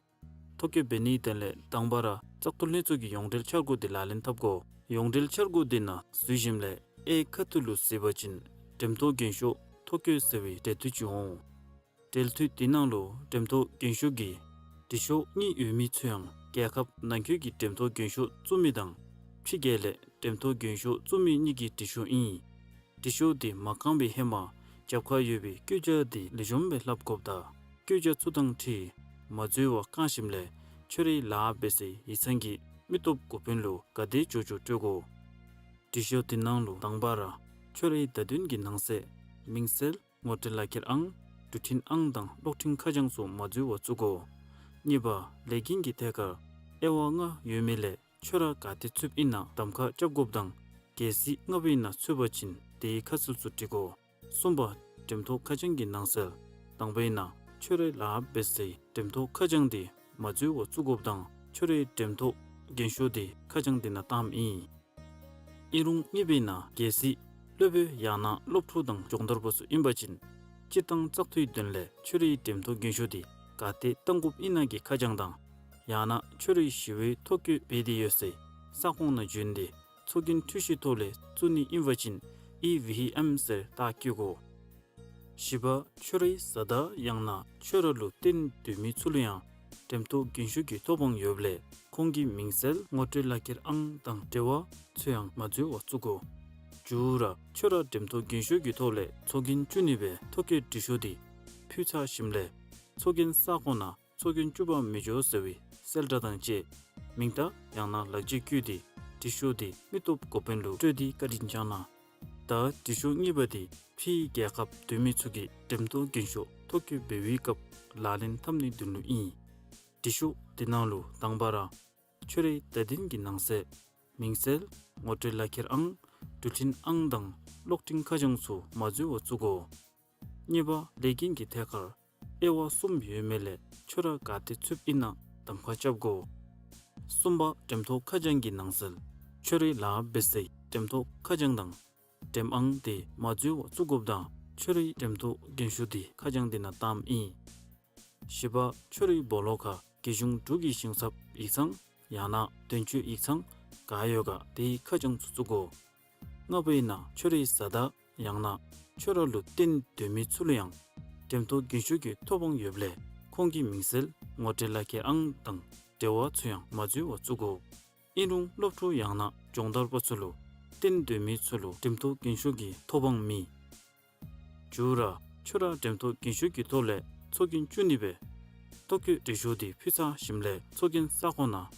ཐོ་བཀོད་འབད་ནིའི་དོན་ལས་དང་པ་ར་བཙག་འཐུ་ལྷན་ཚོགས་ཀྱི་ཡོངས་འབྲེལ་འཆར་སྒོ་འདི་ལག་ལེན་འཐབ་དགོ། ཡོངས་འབྲེལ་འཆར་སྒོ་འདི་ནང་འཛུལ་ཞིནམ་ལས་གཡས་ཁ་ཐུག་ལུ་གཟིགས་པ་ཅིན་འགྲེམས་ཐོན་རྒྱན་ཤོག་ཐོ་བཀོད་ཟེར་བའི་འབྲེལ་མཐུད་ཅིག་འོང་། འབྲེལ་མཐུད་འདི་ནང་ལུ་འགྲེམས་ཐོན་རྒྱན་ཤོག་གི་འབྲི་ཤོག་གཉིས་ཡོད་མི་ཚུ་ཡང་རྒྱལ་ཁབ་ནང་འཁོད་ཀྱི་འགྲེམས་ཐོན་རྒྱན་ཤོག་བཙུགས་མི་དང་ཕྱི་རྒྱལ་ལས་འགྲེམས་ཐོན་རྒྱན་ཤོག་བཙུགས་མི་གཉིས་ཀྱི་འབྲི་ཤོག་ཨིན། འབྲི་ཤོག་འདི་མ་བཀང་བའི་ཧེ་མ་རྒྱབ་ཁར་ཡོད་པའི་བཀོད་རྒྱ་འདི་ལེགས་ཤོམ་སྦེ་ལྷབ་དགོཔ་དང་བཀོད་རྒྱ་ཚུ་དང་འཁྲིལ་མ་འཛོལ་བར་བཀང་ཞིནམ་ལས་ཁྱོད་རའི་ལཱ་འབད་སའི་ཡིག་ཚང་གི་མི་སྟོབས་འགོ་དཔོན་ལུ་ག་དེ་འགྱོ་འགྱོ་སྤྲོད་དགོ། འབྲི་ཤོག་འདི་ནང་ལུ་དང་པ་ར་ཁྱོད་རའི་བརྡ་དོན་གྱི་ནང་གསེས་མིང་གསལ་ངོ་སྤྲོད་ལག་ཁྱེར་ཨང་འབྲུ་འཕྲིན་ཨང་དང་གློག་འཕྲིན་ཁ་བྱང་ཚུ་མ་འཛོལ་བར་བཙུགས་དགོ། གཉིས་པ་ལས་འགན་གྱི་ཐད་ཁར་དབྱེ་བ་ལྔ་ཡོད་མི་ལས་ཁྱོད་ར་ག་ཏེ་ཚུདཔ་ཨིན་ན་གདམ་ཁ་རྐྱབ་དགོཔ་དང་གལ་སྲིད་ལྔ་པ་ཨིན་ན་ཚུད་པ་ཅིན་དེའི་ཁ་གསལ་ཚུ་བྲི་དགོ། གསུམ་པ་འགྲེམས་ཐོན་ཁ་བྱང་གི་ནང་གསེས་དང་པ་ཨིན་ན་ཁྱོད་རའི་ལཱ་འབད་སའི་འགྲེམས་ཐོན་ཁ་བྱང་འདི་ མ་འཛོལ་བར་བཙུགས་དགོཔ་དང་ཁྱོད་རའི་འགྲེམ་ཐོག་རྒན་ཤོས་དེ་ཁ་བྱང་དེ་ནང་བཏངམ་ཨིན། ཨིན་རུང་གཉིས་པའི་ནང་གལ་སྲིད་སློབ་དཔོན་ཡང་ན་སློབ་ཕྲུག་དང་སྦྱོང་བརྡར་པ་ཚུ་ཨིན་པ་ཅིན་སྤྱིར་བཏང་བཙག་འཐུའི་དོན་ལས་ཁྱོད་རའི་འགྲེམ་ཐོག་རྒན་ཤོས་དེ་ག་ཏེ་བཏང་དགོཔ་ཨིན་ན་གི་ཁ་བྱང་དང་ཡང་ན་ཁྱོད་རའི་ཞི་བའི་ཐོ་བཀོད་འབད་དེ་ཡོད་སའི་ས་ཁོངས་ནང་བྱོན་ཏེ་ཚོགས་རྒྱན་འཕྲུལ་ཆས་ཐོག་ལས་བཙུགས་ནི་ཨིན་པ་ཅིན་ཨི་ཝི་ཨེམ་ཟེར་རྟགས་བཀོད་དགོ། བཞི་པ་ཁྱོད་རའི་བཟའ་ཟླ་ཡང་ན་ཁྱོད་ར་ལུ་བརྟེན་སྡོད་མི་ཚུ་ལུ་ཡང་འགྲེམ་ཐོག་རྒན་ཤོས་ཀྱི་ཐོབ་དབང་ཡོདཔ་ལས་ཁོང་གི་མིང་གསལ་ངོ་སྤྲོད་ལག་ཁྱེར་ཨང་དང་འབྲེལ་བ་ཚུ་ཡང་མ་འཛོལ་བར་བཙུགས་དགོ། བཅུ་ར་ཁྱོད་ར་འགྲེམ་ཐོག་རྒན་ཤོས་ཀྱི་ཐོག་ལས་ཚོགས་རྒྱན་བཙུགས་ནི་སྦེ་ཐོ་བཀོད་འབྲི་ཤོག་དེ་ཕུལ་ཚར་ཞིནམ་ལས་ཚོགས་རྒྱན་ས་ཁོངས་ནང་ཚོགས་རྒྱན་བཙུགས་པར་མི་འགྱོ་ཟེར་བའི་གསལ་བསྒྲགས་དང་བཅས་མིང་རྟགས་ཡང་ན་ལག་འཁྱེར་བཀོད་དེ་འབྲི་ཤོག་དེ་མི་སྟོབས་འགོ་དཔོན་ལུ་སྤྲོད་དེ་བཀའ་དྲིན་བསྐྱང་གནང་། ད་འབྲི་ཤོག་གཉིས་པ་དེ་ཕྱིའི་རྒྱལ་ཁབ་སྡོད་མི་ཚུ་གིས་འགྲེམ་ཐོག་རྒན་ཤོས་ཐོ་བཀོད་འབད་བའི་སྐབས་ལག་ལེན་འཐབ་ནིའི་དོན་ལུ་ཨིན། འབྲི་ཤོག་དེ་ནང་ལུ་དང་པ་ར་ཁྱོད་རའི་བརྡ་དོན་གྱི་ནང་གསེས་མིང་གསལ་ངོ་སྤྲོད་ལག་ཁྱེར་ཨང་འགྲུལ་འཕྲིན་ཨང་དང་གློག་འཕྲིན་ཁ་བྱང་ཚུ་མ་འཛོལ་བར་བཙུགས་དགོ། གཉིས་པ་ལས་འགན་གྱི་ཐད་ཁར་དབྱེ་བ་གསུམ་ཡོད་མི་ལས་ཁྱོད་ར་ག་ཏེ་ཚུདཔ་ཨིན་ན་གདམ་ཁ་རྐྱབ་དགོ། གསུམ་པ་འགྲེམ་ཐོག་ཁ་བྱང་གི་ནང་གསེས་ཁྱོད་རའི་ལཱ་འབད་སའི་འགྲེམ་ཐོག་ཁ་བྱང་དང་འགྲེམ་ཨང་དེ་མ་འཛོལ་བར་བཙུགས་དགོཔ་དང་ཁྱོད་རའི་འགྲེམ་ཐོག་རྒན་ཤོས་དེ་ཁ་བྱང་དེ་ནང་བཏངམ་ཨིན། བཞི་པ་ཁྱོད་རའི་སྦོ་ལོགས་ཁར་རྒྱལ་གཞུང་འབྲུག་གི་ཞིང་ཚབ་ཡིག་ཚང་ཡང་ན་དོན་གཅོད་ཡིག་ཚང་ག་ཡོད་ག་དེའི་ཁ་བྱང་ཚུ་བཙུགས་དགོ། ལྔ་པའི་ནང་ཁྱོད་རའི་བཟའ་ཟླ་ཡང་ན་ཁྱོད་ར་ལུ་བརྟེན་སྡོད་མི་ཚུ་ལུ་ཡང་འགྲེམ་ཐོག་རྒན་ཤོས་ཀྱི་ཐོབ་དབང་ཡོདཔ་ལས་ཁོང་གི་མིང་གསལ་ངོ་སྤྲོད་ལག་ཁྱེར་ཨང་དང་འབྲེལ་བ་ཚུ་ཡང་མ་འཛོལ་བར་བཙུགས་དགོ། ཨིན་རུང་སློབ་ཕྲུག་ཡང་ན་སྦྱོང་བརྡར་པ་ཚུ་ལུ་བརྟེན་སྡོད་མི་ཚུ་ལུ་འགྲེམ་ཐོག་རྒན་ཤོས་ཀྱི་ཐོབ་དབང་མེད། བཅུ་ར་ཁྱོད་ར་འགྲེམ་ཐོག་རྒན་ཤོས་ཀྱི་ཐོག་ལས་ཚོགས་རྒྱན་བཙུགས་ནི་སྦེ་ཐོ་བཀོད་འབྲི་ཤོག་དེ་ཕུལ་ཚར་ཞིནམ་ལས་ཚོགས་རྒྱན་ས་ཁོངས་ནང་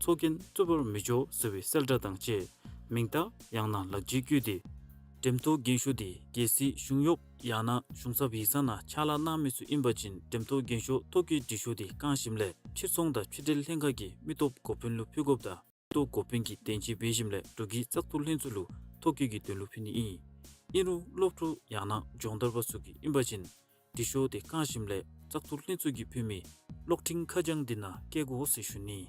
ཚོགས་རྒྱན་བཙུགས་པར་མི་འགྱོ་ཟེར་བའི་གསལ་བསྒྲགས་དང་བཅས་མིང་རྟགས་ཡང་ན་ལག་འཁྱེར་བཀོད་དེ་འགྲེམ་ཐོག་རྒན་ཤོས་དེ་གལ་སྲིད་གཞུང་གཡོགཔ་ཡང་ན་གཞུང་ཚབ་ཡིག་ཚང་ནང་ཕྱག་ལཱ་གནང་མི་ཚུ་ཨིན་པ་ཅིན་འགྲེམ་ཐོག་རྒན་ཤོས་ཐོ་བཀོད་འབྲི་ཤོག་དེ་བཀང་ཞིནམ་ལས་ཕྱིར་ཚོང་དང་ཕྱི་འབྲེལ་ལྷན་ཁག་གི་མི་སྟོབས་འགོ་དཔོན་ལུ་ཕུལ་དགོཔ་དང་མི་སྟོབས་འགོ་དཔོན་གྱིས་བདེན་དཔྱད་འབད་ཞིནམ་ལས་འབྲུག་གི་བཙག་འཐུ་ལྷན་ཚོགས་ལུ་ཐོ་བཀོད་ཀྱི་དོན་ལུ་ཕུལ་ནི་ཨིན། ཨིན་རུང་སློབ་ཕྲུག་ཡང་ན་སྦྱོང་བརྡར་པ་ཚུ་གིས་ཨིན་པ་ཅིན་འབྲི་ཤོག་དེ་བཀང་ཞིནམ་ལས་བཙག་འཐུ་ལྷན་ཚོགས་ཀྱིས་ཕུལ་མི་གློག་འཕྲིན་ཁ་བྱང་འདི་ནང་བཀལ་དགོ་ཟེར་ཞུ་ནི།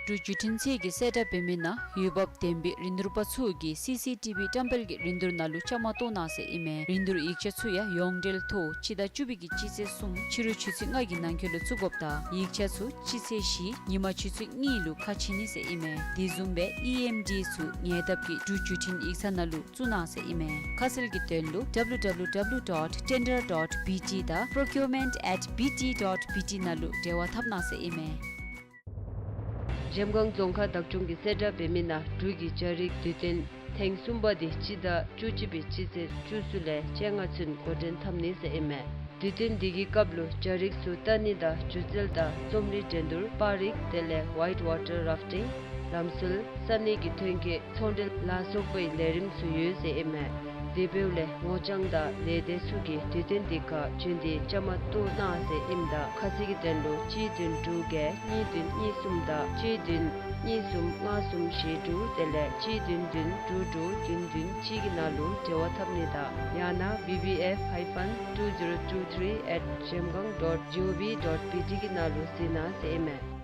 འབྲུག་བརྒྱུད་འཕྲིན་ཚད་ཀྱི་གསལ་བསྒྲགས་འབད་མི་ནང་འོས་འབབ་ལྡན་པའི་རིན་བསྡུར་པ་ཚུ་གིས་སི་སི་ཊི་བི་བཀྲམ་སྤེལ་གྱི་རིན་བསྡུར་ནང་ལུ་བཅའ་མར་གཏོགས་གནང་ཟེར་ཨིན་མས། རིན་བསྡུར་ཡིག་ཆ་ཚུ་ཡང་ཡོངས་འབྲེལ་ཐོག་སྤྱི་ཟླ་བཅུ་པའི་གི་སྤྱི་ཚེས་གསུམ་ཕྱི་རུ་ཆུ་ཚོད་ལྔ་གི་ནང་འཁོད་ལུ་བཙུགས་དགོཔ་དང་ཡིག་ཆ་ཚུ་སྤྱི་ཚེས་བཞི་ཉིན་མ་ཆུ་ཚོད་གཉིས་ལུ་ཁ་ཕྱེ་ནི་ཟེར་ཨིན་མས། དེ་བཟུམ་སྦེ་ཨི་ཨེམ་ཌི་ཚུ་ཉེ་འདབས་ཀྱི་འབྲུག་བརྒྱུད་འཕྲིན་ཡིག་ཚང་ནང་ལུ་བཙུགས་གནང་ཟེར་ཨིན་མས། ཁ་གསལ་གྱི་དོན་ལུ་W W W dot tender dot B T དང་procurement at B T dot B T ནང་ལུ་འབྲེལ་བ་འཐབ་གནང་ཟེར་ཨིན་མས། འཇམ་དབྱངས་རྫོང་ཁག་བདག་སྐྱོང་གི་གསལ་བསྒྲགས་འབད་མི་ནང་འབྲུག་གི་སྦྱ་རིག་དུས་སྟོན་ཐེངས་གསུམ་པ་དེ་སྤྱི་ཟླ་བཅུ་གཅིག་པའི་སྤྱི་ཚེས་བཅུ་གསུམ་ལས་བཅོ་ལྔ་ཚུན་འགོ་འདྲེན་འཐབ་ནི་ཟེར་ཨིན་མས། དུས་སྟོན་འདི་གི་སྐབས་ལུ་སྦྱ་རིག་ཚུ་ལྟ་ནི་དང་སྒྱུ་རྩལ་དང་རྩོམ་རིག་འགྲན་བསྡུར་པར་རིས་དེ་ལས་white water rafting ལམ་སྲོལ་ས་གནས་ཀྱི་ཐོན་སྐྱེད་ཚོང་འབྲེལ་ལ་སོགས་པའི་ལས་རིམ་ཚུ་ཡོད་ཟེར་ཨིན་མས། དེ་འབདཝ་ལས་ངོ་རྐྱང་དང་ལས་སྡེ་ཚུ་གིས་དུས་སྟོན་འདི་ཁར་བྱོན་ཏེ་བཅའ་མར་གཏོགས་གནང་ཟེར་ཨིནམ་ད་ཁ་གསལ་གྱི་དོན་ལུ་གཅིག་བདུན་དྲུག་བརྒྱད་གཉིས་བདུན་གཉིས་གསུམ་དང་གཅིག་བདུན་གཉིས་གསུམ་ལྔ་གསུམ་བཞི་དྲུག་དེ་ལས་གཅིག་བདུན་བདུན་དྲུག་དྲུག་བདུན་བདུན་གཅིག་གི་ནང་ལུ་འབྲེལ་བ་འཐབ་ནི་དང་ཡང་ན་B B F hyphen two zero two three at zhemgang dot G O V dot B T གི་ནང་ལུ་གཟིགས་གནང་ཟེར་ཨིན་མས།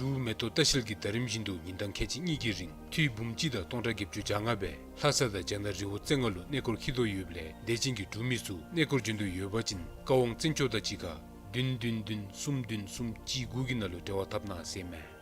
འབྲུག་མེ་ཏོག་ལྟ་བཤལ་གྱིས་ཟླ་རིམ་བཞིན་དུ་ཉིན་གྲངས་ཁལ་གཅིག་གཉིས་ཀྱི་རིང་འཐུས་འབུམ་གཅིག་དང་སྟོང་ཕྲག་བརྒྱད་ཅུ་གྱ་ལྔ་སྦེ་ལྷ་ས་དང་རྒྱ་ནག་རི་བོ་རྩེ་ལྔ་ལུ་གནས་སྐོར་འཁྱིད་དོ་ཡོདཔ་ལས་དད་ཅན་གྱི་འབྲུག་མི་ཚུ་གནས་སྐོར་འབྱོན་འདོད་ཡོད་པ་ཅིན་བཀའ་དབང་བཙན་སྐྱོགས་དང་གཅིག་ཁར་བདུན་བདུན་བདུན་གསུམ་བདུན་གསུམ་གཅིག་དགུ་གི་ནང་ལུ་འབྲེལ་བ་འཐབ་གནང་ཟེར་ཨིན་མས།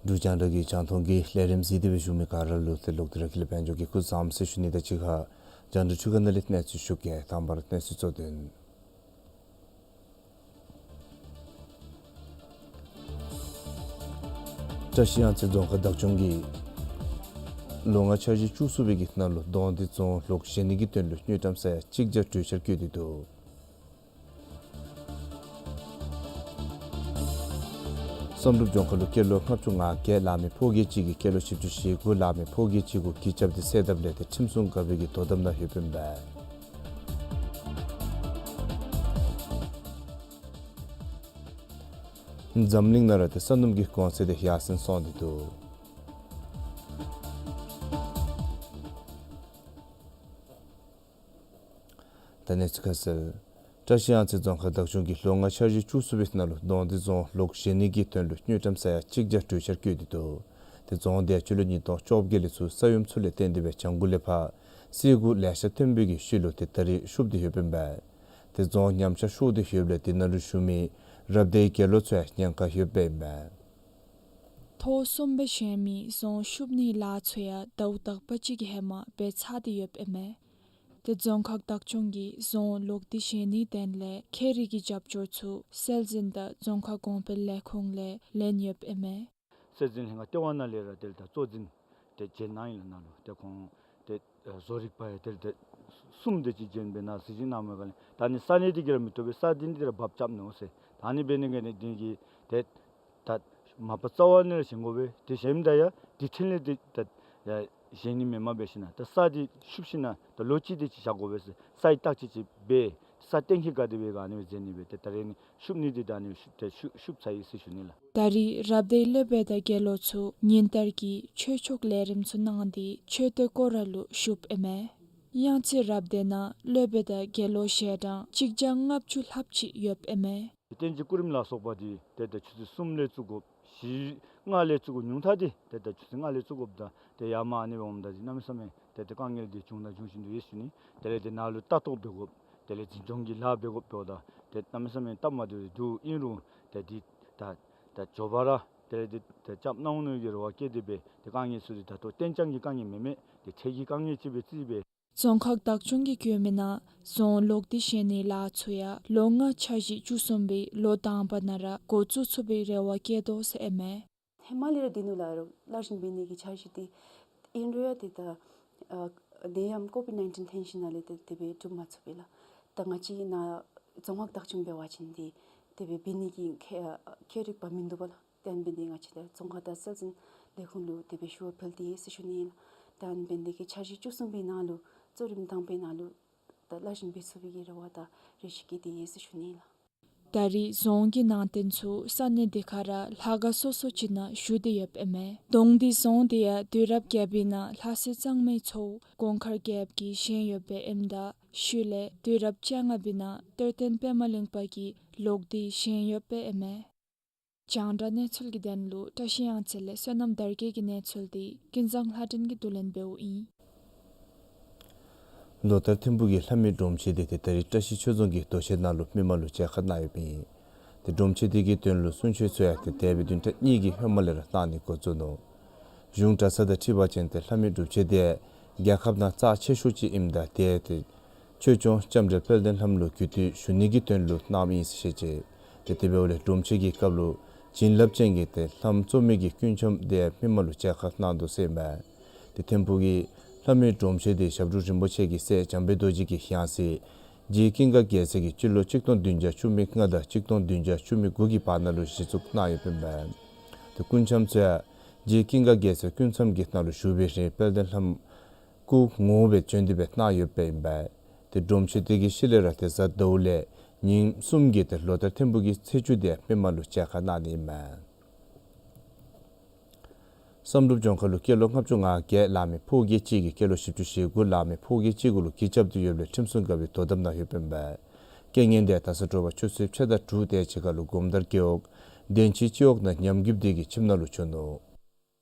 འབྲུག་རྒྱང་བསྒྲགས་ཀྱི་རྒྱང་མཐོང་གི་ལས་རིམ་གཟིགས་ཏེ་སྦེ་བཞུགས་མི་ག་ར་ལུ་ཏེ་ལོག་སྟེ་ར་ཁྱེད་ལུ་དཔལ་འབྱོར་གྱིས་སྐུ་གཟུགས་བཟང་ཟེར་ཞུ་ནི་དང་གཅིག་ཁར་རྒྱང་བསྒྲགས་འཕྲུལ་ཁང་ནང་ལས་གནས་ཚུལ་ཞུ་གེ། དང་པ་ར་གནས་ཚུལ་གཙོ་དོན། བཀྲ་ཤིས་གཡང་རྩེ་རྫོང་ཁག་བདག་སྐྱོང་གིས་ལོ་ལྔ་འཆར་གཞི་བཅུ་གསུམ་པའི་གི་ནང་ལུ་གདོང་འདི་རྫོང་ལོགས་བཞེངས་ནི་གི་དོན་ལུ་དངུལ་ཀྲམ་ས་ཡ་གཅིག་བརྒྱ་གྲོས་འཆར་བཀོད་དེ་འདུག། བསམ་གྲུབ་ལྗོངས་མཁར་ལུ་སྐྱེས་ལོ་ལྔ་བཅུ་ང་བརྒྱད་ལང་མི་ཕོ་སྐྱེས་གཅིག་གིས་སྐྱེས་ལོ་བཞི་བཅུ་ཞེ་དགུ་ལང་མི་ཕོ་སྐྱེས་གཅིག་གུ་གྱི་རྐྱབ་སྟེ་བསད་དཔ་ལས་ཏེ་ཁྲིམས་སྲུང་འགག་པའི་གི་དོ་དམ་ནང་ཡོདཔ་ཨིན་པས། འཛམ་གླིང་ནང་ར་ཏེ་ས་སྣུམ་གྱི་གོང་ཚད་དེ་ཡར་སེང་སོང་སྟེ་འདུག། ད་གནས་ཚུལ་ཁ་གསལ། བཀྲ་ཤིས་གཡང་རྩེ་རྫོང་ཁག་བདག་སྐྱོང་གིས་ལོ་ལྔ་འཆར་གཞི་བཅུ་གསུམ་པའི་ནང་ལུ་གདོང་འདི་རྫོང་ལོགས་བཞེངས་ནི་གི་དོན་ལུ་དངུལ་ཀྲམ་ས་ཡ་གཅིག་བརྒྱ་གྲོས་འཆར་བཀོད་དེ་འདུག། ཏེ་རྫོང་འདི་ཡང་སྤྱི་ལོ་ཉིས་སྟོང་བཅོ་བརྒྱད་ལས་ཚུར་ས་ཡོམ་ཚུ་ལས་བརྟེན་ཏེ་སྦེ་བྱང་ཁུག་ལས་ཕར་སེལ་གུ་ལེ་ཤ་ཐོན་པའི་གི་ཤུལ་ལུ་ཏེ་ད་རེས་ཤུབ་སྟེ་ཡོདཔ་ཨིན་པས། ཏེ་རྫོང་ཉམས་ཆག་ཤོར་ཏེ་ཡོདཔ་ལས་དེ་ནང་ལུ་བཞུགས་མི་རབ་སྡེའི་དགེ་སློང་ཚུ་ཡང་ཉེན་ཁར་ཡོདཔ་ཨིན་པས། ཐོག་གསུམ་པ་བཞེངས་མི་རྫོང་ཤུབ་ནིའི་ལཱ་ཚུ་ཡང་ཟླཝ་དག་པ་ཅིག་གི་ཧེ་མ་འབད་ཚར་ཏེ་ཡོདཔ་ཨིན་མས། ཏེ་རྫོང་ཁག་བདག་སྐྱོང་གིས་རྫོང་ལོགས་འདི་བཞེངས་ནིའི་དོན་ལས་ཁྱད་རིག་གི་རྒྱབ་སྐྱོར་ཚུ་སྲོལ་འཛིན་དང་རྫོང་ཁ་གོང་འཕེལ་ལས་ཁུངས་ལས་ལེན་ཡོདཔ་ཨིན་མས། སྲོལ་འཛིན་ལྷན་ཁག་ལྟེ་བ་ནང་ལས་ར་དེ་ལས་ད་གཙོ་འཛིན་དེ་བྱོན་གནང་ཡི་ལགས། ནཱ་ལུ་ཏེ་ཁོང་ཏེ་བཟོ་རིག་པ་ཡང་དེ་ལས་ཏེ་གསུམ་དེ་ཅིག་བྱོན་སྦེ་ནཱ་གཟིགས་ཞིབ་གནང་མི་ག་ལས་ད་ནི་ས་གནས་འདི་གིས་ར་མི་བཏུབ་པས། ས་འདི་འདི་ར་བབ་རྐྱབ་ནུག་ཟེར། ད་ནི་འབད་ནི་ག་ནི་འདི་གིས་ཏེ་ད་མ་པ་རྩ་བ་ནས་ར་བཞེངས་དགོ་པས། ཏེ་བཞེངསམ་ད་ཡང་དེ་འཕྲིན་ལས་དེ་ད་ཡང་བཞེངས་ནི་མེནམ་འབད་ཞིན་ན་ད་ས་འདི་ཤུབ་ཞིན་ན་ད་ལོ་གཅིག་དེ་ཅིག་བཞག་དགོ་པས་ཟེར། ས་ཡི་བརྟག་དཔྱད་ཅིག་འབད་ས་གཏན་འཁེལ་ག་དེ་སྦེ་ག་ནི་སྦེ་མཛད་ནི་སྦེ་ཏེ་ད་རེས་ནི་ཤུབ་ནི་འདི་ད་ནི་ཤུབ་ཏེ་ཤུབ་ཤུབ་ཚར་ཡི་ཟེར་ཞུ་ནི་ལགས། ད་རེས་རབ་སྡེའི་སློབ་དཔོན་དང་དགེ་སློང་ཚུ་ཉིན་ལྟར་གྱི་ཆོས་ཕྱོགས་ལས་རིམ་ཚུ་གནང་སྟེ་མཆོད་རྟེན་སྐོར་ར་ལུ་ཞུགསཔ་ཨིན་མས། གཡང་རྩེ་རབ་སྡེ་ནང་སློབ་དཔོན་དང་དགེ་སློང་ཞལ་གྲངས་གཅིག་བརྒྱ་ལྔ་བཅུ་ལྷགཔ་ཅིག་ཡོདཔ་ཨིན་མས། རྟེན་གྱི་སྐུ་རིམ་ལ་སོགས་པ་འདི་ཏེ་ད་ཆུ་ཚོད་གསུམ་ལས་བཙུགས་དགོཔ་བཞི་ལྔ་ལས་བཙུགས་དགོཔ། ཉུང་མཐའ་འདི་ཏེ་ད་ཆུ་ཚོད་ལྔ་ལས་བཙུགས་དགོཔ་ད་ཏེ་ཡར་མར་ཨ་ནི་སྦེ་འོངམ་ད་འདི་གནམ་མེད་ས་མེད་ཏེ་ད་དཀའ་ངལ་འདི་བྱུང་དང་འབྱུང་བཞིན་དུ་ཡོད་ཟེར་ཞུ་ནི། དེ་ལས་ཏེ་ནཱ་ལུ་ལྟ་རྟོག་འབད་དགོཔ་དེ་ལས་འཛིན་སྐྱོང་གི་ལཱ་འབད་དགོཔ་འབདཝ་ད་ཏེ་གནམ་མེད་ས་མེད་སྟབས་མ་བདེཝ་འདུག། ཨིན་རུང་ཏེ་འདི་ད་ད་མགྱོགས་པ་ར་དེ་ལས་ཏེ་རྐྱབ་གནང་ནི་གི་རེ་བ་བསྐྱེད་དེ་སྦེ་ཏེ་དཀའ་ངལ་ཚུ་འདི་ད་ལྟོ་གཏན་འཇགས་ཀྱི་དཀའ་ངལ་མེན་མས། ཏེ་འཕྲལ་གྱི་དཀའ་ངལ་ཅིག་སྦེ་བརྩིས་སྦེ། རྫོང་ཁག་བདག་སྐྱོང་གིས་བཀོད་མི་ནང་རྫོང་ལོགས་འདི་བཞེངས་ནིའི་ལཱ་ཚུ་ཡང་ལོ་ལྔ་འཆར་གཞི་བཅུ་གསུམ་པའི་ལོ་དང་པ་ནང་ར་འགོ་བཙུགས་ཚུགས་པའི་རེ་བ་བསྐྱེད་དོ་ཟེར་ཨིན་མས། ཧེ་མ་ལས་ར་འདི་ནང་ལུ་ར་སླར་བཞེངས་འབད་ནི་གི་འཆར་གཞི་འདི་ཨིན་རུང་ཡང་ཏེ་ད་ཨ་ནད་ཡམས་ཀོ་བིཌ་ནའིན་ཊིན་ཐོན་ཞིན་ན་ལས་ཏེ་དེ་སྦེ་འགྲུབ་མ་ཚུགས་པས་ལགས། ད་ང་བཅས་ནཱ་རྫོང་ཁག་བདག་སྐྱོང་འབད་བ་ཅིན་འདི་དེ་སྦེ་འབད་ནི་གི་ཁེ་ཨ་ཁེ་རིག་པ་མིན་འདུག་པ་ལགས། དེ་འབད་ནི་འདི་ང་བཅས་ད་རྫོང་ཁག་དང་སྲོལ་འཛིན་ལས་ཁུངས་ལུ་དེ་སྦེ་ཞུ་བ་ཕུལ་ཏེ་ཡོད་ཟེར་ཞུ་ནི་ཨིན་ལགས། དེ་འབད་ནི་འདི་གི་འཆར་གཞི་བཅུ་གསུམ་པའི་ནང་ལུ་གཙོ་རིམ་དང་པའི་ནང་ལུ་ད་སླར་བཞེངས་འབད་ཚུགས་པའི་གི་རེ་བ་དང་རེ་ཆེ་བསྐྱེད་དེ་ཡོད་ཟེར་ཞུ་ནི་ཨིན་ལགས། ད་རེས་རྫོང་གི་ནང་རྟེན་ཚུ་ས་གནས་འདི་ཁར་ལྷ་ཁང་སོ་སོ་ཅིག་ནང་བཞུགས་ཏེ་ཡོདཔ་ཨིན་མས། གདོང་འདི་རྫོང་འདི་ཡང་དུས་རབས་བརྒྱད་པའི་ནང་ལྷ་སྲས་གཙང་མའི་ཚའོ་གོང་དཀར་རྒྱལཔོ་གིས་བཞེངས་ཡོདཔ་ཨིནམ་ད་ཤུལ་ལས་དུས་རབས་བཅོ་ལྔ་པའི་ནང་གཏེར་སྟོན་པདྨ་གླིང་པ་གིས་ལོགས་འདི་བཞེངས་ཡོདཔ་ཨིན་མས། རྒྱང་བསྒྲགས་གནས་ཚུལ་གྱི་དོན་ལུ་བཀྲ་ཤིས་གཡང་རྩེ་ལས་བསོད་ནམས་དར་རྒྱས་ཀྱི་གནས་ཚུལ་འདི་ཀུན་བཟང་ལྷ་སྒྲོན་གྱིས་བསྡུ་ལེན་འབདཝ་ཨིན། ལོ་ལྟར་ཐིམ་ཕུག་གི་ལྷ་མོའི་སྒྲོམ་ཆེན་འདི་ཏེ་ད་རེས་བཀྲ་ཤིས་ཆོས་རྫོང་གི་རྡོ་གཅལ་ནང་ལུ་མི་མང་ལུ་མཇལ་ཁ་གནང་ཡོདཔ་ཨིན། ཏེ་སྒྲོམ་ཆེན་འདི་གི་དོན་ལུ་གསུང་ཆོག་ཚུ་ཡང་ཏེ་འདས་པའི་བདུན་ཕྲག་གཉིས་ཀྱི་ཧེ་མ་ལས་ར་གནང་ནི་འགོ་བཙུགས་ནུག། གཞུང་གྲྭ་ཚང་དང་འཁྲིལ་བ་ཅིན་ཏེ་ལྷ་མོའི་སྒྲུབ་ཆེན་འདི་རྒྱལ་ཁབ་ནང་རྩ་ཆེ་ཤོས་ཅིག་ཨིནམ་ད་ཏེ་ཏེ་ཆོས་སྐྱོང་ལྕམ་དྲལ་དཔལ་ལྡན་ལྷ་མོ་ལུ་གུས་བཏུད་ཞུ་ནི་གི་དོན་ལུ་གནངམ་ཨིན་ཟེར་བཤད་ཅི། ཏེ་དེ་འབདཝ་ལས་སྒྲོམ་ཆེན་གྱི་སྐབས་ལུ་བྱིན་རླབས་ཅན་གྱི་ཏེ་ལྷ་མོ་གཙོ་མི་གི་སྐུ་འཆམ་འདི་མི་མང་ལུ་མཇལ་ཁ་གནང་དོ་ཟེར་ཨིན་མས། ཏེ་ཐིམ་ཕུག་གི་ལྷ་མོའི་སྒྲོམ་ཆེན་འདི་ཞབས་དྲུང་རིན་པོ་ཆེ་གི་སྲས་འཇམ་དཔལ་རྡོ་རྗེ་གི་ཡང་སྲིད་རྗེ་ཀུན་དགའ་རྒྱལ་མཚན་གྱིས་སྤྱི་ལོ་གཅིག་སྟོང་བདུན་བརྒྱ་བཅུ་མེད་ལྔ་དང་གཅིག་སྟོང་བདུན་བརྒྱ་བཅུ་མེད་དགུ་གི་བར་ན་ལུ་གཞི་བཙུགས་གནང་ཡོདཔ་ཨིན་མས། ཏེ་སྐུ་འཆམ་ཚུ་ཡང་རྗེ་ཀུན་དགའ་རྒྱལ་མཚན་སྐུ་མཚམས་ཀྱི་ནང་ལུ་བཞུགས་པའི་རིང་དཔལ་ལྡན་ལྷ་མོ་སྐུ་ངོ་སྦེ་བྱོན་ཏེ་སྦེ་གནང་ཡོདཔ་ཨིན་པས། ཏེ་སྒྲོམ་ཆེན་འདི་གི་ཤུལ་ལས་ར་ཏེ་གཟའ་ཟླཝ་ལས་ཉིནམ་གསུམ་གྱི་ཏེ་ལོ་ལྟར་ཐིམ་ཕུག་གི་ཚེས་བཅུ་འདི་མི་མང་ལུ་མཇལ་ཁ་གནང་ནི་ཨིན་མས། བསམ་གྲུབ་ལྗོངས་མཁར་ལུ་སྐྱེས་ལོ་ལྔ་བཅུ་ང་བརྒྱད་ལང་མི་ཕོ་སྐྱེས་གཅིག་གིས་སྐྱེས་ལོ་བཞི་བཅུ་ཞེ་དགུ་ལང་མི་ཕོ་སྐྱེས་གཅིག་གུ་ལུ་གྱི་རྐྱབ་སྟེ་ཡོདཔ་ལས་ཁྲིམས་སྲུང་འགག་པའི་དོ་དམ་ནང་ཡོདཔ་ཨིན་པས། རྐྱེན་ངན་འདི་ད་ས་དྲོ་པ་ཆུ་ཚོད་ཕྱེད་དང་དྲུག་དེ་ཅིག་ཁར་ལུ་སྒོམ་དར་རྒེད་འོག་བདེན་ཆེན་སྤྱི་འོག་ནང་ཉམས་རྒུདཔ་འདི་གི་ཁྱིམ་ནང་ལུ་བྱུང་ནུག།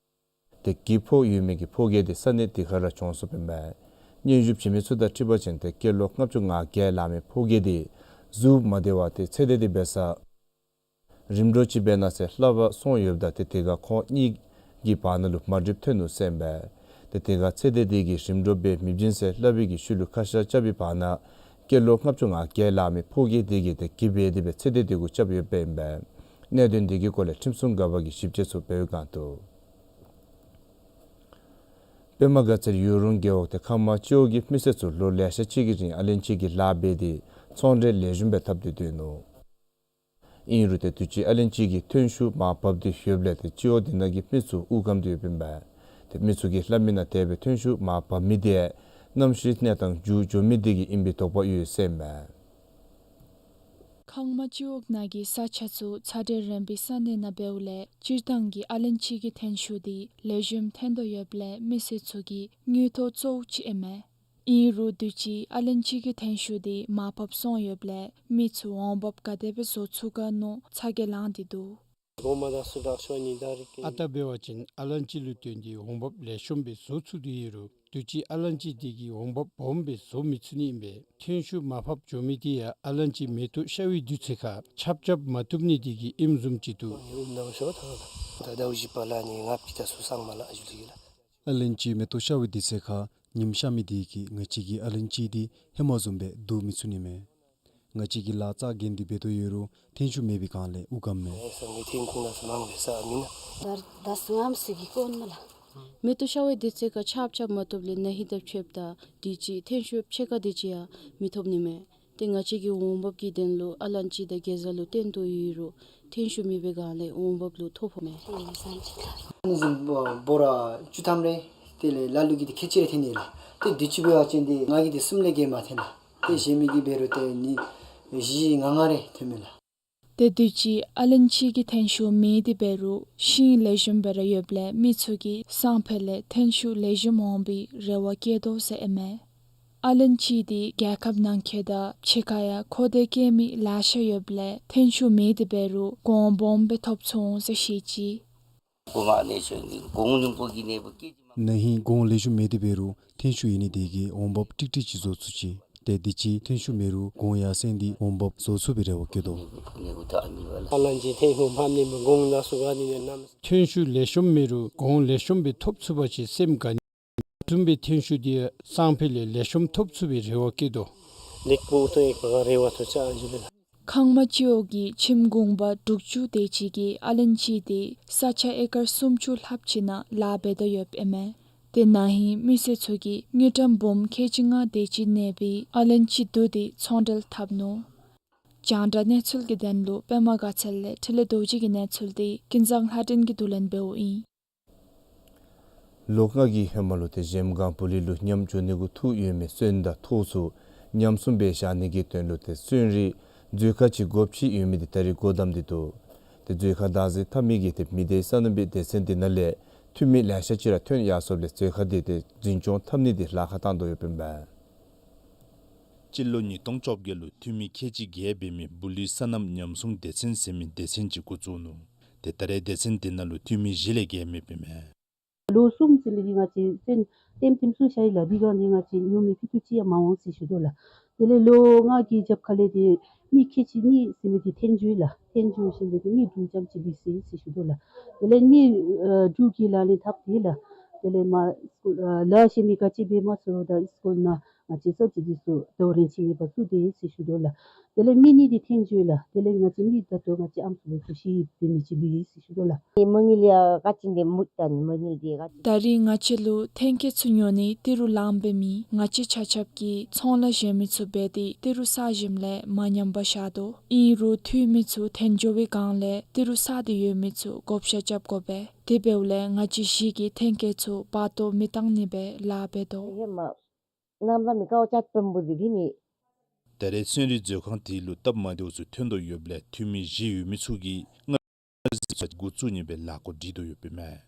ཏེ་གྱི་ཕོག་ཡོད་མི་གི་ཕོ་སྐྱེས་འདི་ས་གནས་འདི་ཁར་ར་གྱོངས་སོཔ་ཨིན་པས། སྙན་ཞུ་བྱིན་མི་ཚུ་དང་འཁྲིལ་བ་ཅིན་ཏེ་སྐྱེས་ལོ་ལྔ་བཅུ་ང་བརྒྱད་ལང་མི་ཕོ་སྐྱེས་འདི་གཟུགས་མ་བདེ་བ་ཏེ་ཚེ་འདས་འདི་འབད་ས་རིམ་གྲོ་ཅིག་འབད་གནང་སའི་ལྷ་བར་སོང་ཡོདཔ་ད་ཏེ་དེ་ཁར་ཁོང་གཉིས་ གི་བར་ན་ལུ་མ་འགྲིགཔ་ཐོན་ནུག་ཟེར་ཨིན་པས། ཏེ་དེ་ཁར་ཚེ་འདས་དེ་གིས་རིམ་གྲོ་འབད་མི་བྱིན་ཟེར་སླབ་པའི་གི་ཤུལ་ལུ་ཁ་ཤ་རྐྱབ་པའི་བར་ན་སྐྱེས་ལོ་ལྔ་བཅུ་ང་བརྒྱད་ལང་མི་ཕོ་སྐྱེས་དེ་གིས་ཏེ་གི་འབད་དེ་སྦེ་ཚེ་འདས་དེ་གུ་རྐྱབ་ཡོདཔ་ཨིན་པས། གནད་དོན་དེ་གི་སྐོར་ལས་ཁྲིམས་སྲུང་འགག་པ་གིས་ཞིབ་དཔྱད་ཚུ་འབད་བའི་བསྒང་དུ། པདྨ་དགའ་ཚལ་ཡུ་རོང་རྒེད་འོག་ཏེ་ཁང་མ་སྤྱི་འོག་གི་མི་སེར་ཚུ་ལོ་ལེ་ཤ་ཅིག་གི་རིང་ཨ་ལན་ཅི་གི་ལཱ་འབད་དེ་ཚོང་འབྲེལ་ལེགས་ཤོམ་སྦེ་འཐབ་སྟེ་སྡོད་ནུག། ཨིན་རུང་ཏེ་དུས་ཅི་ཨ་ལན་ཅི་གི་ཐོན་ཤུགས་མར་བབས་ཏེ་ཡོདཔ་ལས་ཏེ་སྤྱི་འོག་དེ་ནང་གི་མི་ཚུ་དབུགས་སྐམ་སྟེ་ཡོདཔ་ཨིན་པས། ཏེ་མི་ཚུ་གིས་སླབ་མི་ནང་དེ་སྦེ་ཐོན་ཤུགས་མར་བབས་མི་དེ་གནམ་གཤིས་གནས་སྟངས་འགྱུར་འགྱོ་མི་དེ་གིས་ཨིན་པའི་དོགས་པ་ཡོད་ཟེར་ཨིན་མས། ཁང་མ་སྤྱི་འོག་ནང་གི་ས་ཆ་ཚུ་ཚ་དྲོད་རན་པའི་ས་གནས་ནང་འབདཝ་ལས་སྤྱིར་བཏང་གི་ཨ་ལན་ཅི་གི་ཐོན་ཤུགས་དེ་ལེགས་ཤོམ་ཐོན་དོ་ཡོདཔ་ལས་མི་སེར་ཚུ་གི་དངུལ་ཐོག་གཙོ་བོ་ཅིག་ཨིན་མས། ཨིན་རུང་དུས་ཅི་ཨ་ལན་ཅི་གི་ཐོན་ཤུགས་དེ་མར་བབས་སོང་ཡོདཔ་ལས་མི་ཚུ་འོང་འབབ་ག་དེ་སྦེ་བཟོ་ཚུགས་ག་མནོ་ཚ་གྱང་ལང་སྟེ་འདུག། ཨ་རྟག་འབད་བ་ཅིན་ཨ་ལན་ཅི་ལུ་བརྟེན་ཏེ་འོང་འབབ་ལེགས་ཤོམ་སྦེ་བཟོ་ཚུགས་ཏེ་ཡོད་རུང་དུས་ཅི་ཨ་ལན་ཅི་དེ་གིས་འོང་འབབ་སྦོམ་སྦེ་བཟོ་མི་ཚུགས་ནི་ཨིན་པས། ཐོན་ཤུགས་མར་བབས་འགྱོ་མི་དེ་ཡང་ཨ་ལན་ཅི་མེ་ཏོག་ཤར་བའི་དུས་ཚོད་ཁར་ཆརཔ་རྐྱབ་མ་བཏུབ་ནི་དེ་གིས་ཨིནམ་བཟུམ་ཅིག་འདུག། ཨ་ལན་ཅི་མེ་ཏོག་ཤར་བའི་དུས་ཚོད་ཁར་ཉིམ་ཤར་མི་དེ་གིས་ང་བཅས་ཀྱི་ཨ་ལན་ཅི་དེ་ཧེ་མ་བཟུམ་སྦེ་བསྡུ་མི་ཚུགས་ནི་མས། ང་བཅས་ཀྱིས་ལཱ་རྩ་འགེངས་ཏེ་འབད་དོ་ཡོད་རུང་ཐོན་ཤུགས་མེད་པའི་སྒང་ལས་དབུགས་སྐམ་མས། མེ་ཏོག་ཤར་བའི་དུས་ཚོད་ཁར་ཆརཔ་རྐྱབ་མ་བཏུབ་ལས་ན་ཧིང་དང་ཕྱད་ད་དུས་ཅི་ཐོན་ཤུགས་ཕྱེད་ཀ་དེ་ཅིག་ཡང་མི་ཐོབ་ནི་མས། ཏེ་ང་བཅས་ཀྱི་འོང་འབབ་ཀྱི་དོན་ལུ་ཨ་ལན་ཅི་དང་གེ་ཛར་ལུ་བརྟེན་དོ་ཡོད་རུང་ཐོན་ཤུགས་མེད་པའི་སྒང་ལས་འོང་འབབ་ལུ་ཐོ་ཕོག་མས། ཨ་ནི་བཟུམ་འབོ་ར་བཅུ་ཐམ་རེ་དེ་ལས་ལ་ལུ་གིས་ཏེ་ཁལ་གཅིག་རེ་འཐོན་ནི་ལགས། ཏེ་དུས་ཅི་འབད་བ་ཅིན་ཏེ་ང་གིས་ཏེ་གསུམ་ལས་བརྒལ་མ་འཐོན་ལགས། ཏེ་གཞན་མི་གིས་འབད་རུང་ཏེ་ནི་བཞི་ལྔ་ལྔ་རེ་འཐོན་མས་ལགས། ཏེ་དུས་ཅི་ཨ་ལན་ཅི་གི་ཐོན་ཤུགས་མེད་དེ་འབད་རུང་ཤིང་ལེགས་ཤོམ་སྦེ་ར་ཡོདཔ་ལས་མི་ཚུ་གིས་སང་ཕོད་ལས་ཐོན་ཤུགས་ལེགས་ཤོམ་འོང་པའི་རེ་བ་བསྐྱེད་དོ་ཟེར་ཨིན་མས། ཨ་ལན་ཅི་དེ་རྒྱལ་ཁབ་ནང་འཁོད་དང་ཕྱི་ཁར་ཡང་མཁོ་འདོད་བསྐྱེད་མི་ལེ་ཤ་ཡོདཔ་ལས་ཐོན་ཤུགས་མེད་དེ་འབད་རུང་གོང་སྦོམ་སྦེ་ཐོབ་ཚུགས་འོང་ཟེར་བཤད་ཅི། ན་ཧིང་གོང་ལེགས་ཤོམ་མེད་དེ་འབད་རུང་ཐོན་ཤུགས་ཡོད་ནི་དེ་གིས་འོང་འབབ་ཀྲིག་ཀྲི་ཅིག་བཟོ་ཚུགས་ཅི། ཏེ་དུས་ཅི་ཐོན་ཤུགས་མེད་རུང་གོང་ཡར་སེང་སྟེ་འོང་འབབ་བཟོ་ཚུགས་པའི་རེ་བ་བསྐྱེད་དོ། ཐོན་ཤུགས་ལེགས་ཤོམ་མེད་རུང་གོང་ལེགས་ཤོམ་སྦེ་ཐོབ་ཚུགས་པ་ཅིན་སེམས་དགའ་ནི། བཟུམ་སྦེ་ཐོན་ཤུགས་དེ་སང་ཕོད་ལས་ལེགས་ཤོམ་ཐོབ་ཚུགས་པའི་རེ་བ་བསྐྱེད་དོ། ཁང་མ་སྤྱི་འོག་གི་ཁྱིམ་གུང་པ་དྲུག་ཅུ་དེ་ཅིག་གིས་ཨ་ལན་ཅི་དེ་ས་ཆ་ཨེ་ཀར་སུམ་ཅུ་ལྷགཔ་ཅིག་ནང་ལཱ་འབད་དོ་ཡོདཔ་ཨིན་མས། ཏེ་ན་ཧིང་མི་སེར་ཚུ་གིས་དངུལ་ཀྲམ་འབུམ་ཁལ་གཅིག་ལྔ་དེ་ཅིག་གནས་པའི་ཨ་ལན་ཅི་བསྡུ་སྟེ་ཚོང་འབྲེལ་འཐབ་ནུག། རྒྱང་བསྒྲགས་གནས་ཚུལ་གྱི་དོན་ལུ་པདྨ་དགའ་ཚལ་ལས་འཕྲིན་ལས་རྡོ་རྗེ་གི་གནས་ཚུལ་དེ་ཀུན་བཟང་ལྷ་སྒྲོན་གྱིས་བསྡུ་ལེན་འབདཝ་ཨིན། ལོ་ལྔ་གི་ཧེ་མ་ལུ་ཏེ་གཞལམ་སྒང་སྦུག་ལུ་ཉམས་འགྱོ་ནི་གུ་ཐུག་ཡོད་མི་སོན་དང་ཐོག་ཚུ་ཉམས་སྲུང་འབད་བཞག་ནི་གི་དོན་ལུ་ཏེ་སོན་རིགས་མཛོད་ཁང་ཅིག་སྒོ་ཕྱེ་ཡོད་མི་དེ་ད་རིས་སྒོ་བསྡམས་ཏེ་འདུག། ཏེ་མཛོད་ཁང་བདག་འཛིན་འཐབ་མི་གིས་ཏེ་མི་སྡེ་སོ་ནམ་པའི་སྡེ་ཚན་དེ་ནང་ལས་འཐུས་མི་ལེ་ཤ་ཅིག་ར་ཐོན་ཡར་སོངམ་ལས་མཛོད་ཁང་དེ་ཏེ་འཛིན་སྐྱོང་འཐབ་ནི་དེ་ལཱ་ཁག་བཏང་དོ་ཡོདཔ་ཨིན་པས། སྤྱི་ལོ་ཉིས་སྟོང་བཅོ་བརྒྱད་ལུ་འཐུས་མི་ཁལ་གཅིག་བརྒལ་འབད་མི་སྦུག་ལུང་སོ་ནམ་ཉམས་སྲུང་སྡེ་ཚན་ཟེར་མི་སྡེ་ཚན་ཅིག་འགོ་བཙུགས་ནུག། ཏེ་ད་རེས་སྡེ་ཚན་དེ་ནང་ལུ་འཐུས་མི་བཞི་ལས་བརྒལ་མེདཔ་ཨིན་མས། ལོ་གསུམ་ཟེར་མི་འདི་ང་བཅས་སོན་ལྟེམ་ལྟེམ་ཚུ་བཞག་ཡི་ལགས། དེ་སྒང་འདི་ང་བཅས་ཉོ་མི་ཕུད་རྡོག་ཅིག་ཡང་མ་འོང་ཟེར་ཞུ་དོ་ལགས། དེ་ལས་ལོ་ལྔ་གི་རྒྱབ་ཁ་ལས་འདི་མི་ཁལ་གཅིག་གཉིས་ཟེར་མི་འདི་ཐོན་འགྱོ་ཡི་ལགས། ཐོན་འགྱོ་ཞིནམ་ལས་འདི་མི་དྲུག་ཙམ་ཅིག་ལུས་སོ་ཡི་ཟེར་ཞུ་དོ་ལགས། དེ་ལས་མི་ཨ་དྲུག་གིས་ལག་ལེན་འཐབ་སྟེ་ལགས། དེ་ལས་མ་སི་ཀུལ་ཨ་ལཱ་ཤེས་མི་ག་ཅི་འབད་མ་ཚུགས་རུང་ད་སི་ཀུལ་ནང་ང་བཅས་ཚུ་ཅིག་འདི་ཚུ་དོ་རིན་ཆེན་ངེས་པར་བཙུགས་ཏེ་ཟེར་ཞུ་དོ་ལགས། དེ་ལས་མི་གཉིས་འདི་ཐོན་འགྱོ་ཡི་ལགས། དེ་ལས་ང་བཅས་མི་ད་ལྟོ་ང་བཅས་ཨམ་སྲུ་ལུ་ཚུ་ཤི་བའི་མི་ཅིག་ལུས་ཡི་ཟེར་ཞུ་དོ་ལགས། མ་དངུལ་ཡང་ག་ཅི་འདི་མུད་ད་ནི་མ་དངུལ་འདི་ག་ཅི། ད་རིས་ང་བཅས་ལུ་ཐོན་སྐྱེད་ཚུ་ཉོ་ནི་ཏི་རུ་ལངམ་སྦེ་མེད། ང་བཅས་ཆ་ཁྱབ་ཀྱིས་ཚོང་ལཱ་གཞན་མི་ཚུ་འབད་དེ་ཏི་རུ་ས་ཞིནམ་ལས་མ་ཉམས་པར་བཞག་དོ། ཨིན་རུང་འཐུས་མི་ཚུ་ཐོན་འགྱོ་བའི་སྒང་ལས་ཏི་རུ་ས་སྟེ་ཡོད་མི་ཚུ་བགོ་བཤའ་རྐྱབ་དགོ་པས། དེ་འབདཝ་ལས་ང་བཅས་བཞི་གིས་ཐོན་སྐྱེད་ཚུ་བར་སྟོང་མི་བཏང་ནི་སྦེ་ལཱ་འབད་དོ། ད་རེས་སོན་རིགས་མཛོད་ཁང་དེ་ལུ་སྟབས་མ་བདེཝ་ཚུ་ཐོན་དོ་ཡོདཔ་ལས་འཐུས་མི་བཞི་ཡོད་མི་ཚུ་གིས་སྔར་འཛིན་སྐྱོང་འགོ་བཙུགས་ནི་སྦེ་ལཱ་འགོ་སྒྲིག་དོ་ཡོདཔ་ཨིན་མས།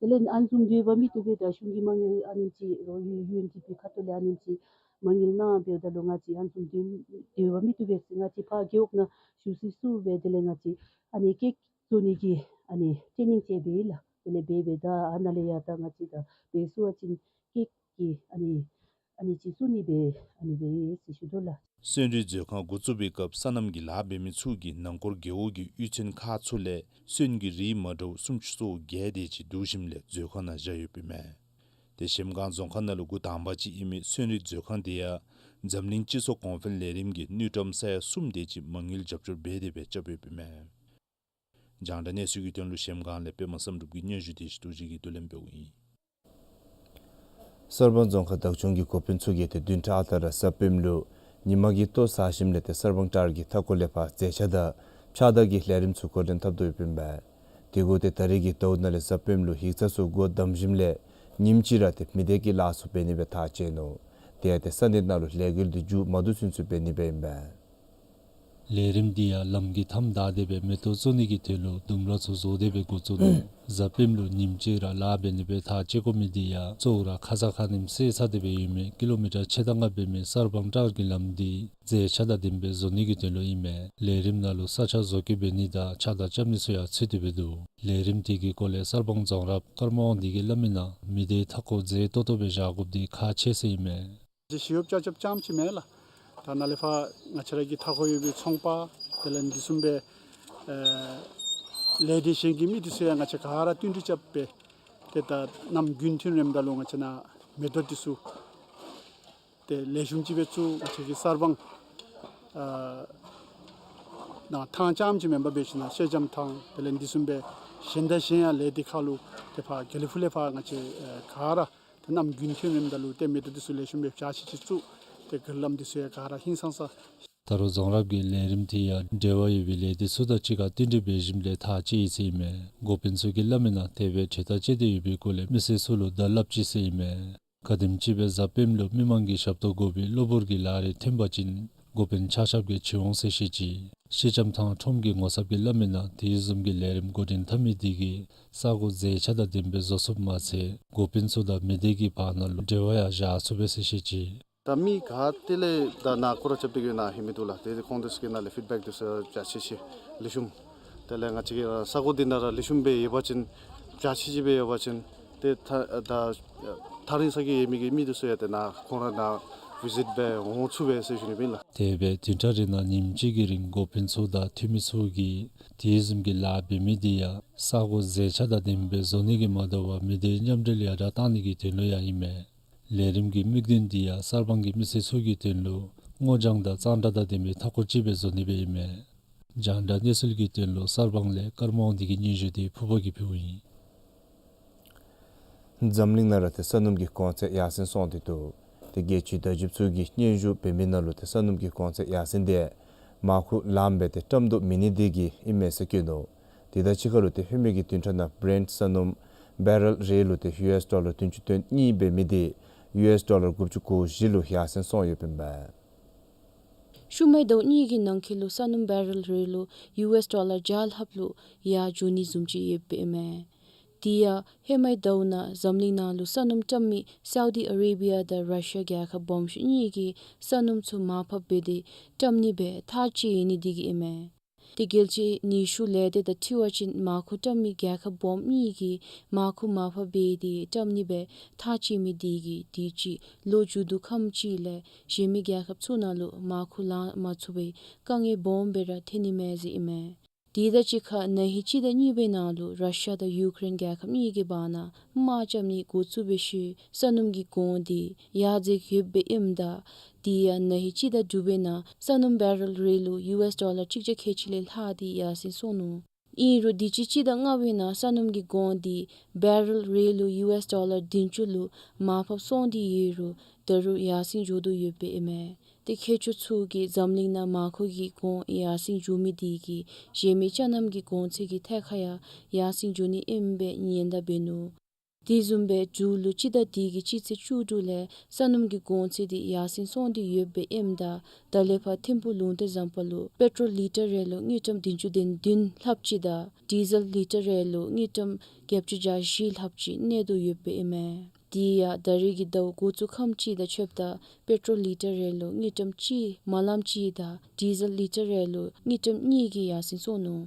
དེ་ལས་ཨ་ནི་བཟུམ་སྡོད་པ་མི་བཏུབ་པས། ད་གཞུང་གི་མ་དངུལ་ཨ་ནེམ་ཅིག་རོགས་ཡུ་ཨེན་ཌི་པི་ཁ་ཐུག་ལས་ཨ་ནེམ་ཅིག་མ་དངུལ་གནང་འབདཝ་ད་ལུ་ང་བཅས་ཨ་ནི་བཟུམ་སྡོད་སྡོད་པ་མི་བཏུབ་པས་ཟེར་ང་བཅས་ཕར་རྒེད་འོག་ནང་ཞུ་ཚིག་བཙུགས་སྦེ་དེ་ལས་ང་བཅས་ཨ་ནི་ཀེཀ་བཟོ་ནི་གི་ཨ་ནི་ཊེ་ནིང་ཅིག་འབད་ཡི་ལགས། དེ་ལས་འབད་འབདཝ་ད་ཨ་ནཱ་ལས་ཡང་ད་ང་བཅས་ད་འབད་ཚུགས་པ་ཅིན་ཀེཀ་གི་ཨ་ནི་ ཨ་ནི་ཅིག་བཙུགས་ནི་སྦེ་ཨ་ནི་སྦེ་ཡོད་ཟེར་ཞུ་དོ་ལགས། སོན་རིགས་མཛོད་ཁང་འགོ་བཙུགས་པའི་སྐབས་སོ་ནམ་གྱི་ལཱ་འབད་མི་ཚུ་གིས་ནང་འཁོར་རྒེད་འོག་གི་གཡུས་ཚན་ཁག་ཚུ་ལས་སོན་གྱི་རིགས་མ་འདྲཝ་སུམ་ཅུ་སོ་བརྒྱད་དེ་ཅིག་བསྡུ་ཞིནམ་ལས་མཛོད་ཁང་ནང་བཞག་ཡོདཔ་ཨིན་མས། ཏེ་གཞལམ་སྒང་རྫོང་ཁག་ནང་ལུ་འགོ་དང་པ་ཅིག་ཨིན་མི་སོན་རིགས་མཛོད་ཁང་དེ་ཡང་འཛམ་གླིང་སྤྱི་ཚོགས་གོང་འཕེལ་ལས་རིམ་གྱི་དངུལ་ཀྲམ་ས་ཡ་གསུམ་དེ་ཅིག་མ་དངུལ་རྒྱབ་སྐྱོར་འབད་དེ་སྦེ་རྐྱབ་ཡོདཔ་ཨིན་མས། རྒྱང་བསྒྲགས་གནས་ཚུལ་གྱི་དོན་ལུ་གཞལམ་སྒང་ལས་པདྨ་བསམ་གྲུབ་ཀྱི་སྙན་ཞུ་དེ་ཞུ་དོ་ཅིག་གིས་བསྡུ་ལེན་འབདཝ་ཨིན། གསར་སྤང་རྫོང་ཁག་བདག་སྐྱོང་གི་འགོ་དཔོན་ཚུ་གིས་ཏེ་བདུན་ཕྲག་ལྟར་ར་གཟའ་སྤེནམ་ལུ་ཉིན་མ་གི་ལྟོ་བཟའ་ཞིནམ་ལས་ཏེ་གསར་སྤང་བྲག་གི་མཐའ་འཁོར་ལས་ཕར་མཛེས་ཆ་དང་ཕྱགས་བདར་གྱི་ལས་རིམ་ཚུ་འགོ་འདྲེན་འཐབ་དོ་ཡོདཔ་ཨིན་པས། དེ་གུ་ཏེ་ད་རེས་ཀྱི་ཟླཝ་ནང་ལས་གཟའ་སྤེནམ་ལུ་ཡིག་ཚང་ཚུ་སྒོ་བསྡམ་ཞིནམ་ལས་ཉིནམ་གཅིག་ར་ཏེ་མི་སྡེ་གི་ལཱ་ཚུ་འབད་ནི་སྦེ་ཐག་བཅད་ནུག། དེ་ཡང་ཏེ་ས་གནས་ནང་ལུ་ལས་འགུལ་འདི་མཇུག་མ་བསྡུ་ཚུན་ཚོད་འབད་ནི་སྦེ་ཨིན་པས། ལས་རིམ་འདི་ཡང་ལམ་གྱི་མཐའམ་བདའ་སྟེ་སྦེ་མེ་ཏོག་བཙུགས་ནི་གི་དོན་ལུ་ལྡུམ་ར་ཚུ་བཟོ་སྟེ་སྦེ་འགོ་བཙུགས་ནུག། གཟའ་སྤེནམ་ལུ་ཉིནམ་གཅིག་ར་ལཱ་འབད་ནི་སྦེ་ཐག་བཅད་དགོ་མི་འདི་ཡང་གཙོ་བོ་ར་ཁ་ཙ་ཁ་ཉིནམ་བསལ་ཚར་ཏེ་སྦེ་ཡོད་མི་ཀི་ལོ་མི་ཊར་ཕྱེད་དང་ལྔ་འབད་མི་གསར་སྤང་བྲག་གི་ལམ་འདི་མཛེས་ཆ་དང་ལྡནམ་སྦེ་བཟོ་ནི་གི་དོན་ལུ་ཨིན་མས། ལས་རིམ་ནང་ལུ་ས་ཆ་བཟོ་བཀོད་འབད་ནི་དང་ཆགས་སྡང་རྐྱབ་ནི་ཚུ་ཡང་ཚུད་དེ་སྦེ་འདུག། ལས་རིམ་དེ་གི་སྐོར་ལས་གསར་སྤང་རྫོང་རབ་ཀརྨ་དབང་འདུས་ཀྱིས་སླབ་མིའི་ནང་མི་སྡེའི་མཐའ་འཁོར་མཛེས་ཏོག་ཏོ་སྦེ་བཞག་དགོཔ་འདི་ཁག་ཆེ་ཟེར་ཨིན་མས། ཞི་གཡོགཔ་ཅ་ཅབ་རྐྱངམ་ཅིག་མེན་ལགས། ད་ནཱ་ལས་ཕར་ང་བཅས་ར་གི་མཐའ་འཁོར་ཡོད་པའི་ཚོང་པ་དེ་ལས་འདི་བཟུམ་སྦེ་ཨེ་ལས་སྡེ་གཞན་གྱི་མི་འདི་ཚུ་ཡང་ང་བཅས་ག་ར་བསྟུན་གྲོས་རྐྱབ་སྦེ་ཏེ་ད་གནམ་དགུན་ཐོན་རནམ་ད་ལུ་ང་བཅས་ནཱ་མེ་ཏོག་འདི་ཚུ་ཏེ་ལེགས་ཤོམ་ཅིག་སྦེ་བཙུགས། ང་བཅས་ཀྱི་གསར་སྤང་ཨ་ནང་ཐང་རྐྱངམ་ཅིག་མེན་པར་འབད་ཞིན་ན་ཤེལ་ལྕམ་ཐང་དེ་ལས་འདི་བཟུམ་སྦེ་གཞན་དང་གཞན་ཡང་ལས་སྡེ་ཁག་ལུ་ཏེ་ཕར་དགེ་ལེགས་ཕུག་ལས་ཕར་ང་བཅས་ཨེ་ག་ར་ཏེ་གནམ་དགུན་ཐོན་རནམ་ད་ལུ་ཏེ་མེ་ཏོག་འདི་ཚུ་ལེགས་ཤོམ་སྦེ་བྱ་ཤེས་ཅིག་བཙུགས། ཏེ་གུ་ལམ་འདི་ཚུ་ཡང་ག་ར་ཧིང་སངས་ས། ད་རུང་རྫོང་རབ་ཀྱི་ལས་རིམ་དེ་ཡང་འབྲེལ་བ་ཡོད་པའི་ལས་སྡེ་ཚུ་དང་གཅིག་ཁར་བསྟུན་གྲོས་འབད་ཞིནམ་ལས་ཐག་བཅད་ཡི་ཟེར་ཨིན་མས། འགོ་དཔོན་ཚུ་གིས་སླབ་མིའི་ནང་དེ་སྦེ་གྲོས་ཐག་བཅད་དེ་ཡོད་པའི་སྐོར་ལས་མི་སེར་ཚུ་ལུ་བརྡ་སླབ་ཅི་ཟེར་ཨིན་མས། ག་དེམ་ཅིག་སྦེ་གཟའ་སྤེནམ་ལུ་མི་མང་གི་ཞབས་ཏོག་དགོ་པའི་གློ་བུར་གྱི་ལཱ་རེ་ཐོན་པ་ཅིན་འགོ་དཔོན་ཆ་ཁྱབ་ཀྱིས་བྱོན་འོང་ཟེར་བཤད་ཅི། ཤེལ་ལྕམ་ཐང་ཁྲོམ་གྱི་ངོ་ཚབ་ཀྱིས་སླབ་མིའི་ནང་དེ་བཟུམ་གྱི་ལས་རིམ་འགོ་འདྲེན་འཐབ་མི་དེ་གིས་ས་གོ་མཛེས་ཆ་དང་ལྡནམ་སྦེ་བཟོ་ཚུགསཔ་མ་ཚད་འགོ་དཔོན་ཚུ་དང་མི་སྡེ་གི་བར་ན་ལུ་འབྲེལ་བ་ཡང་བཞག་ཚུགས་པས་ཟེར་བཤད་ཅི། ད་མི་ག་ཏེ་ལས་ད་ནཱ་སྐོར་ར་རྐྱབ་སྟེ་གི་ནཱ་ལྷོད་མི་འདུག་ལགས། ཏེ་ཁོང་དེ་ཚུ་གི་ནང་ལས་ཕིཌ་བེཀ་འདི་ཚུ་ཡང་བྱ་ཤེས་ཅིག་ལེགས་ཤོམ། དེ་ལས་ང་བཅས་ཀྱི་ས་གོ་འདི་ནང་ར་ལེགས་ཤོམ་སྦེ་ཡོད་པ་ཅིན་བྱ་ཤེས་ཅིག་སྦེ་ཡོད་པ་ཅིན་ཏེ་ཐ་ད་ཐག་རིང་ས་གི་ཡོད་མི་གི་མི་འདི་ཚུ་ཡང་ཏེ་ནཱ་ཁོང་ར་ནཱ་བི་ཟིཊ་འབད་འོང་ཚུགས་པས་ཟེར་ཞུ་ནི་ཨིན་ལགས། དེ་སྦེ་བདུན་ཕྲག་རེ་ནང་ཉིནམ་གཅིག་གི་རིང་འགོ་དཔོན་ཚུ་དང་འཐུས་མི་ཚུ་གིས་དེ་བཟུམ་གྱི་ལཱ་འབད་མི་དེ་ཡང་ས་གོ་མཛེས་ཆ་དང་ལྡནམ་སྦེ་བཟོ་ནི་གིས་མ་དོ་བར་མི་སྡེའི་མཉམ་འབྲེལ་ཡར་དྲག་གཏང་ནི་གི་དོན་ལུ་ཡང་ཨིན་མས། ལས་རིམ་གྱི་དམིགས་དོན་འདི་ཡང་གསར་སྤང་གི་མི་སེར་ཚུ་གི་དོན་ལུ་སྔོ་ལྗང་དང་གཙང་སྦྲ་དང་ལྡན་པའི་མཐའ་འཁོར་ཅིག་སྦེ་བཟོ་ནི་སྦེ་ཨིན་མས། རྒྱང་བསྒྲགས་གནས་ཚུལ་གྱི་དོན་ལུ་གསར་སྤང་ལས་ཀརྨ་དབང་འདུས་ཀྱི་སྙན་ཞུ་དེ་ཕུར་པ་གིས་ཕུལཝ་ཨིན། འཛམ་གླིང་ནང་ར་ཏེ་ས་སྣུམ་གྱི་གོང་ཚད་ཡར་སེང་སོང་སྟེ་འདུག། ཏེ་རྒྱལ་སྤྱིའི་བརྡ་བརྒྱུདཔ་ཚུ་གིས་སྙན་ཞུ་འབད་མིའི་ནང་ལུ་ཏེ་ས་སྣུམ་གྱི་གོང་ཚད་ཡར་སེང་དེ་མར་ཁུ་ལངམ་སྦེ་ཏེ་བཀྲམ་དོ་མེད་ནི་དེ་གིས་ཨིན་མས་ཟེར་བཀོད་ནུག། དེ་དང་གཅིག་ཁར་ལུ་ཏེ་ཧེ་མའི་གི་བདུན་ཕྲག་ནང་བྷི་རེནཊ་ས་སྣུམ་བེ་རེལ་རེ་ལུ་ཏེ་ཡུ་ཨེསི་ཌོ་ལར་བདུན་ཅུ་དོན་གཉིས་འབད་མི་དེ་ཡུ་ཨེསི་ཌོ་ལར་དགུ་བཅུ་གོ་བཞི་ལུ་ཡར་སེང་སོང་ཡོདཔ་ཨིན་པས། ཤུལ་མའི་ཟླཝ་གཉིས་ཀྱི་ནང་འཁོད་ལུ་ས་སྣུམ་བེ་རེལ་རེ་ལུ་ཡུ་ཨེསི་ཌོ་ལར་བརྒྱ་ལྷགཔ་ལུ་ཡར་འགྱོ་ནི་བཟུམ་ཅིག་ཡོདཔ་ཨིན་མས། དེ་ཡང་ཧེ་མའི་ཟླཝ་ནང་འཛམ་གླིང་ནང་ལུ་ས་སྣུམ་བཀྲམ་མི་སའུ་དི་ཨ་རེ་བི་ཡ་དང་ར་ཤི་ཡ་རྒྱལ་ཁབ་སྦོམ་ཤོས་གཉིས་ཀྱིས་ས་སྣུམ་ཚུ་མར་ཕབ་འབད་དེ་བཀྲམ་ནི་སྦེ་ཐག་བཅད་ཡོད་ནི་དེ་གིས་ཨིན་མས། ཏེ་རྒྱལ་སྤྱིའི་ནུས་ཤུགས་ལས་སྡེ་དང་འཁྲིལ་བ་ཅིན་མར་ཁུ་བཀྲམ་མི་རྒྱལ་ཁབ་སྦོམ་གཉིས་ཀྱིས་མར་ཁུ་མར་ཕབ་འབད་དེ་བཀྲམ་ནི་སྦེ་ཐག་བཅད་མི་དེ་གིས་དུས་ཅི་ལོ་མཇུག་བསྡུ་ཁམས་ཅིག་ལས་གཞན་མི་རྒྱལ་ཁབ་ཚུ་ནང་ལུ་མར་ཁུ་ལང་མ་ཚུགས་པའི་དཀའ་ངལ་སྦོམ་སྦེ་ར་ཐོན་ནི་མས་ཟེར་ཨིན་མས། དེ་དང་གཅིག་ཁར་ན་ཧིང་གཅིག་དང་གཉིས་པའི་ནང་ལུ་ར་ཤི་ཡ་དང་ཡུ་ཀེ་རེན་རྒྱལ་ཁབ་གཉིས་ཀྱི་བར་ན་དམག་རྐྱབ་ནི་འགོ་བཙུགས་པའི་ཤུལ་ས་སྣུམ་གྱི་གོང་དེ་ཡར་འཛེགས་ཡོདཔ་ཨིནམ་ད་དེ་ཡང་ན་ཧིང་གཅིག་དང་དྲུག་པའི་ནང་ས་སྣུམ་བེ་རེལ་རེ་ལུ་ཡུ་ཨེསི་ཌོ་ལར་གཅིག་བརྒྱ་ཁལ་གཅིག་ལས་ལྷག་སྟེ་ཡར་སེང་སོང་ནུག། ཨིན་རུང་དུས་ཅི་གཅིག་དང་ལྔ་པའི་ནང་ས་སྣུམ་གྱི་གོང་དེ་བེ་རེལ་རེ་ལུ་ཡུ་ཨེསི་ཌོ་ལར་བདུན་ཅུ་ལུ་མར་ཕབ་སོང་སྟེ་ཡོད་རུང་ད་རུང་ཡར་སེང་འགྱོ་དོ་ཡོདཔ་ཨིན་མས། ཏེ་མཁས་མཆོག་ཚུ་གིས་འཛམ་གླིང་ནང་མར་ཁུ་གི་གོང་ཡར་སེང་འགྱོ་མི་དེ་གིས་གཞན་མི་ཅ་ལྔ་གི་གོང་ཚད་ཀྱི་ཐད་ཁར་ཡང་ཡར་སེང་འགྱོ་ནི་ཨིནམ་སྦེ་ཉེན་བརྡ་འབད་ནུག། དེ་བཟུམ་སྦེ་མཇུག་ལུ་སྤྱི་ཟླ་འདི་གི་སྤྱི་ཚེས་བཅུ་དྲུག་ལས་ས་སྣུམ་གྱི་གོང་ཚད་དེ་ཡར་སེང་སོང་སྟེ་ཡོདཔ་ཨིནམ་ད་ད་ལས་ཕར་ཐིམ་ཕུག་ལུང་བསྟན་བཟང་པོ་ལུ་པེ་ཊོལ་ལི་ཊར་རེ་ལུ་དངུལ་ཀྲམ་བདུན་ཅུ་དོན་བདུན་ལྷགཔ་ཅིག་དང་ཌི་ཟེལ་ལི་ཊར་རེ་ལུ་དངུལ་ཀྲམ་བརྒྱད་ཅུ་གྱ་བཞི་ལྷགཔ་ཅིག་གནས་དོ་ཡོདཔ་ཨིན་མས། དེ་ཡང་ད་རེས་ཀྱི་ཟླཝ་འགོ་བཙུགས་ཁམས་ཅིག་དང་ཕྱདཔ་ད་པེ་ཊོལ་ལི་ཊར་རེ་ལུ་དངུལ་ཀྲམ་གཅིག་མ་ལངམ་ཅིག་དང་ཌི་ཟེལ་ལི་ཊར་རེ་ལུ་དངུལ་ཀྲམ་གཉིས་ཀྱིས་ཡར་སེང་སོང་ནུག།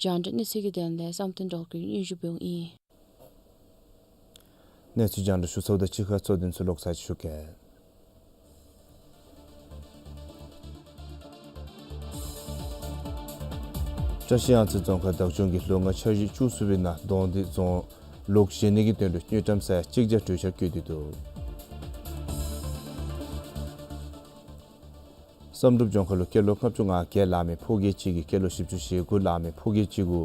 རྒྱང་བསྒྲགས་གནས་ཚུལ་གྱི་དོན་ལས་བསམ་གཏན་སྒྲོལ་དཀར་གྱིས་སྙན་ཞུ་འབདཝ་ཨིན། གནས་ཚུལ་རྒྱང་བསྒྲགས་ཞུ་ཚརཝ་དང་གཅིག་ཁར་གཙོ་དོན་ཚུ་ལོག་ཚར་ཅིག་ཞུ་གེ། བཀྲ་ཤིས་གཡང་རྩེ་རྫོང་ཁག་བདག་སྐྱོང་གིས་ལོ་ལྔ་འཆར་གཞི་བཅུ་གསུམ་པའི་ནང་གདོང་འདེད་རྫོང་ལོགས་བཞེངས་ནི་གི་དོན་ལུ་དངུལ་ཀྲམ་ས་ཡ་གཅིག་བརྒྱ་དྲུག་ཅུ་བཀོད་དེ་འདུག། བསམ་གྲུབ་ལྗོངས་མཁར་ལུ་སྐྱེས་ལོ་ལྔ་བཅུ་ང་བརྒྱད་ལང་མི་ཕོ་སྐྱེས་གཅིག་གིས་སྐྱེས་ལོ་བཞི་བཅུ་ཞེ་དགུ་ལང་མི་ཕོ་སྐྱེས་གཅིག་གུ་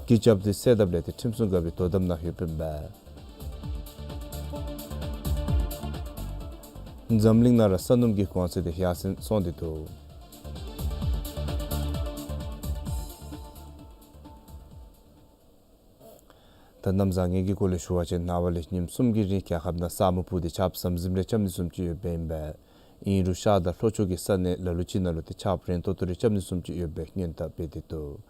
གུས་རྐྱབ་སྟེ་བསད་དཔ་ལས་ཏེ་ཁྲིམས་སྲུང་འགག་པའི་དོ་དམ་ནང་ཡོདཔ་ཨིན་པས། འཛམ་གླིང་ནང་ར་ས་སྣུམ་གྱི་གོང་ཚད་དེ་ཡར་སེང་སོང་སྟེ་འདུག། ད་གནམ་བཟང་ངན་གྱི་སྐོར་ལས་ཞུ་བ་ཅིན་ནངས་པ་ལས་ཉིནམ་གསུམ་གྱི་རིང་རྒྱལ་ཁབ་ནང་ས་སྨུག་སྤུབས་ཏེ་ཆརཔ་ཟམ་ཟིམ་རེ་རྐྱབ་ནི་བཟུམ་ཅིག་ཡོདཔ་ཨིན་པས། ཨིན་རུང་ཤར་དང་ལྷོ་ཕྱོགས་ཀྱི་ས་གནས་ལ་ལུ་ཅིག་ནང་ལུ་ཏེ་ཆརཔ་རན་ཏོག་ཏོ་རེ་རྐྱབ་ནི་བཟུམ་ཅིག་ཡོད་པའི་སྔོན་བརྡ་སྤེལ་ཏེ་འདུག།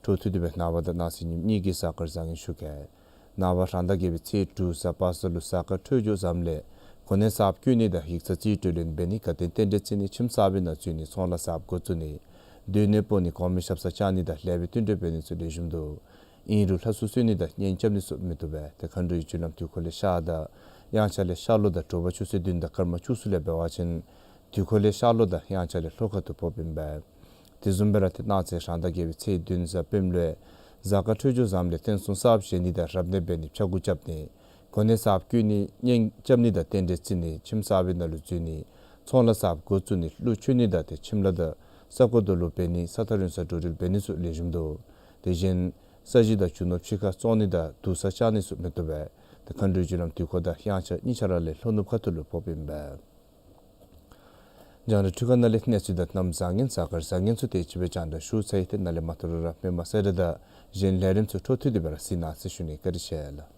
འཕྲོ་མཐུད་དེ་སྦེ་ནངས་པ་དང་གནངས་ཚེ་ཉིནམ་གཉིས་ཀྱི་གཟའ་སྐར་བཟང་ངན་ཞུ་གེ། ནངས་པ་རང་ཟླ་བརྒྱད་པའི་ཚེས་དྲུག་གཟའ་པ་སངས་ལུ་གཟའ་སྐར་འཕྲོད་སྦྱོར་ཟམ་ལས་གོ་གནས་གསརཔ་བསྐོ་ནི་དང་ཡིག་ཚང་རྩིས་སྤྲོད་ལེན་འབད་ནི་དགའ་སྟོན་རྟེན་འབྲེལ་བརྩི་ནི་ཁྱིམ་གསར་པའི་ནང་འཛུལ་ནི་ཚོང་ལཱ་གསརཔ་འགོ་བཙུགས་ནི་སྡོད་གནས་སྤོ་ནི་གོང་མའི་ཞབས་སར་བཅར་ནི་དང་ལེགས་པའི་བསྟུན་གྲོས་འབད་ནི་ཚུ་ལེགས་ཤོམ་འདུག། ཨིན་རུང་ལྷ་སྲུང་གསོལ་ནི་དང་གཉེན་རྐྱབ་ནི་ཚུ་མི་བཏུབ་པས། ཏེ་མཁའ་འགྲོའི་རྒྱུ་ལམ་དུས་འཁོར་ལས་ཤར་དང་དབྱངས་འཆར་ལས་ཤར་ལྷོ་དང་དྲོ་པ་ཆུ་ཚོད་བདུན་དང་སྐར་མ་བཅུ་གསུམ་ལས་འབད་བ་ཅིན་དུས་འཁོར་ལས་ཤར་ལྷོ་དང་དབྱངས་འཆར་ལས་ལྷོ་ཁ་ཐུག་ཕོགཔ་ཨིན་པས། དེ་བཟུམ་སྦེ་ར་ཏེ་གནངས་ཚེ་རང་ཟླ་བརྒྱད་པའི་ཚེས་བདུན་གཟའ་སྤེནམ་ལུ་གཟའ་སྐར་འཕྲོད་སྦྱོར་ཟམ་ལས་རྟེན་གསུམ་གསརཔ་བཞེངས་ནི་དང་རབ་གནས་འབད་ནི་ཕྱག་འགུགས་རྐྱབ་ནི་གོ་གནས་གསརཔ་བསྐོ་ནི་གཉེན་རྐྱབ་ནི་དང་རྟེན་འབྲེལ་བརྩི་ནི་ཁྱིམ་གསར་པའི་ནང་ལུ་འཛུལ་ནི་ཚོང་ལཱ་གསརཔ་འགོ་བཙུགས་ནི་གླུ་མཆོད་ནི་དང་ཏེ་ཁྱིམ་ལཱ་དང་ས་རྐོ་རྡོ་སློག་འབད་ནི་ས་ཐག་རིང་སར་འགྲོ་འགྲུལ་འབད་ནི་ཚུ་ལེགས་ཤོམ་འདུག། དེ་བཞིན་ས་གཞི་དང་རྒྱུ་ནོར་ཕྱི་ཁར་བཙོང་ནི་དང་དུར་སར་བཅར་ནི་ཚུ་མི་བཏུབ་པས། ཏེ་མཁའ་འགྲོའི་རྒྱུ་ལམ་དུས་འཁོར་དང་དབྱངས་འཆར་གཉིས་ཆ་ར་ལས་ལྷོ་ནུབ་ཁ་ཐུག་ལུ་ཕོགཔ་ཨིན་པས། རྒྱང་བསྒྲགས་འཕྲུལ་ཁང་ནང་ལས་གནས་ཚུལ་དང་གནམ་བཟང་ངན་གཟའ་སྐར་བཟང་ངན་ཚུ་དེ་ཅིག་སྦེ་རྒྱང་བསྒྲགས་ཞུ་ཚར་ཡི། ཏེ་ནཱ་ལས་མ་ཐོ་རུང་ར་མི་མང་གསལ་བསྒྲགས་དང་གཞན་ལས་རིམ་ཚུ་འཕྲོ་མཐུད་དེ་སྦེ་ར་གཟིགས་གནང་ཟེར་ཞུ་ནི། བཀའ་དྲིན་ཆེ་ལགས།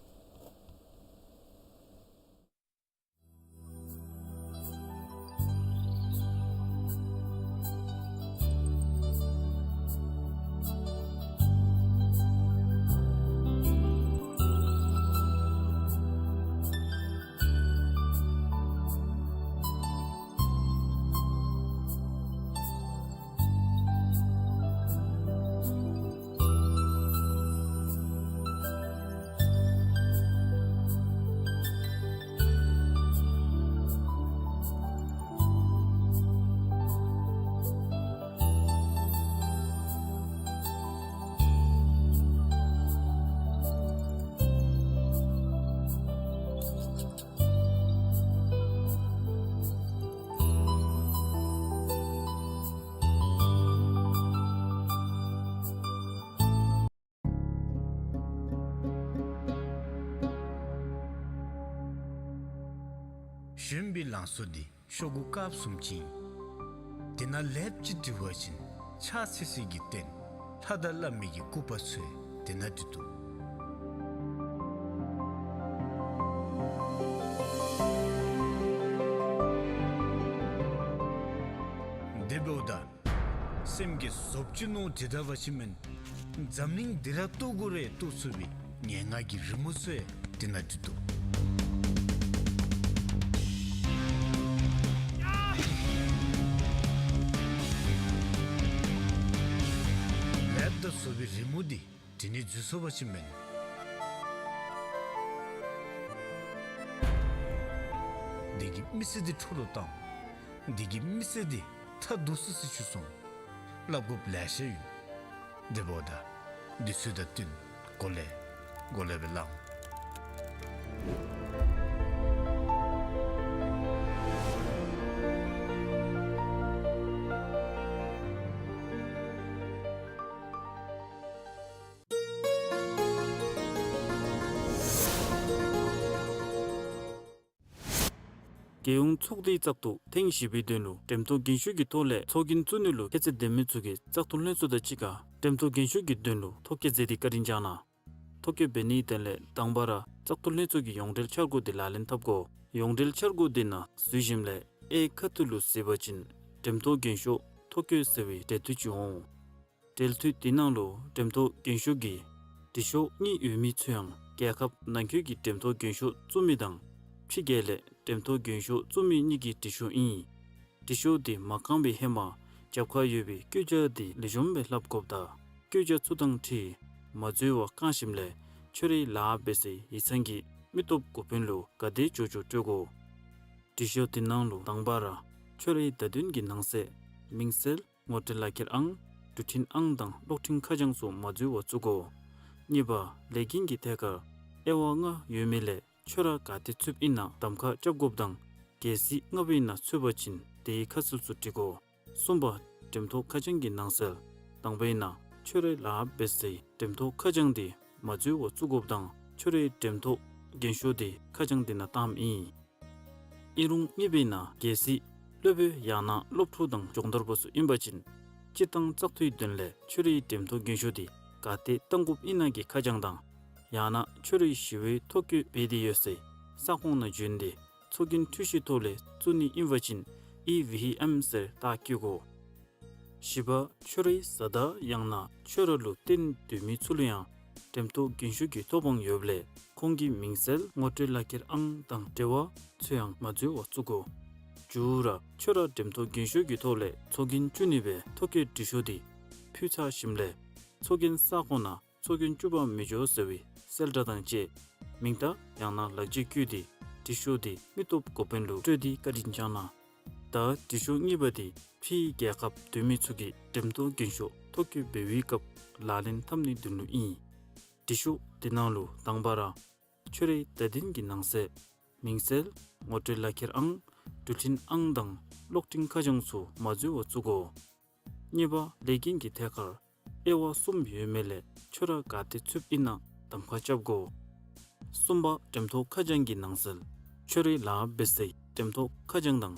བཞོན་པའི་ལང་ཚོ་འདི་ཤོག་གུ་དཀརཔོ་བཟུམ་ཅིག་ཨིན། དེ་ནང་ལེབ་ཅིག་དྲིལ་བ་ཅིན་ཕྱག་འཚལ་སའི་གི་རྟེན་ལྷ་དང་བླ་མའི་གི་སྐུ་པར་ཚུ་དེ་ནང་འདུག། དེ་འབདཝ་ད་སེམས་ཀྱི་ཟོབ་ཅིག་ནང་དྲིལ་ད་བ་ཅིན་མེན། འཛམ་གླིང་འདི་ར་བཏུབ་དགོ་རུང་བཏུབ་ཚུགས་པའི་སྙན་ངག་གི་རི་མོ་ཚུ་དེ་ནང་འདུག། ལེབ་དང་བཟོ་བའི་རི་མོ་འདི་དྲིལ་ནི་འཛོལ་སོང་བ་ཅིན་མེན། འདི་གིས་མི་ཚེ་འདི་འཕྲོ་བརླག་བཏང་། འདི་གིས་མི་ཚེ་འདི་མཐའ་སྡུག་སི་སི་ཆུ་སོང་། སླབ་དགོཔ་ལེ་ཤ་ཡོད། དེ་འབདཝ་ད་འདི་ཚུ་དང་བསྟུན་གོ་ལེ་གོ་ལེ་སྦེ་ལང་། རྒྱལ་ཡོངས་ཚོགས་སྡེའི་བཙག་འཐུ་ཐེངས་བཞི་པའི་དོན་ལུ་འགྲེམས་སྟོན་རྒྱན་ཤོག་གི་ཐོག་ལས་ཚོགས་རྒྱན་བཙུགས་ནི་ལུ་ཁྱད་ཚད་ལྡན་མི་ཚུ་གིས་བཙག་འཐུ་ལྷན་ཚོགས་དང་གཅིག་ཁར་འགྲེམས་སྟོན་རྒྱན་ཤོག་གི་དོན་ལུ་ཐོ་བཀོད་མཛད་དེ་བཀའ་དྲིན་བསྐྱངས་གནང་། ཐོ་བཀོད་འབད་ནིའི་དོན་ལས་དང་པ་ར་བཙག་འཐུ་ལྷན་ཚོགས་ཀྱི་ཡོངས་འབྲེལ་འཆར་སྒོ་དེ་ལག་ལེན་འཐབ་དགོ། ཡོངས་འབྲེལ་འཆར་སྒོ་དེ་ནང་འཛུལ་ཞིནམ་ལས་གཡས་ཁ་ཐུག་ལུ་གཟིགས་པ་ཅིན་འགྲེམས་སྟོན་རྒྱན་ཤོག་ཐོ་བཀོད་ཟེར་བའི་འབྲེལ་མཐུད་ཅིག་འོང་། འབྲེལ་མཐུད་དེ་ནང་ལུ་འགྲེམས་སྟོན་རྒྱན་ཤོག་གི་འབྲི་ཤོག་གཉིས་ཡོད་མི་ཚུ་ཡང་རྒྱལ་ཁབ་ནང་འཁོད་ཀྱི་འགྲེམས་སྟོན་རྒྱན་ཤོག་བཙུགས་མི་དང་ཕྱི་རྒྱལ་ལས་འགྲེམས་སྟོན་རྒྱན་ཤོག་བཙུགས་མི་གཉིས་ཀྱི་འབྲི་ཤོག་ཨིན། འབྲི་ཤོག་དེ་མ་བཀང་བའི་ཧེ་མ་རྒྱབ་ཁར་ཡོད་པའི་བཀོད་རྒྱ་དེ་ལེགས་ཤོམ་སྦེ་ལྷབ་དགོཔ་དང་བཀོད་རྒྱ་ཚུ་དང་འཁྲིལ་མ་འཛོལ་བར་བཀང་ཞིནམ་ལས་ཁྱོད་རའི་ལཱ་འབད་སའི་ཡིག་ཚང་གི་མི་སྟོབས་འགོ་དཔོན་ལུ་ག་དེ་མགྱོགས་མགྱོགས་སྤྲོད་དགོ། འབྲི་ཤོག་དེ་ནང་ལུ་དང་པ་ར་ཁྱོད་རའི་བརྡ་དོན་གྱི་ནང་གསེས་མིང་གསལ་ངོ་སྤྲོད་ལག་ཁྱེར་ཨང་། འགྲུལ་འཕྲིན་ཨང་དང་གློག་འཕྲིན་ཁ་བྱང་ཚུ་མ་འཛོལ་བར་བཙུགས་དགོ། གཉིས་པ་ལས་འགན་གྱི་ཐད་ཁར་དབྱེ་བ་ལྔ་ཡོད་མི་ལས་ཁྱོད་ར་ག་ཏེ་ཚུདཔ་ཨིན་ན་གདམ་ཁ་རྐྱབ་དགོཔ་དང་གལ་སྲིད་ལྔ་པ་ཨིན་ན་ཚུད་པ་ཅིན་དེའི་ཁ་གསལ་ཚུ་བྲི་དགོ། གསུམ་པ་འགྲེམ་ཐོག་ཁ་བྱང་གི་ནང་གསལ། དང་པ་ཨིན་ན་ཁྱོད་རའི་ལཱ་འབད་སའི་འགྲེམ་ཐོག་ཁ་བྱང་དེ་མ་འཛོལ་བར་བཙུགས་དགོཔ་དང་ཁྱོད་རའི་འགྲེམ་ཐོག་རྒྱན་ཤོག་དེ་ཁ་བྱང་དེ་ནང་བཏངམ་ཨིན། ཨིན་རུང་གཉིས་པ་ཨིན་ན་གལ་སྲིད་སློབ་དཔོན་ཡང་ན་སློབ་ཕྲུག་དང་སྦྱོང་བརྡར་པ་ཚུ་ཨིན་པ་ཅིན་སྤྱིར་བཏང་བཙག་འཐུའི་དོན་ལས་ཁྱོད་རའི་འགྲེམ་ཐོག་རྒྱན་ཤོག་དེ་ག་ཏེ་བཏང་དགོཔ་ཨིན་ན་གི་ཁ་བྱང་དང་ཡང་ན་ཁྱོད་རའི་ཞི་བའི་ཐོ་བཀོད་འབད་དེ་ཡོད་སའི་ས་ཁོངས་ནང་བྱོན་ཏེ་ཚོགས་རྒྱན་འཕྲུལ་ཆས་ཐོག་ལས་བཙུགས་ནི་ཨིན་པ་ཅིན་ཨི་ཝི་ཨེམ་ཟེར་རྟགས་བཀོད་དགོ། བཞི་པ་ཁྱོད་རའི་བཟའ་ཟླ་ཡང་ན་ཁྱོད་ར་ལུ་བརྟེན་སྡོད་མི་ཚུ་ལུ་ཡང་འགྲེམ་ཐོག་རྒྱན་ཤོག་གི་ཐོབ་དབང་ཡོདཔ་ལས་ཁོང་གི་མིང་གསལ་ངོ་སྤྲོད་ལག་ཁྱེར་ཨང་དང་འབྲེལ་བ་ཚུ་ཡང་མ་འཛོལ་བར་བཙུགས་དགོ། བཅུ་ར་ཁྱོད་ར་འགྲེམ་ཐོག་རྒྱན་ཤོག་གི་ཐོག་ལས་ཚོགས་རྒྱན་བཙུགས་ནི་སྦེ་ཐོ་བཀོད་འབྲི་ཤོག་དེ་ཕུལ་ཚར་ཞིནམ་ལས་ཚོགས་རྒྱན་ས་ཁོངས་ནང་ཚོགས་རྒྱན་བཙུགས་པར་མི་འགྱོ་ཟེར་བའི་གསལ་བསྒྲགས་དང་བཅས་མིང་རྟགས་ཡང་ན་ལག་འཁྱེར་བཀོད་དེ་འབྲི་ཤོག་དེ་མི་སྟོབས་འགོ་དཔོན་ལུ་སྤྲོད་དེ་བཀའ་དྲིན་བསྐྱང་གནང་། ད་འབྲི་ཤོག་གཉིས་པ་དེ་ཕྱིའི་རྒྱལ་ཁབ་སྡོད་མི་ཚུ་གིས་འགྲེམ་ཐོག་རྒྱན་ཤོག་ཐོ་བཀོད་འབད་བའི་སྐབས་ལག་ལེན་འཐབ་ནིའི་དོན་ལུ་ཨིན། འབྲི་ཤོག་དེ་ནང་ལུ་དང་པ་ར་ཁྱོད་རའི་བརྡ་དོན་གྱི་ནང་གསལ། མིང་གསལ། ངོ་སྤྲོད་ལག་ཁྱེར་ཨང་། འགྲུལ་འཕྲིན་ཨང་དང་གློག་འཕྲིན་ཁ་བྱང་ཚུ་མ་འཛོལ་བར་བཙུགས་དགོ། གཉིས་པ་ལས་འགན་གྱི་ཐད་ཁར་དབྱེ་བ་གསུམ་ཡོད་མི་ལས་ཁྱོད་ར་ག་ཏེ་ཚུདཔ་ཨིན་ན་གདམ་ཁ་རྐྱབ་དགོ། གསུམ་པ་འགྲེམ་ཐོག་ཁ་བྱང་གི་ནང་གསལ། ཁྱོད་རའི་ལཱ་འབད་སའི་འགྲེམ་ཐོག་ཁ་བྱང་དང་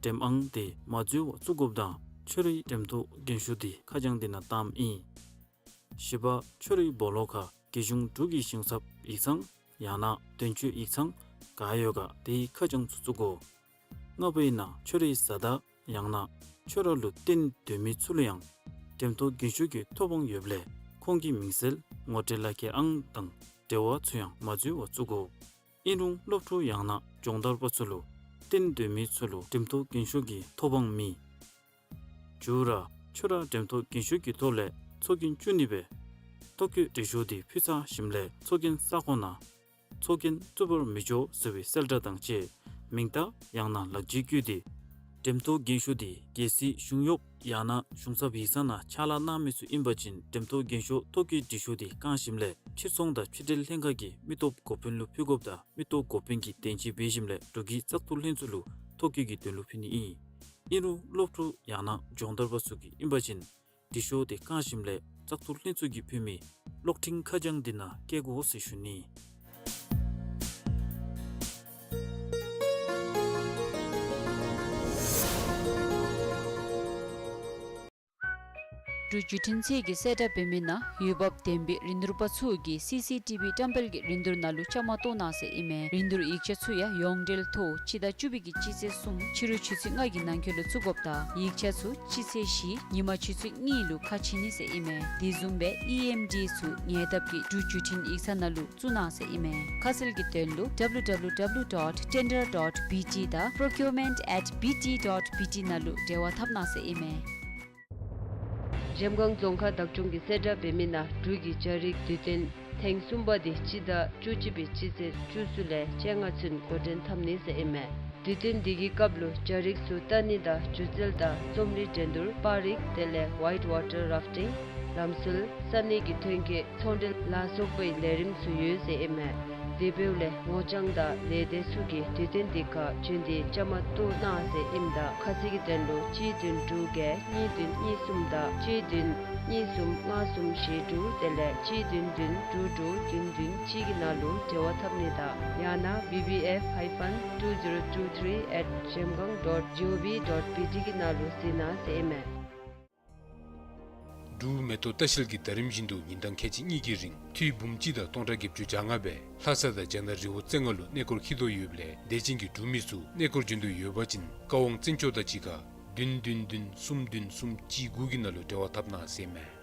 འགྲེམ་ཨང་དེ་མ་འཛོལ་བར་བཙུགས་དགོཔ་དང་ཁྱོད་རའི་འགྲེམ་ཐོག་རྒྱན་ཤོག་དེ་ཁ་བྱང་དེ་ནང་བཏངམ་ཨིན། བཞི་པ་ཁྱོད་རའི་སྦོ་ལོགས་ཁར་རྒྱལ་གཞུང་འབྲུག་གི་ཞིང་ཚབ་ཡིག་ཚང་ཡང་ན་དོན་གཅོད་ཡིག་ཚང་ག་ཡོད་ག་དེའི་ཁ་བྱང་ཚུ་བཙུགས་དགོ། ལྔ་པ་ཨིན་ན་ཁྱོད་རའི་བཟའ་ཟླ་ཡང་ན་ཁྱོད་ར་ལུ་བརྟེན་སྡོད་མི་ཚུ་ལུ་ཡང་འགྲེམ་ཐོག་རྒྱན་ཤོག་གི་ཐོབ་དབང་ཡོདཔ་ལས་ཁོང་གི་མིང་གསལ་ངོ་སྤྲོད་ལག་ཁྱེར་ཨང་དང་འབྲེལ་བ་ཚུ་ཡང་མ་འཛོལ་བར་བཙུགས་དགོ། ཨིན་རུང་སློབ་ཕྲུག་ཡང་ན་སྦྱོང་བརྡར་པ་ཚུ་ལུ་བརྟེན་སྡོད་མི་ཚུ་ལུ་འགྲེམ་ཐོག་རྒྱན་ཤོག་གི་ཐོབ་དབང་མེད། བཅུ་ར་ཁྱོད་ར་འགྲེམ་ཐོག་རྒྱན་ཤོག་གི་ཐོག་ལས་ཚོགས་རྒྱན་བཙུགས་ནི་སྦེ་ཐོ་བཀོད་འབྲི་ཤོག་དེ་ཕུལ་ཚར་ཞིནམ་ལས་ཚོགས་རྒྱན་ས་ཁོངས་ནང་ཚོགས་རྒྱན་བཙུགས་པར་མི་འགྱོ་ཟེར་བའི་གསལ་བསྒྲགས་དང་བཅས་མིང་རྟགས་ཡང་ན་ལག་འཁྱེར་བཀོད་དེ་འགྲེམ་ཐོག་རྒྱན་ཤོག་དེ་གལ་སྲིད་གཞུང་གཡོགཔ་ཡང་ན་གཞུང་ཚབ་ཡིག་ཚང་ནང་ཕྱག་ལཱ་གནང་མི་ཚུ་ཨིན་པ་ཅིན་འགྲེམ་ཐོག་རྒྱན་ཤོག་ཐོ་བཀོད་འབྲི་ཤོག་དེ་བཀང་ཞིནམ་ལས་ཕྱིར་ཚོང་དང་ཕྱི་འབྲེལ་ལྷན་ཁག་གི་མི་སྟོབས་འགོ་དཔོན་ལུ་ཕུལ་དགོཔ་དང་མི་སྟོབས་འགོ་དཔོན་གྱིས་དན་འབྱེད་འབད་ཞིནམ་ལས་འབྲུག་གི་བཙག་འཐུ་ལྷན་ཚོགས་ལུ་ཐོ་བཀོད་ཀྱི་དོན་ལུ་ཕུལ་ནི་ཨིན། ཨིན་རུང་སློབ་ཕྲུག་ཡང་ན་སྦྱོང་བརྡར་པ་ཚུ་གིས་ཨིན་པ་ཅིན་འབྲི་ཤོག་དེ་བཀང་ཞིནམ་ལས་བཙག་འཐུ་ལྷན་ཚོགས་ཀྱིས་ཕུལ་མི་གློག་འཕྲིན་ཁ་བྱང་དེ་ནང་བཀལ་དགོ་ཟེར་ཞུ་ནི། འབྲུག་བརྒྱུད་འཕྲིན་ཚད་ཀྱིས་གསལ་བསྒྲགས་འབད་མི་ནང་འོས་འབབ་ལྡན་པའི་རིན་བསྡུར་པ་ཚུ་གིས་སི་སི་ཊི་བི་བཀྲམ་སྤེལ་གྱི་རིན་བསྡུར་ནང་ལུ་བཅའ་མར་གཏོགས་གནང་ཟེར་ཨིན་མས། རིན་བསྡུར་ཡིག་ཆ་ཚུ་ཡང་ཡོངས་འབྲེལ་ཐོག་སྤྱི་ཟླ་བཅུ་པའི་གི་སྤྱི་ཚེས་གསུམ་ཕྱི་རུ་ཆུ་ཚོད་ལྔ་གི་ནང་འཁོད་ལུ་བཙུགས་དགོཔ་དང་ཡིག་ཆ་ཚུ་སྤྱི་ཚེས་བཞི་ཉིན་མ་ཆུ་ཚོད་གཉིས་ལུ་ཁ་ཕྱེ་ནི་ཟེར་ཨིན་མས། དེ་བཟུམ་སྦེ་ཨི་ཨེམ་ཌི་ཚུ་ཉེ་འདབས་ཀྱི་འབྲུག་བརྒྱུད་འཕྲིན་ཡིག་ཚང་ནང་ལུ་བཙུགས་གནང་ཟེར་ཨིན་མས། ཁ་གསལ་གྱི་དོན་ལུ་W W W dot tender dot B T དང་procurement at B T dot B T ནང་ལུ་འབྲེལ་བ་འཐབ་གནང་ཟེར་ཨིན་མས། འཇམ་དབྱངས་རྫོང་ཁག་བདག་སྐྱོང་གིས་གསལ་བསྒྲགས་འབད་མི་ནང་འབྲུག་གི་རྒྱ་རིགས་དུས་སྟོན་ཐེངས་གསུམ་པ་དེ་སྤྱི་ཟླ་བཅུ་གཅིག་པའི་སྤྱི་ཚེས་བཅུ་གསུམ་ལས་བཅོ་ལྔ་ཚུན་འགོ་འདྲེན་འཐབ་ནི་ཟེར་ཨིན་མས། དུས་སྟོན་འདི་གི་སྐབས་ལུ་རྒྱ་རིགས་ཚུ་ལྟ་ནི་དང་སྒྱུ་རྩལ་དང་རྩོམ་རིག་འགྲན་བསྡུར་པར་རིས་དེ་ལས་white water rafting ལམ་སྲོལ་ས་གནས་ཀྱི་ཐོན་སྐྱེད་ཚོང་འབྲེལ་ལ་སོགས་པའི་ལས་རིམ་ཚུ་ཡོད་ཟེར་ཨིན་མས། དེ་འབདཝ་ལས་ངོ་རྐྱང་དང་ལས་སྡེ་ཚུ་གིས་དུས་སྟོན་འདི་ཁར་བྱོན་ཏེ་བཅའ་མར་གཏོགས་གནང་ཟེར་ཨིནམ་ད་ཁ་གསལ་གྱི་དོན་ལུ་གཅིག་བདུན་དྲུག་བརྒྱད་གཉིས་བདུན་གཉིས་གསུམ་དང་གཅིག་བདུན་གཉིས་གསུམ་ལྔ་གསུམ་བཞི་དྲུག་དེ་ལས་གཅིག་བདུན་བདུན་དྲུག་དྲུག་བདུན་བདུན་གཅིག་གི་ནང་ལུ་འབྲེལ་བ་འཐབ་ནི་དང་ཡང་ན་B B F hyphen two zero two three at jamgang dot G O V dot B T གི་ནང་ལུ་གཟིགས་གནང་ཟེར་ཨིན་མས། འབྲུག་མེ་ཏོག་ལྟ་བཤལ་གྱིས་ཟླ་རིམ་བཞིན་དུ་ཉིན་གྲངས་ཁལ་གཅིག་གཉིས་ཀྱི་རིང་འཐུས་འབུམ་གཅིག་དང་སྟོང་ཕྲག་བརྒྱད་ཅུ་གྱ་ལྔ་སྦེ་ལྷ་ས་དང་རྒྱ་ནག་རི་བོ་རྩེ་ལྔ་ལུ་གནས་སྐོར་འཁྱིད་དོ་ཡོདཔ་ལས་དད་ཅན་གྱི་འབྲུག་མི་ཚུ་གནས་སྐོར་འབྱོན་འདོད་ཡོད་པ་ཅིན་བཀའ་དབང་བཙན་སྐྱོགས་དང་གཅིག་ཁར་བདུན་བདུན་བདུན་གསུམ་བདུན་གསུམ་གཅིག་དགུ་གི་ནང་ལུ་འབྲེལ་བ་འཐབ་གནང་ཟེར་ཨིན་མས།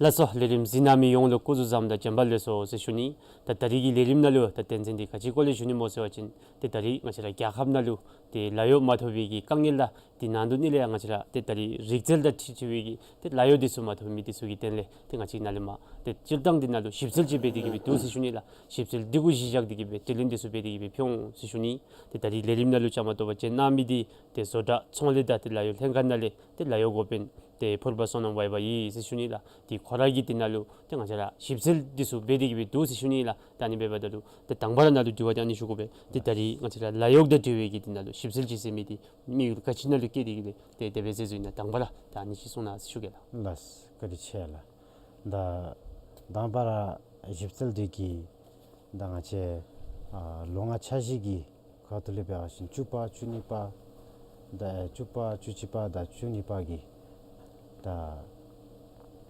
ལགས་སོ། ལས་རིམ་གཟིགས་གནང་མི་ཡོངས་ལུ་སྐུ་གཟུགས་བཟང་དང་བྱོན་པ་ལེགས་སོ་ཟེར་ཞུ་ནི། ད་ད་རིས་ཀྱི་ལས་རིམ་ནང་ལུ་ད་དོན་ཚན་འདི་ག་ཅི་སྐོར་ལས་ཞུ་ནི་སྨོ་ཟེར་བ་ཅིན་ཏེ་ད་རིས་ང་བཅས་ར་རྒྱལ་ཁབ་ནང་ལུ་ཏེ་ལཱ་གཡོག་མ་ཐོབ་པའི་གི་དཀའ་ངལ་དང་དེ་ནང་དོག་ལས་ཡང་ང་བཅས་ར་ཏེ་ད་རིས་རིག་རྩལ་དང་འཁྲིལ་འཁྲིལ་བའི་གི་ཏེ་ལཱ་གཡོག་འདི་ཚུ་མ་ཐོབ་མི་འདི་ཚུ་གི་དོན་ལས་ཏེ་ང་བཅས་ནཱ་ལས་མར་ཏེ་སྤྱིར་བཏང་འདི་ནང་ལུ་ཞིབ་འཚོལ་ཅིག་འབད་དེ་གི་སྦེ་འདུག་ཟེར་ཞུ་ནི་ལགས། ཞིབ་འཚོལ་འདི་གུ་གཞི་བཞག་སྟེ་གི་སྦེ་དྲི་ལན་འདི་ཚུ་འབད་དེ་གི་སྦེ་ཕུལ་འོང་ཟེར་ཞུ་ནི། ཏེ་ད་རིས་ལས་རིམ་ནང་ལུ་བཅའ་མར་གཏོགས་པར་བྱོན་གནང་མི་འདི་ཏེ་བཟོ་གྲྭ་ཚོང་ལས་དང་ཏེ་ལཱ་གཡོག་ལྷན་ཁག་ནང་ལས་ཏེ་ལཱ་གཡོག་འགོ་དཔོན་ཏེ་ཕུར་པ་བསོད་ནམས་ཝའི་པ་ཨིན་ཟེར་ཞུ་ནི་ལགས། ཏེ་ཁོ་ར་གིས་འདི་ནང་ལུ་ཏེ་ང་བཅས་ར་ཞིབ་འཚོལ་འདི་ཚུ་འབད་དེ་གི་སྦེ་འདུག་ཟེར་ཞུ་ནི་ལགས། ད་ཨ་ནི་འབདཝ་ད་ལུ་ཏེ་དང་པ་ར་ནཱ་ལུ་དྲི་བ་འདི་ཨ་ནི་ཞུ་དགོ་པས། ཏེ་ད་རིས་ང་བཅས་ར་ལཱ་གཡོག་དང་འབྲེལ་བའི་གི་འདི་ནང་ལུ་ཞིབ་འཚོལ་ཅིག་ཟེར་མི་འདི་དམིགས་ཡུལ་ག་ཅི་ནང་ལུ་བསྐྱེད་དེ་གི་སྦེ་ཏེ་དེ་སྦེ་ཟེར་ཞུ་ནི། དང་པ་ར་ད་ཨ་ནི་ཅིག་གསུང་གནང་ཟེར་ཞུ་གེ་ལགས། ལགས་སོ། བཀའ་དྲིན་ཆེ་ལགས། ད་དང་པ་ར་ཞིབ་འཚོལ་འདི་གིས་ད་ང་བཅས་ཨ་ལོ་ལྔ་འཆར་གཞི་གི་ཁ་ཐུག་ལས་འབད་བ་ཅིན་བཅུ་པ་བཅུ་གཉིས་པ་ད་བཅུ་པ་བཅུ་གཅིག་པ་དང་བཅུ་གཉིས་པ་གི་ད་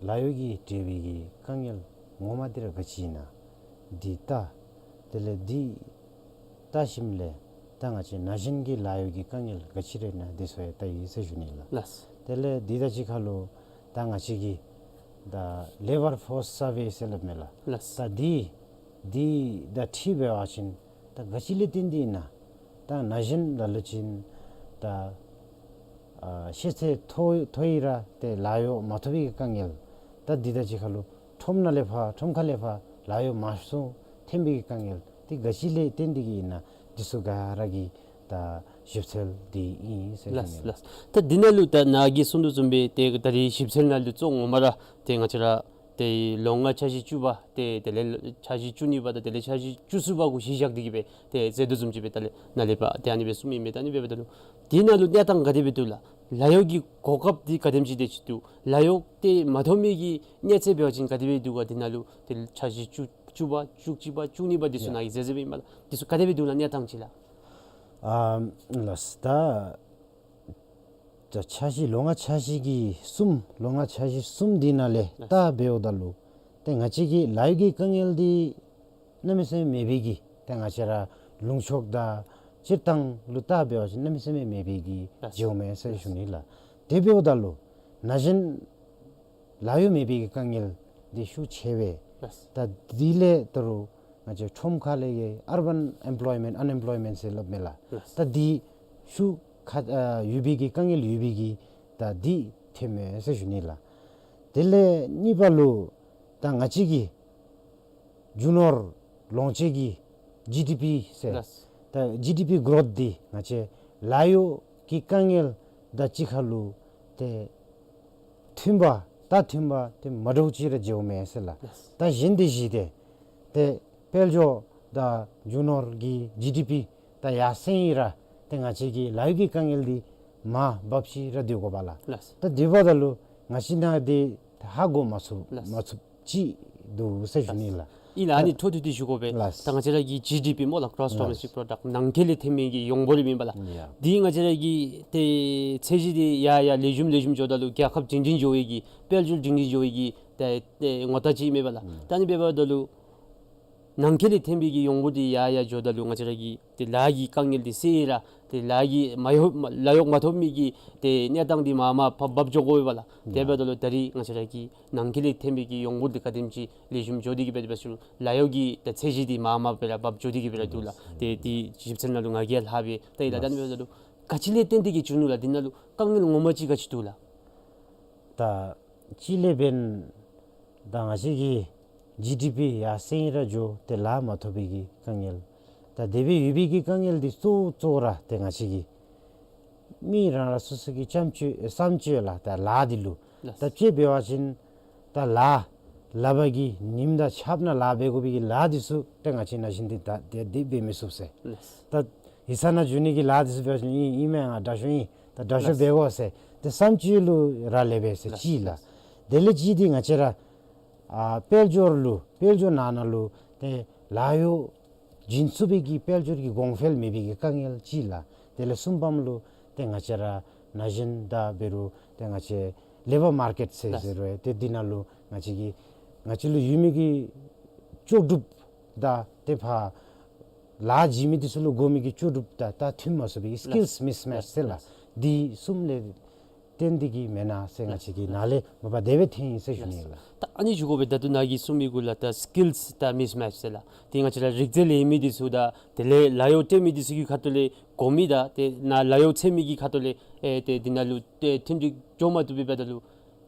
ལཱ་གཡོག་གི་འབྲེལ་བའི་གི་དཀའ་ངལ་ངོ་མ་འདི་ར་ག་ཅི་ཨིན་ན་འདི་ལྟ། དེ་ལས་འདི་ལྟ་ཞིནམ་ལས་ད་ང་བཅས་ན་གཞོན་གྱི་ལཱ་གཡོག་གི་དཀའ་ངལ་ག་ཅི་ར་ཨིན་ན་འདི་ཚུ་ཡང་ལྟ་ཡི་ཟེར་ཞུ་ནི་ལགས། ལགས། དེ་ལས་འདི་དང་གཅིག་ཁར་ལུ་ད་ང་བཅས་ཀྱི་ད་ལེ་བར་ཕོརསི་སར་ཝེ་ཟེར་སླབ་མས་ལགས། ལགས། ད་འདི་འདི་དང་འཁྲིལ་འབད་བ་ཅིན་ད་ག་ཅི་ལས་བརྟེན་ཏེ་ཨིན་ན། ད་ན་གཞོན་ལ་ལུ་ཅིག་ད་ཨ་ཤེས་ཚད་མཐོ་མཐོ་ཡི་ར་ཏེ་ལཱ་གཡོག་མ་ཐོབ་པའི་དཀའ་ངལ། ད་འདི་དང་གཅིག་ཁར་ལུ་ཁྲོམ་ནང་ལས་ཕར་ཁྲོམ་ཁ་ལས་ཕར་ལཱ་གཡོག་མ་སོང་ཐོན་པའི་དཀའ་ངལ་འདི་ག་ཅི་ལས་བརྟེན་ཏེ་གི་ཨིན་ན། འདི་ཚུ་ག་ར་གི་ད་ཞིབ་འཚོལ་འདི་ཨིན་ཟེར་ཞུ་ནི་ལགས། ལགས། ད་འདི་ནང་ལུ་ད་ནཱ་གིས་གསུང་དོ་བཟུམ་སྦེ་ཏེ་ད་རིས་ཞིབ་འཚོལ་ནང་ལུ་གཙོ་བོ་ངོ་མ་ར་ཏེ་ང་བཅས་ར་ཏེ་ལོ་ལྔ་འཆར་གཞི་བཅུ་པ་ཏེ་དེ་ལས་འཆར་གཞི་བཅུ་གཉིས་པ་དང་དེ་ལས་འཆར་གཞི་བཅུ་གསུམ་པ་གུ་གཞི་བཞག་སྟེ་གི་སྦེ་ཏེ་ཟེར་དོ་བཟུམ་ཅིག་སྦེ་ད་ལས་ནཱ་ལས་ཕར་ཏེ་ཨ་ནི་སྦེ་གསུངམ་ཨིན་པས། ད་ཨ་ནི་འབདཝ་ད་ལུ་འདི་ནང་ལུ་གནས་སྟངས་ག་དེ་སྦེ་འདུག་ལགས། ལཱ་གཡོག་གི་གོ་སྐབས་འདི་ག་དེམ་ཅིག་དེ་ཅིག་འདུག། ལཱ་གཡོག་འདི་མ་ཐོབ་མི་གི་གནས་ཚད་འབད་བ་ཅིན་ག་དེ་སྦེ་འདུག་ག། འདི་ནང་ལུ་ཏེ་འཆར་གཞི་བཅུ་བཅུ་པ་བཅུ་གཅིག་པ་བཅུ་གཉིས་པ་འདི་ཚུ་ཡ་ནང་གི་ཟེར་ཟེརཝ་ཨིན་པས་ལགས། འདི་ཚུ་ག་དེ་སྦེ་འདུག་ལགས་གནས་སྟངས་ཅིག་ལགས། ཨ་ལགས། ད་ད་འཆར་གཞི་ལོ་ལྔ་འཆར་གཞི་གི་གསུམ་ལོ་ལྔ་འཆར་གཞི་གསུམ་འདི་ནང་ལས་ལགས། ལྟ་འབདཝ་ད་ལུ་ཏེ་ང་བཅས་ཀྱི་ལཱ་གཡོག་གི་དཀའ་ངལ་འདི་གནམ་མེད་ས་མེད་མེད་པའི་གི་ཏེ་ང་བཅས་ར་ལུང་ཕྱོགས་དང་སྤྱིར་བཏང་ལུ་ལྟ་འབད་བ་ཅིན་གནམ་མེད་ས་མེད་མེད་པའི་གི་ལགས། འགྱོཝ་མས་ཟེར་ཞུ་ནི་ལགས། དེ་འབདཝ་ད་ལུ་ན་གཞོན་ལཱ་གཡོག་མེད་པའི་གི་དཀའ་ངལ་འདི་ཤུགས་ཆེ་བས། ལགས། ད་འདི་ལས་ད་རུང་ང་བཅས་ཁྲོམ་ཁ་ལས་ཀྱི་ཨར་བཱན་ཨེམ་པོལོའི་མེནཊ་ཨན་ཨེམ་པོལོའི་མེནཊ་ཟེར་སླབ་མས་ལགས། ལགས། ད་འདི་ཤུགས་ཁ་ཨ་ཡོད་པའི་གི་དཀའ་ངལ་ཡོད་པའི་གི་ད་འདི་ཐོནམ་མས་ཟེར་ཞུ་ནི་ལགས། དེ་ལས་གཉིས་པ་ལུ་ད་ང་བཅས་ཀྱི་རྒྱུ་ནོར་ལོངས་སྤྱོད་ཀྱི་ཇི་ཌི་པི་ཟེར། ལགས། ད་ཇི་ཌི་པི་གོ་རོཐ་འདི་ང་བཅས་ལཱ་གཡོག་གི་དཀའ་ངལ་དང་གཅིག་ཁར་ལུ་ཏེ་མཐུན་པ་ད་མཐུན་པ་ཏེ་མ་འདྲཝ་ཅིག་ར་འགྱོཝ་མས་ཟེར་ལགས། ལགས། ད་གཞན་དེ་གཞི་དེ་ཏེ་དཔལ་འབྱོར་དང་རྒྱུ་ནོར་གྱི་ཇི་ཌི་པི་ད་ཡར་སེང་ཡི་ར་ཏེ་ང་བཅས་ཀྱི་ལཱ་གཡོག་གི་དཀའ་ངལ་འདི་མར་འབབ་ཅི་ར་སྡོད་དགོ་པས་ལགས། ལགས། ད་དེ་འབདཝ་ད་ལུ་ང་བཅས་ནང་འདི་ཧ་གོ་མ་ཚུགས། ལགས། མ་ཚུགས་ཅིག་འདུག་ཟེར་ཞུ་ནི་ལགས། ཨིན་ལགས། ཨ་ནི་འཕྲོ་མཐུད་དེ་ཞུ་དགོ་པས། ལགས། ད་ང་བཅས་ར་གི་ཇི་ཌི་པི་སྨོ་ལགས། གོ་རོསི་ཌོ་མེསི་ཊིག་པོ་རོ་ཌགཊ་ནང་འཁོད་ལས་ཐོན་མི་གི་ཡོངས་འབོར་ཨིན་པས་ལགས། ཡ། འདི་ང་བཅས་ར་གི་ཏེ་ཚད་གཞི་འདི་ཡར་ཡར་ལེགས་ཤོམ་ལེགས་ཤོམ་འགྱོཝ་ད་ལུ་རྒྱལ་ཁབ་སྒྲིང་སྒྲིང་འགྱོ་བའི་གི་དཔལ་འབྱོར་སྒྲིང་སྒྲིང་འགྱོ་བའི་གི་ཏེ་ཏེ་ངོ་རྟགས་ཅིག་ཨིན་པས་ལགས། ཨུམ། ད་ཨ་ནི་འབདཝ་ད་ལུ་ནང་འཁོད་ལས་ཐོན་པའི་གི་ཡོངས་འབོར་འདི་ཡར་ཡར་འགྱོཝ་ད་ལུ་ང་བཅས་ར་གི་ཏེ་ལཱ་གི་དཀའ་ངལ་འདི་སེལ་ཡི་ར་ཏེ་ལཱ་གི་མ་གཡོག་ལཱ་གཡོག་མ་ཐོབ་མི་གི་ཏེ་གནས་སྟངས་འདི་མར་མར་འབབ་འབབ་འགྱོ་དགོ་པས་ལགས། ཡ། དེ་འབདཝ་ད་ལུ་ད་རིས་ང་བཅས་ར་གི་ནང་འཁོད་ལས་ཐོན་པའི་གི་ཡོངས་འབོར་འདི་ག་དེམ་ཅིག་ལེགས་ཤོམ་འགྱོ་སྟེ་གི་སྦེ་འབད་ཞུ་ལཱ་གཡོག་གི་ཏེ་ཚད་གཞི་འདི་མར་མར་སྦེ་ར་འབབ་འགྱོ་སྟེ་གི་སྦེ་ར་འདུག་ལགས། ཡ། ཏེ་འདི་ཞིབ་འཚོལ་ནང་ལུ་ང་གིས་ལྷག་སྦེ་ད་ཡི་ལགས། ད་ཨ་ནི་འབདཝ་ད་ལུ་ག་ཅི་ལས་བརྟེན་ཏེ་གི་བྱུང་ནུག་ལགས། འདི་ནང་ལུ་དཀའ་ངལ་ངོ་མ་ཅིག་ག་ཅི་འདུག་ལགས། ད་གཅིག་ལས་འབདན་ད་ང་བཅས་ཀྱི་ཇི་ཌི་པི་ཡར་སེང་ཡི་ར་འགྱོ་ཏེ་ལཱ་མ་ཐོབ་པའི་གི་དཀའ་ངལ། ད་དེ་སྦེ་ཡོད་པའི་གི་དཀའ་ངལ་འདི་གཙོ་བོ་གཙོ་བོ་ར་ཏེ་ང་བཅས་ཀྱི་མི་རང་རང་སོ་སོ་གི་བསམ་སྤྱོད་བསམ་སྤྱོད་ལགས། ད་ལཱ་འདི་ལུ་ལགས། ད་དཔྱེ་འབད་བ་ཅིན་ད་ལཱ་ལག་པ་གི་ཉིམ་དང་ཆརཔ་ནང་ལཱ་འབད་དགོ་པའི་གི་ལཱ་འདི་ཚུ་ཏེ་ང་བཅས་ན་གཞོན་འདི་ད་དེ་འདི་འབད་མི་ཚུགས་ཟེར། ལགས། ད་ཡིག་ཚང་ནང་འགྱོ་ནི་གི་ལཱ་འདི་ཚུ་འབད་བ་ཅིན་ཨིན་ཨིན་མས། ང་དྲག་ཤོས་ཨིན། ད་དྲག་ཤོས་ལགས། འབད་དགོ་ཟེར་ཏེ་བསམ་སྤྱོད་ལུ་རག་ལས་པས་ཟེར། ལགས། གཅིག་ལགས། ལགས། དེ་ལས་གཅིག་འདི་ང་བཅས་ར་ཨ་དཔལ་འབྱོར་ལུ་དཔལ་འབྱོར་ནང་ན་ལུ་ཏེ་ལཱ་གཡོག་བྱིན་ཚུགས་པའི་གི་དཔལ་འབྱོར་གྱི་གོང་འཕེལ་མེད་པའི་གི་དཀའ་ངལ་གཅིག་ལགས། དེ་ལས་གསུམ་པམ་ལུ་ཏེ་ང་བཅས་ར་ན་གཞོན་དང་འབད་རུང་ཏེ་ང་བཅས་ལེ་བར་མར་ཀེཊ་ཟེར་ལགས། ཟེར་བས། ཏེ་འདི་ནང་ལུ་ང་བཅས་ཀྱི་ང་བཅས་ལུ་ཡོད་མི་གི་ལྕོགས་གྲུབ་དང་ཏེ་ཕར་ལཱ་བྱིན་མི་འདི་ཚུ་ལུ་དགོ་མི་གི་ལྕོགས་གྲུབ་དང་ད་མཐུན་མ་སོང་བའི་ལགས། སི་ཀིལསི་མིསི་མེཆ་ཟེར་ལགས། ལགས། འདི་གསུམ་ལས་ བརྟེན་ཏེ་གི་མེན་ན་ཟེར་ང་བཅས་ཀྱིས་ནཱ་ལས་མ་པ་དེ་སྦེ་ཐོན་ཡི་ཟེར་ཞུ་ནི་ལགས། ད་ཨ་ནི་ཞུ་དགོ་པས། ད་ལྟོ་ནཱ་གིས་གསུངས་མི་གུ་ལུ་ད་སི་ཀིལསི་ད་མིསི་མེཆ་ཟེར་ལགས། ཏེ་ང་བཅས་ར་རིག་རྩལ་ལེན་མི་འདི་ཚུ་དང་དེ་ལས་ལཱ་གཡོག་སྟོན་མི་འདི་ཚུ་གི་ཁ་ཐུག་ལས་གོ་མི་དང་ཏེ་ནཱ་ལཱ་གཡོག་འཚོལ་མི་གི་ཁ་ཐུག་ལས་ཨེ་ཏེ་འདི་ནང་ལུ་ཏེ་མཐུན་འགྱུར་འགྱོ་མ་བཏུབ་པས་པ། ད་ལུ་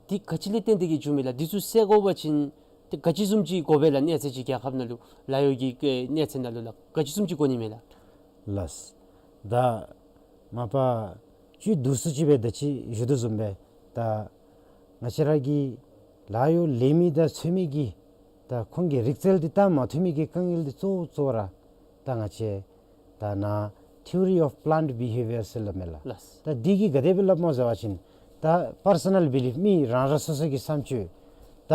འདི་ག་ཅི་ལས་བརྟེན་ཏེ་གི་བྱུངམ་མས་ལགས། འདི་ཚུ་སེལ་དགོ་པ་ཅིན་ཏེ་ག་ཅི་བཟུམ་ཅིག་དགོ་པས་ལགས། གནས་ཚད་ཅིག་རྒྱལ་ཁབ་ནང་ལུ་ལཱ་གཡོག་གི་ཨེ་གནས་ཚད་ནང་ལུ་ལགས། ག་ཅི་བཟུམ་ཅིག་དགོ་ནི་མས་ལགས། ལགས། ད་མ་པ་བཅུད་བསྡུ་སུ་ཅིག་སྦེ་ད་ཅི་ཞུ་དོ་བཟུམ་སྦེ་ད་ང་བཅས་ར་གི་ལཱ་གཡོག་ལེན་མི་དང་འཚོལ་མི་གི་ད་ཁོང་གི་རིག་རྩལ་འདི་ད་མ་ཐོན་མི་གི་དཀའ་ངལ་འདི་གཙོ་བོ་གཙོ་བོ་ར་ད་ང་བཅས་ད་ནཱ་theory of plant behavior ཟེར་སླབ་མས་ལགས། ལགས། ད་འདི་གིས་ག་དེ་སྦེ་སླབ་སྨོ་ཟེར་བ་ཅིན་ད་པར་སོ་ནཱལ་བི་ལིཕ་མི་རང་རང་སོ་སོ་གི་བསམ་སྤྱོད་ད་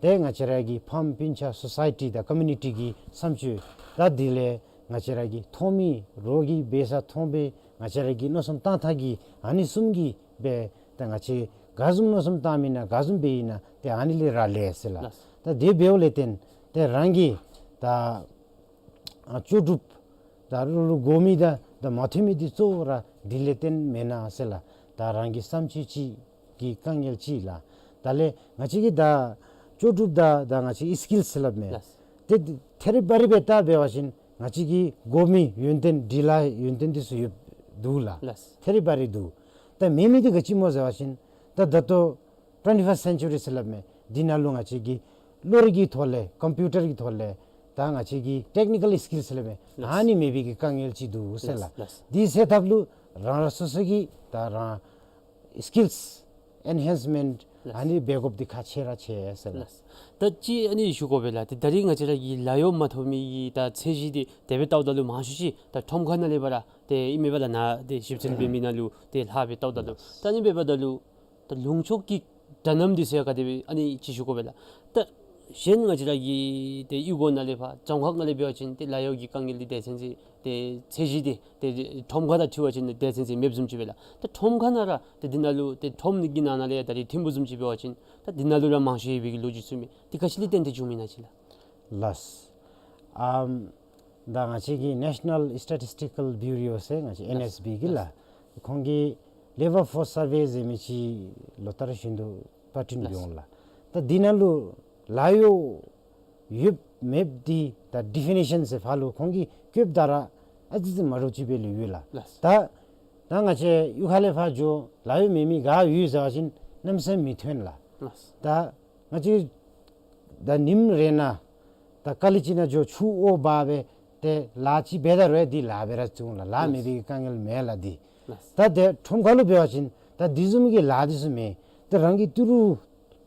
ཏེ་ང་བཅས་ར་གི་ཕམ་སྤུན་ཆ་སོ་སའི་ཊི་དང་ཀོ་མིའུ་ནི་ཊི་གི་བསམ་སྤྱོད་ད་དེ་ལས་ང་བཅས་ར་གི་མཐོང་མི་རོགས་ཀྱིས་འབད་ས་མཐོང་སྦེ་ང་བཅས་ར་གི་མནོ་བསམ་བཏང་ཐངས་ཀྱི་ཨ་ནི་གསུམ་གྱིས་སྦེ་ད་ང་བཅས་ག་བཟུམ་མནོ་བསམ་བཏང་མི་ན་ག་བཟུམ་འབད་ཡི་ན་ཏེ་ཨ་ནི་ལས་ར་ལས་ཟེར་ལགས། ལགས། ད་དེ་འབདཝ་ལས་བརྟེན་ཏེ་རང་གི་ད་ཨ་ལྕོགས་གྲུབ་ད་ལུ་ལུ་དགོ་མི་དང་ད་མ་ཐོན་མི་འདི་གཙོ་བོ་ར་འདི་ལས་བརྟེན་མེན་ན་ཟེར་ལགས། ད་རང་གི་བསམ་སྤྱོད་ཅིག་གི་དཀའ་ངལ་ཅིག་ལགས། ད་ལས་ང་བཅས་ཀྱི་ད་ལྕོགས་གྲུབ་ད་ད་ང་བཅས་ཨི་སི་ཀིལསི་ཟེར་སླབ་མས། ལགས། ཏེ་ཐད་རི་བ་རི་སྦེ་བལྟ་འབད་བ་ཅིན་ང་བཅས་ཀྱི་དགོ་མི་ཡོན་ཏན་འབྲི་ལྷག་ཡོན་ཏན་འདི་ཚུ་ཡོདཔ་འདུག་ལགས། ལགས། ཐད་རི་བ་རི་འདུག། ད་མེད་མི་འདི་ག་ཅི་སྨོ་ཟེར་བ་ཅིན་ད་ད་ལྟོ་ཊུ་ཝེན་ཊི་ཕརསཊ་སེན་ཅུ་རི་ཟེར་སླབ་མས། འདི་ནང་ལུ་ང་བཅས་ཀྱི་གློག་རིག་གི་ཐོག་ལས་ཀམ་པིའུ་ཊར་གྱི་ཐོག་ལས་ད་ང་བཅས་ཀྱི་ཊེཀ་ནི་ཀཱལ་ཨི་སི་ཀིལསི་ཟེར་སླབ་མས། ལགས། ཨ་ནི་མེད་པའི་གི་དཀའ་ངལ་ཅིག་འདུག་ཟེར་ལགས། ལགས། ལགས། འདི་སེལ་ཐབས་ལུ་རང་རང་སོ་སོ་གི་ད་རང་ཨི་སི་ཀིལསི་ཨེན་ཧེནསི་མེནཊ་ལགས། ཨ་ནི་འབད་དགོཔ་འདི་ཁག་ཆེ་ར་ཆེ་ཟེར་ལགས། ལགས། ད་ཅི་ཨ་ནི་ཞུ་དགོ་པས་ལགས། ཏེ་ད་རིས་ང་བཅས་ར་གི་ལཱ་གཡོག་མ་ཐོབ་མི་གི་ད་ཚད་གཞི་འདི་དེ་སྦེ་བལྟཝ་ད་ལུ་མང་ཤོས་ཅིག་ད་ཁྲོམ་ཁ་ནང་ལས་ཕར་ཏེ་ཨིན་མས་པ་ལགས། ནཱ་ཏེ་ཞིབ་འཚོལ་འབད་མི་ནང་ལུ་ཏེ་ལྷག་སྦེ་བལྟཝ་ད་ལུ། ལགས། ད་ཨ་ནི་འབདཝ་ད་ལུ་ད་ལུང་ཕྱོགས་ཀྱི་དྲ་མནམ་འདི་ཚུ་ཡང་ག་དེ་སྦེ་ཨ་ནི་ཅིག་ཞུ་དགོ་པས་ལགས། ད་གཞན་ང་བཅས་ར་གི་ཏེ་གཡུས་སྒོ་ནང་ལས་ཕར་རྫོང་ཁག་ནང་ལས་འབད་བ་ཅིན་ཏེ་ལཱ་གཡོག་གི་དཀའ་ངལ་འདི་དེ་ཚུན་ཚོད་ཏེ་ཚད་གཞི་འདི་ཏེ་ཁྲོམ་ཁ་དང་འཁྲིལ་བ་ཅིན་དེ་ཚུན་ཚོད་མེདཔ་བཟུམ་ཅིག་པས་ལགས། ད་ཁྲོམ་ཁ་ནང་ར་ཏེ་འདི་ནང་ལུ་ཏེ་ཁྲོམ་གྱི་ནང་ན་ལས་ཡང་ད་རིས་ཐིམ་ཕུག་བཟུམ་ཅིག་འབད་བ་ཅིན་ད་འདི་ནང་ལུ་ར་མང་ཤོས་ཡོད་པའི་གི་ལོ་རྒྱུས་ཚུ་མས། འདི་ག་ཅི་ལས་བརྟེན་ཏེ་བྱུངམ་ཨིན་ན་ཅིག་ལགས། ལགས། ཨམ་ད་ང་བཅས་ཀྱི་ནེ་ཤ་ནཱལ་སི་ཊེ་ཊིསི་ཊི་ཀཱལ་བིའུ་རོ་ཟེར་ང་བཅས་ཨེན་ཨེསི་བི་གི་ལགས། ལགས། ཁོང་གིས་ལེ་བར་ཕོརསི་སར་ཝེ་ཟེར་མི་ཅིག་ལོ་ལྟར་བཞིན་དུ་པར་སྐྲུན་འབད་འོང་ལགས། ད་འདི་ནང་ལུ་ལཱ་གཡོག་ཡོདཔ་མེདཔ་འདི་ད་ཌི་ཕི་ནི་ཤཱན་ཟེར་ཕར་ལུ་ཁོང་གིས་བཀོདཔ་ད་ར་ཨ་ཙི་ཙི་མ་འདྲཝ་ཅིག་སྦེ་ལུས་ཡོད་ལགས། ལགས། ད་ད་ང་བཅས་གཡུས་ཁ་ལས་ཕར་འགྱོ་ལཱ་གཡོག་མེད་མི་ག་ཡོད་ཟེར་བ་ཅིན་གནམ་མེད་ས་མེད་མི་ཐོན་ལགས། ལགས། ད་ང་བཅས་ད་ཉིནམ་རེ་ནང་ད་ཀ་ལི་ཅིག་ནང་འགྱོ་ཆུ་འོ་འབག་སྦེ་ཏེ་ལཱ་ཅིག་འབད་ད་རུང་འདི་ལཱ་འབད་ར་བྱུང་ལགས། ལཱ་མེད་པའི་དཀའ་ངལ་མེད་ལགས་འདི། ལགས། ད་ཏེ་ཁྲོམ་ཁ་ལུ་འབད་བ་ཅིན་ད་འདི་བཟུམ་གྱི་ལཱ་འདི་ཚུ་མེད། ཏེ་རང་གི་ཏི་རུ་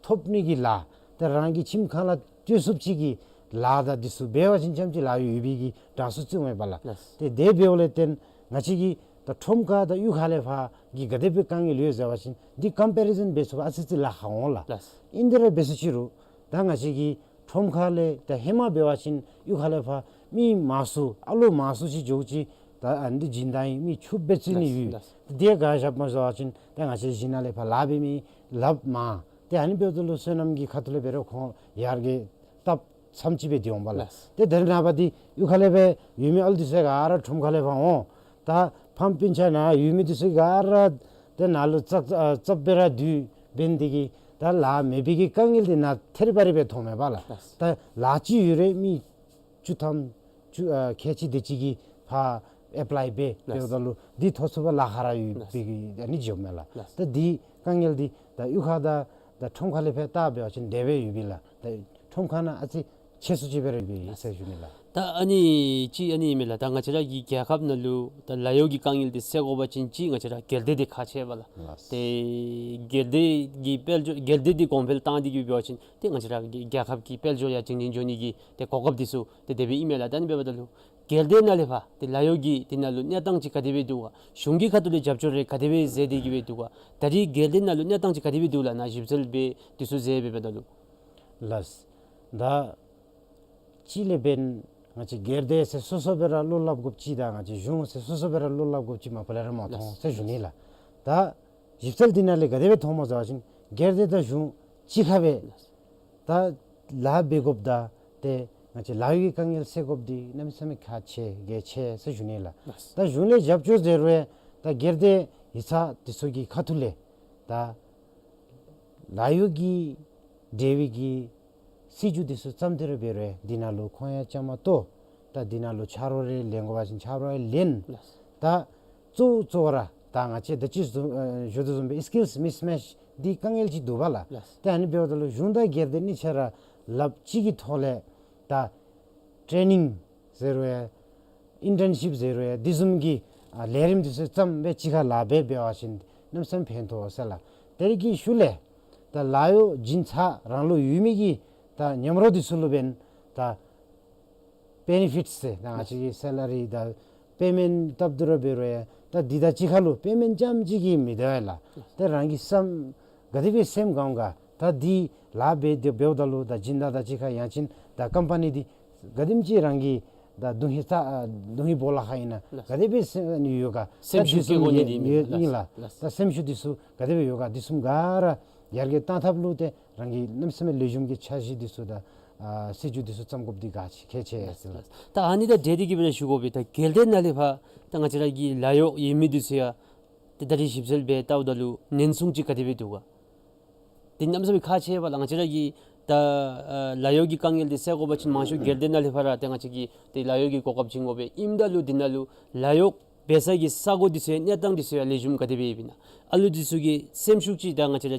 ཐོབ་ནི་གི་ལཱ་ཏེ་རང་གི་ཁྱིམ་ཁང་ལུ་སྤྱོད་ཚུགསཔ་ཅིག་གི་ལཱ་དང་འདི་ཚུ་འབད་བ་ཅིན་ཙམ་ཅིག་ལཱ་ཡོད་པའི་གི་གྲངས་སུ་བརྩིཝ་མས་པ་ལགས། ལགས། ཏེ་དེ་འབདཝ་ལས་བརྟེན་ང་བཅས་ཀྱི་ད་ཁྲོམ་ཁ་དང་གཡུས་ཁ་ལས་ཕར་གྱི་ག་དེ་སྦེ་དཀའ་ངལ་ཡོད་ཟེར་བ་ཅིན་འདི་ཀམ་པེ་རི་ཟཱན་འབད་ཚུགས་པར་ཨ་ཙི་ཙི་ལཱ་ཁག་འོང་ལགས། ལགས། ཨིན་དེ་ར་འབད་ཟེར་ཅི་རུང་ད་ང་བཅས་ཀྱི་ཁྲོམ་ཁ་ལས་ད་ཧེ་མ་འབད་བ་ཅིན་གཡུས་ཁ་ལས་ཕར་མི་མང་སུ་ཨ་ལོ་མང་སུ་ཅིག་འགྱོཝ་ཅིག་ད་ཨ་ནི་འདི་སྦྱིན་བདག་ཨིན་མི་ཕྱུགཔོ་སྦེ་བརྩི་ནི་ཡོད། ལགས། ལགས། དེ་ག་བཞགཔ་སྨོ་ཟེར་བ་ཅིན་ད་ང་བཅས་གཞི་ནང་ལས་ཕར་ལཱ་འབད་མི་ལཱ་མང་། ཏེ་ཨ་ནི་འབདཝ་ད་ལུ་བསོད་ནམས་ཀྱི་ཁ་ཐུག་ལས་འབད་རུང་ཁོང་ཡར་རྒྱས་བཏབ་ཙམ་ཅིག་སྦེ་སྡོད་འོང་པ་ལགས། ལགས། ཏེ་དེ་ནང་པ་འདི་གཡུས་ཁ་ལས་སྦེ་ཡོད་མི་ཨ་ལུ་འདི་ཚུ་ག་ར་ཁྲོམ་ཁ་ལས་ཕར་འོང་། ད་ཕམ་སྤུན་ཆ་ནཱ་ཡོད་མི་འདི་ཚུ་ག་ར་ཏེ་ནཱ་ལུ་ཙག་ཙག་སྦེ་ར་སྡོད་འབད་ནི་འདི་གིས་ད་ལཱ་མེད་པའི་གི་དཀའ་ངལ་འདི་ནཱ་ཐད་རི་བ་རི་སྦེ་མཐོངམ་མས་པ་ལགས། ལགས། ད་ལཱ་ཅིག་ཡོད་རུང་མི་བཅུ་ཐམ་བཅུ་ཨ་ཁལ་གཅིག་དེ་ཅིག་གིས་ཕར་ཨེཔ་ལའི་འབད། ལགས། འབདཝ་ད་ལུ་འདི་ཐོབ་ཚུགས་པར་ལཱ་ཁག་ར་ཡོད། ལགས། པའི་གི་ཨ་ནི་འགྱོཝ་མས་ལགས། ལགས། ད་འདི་དཀའ་ངལ་འདི་ད་གཡུས་ཁ་དང་ད་ཁྲོམ་ཁ་ལས་ཕར་བལྟ་འབད་བ་ཅིན་དེ་སྦེ་ཡོད་པས་ལགས། ད་ཁྲོམ་ཁ་ནང་ཨ་ཙི་ཆེ་སུ་ཅིག་སྦེ་ར་ཡོད་པས་ཟེར་ཞུ་ནི་ལགས། ད་ཨ་ནི་ཅིག་ཨ་ནི་ཨིན་མས་ལགས། ད་ང་བཅས་ར་གི་རྒྱལ་ཁབ་ནང་ལུ་ད་ལཱ་གཡོག་གི་དཀའ་ངལ་འདི་སེལ་དགོ་པ་ཅིན་ཅིག་ང་བཅས་ར་སྒེར་སྡེ་འདི་ཁག་ཆེ་བས་ལགས། ལགས། ཏེ་སྒེར་སྡེ་གི་དཔལ་འབྱོར་སྒེར་སྡེ་འདི་གོང་འཕེལ་བཏང་སྟེ་གི་འབད་བ་ཅིན་ཏེ་ང་བཅས་ར་གི་རྒྱལ་ཁབ་ཀྱི་དཔལ་འབྱོར་ཡང་བྱུང་ནི་འགྱོ་ནི་གི་ཏེ་གོ་སྐབས་འདི་ཚུ་ཏེ་དེ་སྦེ་ཨིན་མས་ལགས། ད་ཨ་ནི་འབདཝ་ད་ལུ་སྒེར་སྡེ་ནང་ལས་ཕར་ཏེ་ལཱ་གཡོག་གི་འདི་ནང་ལུ་གནས་སྟངས་ཅིག་ག་དེ་སྦེ་འདུག་ག། གཞུང་གི་ཁ་ཐུག་ལས་རྒྱབ་སྐྱོར་རེ་ག་དེ་སྦེ་མཛད་དེ་གི་སྦེ་འདུག་ག། ད་རིས་སྒེར་སྡེ་ནང་ལུ་གནས་སྟངས་ཅིག་ག་དེ་སྦེ་འདུག་ལགས། ནཱ་ཞིབ་འཚོལ་འབད་འདི་ཚུ་མཛད་འབདཝ་ད་ལུ། ལགས། ད་ཅིག་ལས་འབདན་ང་བཅས་སྒེར་སྡེ་ཟེར་སོ་སོ་སྦེ་ར་བློ་སླབ་དགོཔ་ཅིག་དང་ང་བཅས་གཞུང་ཟེར་སོ་སོ་སྦེ་ར་བློ་སླབ་དགོཔ་ཅིག་མ་པ་ལས་ར་མ་མཐོང་ཟེར་ཞུ་ནི་ལགས། ད་ཞིབ་འཚོལ་འདི་ནང་ལས་ག་དེ་སྦེ་མཐོངམ་སྨོ་ཟེར་བ་ཅིན་སྒེར་སྡེ་དང་གཞུང་གཅིག་ཁར་སྦེ་ད་ལཱ་འབད་དགོཔ་དང་ཏེ་ང་བཅས་ལཱ་གཡོག་གི་དཀའ་ངལ་སེལ་དགོཔ་འདི་གནམ་མེད་ས་མེད་ཁག་ཆེ་གལ་ཆེ་ཟེར་ཞུ་ནི་ལགས། ད་གཞུང་ལས་རྒྱབ་སྐྱོར་མཛད་རུང་ད་སྒེར་སྡེ་ཡིག་ཚང་འདི་ཚུ་གི་ཁ་ཐུག་ལས་ ད་ལཱ་གཡོག་གི་འབྲེལ་བའི་གི་སྲིད་བྱུས་འདི་ཚུ་བརྩམས་ཏེ་ར་འབད་རུང་འདི་ནང་ལུ་ཁོང་ཡང་བཅའ་མར་གཏོགས། ད་འདི་ནང་ལུ་ཆ་རོགས་རེ་ལེན་དགོ་པ་ཅིན་ཆ་རོགས་རེ་ལེན། ལགས། ད་གཙོ་བོ་གཙོ་བོ་ར་ད་ང་བཅས་ད་ཅི་བཟུམ་ཨ་ཞུ་དོ་བཟུམ་སྦེ་སི་ཀིལསི་མིསི་མེཆ་འདི་དཀའ་ངལ་ཅིག་འདུག་པ་ལགས། ལགས། ཏེ་ཨ་ནི་འབདཝ་ད་ལུ་གཞུང་དང་སྒེར་སྡེ་གཉིས་ཆ་ར་ལགཔ་གཅིག་གི་ཐོག་ལས་ད་ཊེ་ནིང་ཟེར་རུང་ཡང་ཨིན་ཊརན་ཤིཔ་ཟེར་རུང་ཡང་འདི་བཟུམ་གྱི་ཨ་ལས་རིམ་འདི་ཚུ་བརྩམས་སྦེ་གཅིག་ཁར་ལཱ་འབད་འབད་བ་ཅིན་གནམ་མེད་ས་མེད་ཕན་ཐོགས་ཟེར་ལགས། དེ་རིགས་ཀྱི་ཤུལ་ལས་ད་ལཱ་གཡོག་བྱིན་ཚར་རང་ལུ་ཡོད་མི་གི་ད་མཉམ་རོགས་འདི་ཚུ་ལུ་འབདན་ད་བེ་ནི་ཕིཊསི་ཟེར་ད་ང་བཅས་ཀྱི་སེ་ལ་རི་དང་པེ་མེནཊ་བཏབ་སྟེ་ར་འབད་རུང་ཡང་ད་འདི་དང་གཅིག་ཁར་ལུ་པེ་མེནཊ་རྐྱངམ་གཅིག་གིས་མི་དོ་ཡ་ལགས། ཏེ་རང་གི་སེམས་ག་དེ་སྦེ་སེམས་དགའ་འོང་ག། ད་འདི་ལཱ་འབད་དེ་འབདཝ་ད་ལུ་ད་སྦྱིན་བདག་དང་གཅིག་ཁར་ཡང་ཅིན་ད་ཀམ་པ་ནི་འདི་ག་དེམ་ཅིག་རང་གི་ད་གདོང་ཧིང་ད་གདོང་ཧིང་སྦོ་ལ་ཁ་ཨིན་ན་ལགས། ག་དེ་སྦེ་སེམས་ནི་ཡོད་ག། སེམས་ཤུགས་ད་འདི་ཚུ་སྐྱེད་དགོ་ནི་འདི་ཨིན་ལགས། ཨིན་ལགས། ལགས། ད་སེམས་ཤུགས་འདི་ཚུ་ག་དེ་སྦེ་ཡོད་ག། འདི་ཚུ་ག་ར་ཡར་རྒྱས་གཏང་ཐབས་ལུ་ཏེ་རང་གི་གནམ་མེད་ས་མེད་ལེགས་ཤོམ་གྱི་འཆར་གཞི་འདི་ཚུ་དང་ཨ་སྲིད་བྱུས་འདི་ཚུ་བརྩམ་དགོཔ་འདི་གལ་ཆེ་གལ་ཆེ་ཟེར་ལགས། ད་ཨ་ནི་དང་འབྲེལ་ཏེ་གི་སྦེ་ཞུ་དགོ་པའི་ད་སྒེར་སྡེ་ནང་ལས་ཕར་ད་ང་བཅས་ར་གི་ལཱ་གཡོག་ཡོད་མི་འདི་ཚུ་ཡང་ཏེ་ད་རིས་ཞིབ་འཚོལ་འབད་བལྟཝ་ད་ལུ་ཉེན་སྲུང་ཅིག་ག་དེ་སྦེ་འདུག་ག། འདི་གནམ་མེད་ས་མེད་ཁག་ཆེ་བས་ལགས། ང་བཅས་ར་གི་ད་ཨ་ལཱ་གཡོག་གི་དཀའ་ངལ་འདི་སེལ་དགོ་པ་ཅིན་མང་ཤོས་སྒེར་སྡེ་ནང་ལས་ཕར་ར་ཏེ་ང་བཅས་ཀྱིས་ཏེ་ལཱ་གཡོག་གི་གོ་སྐབས་བྱིན་དགོ་པས། ཨིནམ་ད་ལུ་འདི་ནང་ལུ་ལཱ་གཡོག་འབད་ས་གི་ས་གོ་འདི་ཚུ་ཡང་གནས་སྟངས་འདི་ཚུ་ཡང་ལེགས་ཤོམ་ག་དེ་སྦེ་ཡོདཔ་ཨིན་ན། ཨ་ལུ་འདི་ཚུ་གི་སེམས་ཤུགས་ཅིག་ད་ང་བཅས་ར་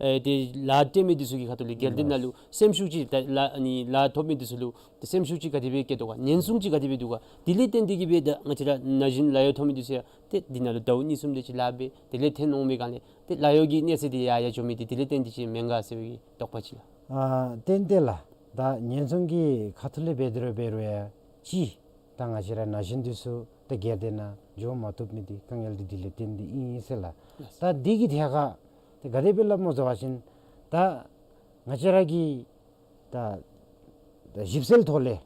ཨེ་ཏེ་ལཱ་སྟོན་མི་འདི་ཚུ་གི་ཁ་ཐུག་ལས་སྒེར་སྡེ་ནང་ལུ་སེམས་ཤུགས་ཅིག་ད་ལཱ་ཨ་ནི་ལཱ་ཐོབ་མི་འདི་ཚུ་ལུ་ཏེ་སེམས་ཤུགས་ཅིག་ག་དེ་སྦེ་སྐྱེད་དོ་ག། ཉེན་སྲུང་ཅིག་ག་དེ་སྦེ་འདུག་ག། དེ་ལས་བརྟེན་ཏེ་གི་སྦེ་ད་ང་བཅས་ར་ན་གཞོན་ལཱ་གཡོག་ཐོབ་མི་འདི་ཚུ་ཡང་ཏེ་འདི་ནང་ལུ་ཟླཝ་གཉིས་གསུམ་དེ་ཅིག་ལཱ་འབད་དེ་ལས་ཐོན་འོང་པའི་སྒང་ལས་ཏེ་ལཱ་གཡོག་གི་གནས་ཚད་འདི་ཡར་ཡར་འགྱོ་མི་འདི་དེ་ལས་བརྟེན་ཏེ་ཅིག་མེན་ག་ཟེར་བའི་དོགས་པ་ཅིག་ལགས། ཨ་ཏན་ཏན་ལགས། ད་ཉེན་སྲུང་གི་ཁ་ཐུག་ལས་འབད་དེ་ར་འབད་རུང་ཡང་ཅིག་ད་ང་བཅས་ར་ན་གཞོན་འདི་ཚུ་ད་སྒེར་སྡེ་ནང་འགྱོ་མ་བཏུབ་མི་འདི་དཀའ་ངལ་འདི་དེ་ལས་བརྟེན་ཏེ་ཨིན་ཟེར་ལགས། ད་འདི་གི་ཐད་ཁར་ཏེ་ག་དེ་སྦེ་སླབ་སྨོ་ཟེར་བ་ཅིན་ད་ང་བཅས་ར་གི་ད་ད་ཞིབ་འཚོལ་ཐོག་ལས་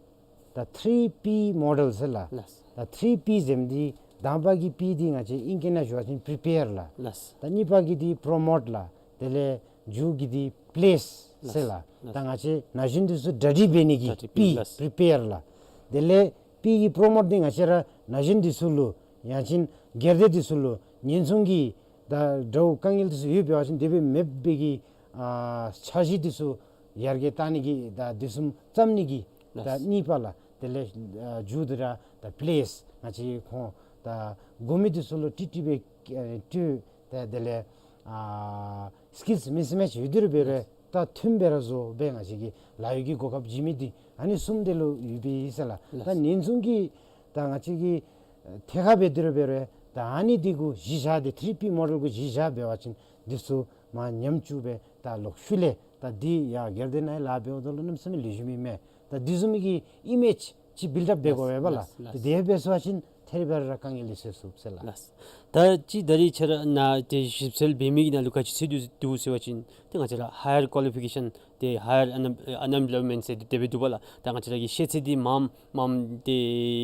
ད་ཐི་རི་པི་མོ་ཌེལ་ཟེར་ལགས། ལགས། ད་ཐི་རི་པི་ཟེར་མི་འདི་དང་པ་གི་པི་འདི་ང་བཅས་ཨིང་སྐད་ནང་ཞུ་བ་ཅིན་པི་རི་པེར་ལགས། ལགས། ད་གཉིས་པ་གི་འདི་པྲོ་མོཊ་ལགས། དེ་ལས་མཇུག་གི་འདི་པི་ལེསི་ཟེར་ལགས། ལགས། ད་ང་བཅས་ན་གཞོན་འདི་ཚུ་གྲ་སྒྲིག་འབད་ནི་གི་གྲ་སྒྲིག་པི་པི་ལགས། པི་རི་པེར་ལགས། དེ་ལས་པི་གི་པྲོ་མོཊ་འདི་ང་བཅས་ར་ན་གཞོན་འདི་ཚུ་ལུ་ཡང་ཅིན་སྒེར་སྡེ་འདི་ཚུ་ལུ་ཉེན་སྲུང་གི་ད་དྲག་དཀའ་ངལ་འདི་ཚུ་ཡོད་པ་ཅིན་དེ་སྦེ་མེད་པའི་གི་ཨ་འཆར་གཞི་འདི་ཚུ་ཡར་རྒྱས་གཏང་ནི་གི་ད་དུས་གསུམ་བརྩམ་ནི་གི་ད་ལགས། གཉིས་པ་ལགས། དེ་ལས་ཨ་མཇུག་འདི་ར་ད་པི་ལེསི་ང་བཅས་ཁོང་ད་དགོ་མི་འདི་ཚུ་ལུ་ཏིག་ཏིག་སྦེ་ཨེ་སྤྲོད། ད་དེ་ལས་ཨ་སི་ཀིལསི་མིསི་མེཆ་ཡོད་དེ་ར་འབད་རུང་ད་མཐུནམ་སྦེ་ར་བཟོ་སྦེ་ང་བཅས་ཀྱིས་ལཱ་གཡོག་གི་གོ་སྐབས་བྱིན་མི་འདི་ཨ་ནི་གསུམ་དེ་ལུ་ཡོད་པས་ཟེར་ལགས། ལགས། ད་ཉེན་སྲུང་གི་ད་ང་བཅས་ཀྱི་ཐད་ཁར་འབད་དེ་ར་འབད་རུང་ད་ཨ་ནི་འདི་གུ་གཞི་བཞག་སྟེ་ཐི་རི་པི་མོ་ཌེལ་གུ་གཞི་བཞག་འབད་བ་ཅིན་འདི་ཚུ་མར་ཉམས་བཅུག་སྦེ་ད་ལོག་ཤུལ་ལས་ད་འདི་ཡར་སྒེར་སྡེ་ནང་ལཱ་འབདཝ་ད་ལུ་གནམ་མེད་ས་མེད་ལེགས་ཤོམ་ཨིན་མས། ད་འདི་བཟུམ་མའི་གི་ཨི་མེཇ་ཅིག་བིལཌ་ཨཔ་འབད་དགོ་པས་ལགས། ལགས། ད་དེ་སྦེ་སོང་བ་ཅིན་ཐད་རི་བ་རི་ར་དཀའ་ངལ་འདི་སེལ་ཚུགས་ཟེར་ལགས། ལགས། ད་ཅི་ད་རིས་ཁྱེད་ར་ནཱ་ཏེ་ཞིབ་འཚོལ་འབད་མི་གི་ནང་ལུ་ག་ཅི་ཟེར་འདུག་འདུག་ཟེར་བ་ཅིན་ཏེ་ང་བཅས་ར་ཧའི་ཡར་ཀོ་ལི་ཕི་ཀེ་ཤཱན་ཏེ་ཧའི་ཡར་ཨན་ཨན་ཨེམ་པོ་ལོའི་མེནཊ་ཟེར་ཏེ་དེ་སྦེ་འདུག་པ་ལགས། ད་ང་བཅས་ར་གི་ཤེས་ཚད་འདི་མངམ་མངམ་ཏེ་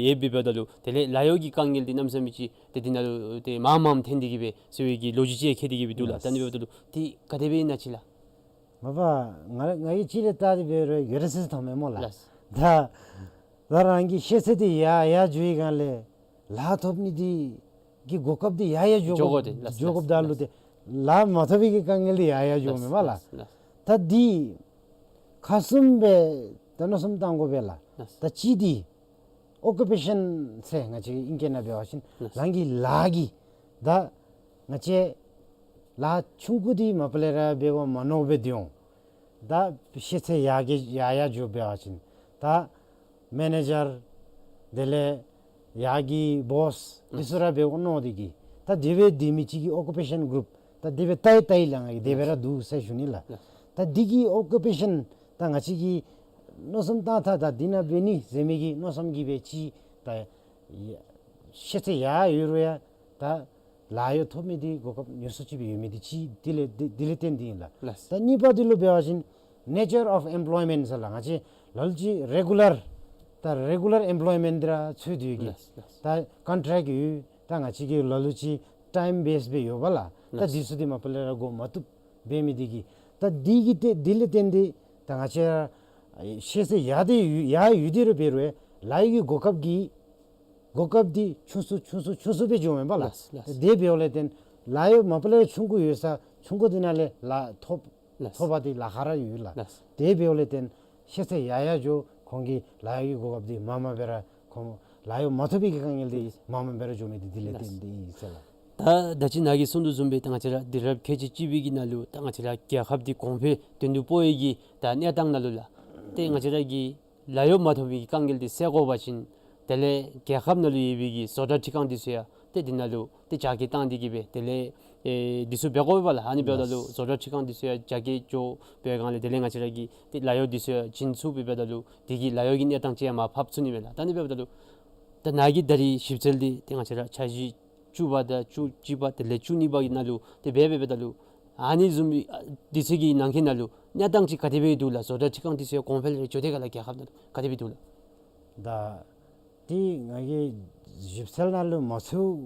ཡོདཔ་འབདཝ་ད་ལུ་དེ་ལས་ལཱ་གཡོག་གི་དཀའ་ངལ་འདི་གནམ་མེད་ས་མེད་ཅིག་ཏེ་འདི་ནང་ལུ་ཏེ་མངམ་མངམ་ཐོན་ཏེ་གི་སྦེ་ཟེར་བའི་གི་ལོ་རྒྱུས་ཅིག་ཡང་ཁེལ་ཏེ་གི་སྦེ་འདུག་ལགས། ལགས། ད་ཨ་ནི་འབདཝ་ད་ལུ་ཏེ་ག་དེ་སྦེ་ཨིན་ན་ཅིག་ལགས། མ་པ་ང་ང་གིས་ཅིག་ལས་བལྟ་སྟེ་འབད་རུང་ཡོད་ར་ཟེར་མཐོངམ་མས་སྨོ་ལགས། ལགས། ད་ད་རང་གི་ཤེས་ཚད་འདི་ཡར་ཡར་འགྱོ་བའི་སྒང་ལས་ལཱ་ཐོབ་ནི་འདི་གི་གོ་སྐབས་འདི་ཡར་ཡར་འགྱོ་འགྱོ་དགོ། དགོཔ་ལགས། འགྱོ་དགོཔ་ད་ལུ་ཏེ་ལཱ་མ་ཐོབ་པའི་གི་དཀའ་ངལ་འདི་ཡར་ཡར་འགྱོཝ་མས་སྨོ་ལགས། ལགས། ད་འདི་ཁག་གསུམ་སྦེ་ད་མནོ་བསམ་བཏང་དགོ་པས་ལགས། ལགས། ད་གཅིག་འདི་ཨོ་ཀུ་པེ་ཤཱན་ཟེར་ང་བཅས་ཨིང་སྐད་ནང་འབད་བ་ཅིན་ལགས། རང་གི་ལཱ་གི་ད་ང་བཅས་ལཱ་ཆུང་ཀུ་འདི་མ་པ་ལས་ར་འབད་དགོ་མ་མནོ་སྦེ་སྡོད་འོང་། ད་ཤེས་ཚད་ཡར་གྱི་ཡར་ཡར་འགྱོ་འབད་བ་ཅིན་ད་མེ་ནེ་ཇར་དེ་ལས་ཡར་གྱི་བོསི་འདི་ཚུ་ར་འབད་དགོ་མནོ་སྟེ་གི་ད་དེ་སྦེ་སྡོད་མི་ཅིག་གི་ཨོ་ཀུ་པེ་ཤཱན་གུ་རུཔ་ད་དེ་སྦེ་བལྟ་ཡི་བལྟ་ཡི་ལགས། ང་གིས་དེ་སྦེ་ར་འདུག་ཟེར་ཞུ་ནི་ལགས། ད་འདི་གི་ཨོ་ཀུ་པེ་ཤཱན་ད་ང་བཅས་ཀྱིས་མནོ་བསམ་བཏང་ཐངས་ད་འདི་ནང་འབད་ནི་ཟེར་མི་གི་མནོ་བསམ་གྱིས་སྦེ་ཅིག་ད་ཤེས་ཚད་ཡར་ཡོད་རུང་ཡང་ད་ལཱ་གཡོག་ཐོབ་མི་འདི་གོ་སྐབས་ཉུང་སུ་ཅིག་སྦེ་ཡོད་མི་འདི་ཅིག་དེ་ལས་དེ་དེ་ལས་བརྟེན་ཏེ་ཨིན་ལགས། ལགས། ད་གཉིས་པ་འདི་ལུ་འབད་བ་ཅིན་ནེ་ཅར་ཨོཕ་ཨེམ་པོལོའི་མེནཊ་ཟེར་ལགས། ང་བཅས་ལ་ལུ་ཅིག་རེ་གུ་ལར་ད་རེ་གུ་ལར་ཨེམ་པོལོའི་མེནཊ་འདི་ར་འཚོལ་སྡོད་ཀྱི་ལགས། ལགས། ད་ཀོན་ཊེཀཊ་ཡོད། ད་ང་བཅས་ཀྱི་ལ་ལུ་ཅིག་ཊའིམ་བེསི་སྦེ་ཡོད་པ་ལགས། ད་ལགས། འདི་ཚུ་འདི་མ་པ་ལས་ར་དགོ་མ་བཏུབ་འབད་མི་འདི་གིས་ད་འདི་གིས་ཏེ་འདི་ལས་བརྟེན་ཏེ་ད་ང་བཅས་ར་ཤེས་ཚད་ཡར་ཏེ་ཡར་ཡོད་དེ་ར་འབད་རུང་ལཱ་གཡོག་གི་གོ་སྐབས་ཀྱི་གོ་སྐབས་འདི་ཆུང་སུ་ཆུང་སུ་ཆུང་སུ་སྦེ་འགྱོཝ་མས་པ་ལགས། ལགས། ལགས། དེ་འབདཝ་ལས་བརྟེན་ལཱ་གཡོག་མ་པ་ལས་ར་ཆུང་ཀུ་ཡོད་ས་ ཆུང་ཀུ་འདི་ནང་ལས་ལཱ་ཐོབ་ལགས། ཐོབ་པ་འདི་ལཱ་ཁག་ར་ཡོད་ལགས། ལགས། དེ་འབདཝ་ལས་བརྟེན་ཤེས་ཚད་ཡར་ཡར་འགྱོ། ཁོང་གི་ལཱ་གཡོག་གི་གོ་སྐབས་འདི་མར་མར་སྦེ་ར་ཁོང་ལཱ་གཡོག་མ་ཐོབ་པའི་གི་དཀའ་ངལ་འདི་ལགས། མར་མར་སྦེ་ར་འགྱོ་མི་འདི་དེ་ལས་ལགས། བརྟེན་ཏེ་ཨིན་ཟེར་ལགས། ད་ད་ཅི་ནཱ་གིས་གསུང་དོ་བཟུམ་སྦེ་ད་ང་བཅས་ར་དུས་རབས་ཁལ་གཅིག་གཅིག་པའི་གི་ནང་ལུ་ད་ང་བཅས་ར་རྒྱལ་ཁབ་འདི་གོང་འཕེལ་དོན་དུ་སྤོ་བའི་གི་ད་གནས་སྟངས་ནང་ལུ་ལགས། ཏེ་ང་བཅས་ར་གི་ལཱ་གཡོག་མ་ཐོབ་པའི་གི་དཀའ་ངལ་འདི་སེལ་དགོ་པ་ཅིན་དེ་ལས་རྒྱལ་ཁབ་ནང་ལུ་ཡོད་པའི་གི་བཟོ་གྲྭ་ཁྲི་ཁང་འདི་ཚུ་ཡང་ཏེ་འདི་ནང་ལུ་ཏེ་རྒྱ་སྐྱེད་བཏང་སྟེ་གི་སྦེ་དེ་ལས་ཨེ་འདི་ཚུ་འབད་དགོ་པས་ལགས། ཨ་ནི་འབདཝ་ད་ལུ་བཟོ་གྲྭ་ཁྲི་ཁང་འདི་ཚུ་ཡང་རྒྱ་སྐྱེད་འགྱོ་བའི་སྒང་ལས་དེ་ལས་ང་བཅས་ར་གི་ཏེ་ལཱ་གཡོག་འདི་ཚུ་ཡང་བྱིན་ཚུགས་པས། འབདཝ་ད་ལུ་དེ་གིས་ལཱ་གཡོག་གི་གནས་སྟངས་ཅིག་ཡང་མར་ཕབ་ཚུགས་ནི་མས་ལགས། ད་ཨ་ནི་འབདཝ་ད་ལུ་ད་ནཱ་གིས་ད་རིས་ཞིབ་འཚོལ་འདི་ཏེ་ང་བཅས་ར་འཆར་གཞི་བཅུ་པ་དང་བཅུ་གཅིག་པ་དེ་ལས་བཅུ་གཉིས་པ་གི་ནང་ལུ་ཏེ་འབད་འབདཝ་ད་ལུ་ཨ་ནི་བཟུམ་འདི་ཚུ་གི་ནང་འཁོད་ནང་ལུ་གནས་སྟངས་ཅིག་ག་དེ་སྦེ་འདུག་ལགས། བཟོ་གྲྭ་ཁྲི་ཁང་འདི་ཚུ་ཡང་གོང་འཕེལ་རེ་འགྱོ་དེས་ག་ལགས། རྒྱལ་ཁབ་ནང་ལུ་ག་དེ་སྦེ་འདུག་ལགས། ད་འདི་ང་གིས་ཞིབ་འཚོལ་ནང་ལུ་མ་ཚུད་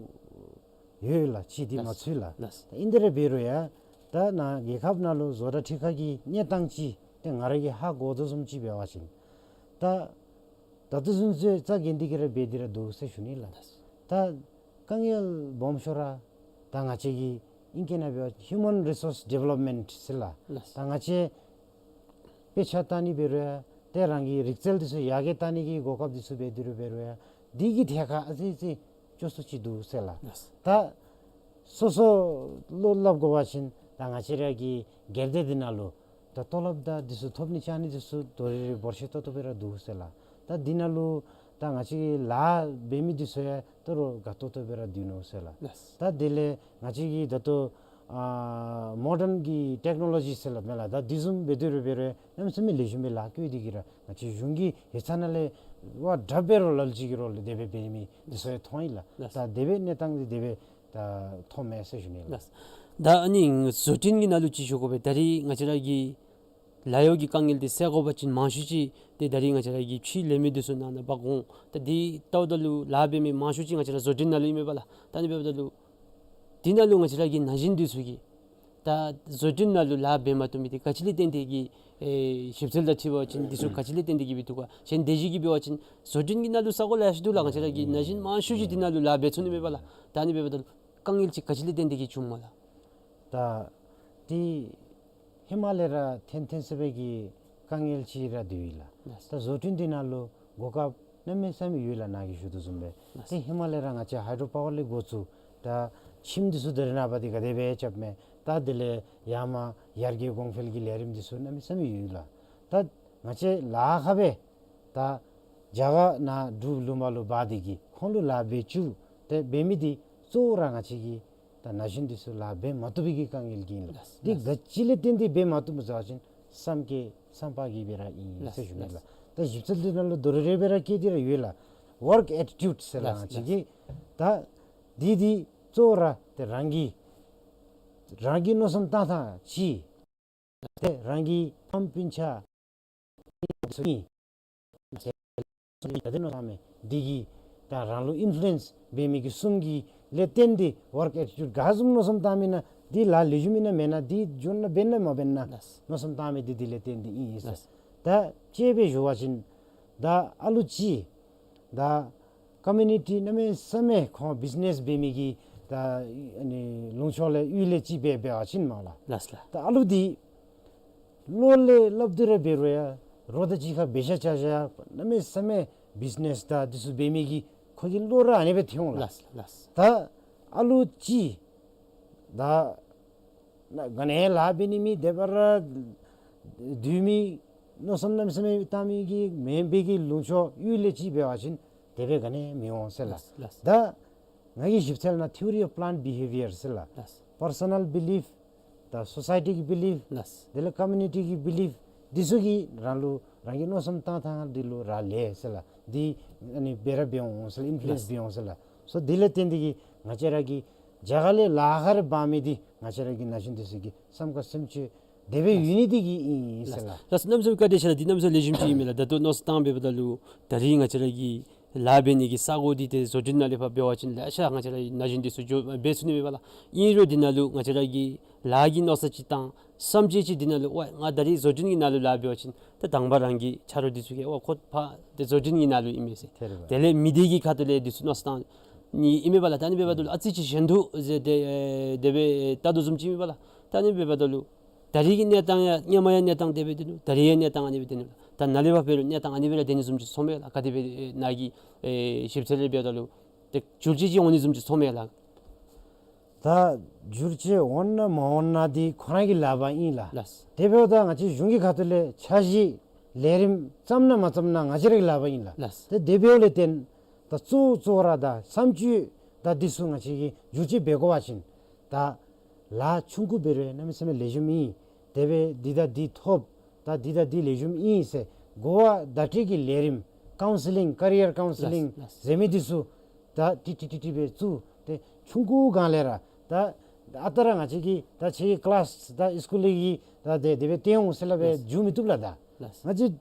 ཡོད་ལགས། ཅིག་འདི་མ་ལགས། ཚུད་ལགས། ལགས། ད་ཨིན་དེ་ར་འབད་རུང་ཡང་ད་ནཱ་རྒྱལ་ཁབ་ནང་ལུ་བཟོ་གྲྭ་ཁྲི་ཁང་གི་གནས་སྟངས་ཅིག་ཏེ་ང་ར་གིས་ཧ་གོ་དོ་བཟུམ་ཅིག་འབད་བ་ཅིན་ད་ད་ལྟོ་ཚུན་ཚོད་རྩ་འགེངས་ཏེ་གི་ར་འབད་དེ་ར་འདུག་ཟེར་ཞུ་ནི་ལགས། ལགས། ད་དཀའ་ངལ་སྦོམ་ཤོས་ར་ད་ང་བཅས་ཀྱི་ཨིང་སྐད་ནང་འབད་བ་ཅིན་ཧིའུ་མཱན་རི་སོརསི་ཌི་ཝེ་ལོབ་མེནཊ་ཟེར་ལགས། ལགས། ད་ང་བཅས་དཔེ་ཆ་བལྟ་ནི་འབད་རུང་ཡང་ཏེ་རང་གི་རིག་རྩལ་འདི་ཚུ་ཡར་རྒྱས་བཏང་ནི་གི་གོ་སྐབས་འདི་ཚུ་འབད་དེ་ར་འབད་རུང་ཡང་འདི་གི་ཐད་ཁར་ཨ་ཙི་ཙི་སྐྱོ་སུ་ཅིག་འདུག་ཟེར་ལགས། ལགས། ད་སོ་སོ་བློ་སླབ་དགོ་པ་ཅིན་ད་ང་བཅས་ར་གི་སྒེར་སྡེ་འདི་ནང་ལུ་ད་ཏོ་ལོབ་དང་འདི་ཚུ་ཐོབ་ནི་བཅར་ནི་འདི་ཚུ་དོ་རེ་རེ་འབོར་ཆེ་ཏོག་ཏོ་སྦེ་ར་འདུག་ཟེར་ལགས། ད་འདི་ནང་ལུ་ད་ང་བཅས་ཀྱི་ལཱ་འབད་མི་འདི་ཚུ་ཡང་ད་རུང་དགའ་ཏོག་ཏོ་སྦེ་ར་སྡོད་ནུག་ཟེར་ལགས། ལགས། ད་དེ་ལས་ང་བཅས་ཀྱི་ད་ལྟོ་ཨ་མོ་ཌརན་གྱི་ཊེཀ་ནོ་ལོ་ཇི་ཟེར་སླབ་མས་ལགས། ད་འདི་བཟུམ་འབད་དེ་ར་འབད་རུང་གནམ་མེད་ས་མེད་ལེགས་ཤོམ་སྦེ་ལཱ་བཀོད་དེ་གི་ར་ང་བཅས་གཞུང་གི་ཡིག་ཚང་ནང་ལས་ཝ་དྲག་སྦེ་ར་ལ་ལུ་ཅིག་གི་ར་ལུ་དེ་སྦེ་འབད་མི་འདི་ཚུ་ཡང་མཐོང་ཡི་ལགས། ལགས། ད་དེ་སྦེ་གནས་སྟངས་འདི་དེ་སྦེ་ད་མཐོངམ་མས་ཟེར་ཞུ་ནི་ལགས། ལགས། ད་ཨ་ནི་བཟོ་སྐྲུན་གྱི་ནང་ལུ་ཅིག་ཞུ་དགོ་པས། ད་རིས་ང་བཅས་ར་གི་ལཱ་གཡོག་གི་དཀའ་ངལ་འདི་སེལ་དགོ་པ་ཅིན་མང་ཤོས་ཅིག་ཏེ་ད་རིས་ང་བཅས་ར་གི་ཕྱི་ལས་མི་འདི་ཚུ་ནང་ན་འབག་འོང་། ད་འདི་ལྟཝ་ད་ལུ་ལཱ་འབད་མི་མང་ཤོས་ཅིག་ང་བཅས་ར་བཟོ་སྐྲུན་ནང་ལུ་ཨིན་མས་པ་ལགས། ད་ཨ་ནི་འབདཝ་ད་ལུ་འདི་ནང་ལུ་ང་བཅས་ར་གི་ན་གཞོན་འདི་ཚུ་གིས་ད་བཟོ་སྐྲུན་ནང་ལུ་ལཱ་འབད་མ་བཏུབ་མི་འདི་ག་ཅི་ལས་བརྟེན་ཏེ་གི་ཨེ་ཞིབ་འཚོལ་དང་འཁྲིལ་བ་ཅིན་འདི་ཚུ་ག་ཅི་ལས་བརྟེན་ཏེ་གི་སྦེ་འདུག་ག། གཞན་དེ་བཞིན་གྱི་འབད་བ་ཅིན་བཟོ་སྐྲུན་གྱི་ནང་ལུ་ས་གོ་ལེ་ཤ་འདུག་ལགས། ང་བཅས་ར་གི་ན་གཞོན་མང་ཤོས་ཅིག་འདི་ནང་ལུ་ལཱ་འབད་ཚུགས་ནི་མས་པ་ལགས། ད་ཨ་ནི་འབདཝ་ད་ལུ་དཀའ་ངལ་ཅིག་ག་ཅི་ལས་བརྟེན་ཏེ་གི་བྱུངམ་སྨོ་ལགས། ད་འདི་ཧེ་མ་ལས་ར་ཐོན་ཐོན་ས་སྦེ་གི་དཀའ་ངལ་ཅིག་ར་འདུག་ལགས། ལགས། ད་བཟོ་སྐྲུན་འདི་ནང་ལུ་གོ་སྐབས་གནམ་མེད་ས་མེད་ཡོད་ལགས། ནཱ་གིས་ཞུ་དོ་བཟུམ་སྦེ། ལགས། ཏེ་ཧེ་མ་ལས་ར་ང་བཅས་ཧའི་ཌྲོ་པ་ཝར་ལས་འགོ་བཙུགས་ད་ཁྱིམ་འདི་ཚུ་ད་རེས་ནངས་པ་འདི་ག་དེ་སྦེ་རྐྱབ་མས། ད་དེ་ལས་ཡར་མར་ཡར་རྒྱས་གོང་འཕེལ་གྱི་ལས་རིམ་འདི་ཚུ་གནམ་མེད་ས་མེད་ཡོད་ལགས། ད་ང་བཅས་ལཱ་ཁག་སྦེ་ད་རྒྱ་གར་ནང་འབྲུག་ལུང་པ་ལུ་འབག་སྟེ་གི་ཁོང་ལུ་ལཱ་འབད་བཅུག་སྟེ་འབད་མི་འདི་གཙོ་བོ་ར་ང་བཅས་ཀྱི་ད་ན་གཞོན་འདི་ཚུ་ལཱ་འབད་མ་བཏུབ་པའི་གི་དཀའ་ངལ་གྱིས་ཨིན་ལགས། ལགས། འདི་ག་ཅི་ལས་བརྟེན་ཏེ་འབད་མ་བཏུབ་སྨོ་ཟེར་བ་ཅིན་བསམ་སྐྱེ་བསམ་པ་གིས་སྦེ་ར་ཨིན་ཟེར་ཞུ་ནི་ལགས། ལགས། ད་ཞིབ་འཚོལ་འདི་ནང་ལུ་དོ་རེ་རེ་སྦེ་ར་བཀོད་དེ་ར་ཡོད་ལགས། ཝརཀ་ཨེ་ཊི་ཊིའུཌ་ཟེར་ལགས། ལགས། ང་བཅས་ཀྱི་ད་འདི་འདི་གཙོ་བོ་ར་ཏེ་རང་གི་རང་གི་མནོ་བསམ་བཏང་ཐངས་ཅིག། ཏེ་རང་གི་ཕམ་སྤུན་ཆ་ཚུ་གིས་ད་དེ་མནོ་བསམ་མེད་འདི་གིས་ད་རང་ལུ་ཨིན་ཕུ་ལུ་ཨེནསི་འབད་མི་གི་གསུང་གི་ལས་བརྟེན་ཏེ་ཝརཀ་ཨེ་ཊི་ཊིའུཌ་ག་བཟུམ་མནོ་བསམ་བཏང་མི་ན་འདི་ལཱ་ལེགས་ཤོམ་ཨིན་ན་མེན་ན་འདི་འགྱོ་ན་འབད་ན་མ་འབད་ན་ལགས། མནོ་བསམ་བཏང་མི་འདི་འདི་ལས་བརྟེན་ཏེ་ཨིན་ཟེར། ལགས། ད་དཔྱེ་སྦེ་ཞུ་བ་ཅིན་ད་ཨ་ལུ་ཅིག་ད་ཀོ་མིའུ་ནི་ཊི་གནམ་མེད་ས་མེད་ཁོང་བིཛ་ནེས་འབད་མི་གི་ད་ཨ་ནི་ལུང་ཕྱོགས་ལས་གཡུས་ལས་ཅིག་སྦེ་འབད་བ་ཅིན་སྨོ་ལགས། ལགས་ལགས། ད་ཨ་ལུ་འདི་བློ་ལས་སླབ་སྟེ་ར་འབད་རུང་ཡང་རོགས་དང་གཅིག་ཁར་འབད་ཤ་བྱ་ཤ་གནམ་མེད་ས་མེད་བིཛ་ནེས་དང་འདི་ཚུ་འབད་མི་གི་ཁོ་གི་བློ་ར་ཨ་ནི་སྦེ་ཐོན་འོང་ལགས། ལགས་ལགས། ད་ཨ་ལུ་ཅིག་ད་ག་ནི་ལཱ་འབད་ནི་མེད་དེ་སྦེ་ར་སྡོད་མི་མནོ་བསམ་གནམ་མེད་ས་མེད་བཏང་མི་གི་མེན་པའི་གི་ལུང་ཕྱོགས་གཡུས་ལས་ཅིག་འབད་བ་ཅིན་དེ་སྦེ་ག་ནི་མི་འོང་ཟེར་ལགས། ལགས་ལགས། ད་ང་གིས་ཞིབ་འཚོལ་ནང་ཐི་ཡོ་རི་ཨོཕ་པི་ལཱནཊ་བི་ཧེ་བི་ཡར་ཟེར་ལགས། ལགས། པར་སོ་ནཱལ་བི་ལིཕ་དང་སོ་སའི་ཊི་གི་བི་ལིཕ། ལགས། དེ་ལས་ཀོ་མིའུ་ནི་ཊི་གི་བི་ལིཕ། འདི་ཚུ་གིས་རང་ལུ་རང་གི་མནོ་བསམ་བཏང་ཐངས་འདི་ལུ་རག་ལས་ཟེར་ལགས། འདི་ཨ་ནི་འབད་ར་འབད་འོང་ཟེར་ལགས། ཨིན་ཕུ་ལུ་ཨེནསི་ལགས། འབད་འོང་ཟེར་ལགས། སོ་འདི་ལས་བརྟེན་ཏེ་གི་ང་བཅས་ར་གི་རྒྱ་གར་ལས་ལཱ་ཁག་རེ་འབག་མི་འདི་ང་བཅས་ར་གི་ན་གཞོན་འདི་ཚུ་གི་བསམ་དགའ་སེམས་ཅན་དེ་སྦེ་ཡོད་ནི་འདི་གིས་ཨིན་ཟེར་ལགས། ལགས། གནམ་མེད་ས་མེད་བཀའ་དྲིན་ཆེ་ལགས། འདི་གནམ་མེད་ས་མེད་ལེགས་ཤོམ་ཅིག་ཨིན་མས་ལགས། ད་ལྟོ་མནོ་བསམ་བཏང་འབདཝ་ད་ལུ་ད་རིས་ང་བཅས་ར་གི་ལཱ་འབད་ནི་གི་ས་གོ་འདི་ཏེ་བཟོ་སྐྲུན་ནང་ལས་ཕར་འབད་བ་ཅིན་ལེ་ཤ་ང་བཅས་ར་ན་གཞོན་འདི་ཚུ་འགྱོ་འབད་ཚུགས་ནི་མས་པ་ལགས། ཨིན་རུང་འདི་ནང་ལུ་ང་བཅས་ར་གི་ལཱ་གི་མནོ་བསམ་ཅིག་དང་བསམ་སྤྱོད་ཅིག་འདི་ནང་ལུ་ཝའི་ང་ད་རིས་བཟོ་སྐྲུན་གྱི་ནང་ལུ་ལཱ་འབད་བ་ཅིན་ད་དང་པ་རང་གི་ཆ་རོགས་འདི་ཚུ་གིས་ཝའི་ཁོ་ཕར་ཏེ་བཟོ་སྐྲུན་གྱི་ནང་ལུ་ཨིན་མས་ཟེར། དེ་རེད་པ། དེ་ལས་མི་སྡེ་གི་ཁ་ཐུག་ལས་འདི་ཚུ་མནོ་བསམ་བཏང་ནི་ཨིན་མས་པ་ལགས། ད་ཨ་ནི་འབདཝ་ད་ལུ་ཨ་ཙི་ཅིག་གཞན་དུ་ཟེར་ཏེ་ཨེ་དེ་སྦེ་བལྟ་དོ་བཟུམ་ཅིག་ཨིན་མས་པ་ལགས། ད་ཨ་ནི་འབདཝ་ད་ལུ་ད་རིས་ཀྱི་གནས་སྟངས་ཡང་སྔོན་མ་ཡང་གནས་སྟངས་དེ་སྦེ་སྡོད་ནུག། ད་རིས་ཡང་གནས་སྟངས་ཨ་ནི་སྦེ་སྡོད་ནུག་ལགས། ད་ནཱ་ལས་ཕར་འབད་རུང་གནས་སྟངས་ཨ་ནི་སྦེ་ར་སྡོད་ནི་བཟུམ་ཅིག་ཚོརཝ་མས་ལགས། ག་དེ་སྦེ་ནཱ་གི་ཨེ་ཞིབ་འཚོལ་ལས་འབདཝ་ད་ལུ་ཏེ་འགྱུར་བཅོས་ཅིག་འོང་ནི་བཟུམ་ཅིག་ཚོརཝ་མས་ལགས། ད་འགྱུར་བཅོས་འོང་ན་མ་འོང་ན་འདི་ཁོ་ར་གི་ལག་པར་ཨིན་ལགས། ལགས། དེ་འབདཝ་ད་ང་བཅས་གཞུང་གི་ཁ་ཐུག་ལས་འཆར་གཞི་ལས་རིམ་བརྩམ་ན་མ་བརྩམ་ན་ང་བཅས་ར་གི་ལག་པར་ཨིན་ལགས། ལགས། ཏེ་དེ་འབདཝ་ལས་བརྟེན་ད་གཙོ་གཙོ་བོ་ར་ད་བསམ་སྤྱོད་ད་འདི་ཚུ་ང་བཅས་ཀྱིས་འགྱུར་བཅོས་འབད་དགོ་པ་ཅིན་ད་ལཱ་ཆུང་ཀུ་འབད་རུང་གནམ་མེད་ས་མེད་ལེགས་ཤོམ་ཨིན། དེ་སྦེ་འདི་དང་འདི་ཐོབ། ད་འདི་དང་འདི་ལེགས་ཤོམ་ཨིན་ཟེར་གོ་བ་བརྡ་སྤྲོད་ཀྱི་ལས་རིམ་ཀའུན་སི་ལིང་ཀེ་རི་ཡར་ཀའུན་སི་ལིང་ལགས། ལགས། ཟེར་མི་འདི་ཚུ་ད་ཏིག་ཏིག་ཏིག་ཏིག་སྦེ་བཙུགས་ཏེ་ཆུང་ཀུ་སྒང་ལས་ར་ད་ཨ་རྟག་ར་ང་བཅས་ཀྱིས་ད་ཁྱེད་ཀྱི་ཀི་ལཱསི་ད་སི་ཀུལ་གྱི་ད་དེ་དེ་སྦེ་སྟོན་འོང་ཟེར་སླབ་སྦེ་ལགས། འགྱོ་མི་བཏུབ་ལགས། ད་ལགས། ང་བཅས་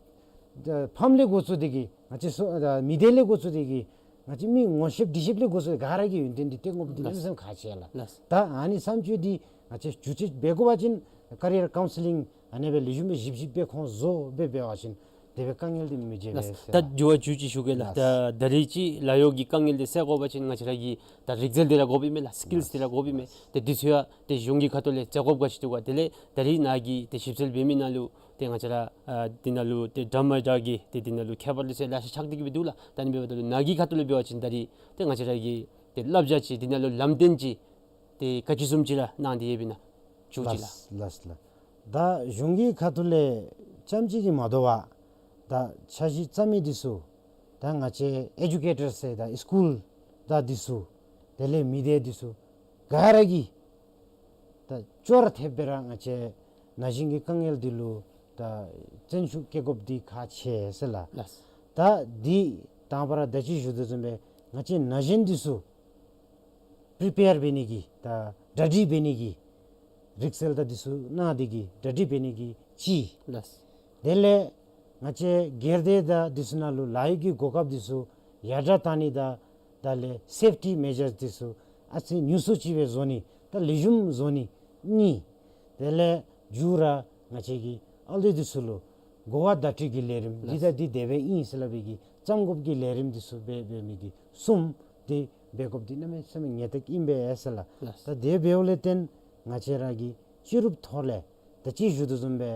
ད་ཕམ་ལས་འགོ་བཙུགས་ཏེ་གིས་ང་བཅས་སོ་ད་མི་སྡེ་ལས་འགོ་བཙུགས་ཏེ་གིས་ང་བཅས་མི་ངོ་ཤེསཔ་འདྲིས་ཤེསཔ་ལས་འགོ་བཙུགས་ཏེ་ག་ར་གི་ཡོན་ཏན་འདི་སྟོན་དགོཔ་འདི་ལགས། གནམ་མེད་ས་མེད་ཁག་ཆེ་ལགས། ལགས། ད་ཨ་ནི་བསམ་སྤྱོད་འདི་ང་བཅས་འགྱུར་བཅོས་འབད་དགོ་པ་ཅིན་ཀེ་རི་ཡར་ཀའུན་སི་ལིང་ཨ་ནི་སྦེ་ལེགས་ཤོམ་སྦེ་ཞིབ་ཞིབ་སྦེ་ཁོང་བཟོ་སྦེ་འབད་བ་ཅིན་དེ་སྦེ་དཀའ་ངལ་འདི་མི་འབྱུང་པས་ལགས། ཟེར་ད་ལགས། འགྱུར་བ་འགྱུར་བཅོས་ཞུ་གེ་ལགས། ལགས། ད་ད་རིས་ཅིག་ལཱ་གཡོག་གི་དཀའ་ངལ་འདི་སེལ་དགོ་པ་ཅིན་ང་བཅས་ར་གི་ད་རིག་རྩལ་འདི་ར་དགོཔ་ཨིན་མས་ལགས། སི་ཀིལསི་འདི་ར་དགོཔ་ཨིན་མས། ཏེ་འདི་ཚུ་ཡང་ཏེ་གཞུང་གི་ཁ་ཐུག་ལས་བཙལ་དགོཔ་ག་ཅི་འདུག་ག། དེ་ལས་ད་རིས་ནཱ་གི་ཏེ་ཞིབ་འཚོལ་འབད་མི་ནང་ལུ་ཏེ་ང་བཅས་ར་ཨ་འདི་ནང་ལུ་ཏེ་འདྲ་མ་འདྲ་གི་ཏེ་འདི་ནང་ལུ་ཁྱད་པར་འདི་ཚུ་ལེ་ཤ་ཆགས་ཏེ་གིས་སྦེ་འདུག་ལགས། ད་ཨ་ནི་འབདཝ་ད་ལུ་ནཱ་གི་ཁ་ཐུག་ལས་འབད་བ་ཅིན་ད་རིས་ཏེ་ང་བཅས་ར་གི་ཏེ་བསླབ་བྱ་ཅིག་འདི་ནང་ལུ་ལམ་སྟོན་ཅིག་ཏེ་ག་ཅི་བཟུམ་ཅིག་ར་གནང་སྟེ་ཡོདཔ་ཨིན་ན་ཞུ་ཅིག་ལགས། ལགས་ལགས་ལགས། ད་གཞུང་གི་ཁ་ཐུག་ལས་རྐྱངམ་ཅིག་གིས་མ་དོ་བར་ད་འཆར་གཞི་བརྩམ་མི་འདི་ཚུ་ད་ང་བཅས་ཨེ་ཌུ་ཀེ་ཊར་ཟེར་ད་སི་ཀུལ་ད་འདི་ཚུ་དེ་ལས་མི་སྡེ་འདི་ཚུ་ག་ར་གིས་ད་ཅོག་ར་འཐདཔ་སྦེ་ར་ང་བཅས་ན་གཞོན་གྱི་དཀའ་ངལ་འདི་ལུ་ད་བརྩོན་ཤུགས་བསྐྱེད་དགོཔ་འདི་ཁག་ཆེ་ཟེར་ལགས། ལགས། ད་འདི་དང་པ་ར་ད་ཅི་ཞུ་དོ་བཟུམ་སྦེ་ང་བཅས་ན་གཞོན་འདི་ཚུ་པི་རི་པེར་འབད་ནི་གི་ད་གྲ་སྒྲིག་འབད་ནི་གི་རིག་རྩལ་ད་འདི་ཚུ་གནང་སྟེ་གིས་གྲ་སྒྲིག་འབད་ནི་གི་ཅིག། ལགས། དེ་ལས་ང་བཅས་སྒེར་སྡེ་ད་འདི་ཚུ་ནང་ལུ་ལཱ་གཡོག་གི་གོ་སྐབས་འདི་ཚུ་ཡར་དྲག་བཏང་ནི་ད་ད་ལས་སེཕ་ཊི་མེ་ཇརསི་འདི་ཚུ་ཨ་ཙི་ཉུང་སུ་ཅིག་སྦེ་བཟོ་ནི་ད་ལེགས་ཤོམ་བཟོ་ནི་གཉིས། དེ་ལས་མཇུག་ར་ང་བཅས་ཀྱི་ཨ་ལུ་འདི་ཚུ་ལུ་གོ་བ་བརྡ་སྤྲོད་ཀྱི་ལས་རིམ་ལགས། འདི་ད་འདི་དེ་སྦེ་ཨིན་ཟེར་སླབ་པའི་གི་བརྩམ་དགོཔ་གི་ལས་རིམ་འདི་ཚུ་འབད་འབད་མི་འདི་གསུམ་འདི་འབད་དགོཔ་འདི་གནམ་མེད་ས་མེད་གནད་དོན་ཨིན་པས་ཟེར་ལགས། ལགས། ད་དེ་འབདཝ་ལས་བརྟེན་ང་བཅས་ར་གིས་སྤྱི་རུབ་ཐོག་ལས་ད་ཅི་ཞུ་དོ་བཟུམ་སྦེ་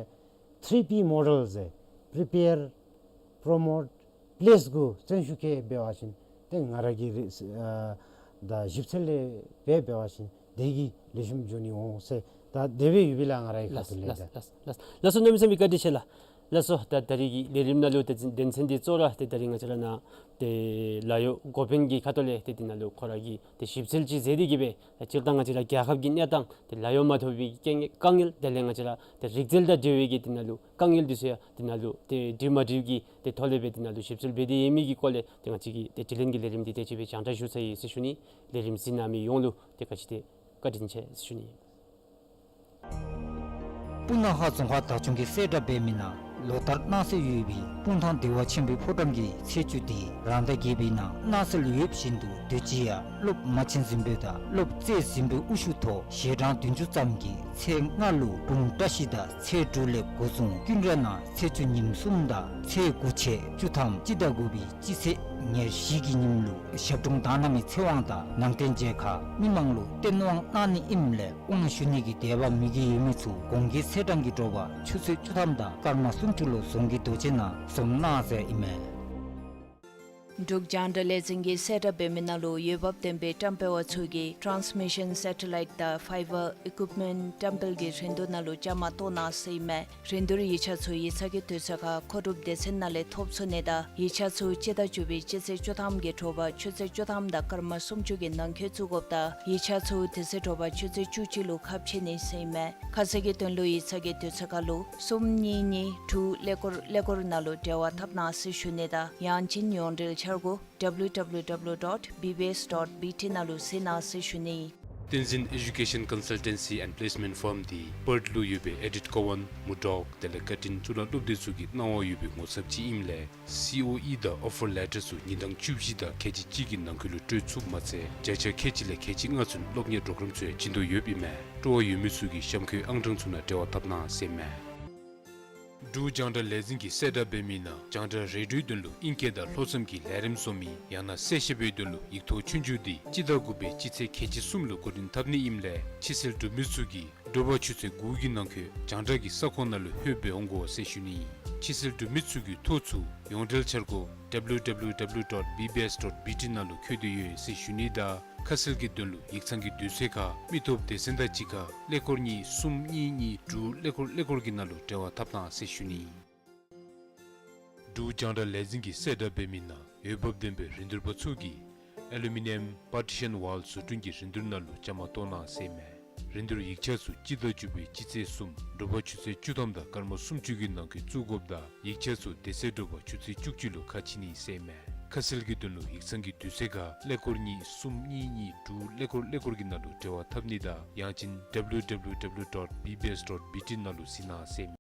ཐི་རི་པི་མོ་ཌེལ་ཟེར་པི་རི་པེར་པོ་རོ་མོཊ་པི་ལེསི་གུ་བརྩོན་ཤུགས་བསྐྱེད་འབད་བ་ཅིན་ཏེ་ང་ར་གི་རིག་ཨ་ད་ཞིབ་འཚོལ་ལས་འབད་འབད་བ་ཅིན་དེ་གིས་ལེགས་ཤོམ་འགྱོ་ནི་འོང་ཟེར་ད་དེ་སྦེ་ཡོད་པས་ལགས། ང་ར་གི་ཁ་ཐུག་ལས། ལགས་ལགས་ལགས་ལགས། ལགས་སོ། གནམ་མེད་ས་མེད་བཀའ་དྲིན་ཆེ་ལགས། ལགས་སོ། ད་ད་རིས་ཀྱི་ལས་རིམ་ནང་ལུ་ཏེ་དོན་ཚན་འདི་གཙོ་བོ་ར་ཏེ་ད་རིས་ང་བཅས་ར་ནཱ་ཏེ་ལཱ་གཡོག་འགོ་དཔོན་གྱི་ཁ་ཐུག་ལས་ཏེ་འདི་ནང་ལུ་ཁོ་ར་གིས་ཏེ་ཞིབ་འཚོལ་ཅིག་མཛད་དེ་གིས་སྦེ་ད་སྤྱིར་བཏང་ང་བཅས་ར་རྒྱལ་ཁབ་ཀྱི་གནས་སྟངས་ཏེ་ལཱ་གཡོག་མ་ཐོབ་པའི་དཀའ་ངལ་དཀའ་ངལ་དེ་ལས་ང་བཅས་ར་ཏེ་རིག་རྩལ་དང་འབྲེལ་བའི་གི་འདི་ནང་ལུ་དཀའ་ངལ་འདི་ཚུ་ཡང་འདི་ནང་ལུ་ཏེ་འགྲིག་མ་འགྲིག་གི་ཏེ་ཐོག་ལས་སྦེ་འདི་ནང་ལུ་ཞིབ་འཚོལ་འབད་དེ་ཡོད་མི་གི་སྐོར་ལས་ཏེ་ང་བཅས་ཀྱི་ཏེ་དྲི་ལན་གྱི་ལས་རིམ་འདི་དེ་ཅིག་སྦེ་རྒྱང་བསྒྲགས་ཞུ་ཚར་ཡི་ཟེར་ཞུ་ནི། ལས་རིམ་གཟིགས་གནང་མི་ཡོངས་ལུ་ཏེ་ག་ཅི་ཏེ་བཀའ་དྲིན་ཆེ་ཟེར་ཞུ་ནི། སྤུ་ན་ཁ་རྫོང་ཁག་བདག་སྐྱོང་གིས་གསལ་བསྒྲགས་འབད་མི་ནང་ལོ་ལྟར་གནང་སྲོལ་ཡོད་པའི་སྤུངས་ཐང་བདེ་བ་ཆེན་པོའི་ཕོ་བྲང་གི་ཚེས་བཅུ་དེ་རང་ཟླ་བརྒྱད་པའི་ནང་གནང་སྲོལ་ཡོདཔ་བཞིན་དུ་དུས་ཅི་ཡང་སློབ་མ་བྱོན་ཟིན་པོ་དང་སློབ་བཙས་ཟིན་པོའི་དབུ་བཞུགས་ཐོག་ཞལ་གྲངས་བདུན་ཅུ་ཙམ་གྱིས་ཚེས་ལྔ་ལུ་དྲུང་བཀྲ་ཤིས་དང་ཚེས་དྲུག་ལས་འགོ་བཟུང་ཀུན་ར་ནང་ཚེས་བཅུ་ཉིནམ་གསུམ་དང་ཚེས་དགུ་ཆེ་བཅུ་ཐམ་སྤྱི་ཟླ་དགུ་པའི་སྤྱི་ཚེས་ཉེར་བཞི་གི་ཉིནམ་ལུ་ཞབས་དྲུང་དག་སྣང་མའི་ཚེ་དབང་དང་ནང་རྟེན་མཇལ་ཁ་མི་མང་ལུ་སྟོན་དབང་གནང་ནི་ཨིནམ་ལས་དབང་ཞུ་ནི་གི་དད་པ་མོས་གུས་ཡོད་མི་ཚུ་གོང་གི་ཚེས་གྲངས་ཀྱི་དྲོ་པ་ཆུ་ཚོད་བཅུ་ཐམ་དང་སྐར་མ་སུམ་ཅུ་ལུ་རྫོང་གི་རྡོ་གཅལ་ནང་འཛོམས་གནང་ཟེར་ཨིན་མས། འབྲུག་རྒྱང་བསྒྲགས་ལས་འཛིན་གྱིས་གསལ་བསྒྲགས་འབད་མི་ནང་ལུ་འོས་འབབ་ལྡན་པའི་བཀྲམ་སྤེལ་བ་ཚུ་གིས་ཊཱནསི་མི་ཤཱན་སེ་ཊ་ལའིཊ་དང་ཕའི་བར་ཨི་ཀུའིཔ་མེནཊ་བཀྲམ་སྤེལ་གྱི་རིན་བསྡུར་ནང་ལུ་བཅའ་མར་གཏོགས་གནང་ཟེར་ཨིན་མས། རིན་བསྡུར་ཡིག་ཆ་ཚུ་ཡིག་ཚང་གི་དུས་ཚོད་ཁར་མཁོ་སྒྲུབ་སྡེ་ཚན་ནང་ལས་ཐོབ་ཚུགས་ནི་དང་ཡིག་ཆ་ཚུ་སྤྱི་ཟླ་བཅུ་པའི་སྤྱི་ཚེས་བཅུ་ཐམ་གྱི་དྲོ་པ་ཆུ་ཚོད་བཅུ་ཐམ་དང་སྐར་མ་སུམ་ཅུ་གི་ནང་འཁོད་བཙུགས་དགོཔ་དང་ཡིག་ཆ་ཚུ་དེ་ཚེ་དྲོ་པ་ཆུ་ཚོད་བཅུ་གཅིག་ལུ་ཁ་ཕྱེ་ནི་ཟེར་ཨིན་མས། ཁ་གསལ་གྱི་དོན་ལུ་ཡིག་ཚང་གི་དུས་ཚོད་ཁར་ལུ་གསུམ་གཉིས་གཉིས་དྲུག་ཀླད་ཀོར་ཀླད་ཀོར་ནང་ལུ་འབྲེལ་བ་འཐབ་གནང་ཟེར་ཞུ་ནི་དང་ཡང་ཅིན་ཡོངས་འབྲེལ་འཆར་སྒོ་W W W dot B B S dot B T ནང་ལུ་གཟིགས་གནང་ཟེར་ཞུ་ནི། Tenzin Education Consultancy and Placement Firm འདི་པརཐ་ལུ་ཡོད་པའི་ཨེ་ཌིཐ་ཀོ་ཝན་མུར་ཌོག་དེ་ལས་ཀར་ཊིན་གཙུག་ལག་སློབ་སྡེ་ཚུ་གི་གནང་བ་ཡོད་པའི་ངོ་ཚབ་ཅིག་ཨིནམ་ལས་སི་ཨོ་ཨི་དང་ཨོ་ཕར་ལེ་ཊར་ཚུ་ཉིན་གྲངས་བཅུ་བཞི་དང་ཁལ་གཅིག་གཅིག་གི་ནང་འཁོད་ལུ་སྤྲོད་ཚུགསཔ་མ་ཚད་བརྒྱ་ཆ་ཁལ་གཅིག་ལས་ཁལ་གཅིག་ལྔ་ཚུན་སློབ་གཉེར་པོརོ་གརམ་ཚུ་ཡང་བྱིན་དོ་ཡོདཔ་ཨིན་མས། སྤྲོ་བ་ཡོད་མི་ཚུ་གིས་གཤམ་འཁོད་ཨང་གྲངས་ཚུ་ནང་འབྲེལ་བ་འཐབ་གནང་ཟེར་ཨིན་མས། འབྲུག་རྒྱང་བསྒྲགས་ལས་འཛིན་གྱིས་གསལ་བསྒྲགས་འབད་མི་ནང་རྒྱང་བསྒྲགས་རེ་ཌིའོའི་དོན་ལུ་ཨིང་སྐད་དང་ལྷོ་མཚམས་ཀྱི་ལས་རིམ་བཟོ་མི་ཡང་ན་གསལ་བཤད་པའི་དོན་ལུ་ཡིག་ཐོག་ཆོས་རྒྱུགས་འདི་སྤྱི་ཟླ་དགུ་པའི་སྤྱི་ཚེས་ཁལ་གཅིག་གསུམ་ལུ་འགོ་འདྲེན་འཐབ་ནི་ཨིནམ་ལས་ཕྱི་སེལ་གྲུབ་མི་ཚུ་གིས་ དྲོ་པ་ཆུ་ཚོད་དགུ་གི་ནང་འཁོད་རྒྱང་བསྒྲགས་ཀྱི་ས་ཁོངས་ནང་ལུ་ལྷོདཔ་སྦེ་འོང་དགོ་ཟེར་ཞུ་ནི། ཕྱི་སེལ་འབྲུབ་མི་ཚུ་གི་ཐོ་ཚུ་ཡོངས་འབྲེལ་འཆར་སྒོ་W W W dot B B S dot B T ནང་ལུ་འཁོད་དེ་ཡོད་ཟེར་ཞུ་ནི་དང་ཁ་གསལ་གྱི་དོན་ལུ་ཡིག་ཚང་གི་དུས་ཚོད་ཁར་མི་ཐོབ་སྡེ་ཚན་དང་གཅིག་ཁར་ཀླད་ཀོར་གཉིས་གསུམ་གཉིས་གཉིས་དྲུག་ཀླད་ཀོར་ཀླད་ཀོར་གྱི་ནང་ལུ་འབྲེལ་བ་འཐབ་གནང་ཟེར་ཞུ་ནི། འབྲུག་རྒྱང་བསྒྲགས་ལས་འཛིན་གྱིས་གསལ་བསྒྲགས་འབད་མི་ནང་འོས་འབབ་ལྡན་པའི་རིན་བསྡུར་པ་ཚུ་གིས་ཨེ་ལུ་མི་ནི་ཡམ་པར་ཊི་ཤཱན་ཝཱལ་བཟོ་སྐྲུན་གྱི་རིན་བསྡུར་ནང་ལུ་བཅའ་མར་གཏོགས་གནང་ཟེར་ཨིན་མས། རིན་བསྡུར་ཡིག་ཆ་ཚུ་སྤྱི་ཟླ་བཅུ་པའི་སྤྱི་ཚེས་གསུམ་དྲོ་པ་ཆུ་ཚོད་བཅུ་ཐམ་དང་སྐར་མ་སུམ་ཅུ་གི་ནང་འཁོད་བཙུགས་དགོཔ་དང་ཡིག་ཆ་ཚུ་དེ་ཚེ་དྲོ་པ་ཆུ་ཚོད་བཅུ་གཅིག་ལུ་ཁ་ཕྱེ་ནི་ཟེར་ཨིན་མས། ཁ་གསལ་གྱི་དོན་ལུ་ཡིག་ཚང་གི་དུས་ཚོད་ཁར་ཀླད་ཀོར་གཉིས་གསུམ་གཉིས་གཉིས་དྲུག་ཀླད་ཀོར་ཀླད་ཀོར་གྱི་ནང་ལུ་འབྲེལ་བ་འཐབ་ནི་དང་ཡང་ཅིན་W W W dot B B S dot B T ནང་ལུ་གཟིགས་གནང་ཟེར་ཨིན་མས།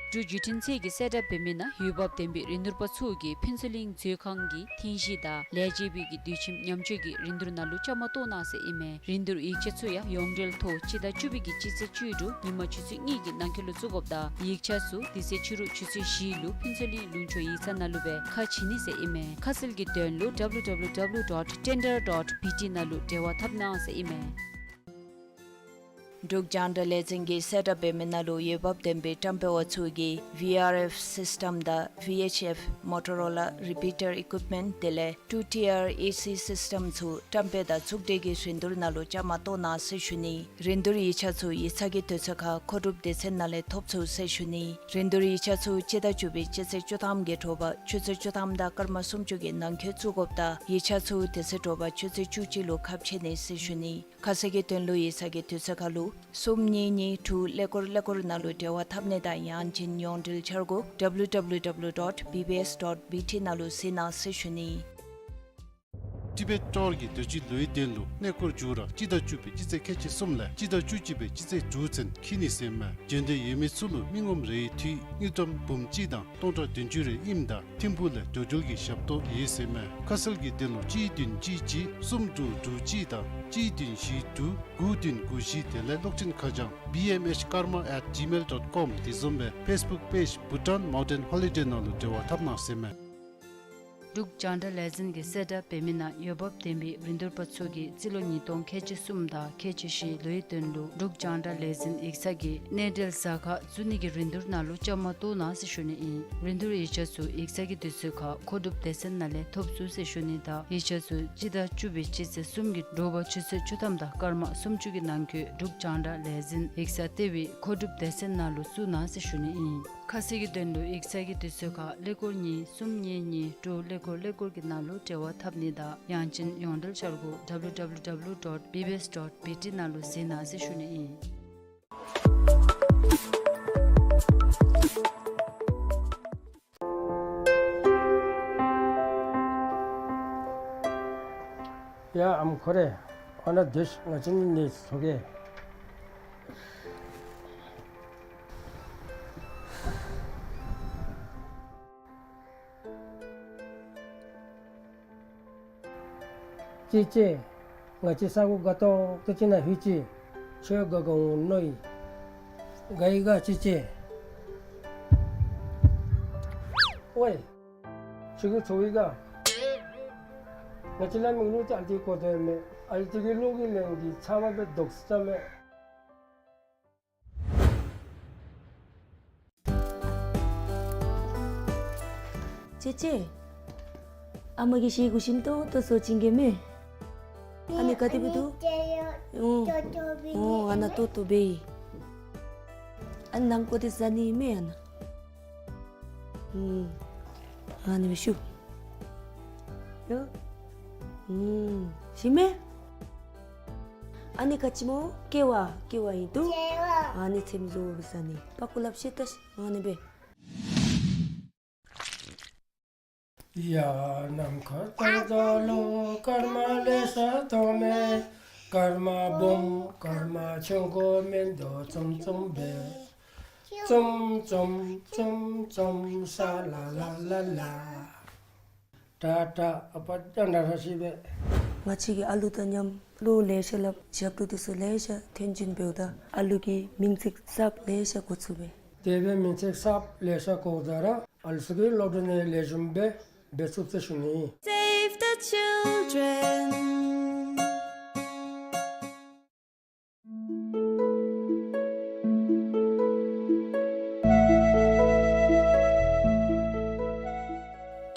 འབྲུག་བརྒྱུད་འཕྲིན་ཚད་ཀྱིས་གསལ་བསྒྲགས་འབད་མི་ནང་འོས་འབབ་ལྡན་པའི་རིན་བསྡུར་པ་ཚུ་གིས་ཕུན་ཚོགས་གླིང་མཛོད་ཁང་གི་ཐེངས་བཞི་དང་ལས་བྱེད་པའི་གི་དུས་ཁྱིམ་ཉམས་བཅོས་ཀྱི་རིན་བསྡུར་ནང་ལུ་བཅའ་མར་གཏོགས་གནང་ཟེར་ཨིན་མས། རིན་བསྡུར་ཡིག་ཆ་ཚུ་ཡང་ཡོངས་འབྲེལ་ཐོག་སྤྱི་ཟླ་བཅུ་པའི་གི་སྤྱི་ཚེས་བཅུ་དྲུག་ཉིན་མ་ཆུ་ཚོད་གཉིས་ཀྱི་ནང་འཁོད་ལུ་བཙུགས་དགོཔ་དང་ཡིག་ཆ་ཚུ་དེ་ཚེ་ཕྱི་རུ་ཆུ་ཚོད་བཞི་ལུ་ཕུན་ཚོགས་གླིང་ལུང་ཕྱོགས་ཡིག་ཚང་ནང་ལུ་སྦེ་ཁ་ཕྱེ་ནི་ཟེར་ཨིན་མས། ཁ་གསལ་གྱི་དོན་ལུ W W W dot tender dot B T ནང་ལུ་འབྲེལ་བ་འཐབ་གནང་ཟེར་ཨིན་མས། འབྲུག་རྒྱང་བསྒྲགས་ལས་འཛིན་གྱིས་གསལ་བསྒྲགས་འབད་མི་ནང་ལུ་འོས་འབབ་ལྡན་པའི་བཀྲམ་སྤེལ་པ་ཚུ་གིས་V R F system དང་V H F Motorola repeater equipment དེ་ལས་two tier A C system ཚུ་བཀྲམ་སྤེལ་དང་བཙུགས་གྲོལ་གྱི་རིན་བསྡུར་ནང་ལུ་བཅའ་མར་གཏོགས་གནང་ཟེར་ཞུ་ནི། རིན་བསྡུར་ཡིག་ཆ་ཚུ་ཡིག་ཚང་གི་དུས་ཚོད་ཁར་མཁོ་སྒྲུབ་སྡེ་ཚན་ནང་ལས་ཐོབ་ཚུགས་ཟེར་ཞུ་ནི། རིན་བསྡུར་ཡིག་ཆ་ཚུ་སྤྱི་ཟླ་བཅུ་པའི་སྤྱི་ཚེས་བཅུ་ཐམ་གྱི་དྲོ་པ་ཆུ་ཚོད་བཅུ་ཐམ་དང་སྐར་མ་སུམ་ཅུ་གི་ནང་འཁོད་བཙུགས་དགོཔ་དང་ཡིག་ཆ་ཚུ་དེ་ཚེ་དྲོ་པ་ཆུ་ཚོད་བཅུ་གཅིག་ལུ་ཁ་ཕྱེ་ནི་ཟེར་ཞུ་ནི། ཁ་གསལ་གྱི་དོན་ལུ་ཡིག་ཚང་གི་དུས་ཚོད་ཁར་ལུ་གསུམ་གཉིས་གཉིས་དྲུག་ཀླད་ཀོར་ཀླད་ཀོར་ནང་ལུ་འབྲེལ་བ་འཐབ་ནི་དང་ཡང་ཅིན་ཡོངས་འབྲེལ་འཆར་སྒོ་W W W dot B B S dot B T ནང་ལུ་གཟིགས་གནང་ཟེར་ཞུ་ནི། ཊི་བེཊ་ཊོར་གྱིས་དུས་ཅི་ལོའི་དོན་ལུ་གནས་སྐོར་མཇུག་ར་སྤྱི་ཟླ་བཅུ་པའི་སྤྱི་ཚེས་ཁལ་གཅིག་གསུམ་ལས་སྤྱི་ཟླ་བཅུ་གཅིག་པའི་སྤྱི་ཚེས་དྲུག་ཚུན་འཁྱིད་ནི་ཟེར་ཨིན་མས། འབྱོན་འདོད་ཡོད་མི་ཚུ་ལུ་མི་ངོམ་རེའི་འཐུས་དངུལ་ཀྲམ་འབུམ་གཅིག་དང་སྟོང་ཕྲག་བདུན་ཅུ་རེ་ཨིནམ་ད་ཐིམ་ཕུག་ལས་འགྲོ་འགྲུལ་གྱི་ཞབས་ཏོག་ཡོད་ཟེར་ཨིན་མས། ཁ་གསལ་གྱི་དོན་ལུ་གཅིག་བདུན་གཅིག་གཅིག་གསུམ་དྲུག་དྲུག་གཅིག་དང་གཅིག་བདུན་བཞི་དྲུག་དགུ་བདུན་དགུ་བཞི་དེ་ལས་གློག་འཕྲིན་ཁ་བྱང་B M H karma at gmail dot com དེ་བཟུམ་སྦེ་ཕེསི་བུཀ་པེཇ་Bhutan Mountain Holiday ནང་ལུ་འབྲེལ་བ་འཐབ་གནང་ཟེར་ཨིན་མས། འབྲུག་རྒྱང་བསྒྲགས་ལས་འཛིན་གྱིས་གསལ་བསྒྲགས་འབད་མི་ནང་འོས་འབབ་ལྡན་པའི་རིན་བསྡུར་པ་ཚུ་གིས་རྩིས་ལོ་ཉིས་སྟོང་ཁལ་གཅིག་གསུམ་དང་ཁལ་གཅིག་བཞི་ལོའི་དོན་ལུ་འབྲུག་རྒྱང་བསྒྲགས་ལས་འཛིན་ཡིག་ཚང་གི་གནས་འབྲེལ་གཟའ་སྐར་བཙུགས་ནི་གི་རིན་བསྡུར་ནང་ལུ་བཅའ་མར་གཏོགས་གནང་ཟེར་ཞུ་ནི་ཨིན། རིན་བསྡུར་ཡིག་ཆ་ཚུ་ཡིག་ཚང་གི་དུས་ཚོད་ཁར་མཁོ་སྒྲུབ་སྡེ་ཚན་ནང་ལས་ཐོབ་ཚུགས་ཟེར་ཞུ་ནི་དང་ཡིག་ཆ་ཚུ་སྤྱི་ཟླ་བཅུ་པའི་སྤྱི་ཚེས་གསུམ་གྱི་དྲོ་པ་ཆུ་ཚོད་བཅུ་ཐམ་དང་སྐར་མ་སུམ་ཅུ་གི་ནང་འཁོད་འབྲུག་རྒྱང་བསྒྲགས་ལས་འཛིན་ཡིག་ཚང་ལྟེ་བའི་མཁོ་སྒྲུབ་སྡེ་ཚན་ནང་ལུ་བཙུགས་གནང་ཟེར་ཞུ་ནི་ཨིན། ཁ་གསལ་གྱི་དོན་ལུ་ཡིག་ཚང་གི་དུས་ཚོད་ཁར་ཀླད་ཀོར་གཉིས་གསུམ་གཉིས་གཉིས་དྲུག་ཀླད་ཀོར་ཀླད་ཀོར་གྱི་ནང་ལུ་འབྲེལ་བ་འཐབ་ནི་དང་ཡང་ཅིན་ཡོངས་འབྲེལ་འཆར་སྒོ་W W W dot B B S dot B T ནང་ལུ་གཟིགས་གནང་ཟེར་ཞུ་ནི་ཨིན། ཡ་ཨམ་ཁོ་རེ། ཨ་ནཱ་སྡོད་ཤིག། ང་བཅས་གཉིས་ནི་ཚོགས་ཀྱི། ཅེ་ཅེ། ང་བཅས་ས་གོ་དགའ་ཏོག་ཏོ་ཅིག་ནང་ལྷོད་ཅི། ཁྱོད་དགའ་དགའ་འོང་མནོ་ཡི། དགའ་ཡི་ག་ཅེ་ཅེ། ཝའི། ཁྱོད་ཀྱིས་ཚོར་ཡི་ག། ང་བཅས་ལ་མིག་ལུ་ཏེ་ཨ་ལྟོ་གོ་དོ་མས། ཨ་ལྟོ་གི་ལོག་གི་ལན་འདི་ཚབ་མ་སྦེ་དོགས་ས་མས། ཅེ་ཅེ། ཨ་མ་གིས་ཤེས་གོ་ཤིམ་ཏོང་ཏོ་བཟོ་བྱིན་གེ་མས། ཨ་ནི་ག་དེ་སྦེ་འདུག། ཨོ། ཨོ་ཨ་ནཱ་ཏོག་ཏོ་སྦེ་ཨིན། ཨ་ནི་ནང་ཀོ་དེ་ཟ་ནི་མས་ཨ་ནཱ། ཨུམ། ཨ་ནི་སྦེ་ཤུ། ཡོ། ཨུམ། ཤི་མས། ཨ་ནི་ག་ཅི་སྨོ། ཀེ་བ། ཀེ་བ་ཨིན་འདུག། ཨ་ནི་ཚེམ་བཟོ་བཟའ་ནི། པག་ཀོ་ལགཔ་བཤེད་ད་ཤིག། ཨ་ནི་སྦེ། ཡ་ནམ་མཁའ་ལྟར་འཛག་ལོ། སྐར་མ་ལེ་ཤ་མཐོང་མས། སྐར་མ་སྦོམ་སྐར་མ་ཆུང་ཀུ་མིན་འདུག། ཙུམ་ཙུམ་སྦེ། ཙུམ་ཙུམ་ཙུམ་ཙུམ་ཤ་ལ་ལ་ལ་ལ། ཏ་ཏ། ཨ་པ་ད་ན་ར་ཤི་སྦེ། ང་བཅས་ཀྱིས་ཨ་ལུ་དང་མཉམ་བློ་ལེ་ཤ་སླབ་ཞབས་ཏོག་འདི་ཚུ་ལེ་ཤ་ཐོན་བྱིན་འབདཝ་ད་ཨ་ལུ་གི་མིང་ཚིག་གསརཔ་ལེ་ཤ་གོ་ཚུགས་པས། དེ་སྦེ་མིང་ཚིག་གསརཔ་ལེ་ཤ་གོཝ་ད་ར་ཨ་ལུ་ཚུ་གི་སློབ་གྲྭ་ནང་ལེགས་ཤོམ་སྦེ་འབད་ཚུགས་ཟེར་ཞུ་ནི། Save the children.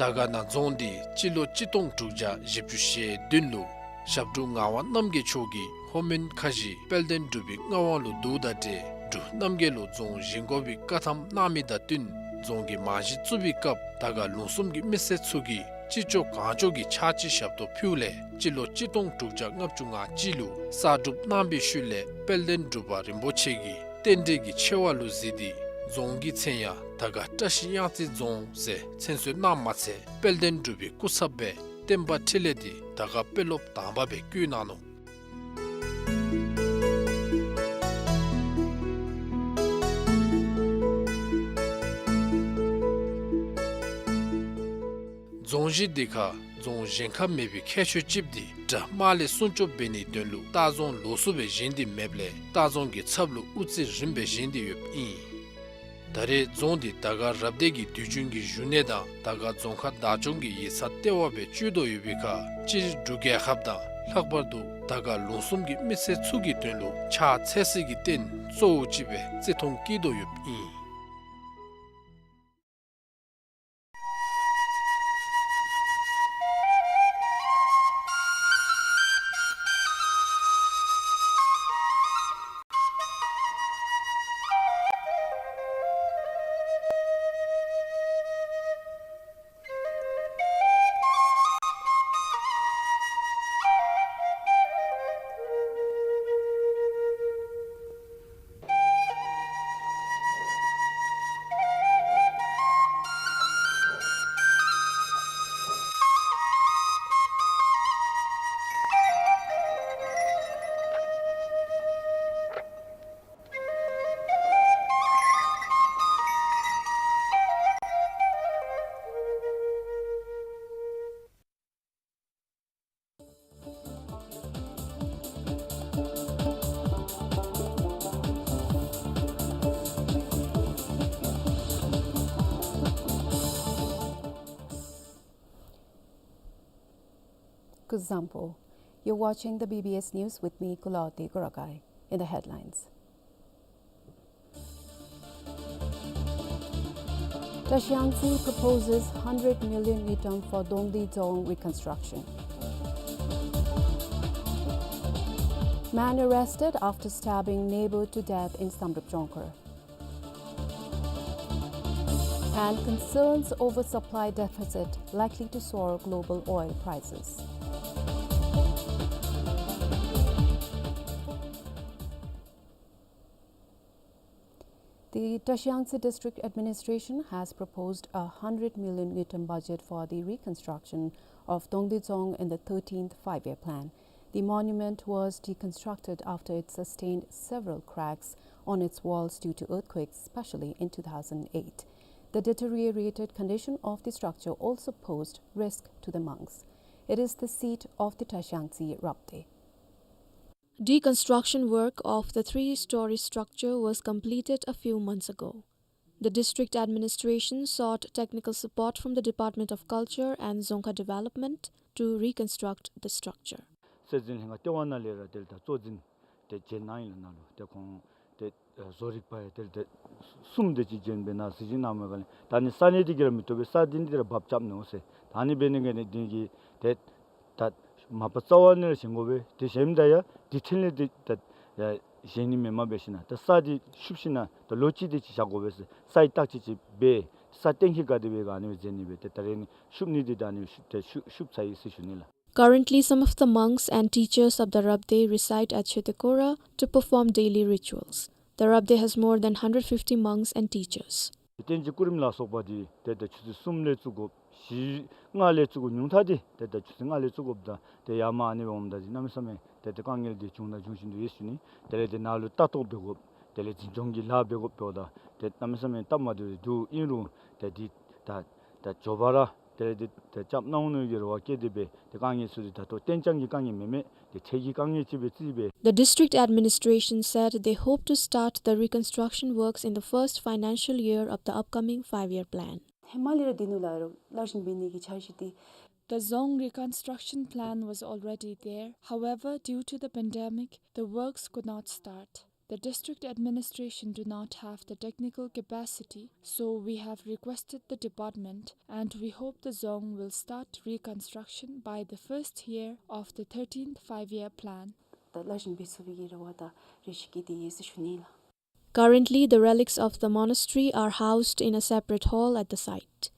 དར་དཀར་ན་རྫོང་འདི་སྤྱི་ལོ་གཅིག་སྟོང་དྲུག་བརྒྱ་བཞི་བཅུ་ཞེ་བདུན་ལུ་ཞབས་དྲུང་ངག་དབང་རྣམ་རྒྱལ་མཆོག་གིས་ལྷོ་མོན་ཁ་བཞི་དཔལ་ལྡན་འབྲུག་པའི་མངའ་དབང་ལུ་བསྡུཝ་དང་འབྲེལ་འབྲུག་རྣམ་རྒྱལ་ལུ་རྫོང་བཞེངས་དགོ་པའི་བཀའ་ཐམ་གནང་མི་དང་བསྟུན་རྫོང་གི་རྨང་གཞི་བཙུགས་པའི་སྐབས་དར་དཀར་ལུང་གསུམ་གྱི་མི་སེར་ཚུ་གིས་ཅི་ལྕོགས་གང་ལྕོགས་ཀྱི་ཕྱག་ཕྱི་ཞབས་ཏོག་ཕུལཝ་ལས་སྤྱི་ལོ་གཅིག་སྟོང་དྲུག་བརྒྱ་ལྔ་བཅུ་ང་གཅིག་ལུ་གསར་སྒྲུབ་གནང་བའི་ཤུལ་ལས་དཔལ་ལྡན་འབྲུག་པ་རིན་པོ་ཆེ་གིས་རྟེན་འབྲེལ་གྱི་ཆེ་བ་ལུ་གཟིགས་ཏེ་རྫོང་གི་མཚན་ཡང་དར་དཀར་བཀྲ་ཤིས་གཡང་རྩེ་རྫོང་ཟེར་མཚན་གསོལ་གནངམ་མ་ཚད་དཔལ་ལྡན་འབྲུག་པའི་སྐུ་ཚབ་སྦེ་བསྟན་པ་འཕྲིན་ལས་འདི་དར་དཀར་དཔོན་སློབ་དང་པ་སྦེ་བསྐོ་གནང་ནུག། རྫོང་གཞི་འདི་ཁར་རྫོང་གཞན་ཁར་མེད་པའི་ཁྱད་ཆོས་ཅིག་འདི་དགྲ་དམག་ལས་སྲུང་སྐྱོབ་འབད་ནིའི་དོན་ལུ་ལྟ་རྫོང་ལོགས་སུ་སྦེ་བཞེངས་ཏེ་མེདཔ་ལས་ལྟ་རྫོང་གི་ཚབ་ལུ་དབུ་རྩེ་རིངམ་སྦེ་བཞེངས་ཏེ་ཡོདཔ་ཨིན། ད་རེས་རྫོང་འདི་དར་དཀར་རབ་སྡེ་གི་དུས་རྒྱུན་གྱི་བཞུགས་གནས་དང་དར་དཀར་རྫོང་ཁག་བདག་སྐྱོང་གི་ཡིག་ཚང་ལྟེ་བ་སྦེ་སྤྱོད་དོ་ཡོད་པའི་ཁར་སྤྱིར་འབྲུག་རྒྱལ་ཁབ་དང་ལྷག་པར་དུ་དར་དཀར་ལུང་གསུམ་གྱི་མི་སེར་ཚུ་གི་དོན་ལུ་ཕྱག་འཚལ་སའི་རྟེན་གཙོ་བོ་ཅིག་སྦེ་བརྩི་མཐོང་བསྐྱེད་དོ་ཡོདཔ་ཨིན། Kuzuzangpo. You're watching the B B S News with me, Kulaoti Kurakai. In the headlines. Tashiyangtse proposes hundred million ngultrum for Dongdi Dzong reconstruction. Man arrested after stabbing neighbor to death in Samdrup Jongkhar. And concerns over supply deficit likely to soar global oil prices. The Tashiyangtse District Administration has proposed a hundred million ngultrum budget for the reconstruction of Dongdi Dzong in the thirteenth Five-Year Plan. The monument was deconstructed after it sustained several cracks on its walls due to earthquakes, especially in two thousand eight. The deteriorated condition of the structure also posed risk to the monks. It is the seat of the Tashiyangtse Rabdey. Deconstruction work of the three-story structure was completed a few months ago. The district administration sought technical support from the Department of Culture and Dzongkha Development to reconstruct the structure. སྲིད་འཛིན་ལྷན་ཁག་ལྟེ་བ་ནང་ལས་ར་དེ་ལས་ད་གཙོ་འཛིན་དེ་བྱོན་གནང་ཡི་ལགས། ནཱ་ལུ་དེ་ཁོང་དེ་བཟོ་རིག་པ་ཡང་དེ་ལས་ད་གསུམ་དེ་ཅིག་བྱོན་སྦེ་ནཱ་གཟིགས་ཞིབ་གནངམ་ག་ལས་ད་ནི་ས་གནས་དེ་གིས་ར་མི་བཏུབ་པས། ས་དེ་ནི་དེ་ར་བབ་རྐྱབ་ནུག་ཟེར། ད་ནི་འབད་ནི་ག་ནི་དེ་གིས་དེ་ད་མ་པ་རྩ་བ་ནས་ར་བཞེངས་དགོ་པས། དེ་བཞེངསམ་ད་ཡང་དེ་འཕྲིན་ལས་དེ་ད་ཡང་བཞེངས་ནི་མེནམ་འབད་ཞིན་ན་ད་ས་དེ་ཤུབ་ཞིན་ན་ད་ལོ་གཅིག་དེ་ཅིག་བཞག་དགོ་པས་ཟེར། སའི་བརྟག་དཔྱད་ཅིག་འབད་ས་གཏན་འཁེལ་ག་དེ་སྦེ་ག་ནི་སྦེ་མཛད་ནི་སྦེ་དེ་ད་རེས་ནི་ཤུབ་ནི་དེ་ད་ནི་ཤུབ་དེ་ཤུབ་ཤུབ་ཚར་ཡི་ཟེར་ཞུ་ནི་ལགས། Currently, some of the monks and teachers of the Rabdey reside at Chetekora to perform daily rituals. The Rabdey has more than hundred fifty monks and teachers. རྟེན་གྱི་སྐུ་རིམ་ལ་སོགས་པ་འདི་ཏེ་ད་ཆུ་ཚོད་གསུམ་ལས་བཙུགས་དགོཔ། བཞི་ལྔ་ལས་བཙུགས་དགོཔ། ཉུང་མཐའ་འདི་ཏེ་ད་ཆུ་ཚོད་ལྔ་ལས་བཙུགས་དགོཔ་ད་ཏེ་ཡར་མར་ཨ་ནི་སྦེ་འོངམ་ད་འདི་གནམ་མེད་ས་མེད་ཏེ་ད་དཀའ་ངལ་འདི་བྱུང་དང་འབྱུང་བཞིན་དུ་ཡོད་ཟེར་ཞུ་ནི། དེ་ལས་ཏེ་ནཱ་ལུ་ལྟ་རྟོག་འབད་དགོཔ། དེ་ལས་འཛིན་སྐྱོང་གི་ལཱ་འབད་དགོཔ་འབདཝ་ད་ཏེ་གནམ་མེད་ས་མེད་སྟབས་མ་བདེཝ་འདུག། ཨིན་རུང་ཏེ་འདི་ད་ད་མགྱོགས་པ་ར་དེ་ལས་ཏེ་ཏེ་རྐྱབ་གནང་འོང་མནོ་བའི་གི་རེ་བ་བསྐྱེད་དེ་སྦེ་ཏེ་དཀའ་ངལ་ཚུ་འདི་ད་ལྟོ་གཏན་འཇགས་ཀྱི་དཀའ་ངལ་མེན་མས། ཏེ་འཕྲལ་གྱི་དཀའ་ངལ་ཅིག་སྦེ་བརྩིས་སྦེ། The district administration said they hope to start the reconstruction works in the first financial year of the upcoming five-year plan. ཧེ་མ་ལས་ར་འདི་ནང་ལུ་ར་སླར་བཞེངས་འབད་ནི་གི་འཆར་གཞི་འདི། The Dzong reconstruction plan was already there. However, due to the pandemic, the works could not start. The district administration do not have the technical capacity, so we have requested the department, and we hope the dzong will start reconstruction by the first year of the thirteenth Five-Year Plan. ད་སླར་གསོ་འབད་ཚུགས་པའི་རེ་བ་དང་རེ་ཞིག་བསྐྱེད་དེ་ཡོད་ཟེར་ཞུ་ནི་ལགས། Currently, the relics of the monastery are housed in a separate hall at the site.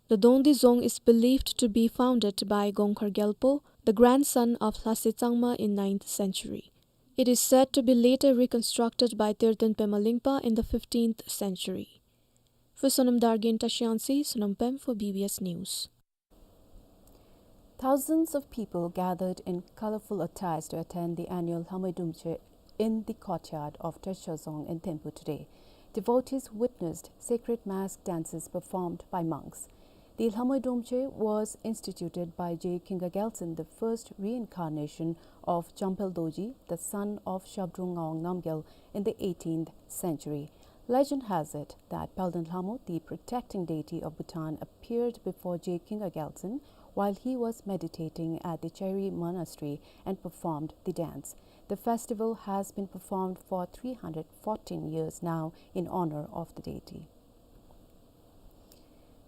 The Dongdi Dzong is believed to be founded by Gongkhar Gyalpo, the grandson of Lhase Tsangma in ninth century. It is said to be later reconstructed by Terden Pema Lingpa in the fifteenth century. For Sonam Dargin Tashiansi, Sonam Pem for B B S News. Thousands of people gathered in colorful attires to attend the annual Lhamoi Dromche in the courtyard of Tresho Dzong in Thimphu today. Devotees witnessed sacred mask dances performed by monks. The Lhamoi Dromche was instituted by J. Khinga Gyaltsen, the first reincarnation of Jamphel Dorji, the son of Shabdrung Ngawang Namgyal, in the eighteenth century. Legend has it that Palden Lhamo, the protecting deity of Bhutan, appeared before J. Khinga Gyaltsen while he was meditating at the Cheri Monastery and performed the dance. The festival has been performed for three hundred fourteen years now in honor of the deity.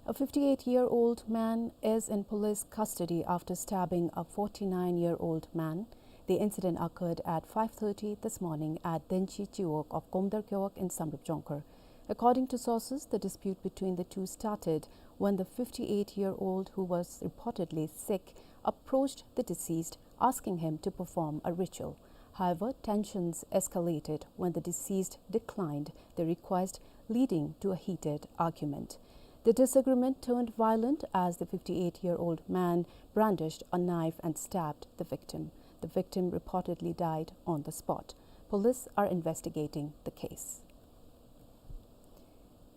A fifty-eight-year-old man is in police custody after stabbing a forty-nine-year-old man. The incident occurred at five thirty this morning at Denchi Chiwog of Gomdar Gewog in Samdrup Jongkhar. According to sources, the dispute between the two started when the fifty-eight-year-old, who was reportedly sick, approached the deceased, asking him to perform a ritual. However, tensions escalated when the deceased declined the request, leading to a heated argument. The disagreement turned violent as the fifty-eight-year-old man brandished a knife and stabbed the victim. The victim reportedly died on the spot. Police are investigating the case.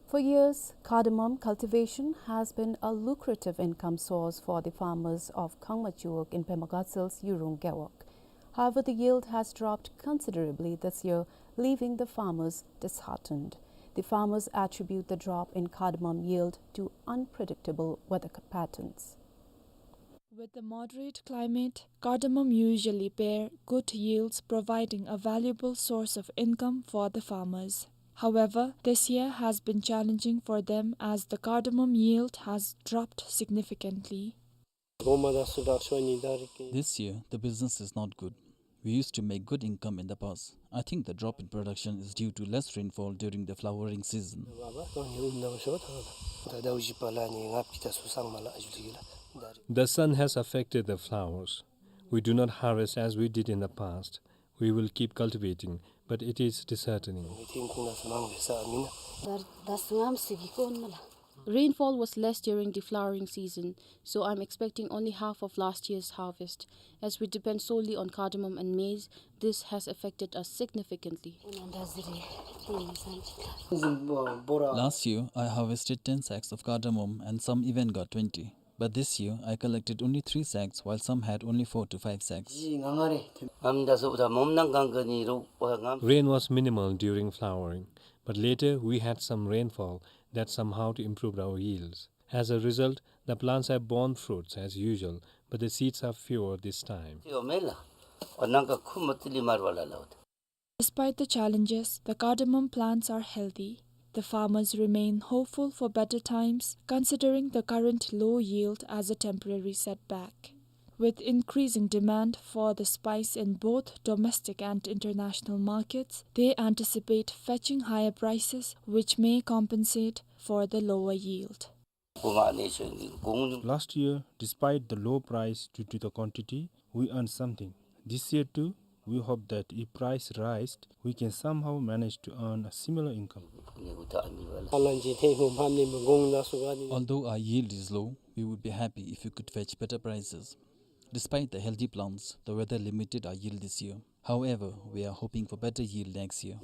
For years, cardamom cultivation has been a lucrative income source for the farmers of Khangma Chiwog in Pema Gatsel's Yurung Gewog. However, the yield has dropped considerably this year, leaving the farmers disheartened. The farmers attribute the drop in cardamom yield to unpredictable weather patterns. With the moderate climate, cardamom usually bear good yields, providing a valuable source of income for the farmers. However, this year has been challenging for them as the cardamom yield has dropped significantly. This year, the business is not good. We used to make good income in the past. I think the drop in production is due to less rainfall during the flowering season. The sun has affected the flowers. We do not harvest as we did in the past. We will keep cultivating, but it is disheartening. Rainfall was less during the flowering season, so I'm expecting only half of last year's harvest. As we depend solely on cardamom and maize, this has affected us significantly. Last year, I harvested ten sacks of cardamom and some even got twenty. But this year, I collected only three sacks, while some had only four to five sacks. Rain was minimal during flowering, but later we had some rainfall that somehow improved our yields. As a result, the plants have borne fruits as usual, but the seeds are fewer this time. Despite the challenges, the cardamom plants are healthy. The farmers remain hopeful for better times, considering the current low yield as a temporary setback. With increasing demand for the spice in both domestic and international markets, they anticipate fetching higher prices, which may compensate for the lower yield. Last year, despite the low price due to the quantity, we earned something. This year too, we hope that if price rise, we can somehow manage to earn a similar income. Although our yield is low, we would be happy if we could fetch better prices. Despite the healthy plants, the weather limited our yield this year. However, we are hoping for better yield next year.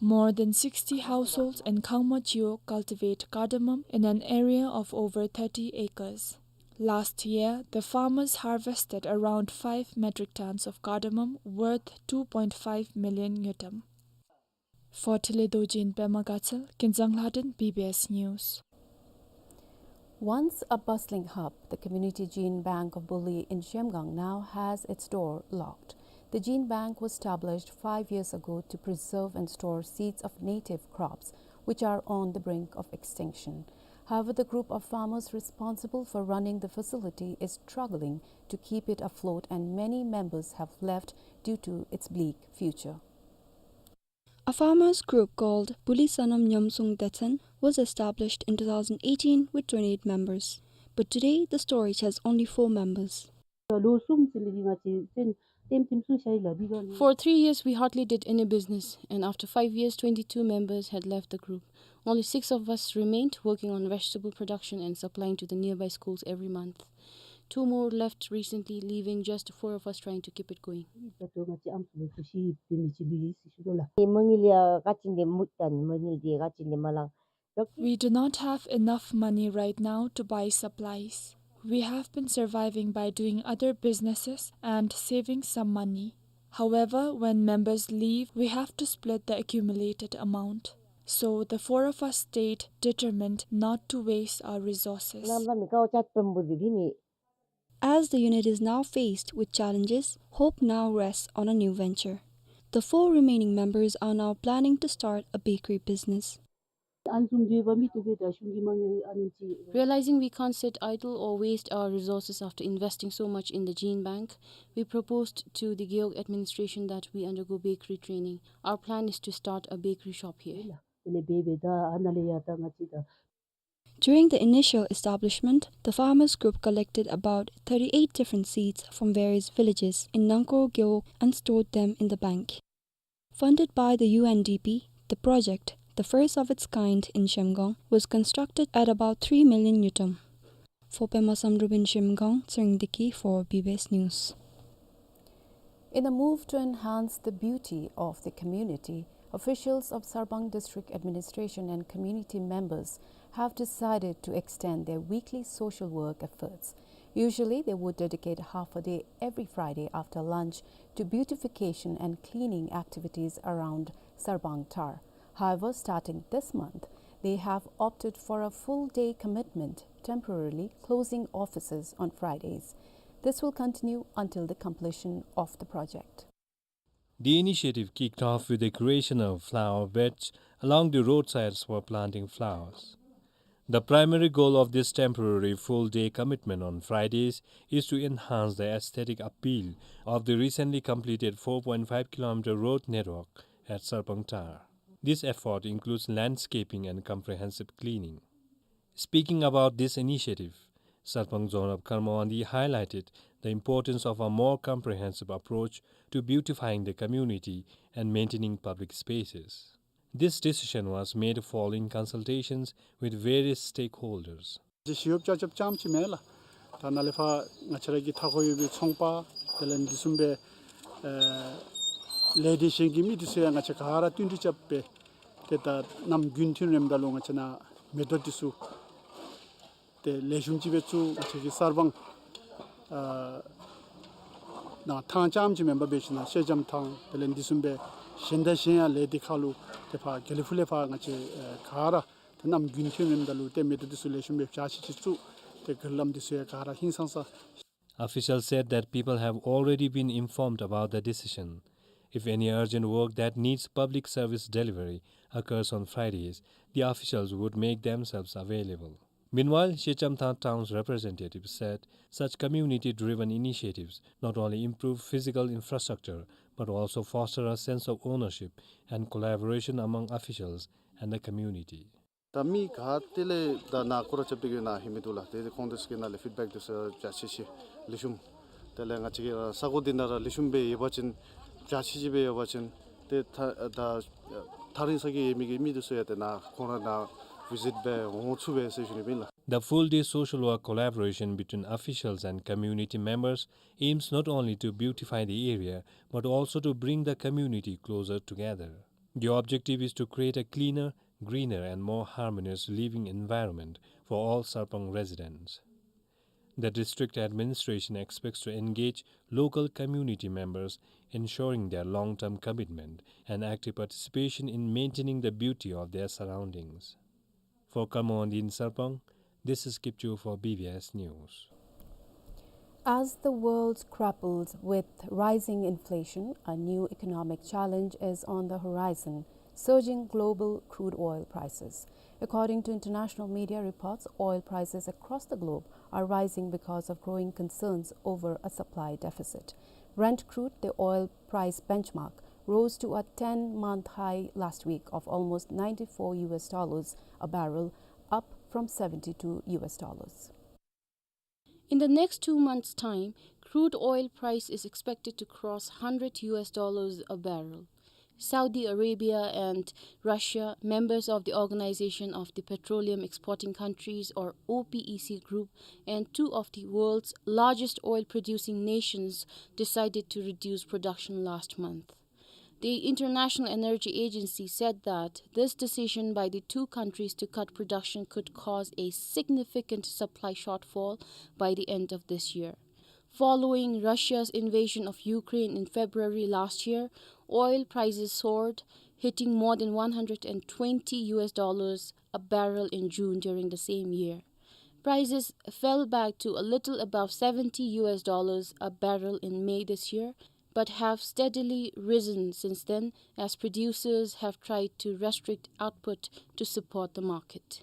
More than sixty households in Khangma Chiwog cultivate cardamom in an area of over thirty acres. Last year, the farmers harvested around five metric tons of cardamom worth two point five million ngultrum. For Tile Dorji in Pema Gatsal, Kinzang Lhaden, B B S News. Once a bustling hub, the Community Gene Bank of Buli in Zhemgang now has its door locked. The Gene Bank was established five years ago to preserve and store seeds of native crops, which are on the brink of extinction. However, the group of farmers responsible for running the facility is struggling to keep it afloat, and many members have left due to its bleak future. A farmers' group called Buli Sanam Nyamsung Detsen was established in two thousand eighteen with twenty-eight members. But today, the storage has only four members. For three years, we hardly did any business, and after five years, twenty-two members had left the group. Only six of us remained, working on vegetable production and supplying to the nearby schools every month. Two more left recently, leaving just four of us trying to keep it going. We do not have enough money right now to buy supplies. We have been surviving by doing other businesses and saving some money. However, when members leave, we have to split the accumulated amount. So the four of us stayed determined not to waste our resources. As the unit is now faced with challenges, hope now rests on a new venture. The four remaining members are now planning to start a bakery business. Realizing we can't sit idle or waste our resources after investing so much in the Gene Bank, we proposed to the Gewog administration that we undergo bakery training. Our plan is to start a bakery shop here. During the initial establishment, the farmers group collected about thirty-eight different seeds from various villages in Nangkor Gewog and stored them in the bank. Funded by the U N D P, the project, the first of its kind in Shemgong, was constructed at about three million ngultrum. For Pema Samdrup in Shemgong, Tshering Deki for B B S News. In a move to enhance the beauty of the community, officials of Sarbang District Administration and community members have decided to extend their weekly social work efforts. Usually, they would dedicate half a day every Friday after lunch to beautification and cleaning activities around Sarbang Tar. However, starting this month, they have opted for a full day commitment, temporarily closing offices on Fridays. This will continue until the completion of the project. The initiative kicked off with the creation of flower beds along the roadsides for planting flowers. The primary goal of this temporary full-day commitment on Fridays is to enhance the aesthetic appeal of the recently completed four point five kilometer road network at Sarbang Tar. This effort includes landscaping and comprehensive cleaning. Speaking about this initiative, Sarpang Zonrab Karma Wangdi highlighted the importance of a more comprehensive approach to beautifying the community and maintaining public spaces. This decision was made following consultations with various stakeholders. ཅིག་ཞི་གཡོགཔ་ཅ་ཅབ་རྐྱངམ་ཅིག་མེན་ལགས། ད་ནཱ་ལས་ཕར་ང་བཅས་ར་གི་མཐའ་འཁོར་ཡོད་པའི་ཚོང་པ་དེ་ལས་འདི་བཟུམ་སྦེ་ཨེ་ལས་སྡེ་གཞན་གྱི་མི་འདི་ཚུ་ཡང་ང་བཅས་ག་ར་བསྟུན་གྲོས་རྐྱབ་སྦེ་ཏེ་ད་གནམ་དགུན་ཐོན་རནམ་ད་ལུ་ང་བཅས་ནཱ་མེ་ཏོག་འདི་ཚུ་ཏེ་ལེགས་ཤོམ་ཅིག་སྦེ་བཙུགས། ང་བཅས་ཀྱི་གསར་སྤང་ཨ་ནང་ཐང་རྐྱངམ་ཅིག་མེན་པར་འབད་ཞིན་ན་ཤེལ་ལྕམ་ཐང་དེ་ལས་འདི་བཟུམ་སྦེ་གཞན་དང་གཞན་ཡང་ལས་སྡེ་ཁག་ལུ་ཏེ་ཕར་དགེ་ལེགས་ཕུག་ལས་ཕར་ང་བཅས་ཨེ་ག་ར་ཏེ་གནམ་དགུན་ཐོན་རནམ་ད་ལུ་ཏེ་མེ་ཏོག་འདི་ཚུ་ལེགས་ཤོམ་སྦེ་བྱ་ཤེས་ཅིག་བཙུགས། ཏེ་གུ་ལམ་འདི་ཚུ་ཡང་ག་ར་ཧིང་སངས་ས། Officials said that people have already been informed about the decision. If any urgent work that needs public service delivery occurs on Fridays, the officials would make themselves available. Meanwhile, Shechamtha town's representative said such community-driven initiatives not only improve physical infrastructure but also foster a sense of ownership and collaboration among officials and the community. ད་མི་ག་ཏེ་ལས་ད་ནཱ་སྐོར་ར་རྐྱབ་སྟེ་གི་ནཱ་ལྷོད་མི་འདུག་ལགས། ཏེ་ཁོང་དེ་ཚུ་གི་ནང་ལས་ཕིཌ་བེཀ་འདི་ཚུ་བྱ་ཤེས་ཤིག་ལེགས་ཤོམ། དེ་ལས་ང་བཅས་ཀྱི་ས་གོ་འདི་ནང་ར་ལེགས་ཤོམ་སྦེ་ཡོད་པ་ཅིན་བྱ་ཤེས་ཤིག་སྦེ་ཡོད་པ་ཅིན་ཏེ་ཐ་ད་ཐག་རིང་ས་གི་ཡོད་མི་གི་མི་འདི་ཚུ་ཡང་ཏེ་ནཱ་ཁོང་ར་ནཱ་བི་ཟིཊ་འབད་འོང་ཚུགས་པས་ཟེར་ཞུ་ནི་ཨིན་ལགས། The full-day social work collaboration between officials and community members aims not only to beautify the area but also to bring the community closer together. The objective is to create a cleaner, greener and more harmonious living environment for all Sarpang residents. The district administration expects to engage local community members, ensuring their long-term commitment and active participation in maintaining the beauty of their surroundings. For Karma Wangdi in Sarpang, this is Kipchu for B B S News. As the world grapples with rising inflation, a new economic challenge is on the horizon: surging global crude oil prices. According to international media reports, oil prices across the globe are rising because of growing concerns over a supply deficit. Brent crude, the oil price benchmark, rose to a ten-month high last week of almost ninety-four U S dollars a barrel, up from seventy-two U S dollars. In the next two months' time, crude oil price is expected to cross hundred U S dollars a barrel. Saudi Arabia and Russia, members of the Organization of the Petroleum Exporting Countries, or OPEC group, and two of the world's largest oil-producing nations, decided to reduce production last month. The International Energy Agency said that this decision by the two countries to cut production could cause a significant supply shortfall by the end of this year. Following Russia's invasion of Ukraine in February last year, oil prices soared, hitting more than one hundred and twenty U S dollars a barrel in June during the same year. Prices fell back to a little above seventy U S dollars a barrel in May this year, but have steadily risen since then as producers have tried to restrict output to support the market.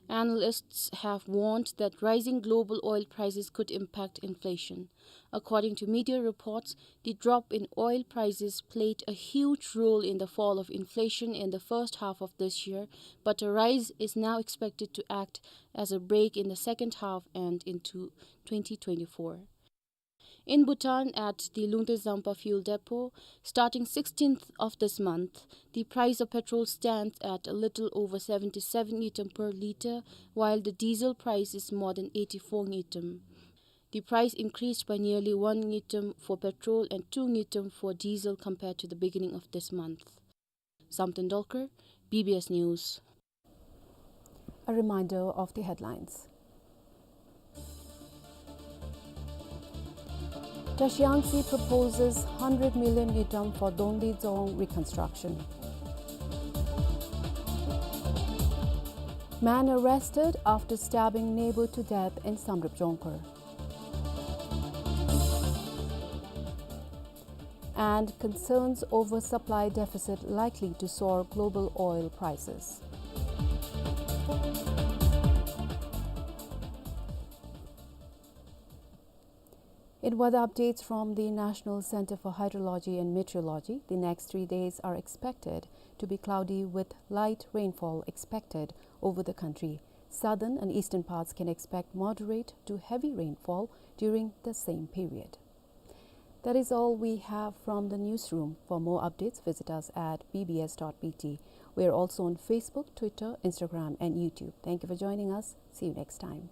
Analysts have warned that rising global oil prices could impact inflation. According to media reports, the drop in oil prices played a huge role in the fall of inflation in the first half of this year, but a rise is now expected to act as a brake in the second half and into twenty twenty-four. In Bhutan, at the Lungte Zampa fuel depot, starting sixteenth of this month, the price of petrol stands at a little over seventy-seven ngultrum per liter, while the diesel price is more than eighty-four ngultrum. The price increased by nearly one ngultrum for petrol and two ngultrum for diesel compared to the beginning of this month. Zamten Dolkar, B B S News. A reminder of the headlines. Tashiangsi proposes hundred million ngultrum for Dongdi Dzong reconstruction. Man arrested after stabbing neighbor to death in Samdrup Jongkhar. And concerns over supply deficit likely to soar global oil prices. In weather updates from the National Center for Hydrology and Meteorology, the next three days are expected to be cloudy with light rainfall expected over the country. Southern and eastern parts can expect moderate to heavy rainfall during the same period. That is all we have from the newsroom. For more updates, visit us at B B S dot B T. We are also on Facebook, Twitter, Instagram, and YouTube. Thank you for joining us. See you next time.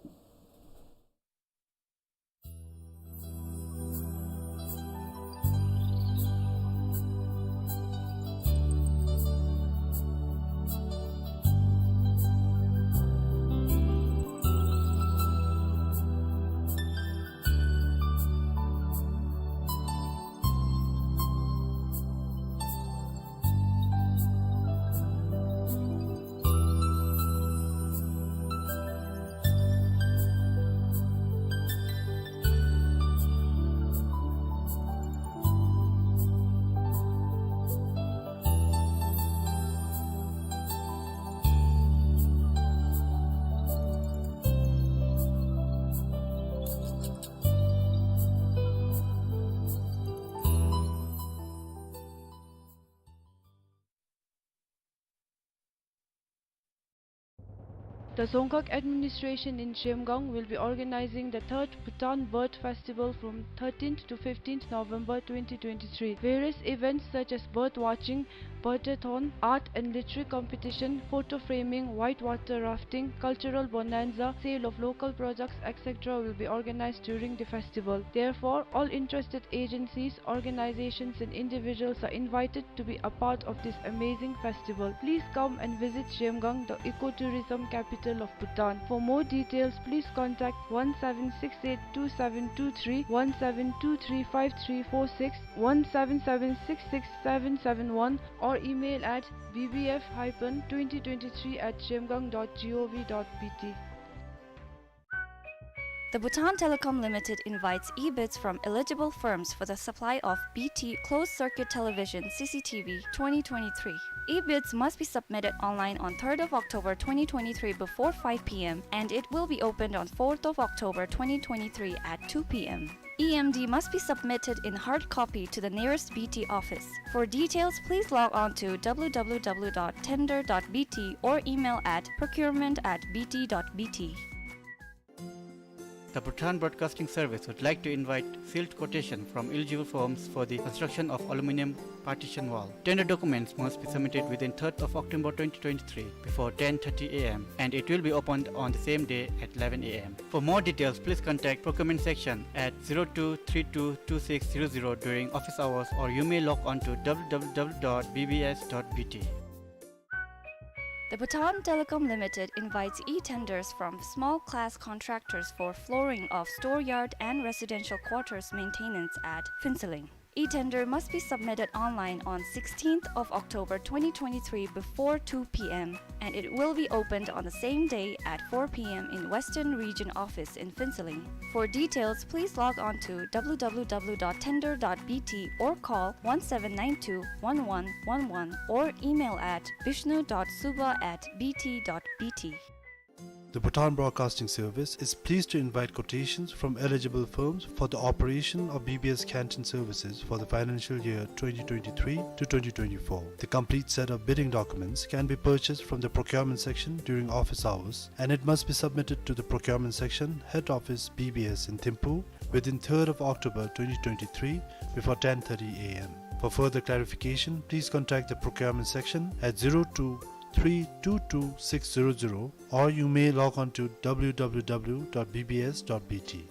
The Dzongkhag administration in Zhemgang will be organizing the third Bhutan Bird Festival from thirteenth to fifteenth November twenty twenty-three. Various events such as bird watching, birdathon, art and literary competition, photo framing, whitewater rafting, cultural bonanza, sale of local products, et cetera will be organized during the festival. Therefore, all interested agencies, organizations and individuals are invited to be a part of this amazing festival. Please come and visit Zhemgang, the ecotourism capital of Bhutan. For more details, please contact one seven six eight two seven two three, one seven two three five three four six, one seven seven six six seven seven one, or email at B B F hyphen twenty twenty-three at zhemgang dot gov dot B T. The Bhutan Telecom Limited invites e-bids from eligible firms for the supply of B T closed-circuit television, C C T V, twenty twenty-three. E-bids must be submitted online on third of October twenty twenty-three before five p m, and it will be opened on fourth of October twenty twenty-three at two p m. E M D must be submitted in hard copy to the nearest B T office. For details, please log on to w w w dot tender dot b t or email at procurement at b t dot b t. The Bhutan Broadcasting Service would like to invite sealed quotation from eligible firms for the construction of aluminum partition wall. Tender documents must be submitted within third of October twenty twenty-three before ten thirty a m, and it will be opened on the same day at eleven a m. For more details, please contact procurement section at zero two three two two six zero zero during office hours, or you may log on to w w w dot b b s dot b t. The Bhutan Telecom Limited invites e-tenders from small class contractors for flooring of store yard and residential quarters maintenance at Phuentsholing. E-tender must be submitted online on sixteenth of October twenty twenty-three before two p m, and it will be opened on the same day at four p m in Western Region Office in Phuentsholing. For details, please log on to w w w dot tender dot b t or call one seven nine two one one one one or email at vishnu dot suba at b t dot b t. The Bhutan Broadcasting Service is pleased to invite quotations from eligible firms for the operation of B B S canteen services for the financial year twenty twenty-three to twenty twenty-four. The complete set of bidding documents can be purchased from the procurement section during office hours, and it must be submitted to the procurement section, head office, B B S in Thimphu, within third of October twenty twenty-three before ten thirty a m. For further clarification, please contact the procurement section at zero two three two two six zero zero, or you may log on to w w w dot b b s dot b t.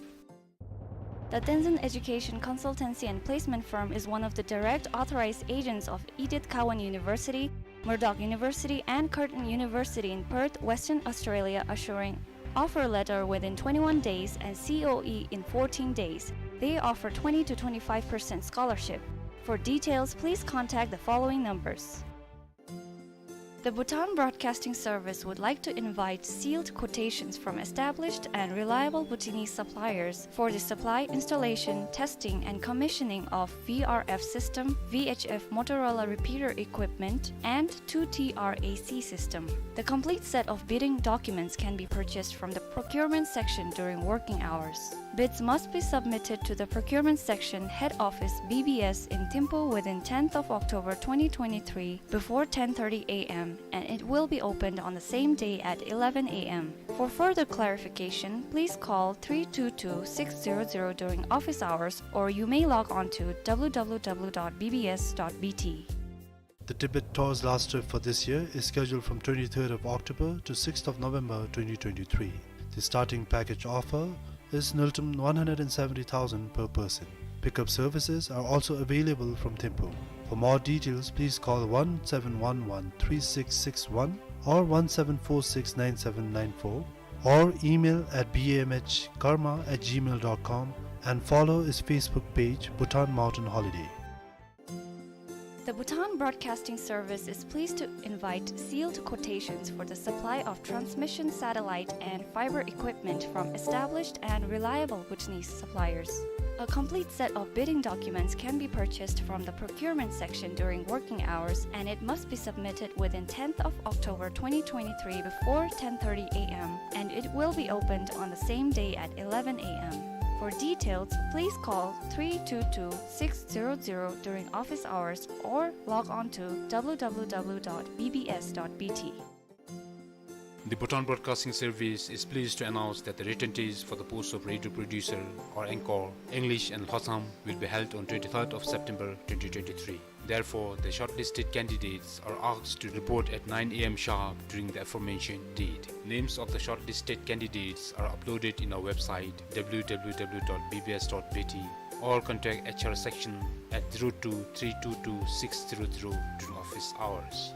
The Tenzin Education Consultancy and Placement Firm is one of the direct authorized agents of Edith Cowan University, Murdoch University, and Curtin University in Perth, Western Australia, assuring offer letter within twenty-one days and C O E in fourteen days. They offer twenty to twenty-five percent scholarship. For details, please contact the following numbers. The Bhutan Broadcasting Service would like to invite sealed quotations from established and reliable Bhutanese suppliers for the supply, installation, testing, and commissioning of V R F system, V H F Motorola repeater equipment, and two T R A C system. The complete set of bidding documents can be purchased from the procurement section during working hours. Bids must be submitted to the procurement section, head office, B B S in Thimphu within tenth of October twenty twenty-three before ten thirty a m, and it will be opened on the same day at eleven a m. For further clarification, please call three two two six zero zero during office hours, or you may log on to w w w dot b b s dot b t. The Tibet Tour's last trip for this year is scheduled from twenty-third of October to sixth of November twenty twenty-three. The starting package offer is niltum one hundred and seventy thousand per person. Pickup services are also available from Thimphu. For more details, please call one seven one one three six six one or one seven four six nine seven nine four, or email at b m h karma at gmail dot com and follow its Facebook page, Bhutan Mountain Holiday. The Bhutan Broadcasting Service is pleased to invite sealed quotations for the supply of transmission satellite and fiber equipment from established and reliable Bhutanese suppliers. A complete set of bidding documents can be purchased from the procurement section during working hours, and it must be submitted within tenth of October twenty twenty-three before ten thirty a m, and it will be opened on the same day at eleven a m. For details, please call three two two six zero zero during office hours or log on to w w w dot b b s dot b t. The Bhutan Broadcasting Service is pleased to announce that the written test for the post of radio producer or anchor, English and Lhotsam, will be held on twenty-third of September twenty twenty-three. Therefore, the shortlisted candidates are asked to report at nine a m sharp during the aforementioned date. Names of the shortlisted candidates are uploaded in our website, w w w dot b b s dot b t, or contact H R section at zero two three two two six zero zero during office hours.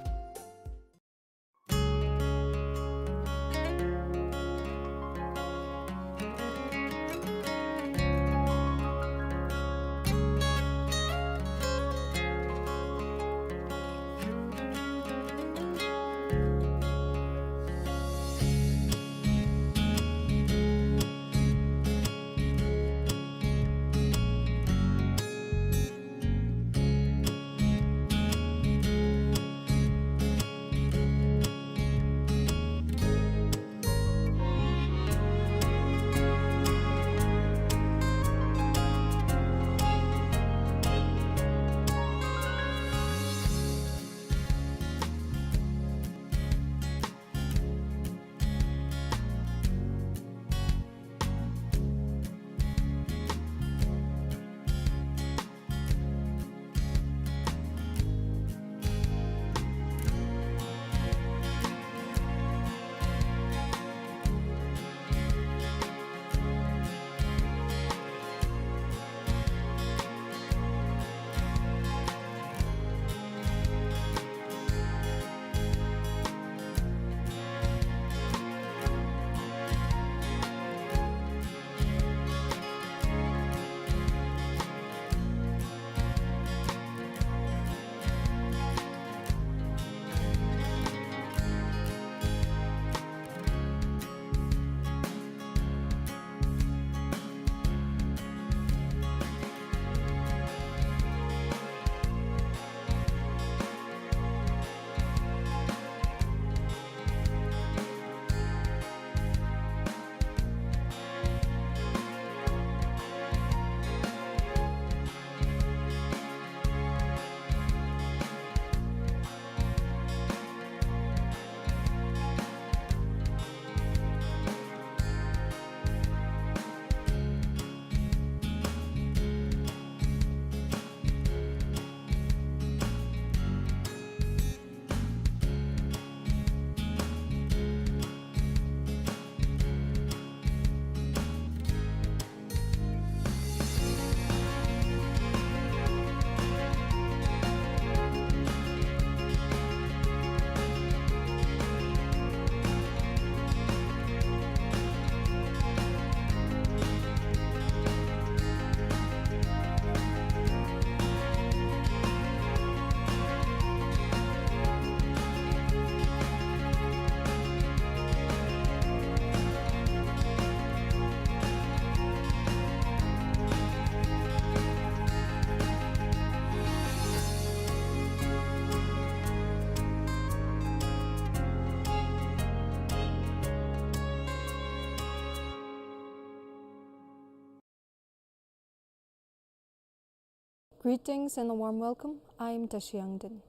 Greetings and a warm welcome. I am Tashi Yangden.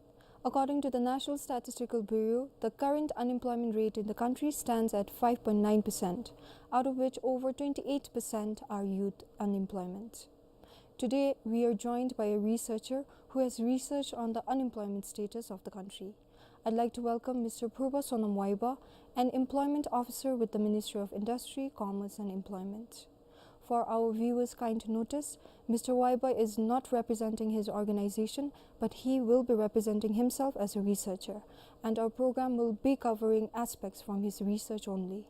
According to the National Statistical Bureau, the current unemployment rate in the country stands at five point nine percent, out of which over twenty-eight percent are youth unemployment. Today, we are joined by a researcher who has researched on the unemployment status of the country. I'd like to welcome Mister Purba Sonam Waiba, an employment officer with the Ministry of Industry, Commerce and Employment. For our viewers' kind notice, Mister Waiba is not representing his organization, but he will be representing himself as a researcher, and our program will be covering aspects from his research only.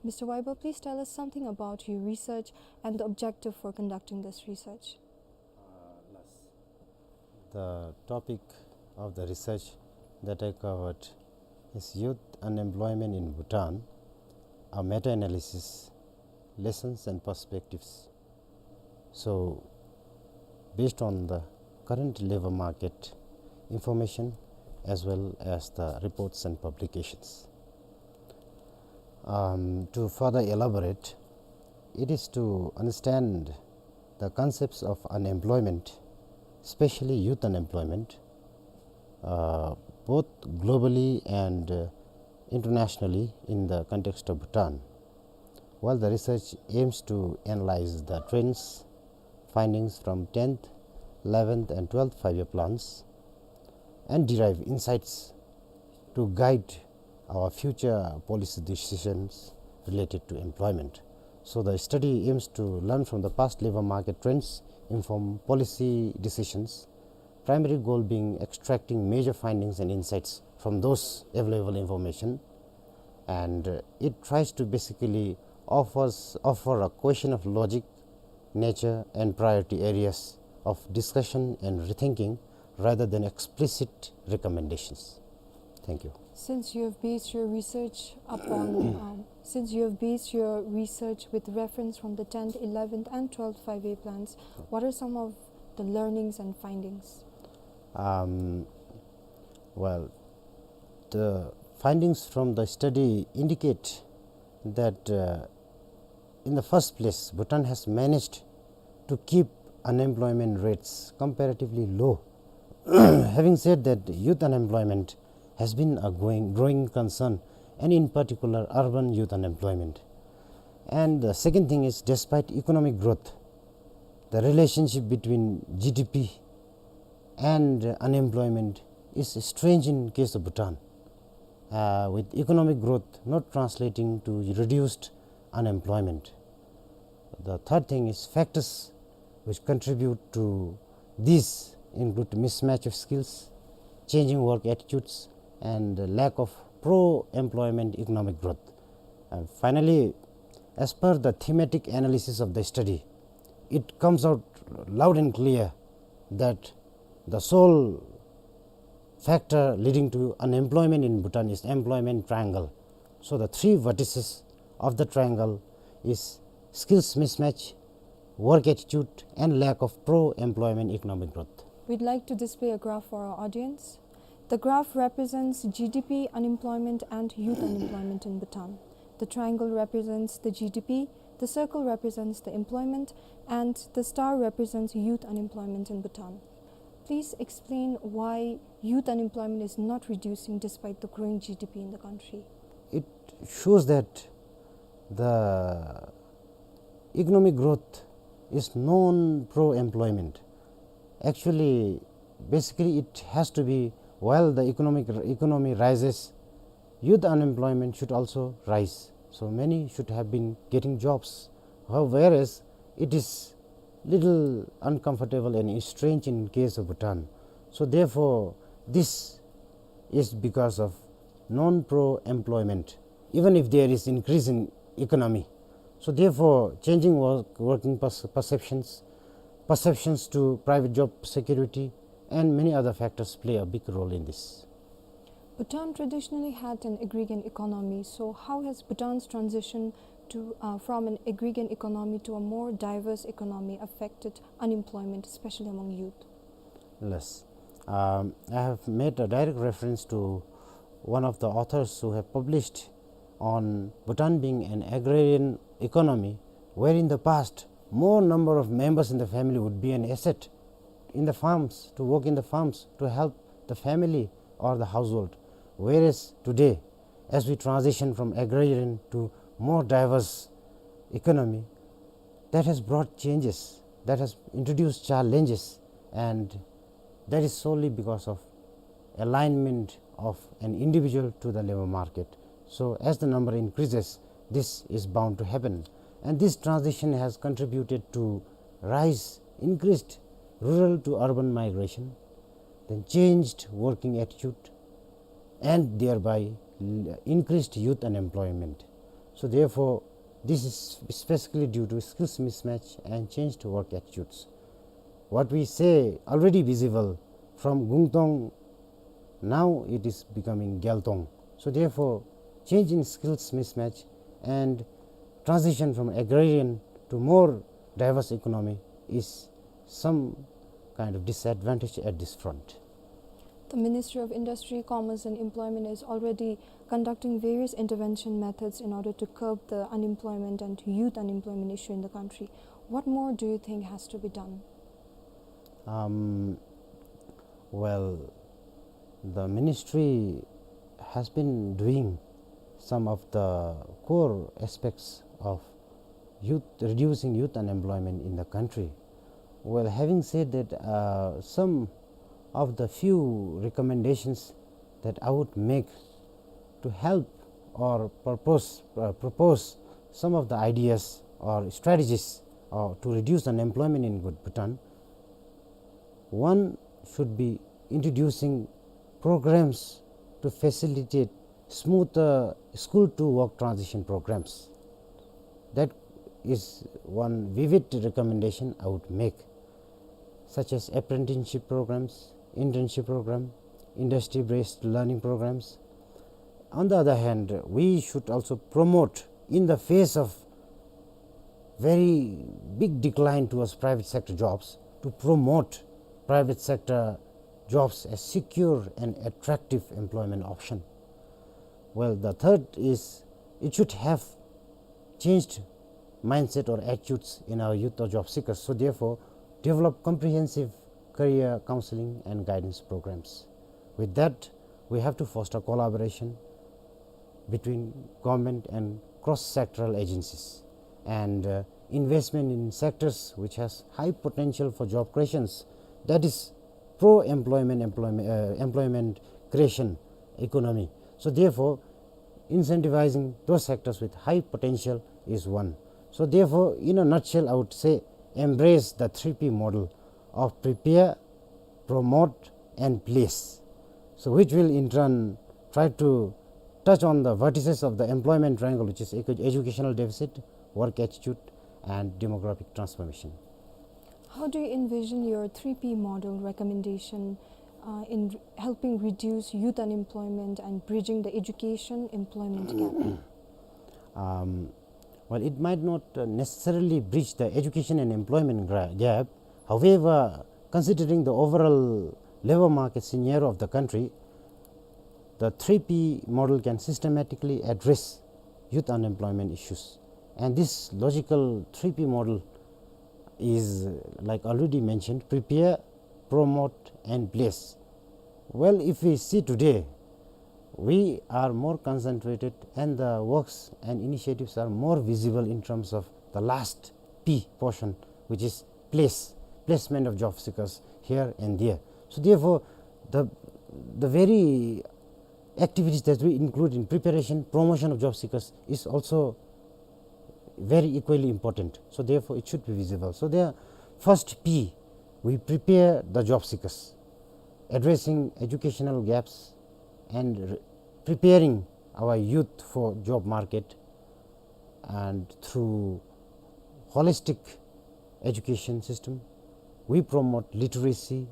Mister Waiba, please tell us something about your research and the objective for conducting this research. Uh, last. The topic of the research that I covered is youth unemployment in Bhutan, a meta-analysis, lessons and perspectives. So, based on the current labor market information as well as the reports and publications. Um, to further elaborate, it is to understand the concepts of unemployment, especially youth unemployment, uh, both globally and, uh, internationally in the context of Bhutan. While the research aims to analyze the trends, findings from tenth, eleventh and twelfth five-year plans and derive insights to guide our future policy decisions related to employment. So the study aims to learn from the past labor market trends, inform policy decisions, primary goal being extracting major findings and insights from those available information. And, uh, it tries to basically offers, offer a question of logic, nature and priority areas of discussion and rethinking rather than explicit recommendations. Thank you. Since you have based your research upon, um, since you have based your research with reference from the tenth, eleventh and twelfth five-year plans, what are some of the learnings and findings? Um, well, the findings from the study indicate that, uh, in the first place, Bhutan has managed to keep unemployment rates comparatively low. Having said that, youth unemployment has been a growing, growing concern, and in particular, urban youth unemployment. And the second thing is, despite economic growth, the relationship between G D P and unemployment is strange in case of Bhutan, uh, with economic growth not translating to reduced unemployment. The third thing is factors which contribute to this include mismatch of skills, changing work attitudes, and lack of pro-employment economic growth. And finally, as per the thematic analysis of the study, it comes out loud and clear that the sole factor leading to unemployment in Bhutan is employment triangle. So the three vertices of the triangle is skills mismatch, work attitude, and lack of pro-employment economic growth. We'd like to display a graph for our audience. The graph represents G D P, unemployment, and youth unemployment in Bhutan. The triangle represents the G D P, the circle represents the employment, and the star represents youth unemployment in Bhutan. Please explain why youth unemployment is not reducing despite the growing G D P in the country. It shows that the economic growth is non-pro-employment. Actually, basically, it has to be, while the economic, economy rises, youth unemployment should also rise. So many should have been getting jobs. How-, whereas it is little uncomfortable and strange in case of Bhutan. So therefore, this is because of non-pro-employment, even if there is increase in economy. So therefore, changing work, working perce-, perceptions, perceptions to private job security, and many other factors play a big role in this. Bhutan traditionally had an agrarian economy, so how has Bhutan's transition to, uh, from an agrarian economy to a more diverse economy affected unemployment, especially among youth? Yes. Um, I have made a direct reference to one of the authors who have published on Bhutan being an agrarian economy, where in the past, more number of members in the family would be an asset in the farms, to work in the farms, to help the family or the household. Whereas today, as we transition from agrarian to more diverse economy, that has brought changes, that has introduced challenges, and that is solely because of alignment of an individual to the labor market. So as the number increases, this is bound to happen. And this transition has contributed to rise, increased rural to urban migration, then changed working attitude, and thereby l-, increased youth unemployment. So therefore, this is specifically due to skills mismatch and changed work attitudes. What we say already visible from Gungtong, now it is becoming Gyaltong. So therefore, change in skills mismatch and transition from agrarian to more diverse economy is some kind of disadvantage at this front. The Ministry of Industry, Commerce and Employment is already conducting various intervention methods in order to curb the unemployment and youth unemployment issue in the country. What more do you think has to be done? Um, well, the ministry has been doing some of the core aspects of youth, reducing youth unemployment in the country. Well, having said that, uh, some of the few recommendations that I would make to help or purpose, uh, propose some of the ideas or strategies, uh, to reduce unemployment in Great Bhutan. One should be introducing programs to facilitate smoother school to work transition programs. That is one vivid recommendation I would make, such as apprenticeship programs, internship program, industry-based learning programs. On the other hand, we should also promote, in the face of very big decline towards private sector jobs, to promote private sector jobs as secure and attractive employment option. Well, the third is, it should have changed mindset or attitudes in our youth or job seekers. So therefore, develop comprehensive career counseling and guidance programs. With that, we have to foster collaboration between government and cross-sectoral agencies, and, uh, investment in sectors which has high potential for job creations, that is pro-employment, employment, uh, employment creation economy. So therefore, incentivizing those sectors with high potential is one. So therefore, in a nutshell, I would say, embrace the three P model of prepare, promote, and place. So which will in turn try to touch on the vertices of the employment triangle, which is edu-, educational deficit, work attitude, and demographic transformation. How do you envision your three P model recommendation, uh, in r-, helping reduce youth unemployment and bridging the education employment gap? Um, well, it might not, uh, necessarily bridge the education and employment gra-, gap. However, considering the overall labor market scenario of the country, the three P model can systematically address youth unemployment issues. And this logical three P model is, uh, like already mentioned, prepare, promote, and place. Well, if we see today, we are more concentrated and the works and initiatives are more visible in terms of the last P portion, which is place, placement of job seekers here and there. So therefore, the, the very activities that we include in preparation, promotion of job seekers is also very equally important. So therefore, it should be visible. So there, first P, we prepare the job seekers, addressing educational gaps and re-, preparing our youth for job market. And through holistic education system, we promote literacy,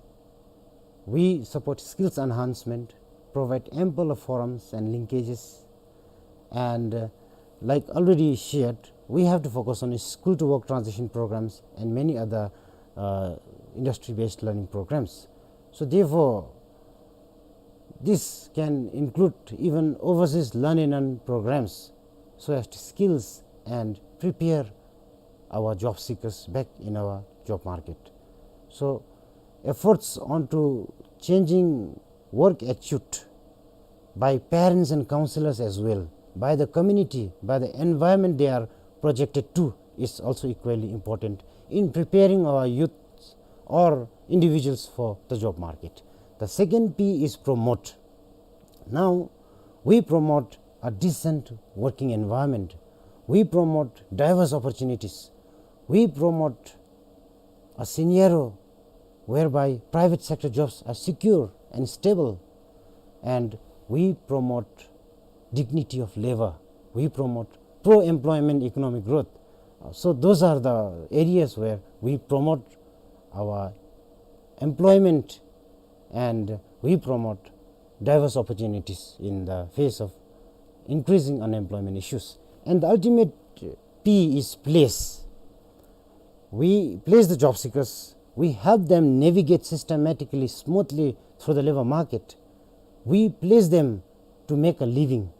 we support skills enhancement, provide ample forums and linkages, and, uh, like already shared, we have to focus on school to work transition programs and many other, uh, industry-based learning programs. So therefore, this can include even overseas learn and earn programs, so as to skills and prepare our job seekers back in our job market. So efforts onto changing work attitude by parents and counselors as well, by the community, by the environment they are projected to is also equally important in preparing our youth or individuals for the job market. The second P is promote. Now, we promote a decent working environment. We promote diverse opportunities. We promote a scenario whereby private sector jobs are secure and stable, and we promote dignity of labor. We promote pro-employment economic growth. Uh, so those are the areas where we promote our employment and we promote diverse opportunities in the face of increasing unemployment issues. And the ultimate P is place. We place the job seekers, we help them navigate systematically, smoothly through the labor market. We place them to make a living.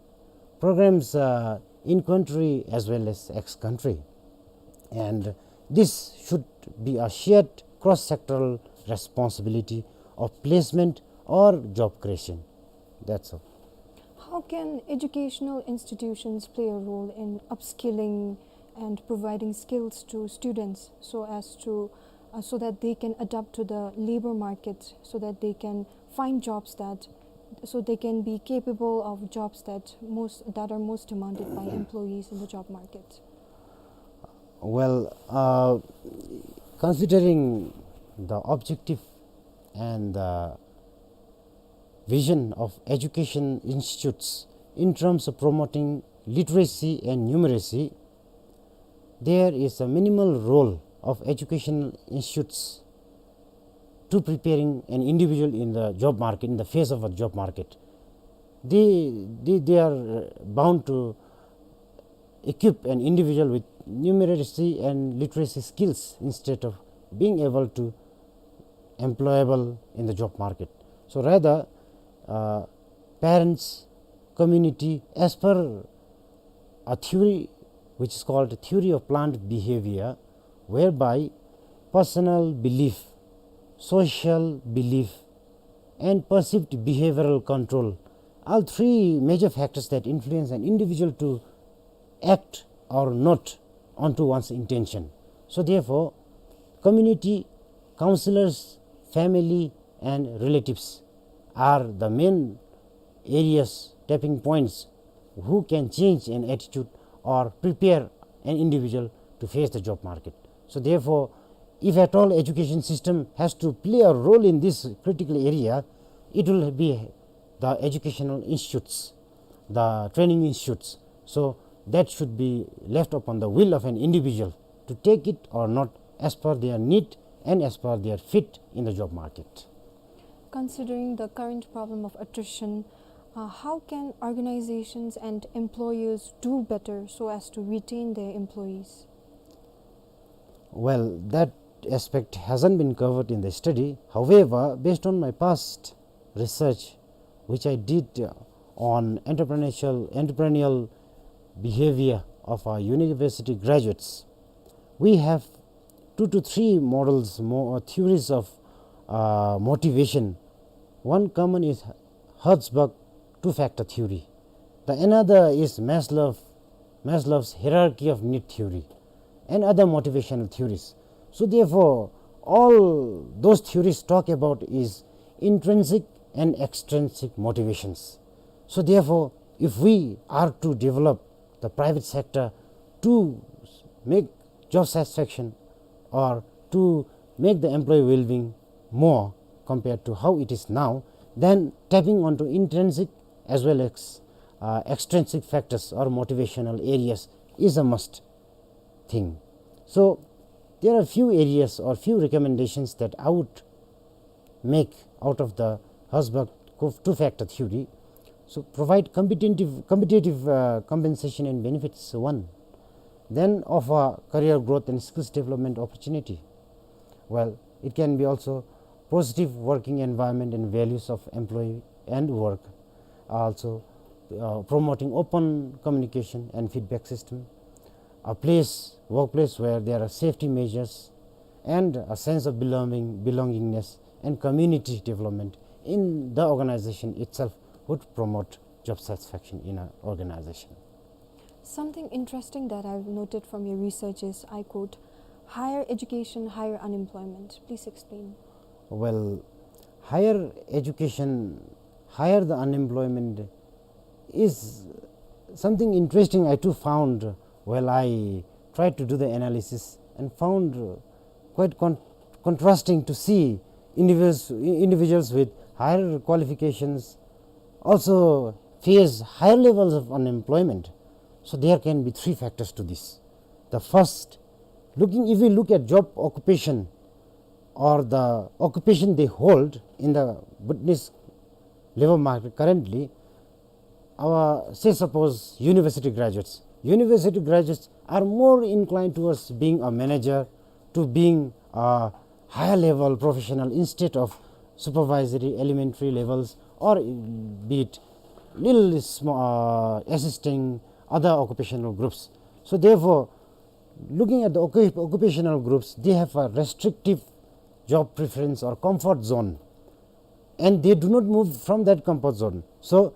Programs, uh, in country as well as ex-country. And this should be a shared cross-sectoral responsibility of placement or job creation. That's all. How can educational institutions play a role in upskilling and providing skills to students so as to, uh, so that they can adapt to the labor market, so that they can find jobs that, so they can be capable of jobs that most, that are most demanded by employees in the job market? Well, uh, considering the objective and the vision of education institutes in terms of promoting literacy and numeracy, there is a minimal role of educational institutes to preparing an individual in the job market, in the face of a job market. They, they, they are bound to equip an individual with numeracy and literacy skills instead of being able to employable in the job market. So rather, uh, parents, community, as per a theory which is called theory of planned behavior, whereby personal belief, social belief, and perceived behavioral control are three major factors that influence an individual to act or not onto one's intention. So therefore, community, counselors, family, and relatives are the main areas, tapping points, who can change an attitude or prepare an individual to face the job market. So therefore, if at all education system has to play a role in this critical area, it will be the educational institutes, the training institutes. So that should be left upon the will of an individual to take it or not as per their need and as per their fit in the job market. Considering the current problem of attrition, uh, how can organizations and employers do better so as to retain their employees? Well, that aspect hasn't been covered in the study. However, based on my past research, which I did, uh, on entrepreneurial, entrepreneurial behavior of our university graduates, we have two to three models, mo-, uh, theories of, uh, motivation. One common is Herzberg two-factor theory. The another is Maslow, Maslow's hierarchy of need theory and other motivational theories. So therefore, all those theories talk about is intrinsic and extrinsic motivations. So therefore, if we are to develop the private sector to make job satisfaction or to make the employee well-being more compared to how it is now, then tapping onto intrinsic as well as, uh, extrinsic factors or motivational areas is a must thing. So there are few areas or few recommendations that I would make out of the Herzberg co-, two-factor theory. So provide competitive, competitive, uh, compensation and benefits, one. Then offer career growth and skills development opportunity. Well, it can be also positive working environment and values of employee and work. Also, uh, promoting open communication and feedback system. A place, workplace where there are safety measures and a sense of belonging, belongingness and community development in the organization itself would promote job satisfaction in an organization. Something interesting that I've noted from your research is, I quote, "Higher education, higher unemployment." Please explain. Well, higher education, higher the unemployment is something interesting I too found while I tried to do the analysis and found, uh, quite con- contrasting to see individuals, individuals with higher qualifications also face higher levels of unemployment. So there can be three factors to this. The first, looking, if we look at job occupation or the occupation they hold in the Bhutanese labor market currently, our, say, suppose, university graduates. University graduates are more inclined towards being a manager, to being a higher level professional instead of supervisory, elementary levels, or be it little small, uh, assisting other occupational groups. So therefore, looking at the occup- occupational groups, they have a restrictive job preference or comfort zone, and they do not move from that comfort zone. So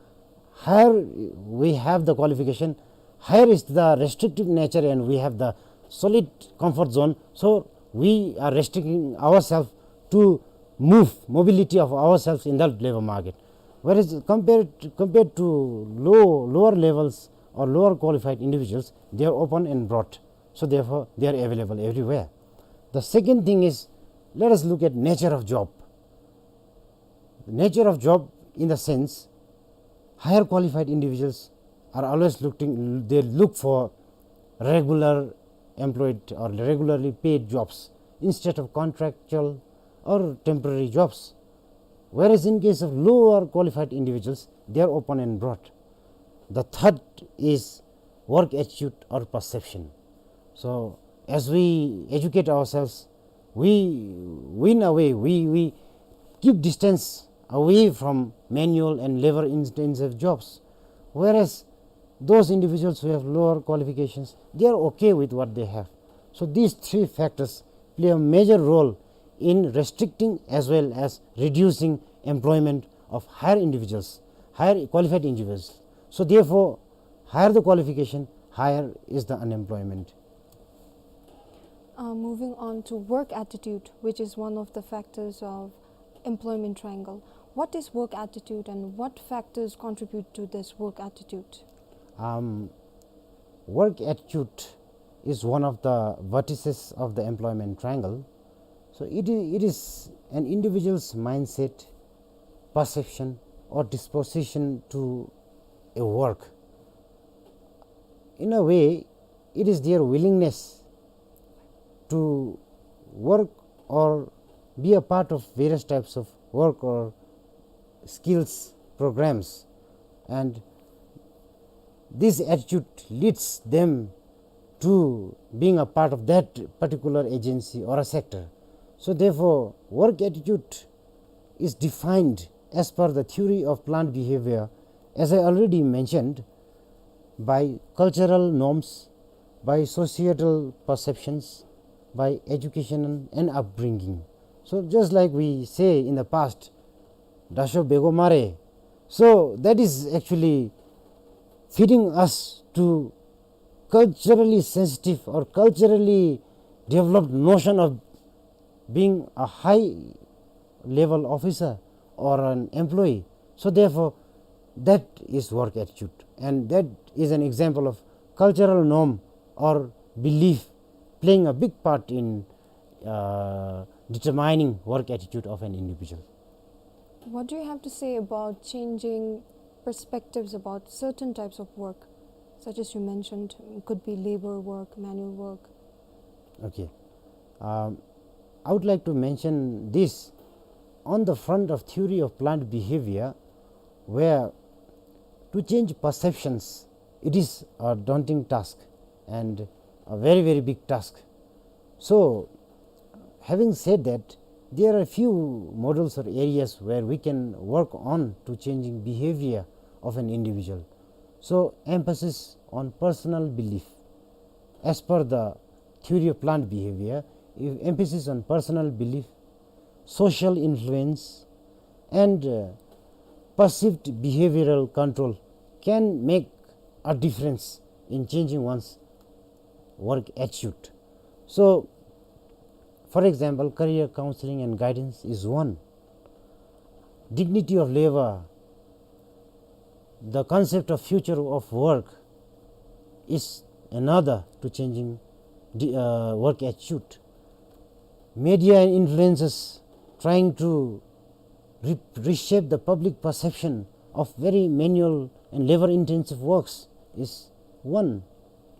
higher we have the qualification, higher is the restrictive nature, and we have the solid comfort zone. So we are restricting ourselves to move, mobility of ourselves in the labor market. Whereas compared, compared to low, lower levels or lower qualified individuals, they are open and broad. So therefore, they are available everywhere. The second thing is, let us look at nature of job. The nature of job, in the sense, higher qualified individuals are always looking, they look for regular employed or regularly paid jobs instead of contractual or temporary jobs. Whereas in case of lower qualified individuals, they are open and broad. The third is work attitude or perception. So as we educate ourselves, we win away, we, we keep distance away from manual and labor intensive jobs. Whereas those individuals who have lower qualifications, they are okay with what they have. So these three factors play a major role in restricting as well as reducing employment of higher individuals, higher qualified individuals. So therefore, higher the qualification, higher is the unemployment. Uh, moving on to work attitude, which is one of the factors of employment triangle. What is work attitude and what factors contribute to this work attitude? Um, work attitude is one of the vertices of the employment triangle. So it is, it is an individual's mindset, perception, or disposition to a work. In a way, it is their willingness to work or be a part of various types of work or skills programs, and this attitude leads them to being a part of that particular agency or a sector. So therefore, work attitude is defined as per the theory of plant behavior, as I already mentioned, by cultural norms, by societal perceptions, by education and upbringing. So just like we say in the past, "Dasho bego mare." So that is actually feeding us to culturally sensitive or culturally developed notion of being a high level officer or an employee. So therefore, that is work attitude, and that is an example of cultural norm or belief playing a big part in, uh, determining work attitude of an individual. What do you have to say about changing perspectives about certain types of work, such as you mentioned, could be labor work, manual work? Okay. Um, I would like to mention this on the front of theory of plant behavior, where to change perceptions, it is a daunting task and a very, very big task. So, having said that, there are few models or areas where we can work on to changing behavior of an individual. So, emphasis on personal belief. As per the theory of plant behavior, if emphasis on personal belief, social influence, and uh, perceived behavioral control can make a difference in changing one's work attitude. So, for example, career counseling and guidance is one. Dignity of labor, the concept of future of work is another to changing the uh, work attitude. Media and influencers trying to re- reshape the public perception of very manual and labor intensive works is one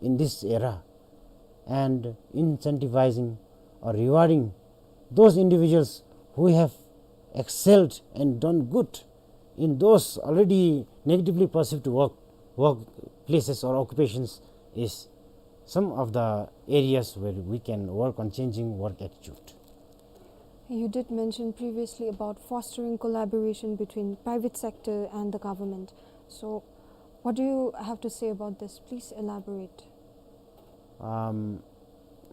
in this era, and incentivizing or rewarding those individuals who have excelled and done good in those already negatively perceived work, workplaces or occupations is some of the areas where we can work on changing work attitude. You did mention previously about fostering collaboration between private sector and the government. So, what do you have to say about this? Please elaborate. Um,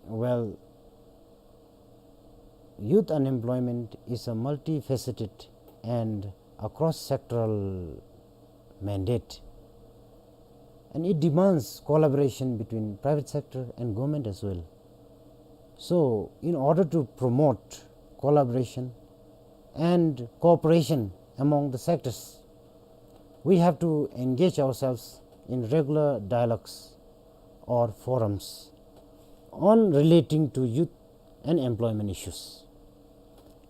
well, youth unemployment is a multifaceted and a cross-sectoral mandate, and it demands collaboration between private sector and government as well. So, in order to promote collaboration and cooperation among the sectors, we have to engage ourselves in regular dialogues or forums on relating to youth and employment issues.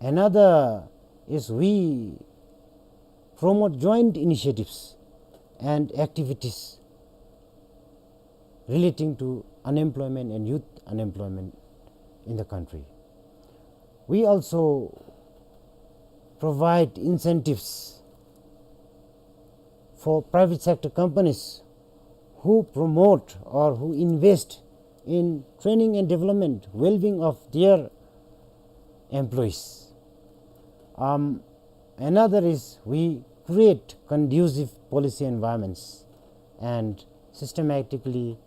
Another is we promote joint initiatives and activities relating to unemployment and youth unemployment in the country. We also provide incentives for private sector companies who promote or who invest in training and development, well-being of their employees. Um, another is we create conducive policy environments and systematically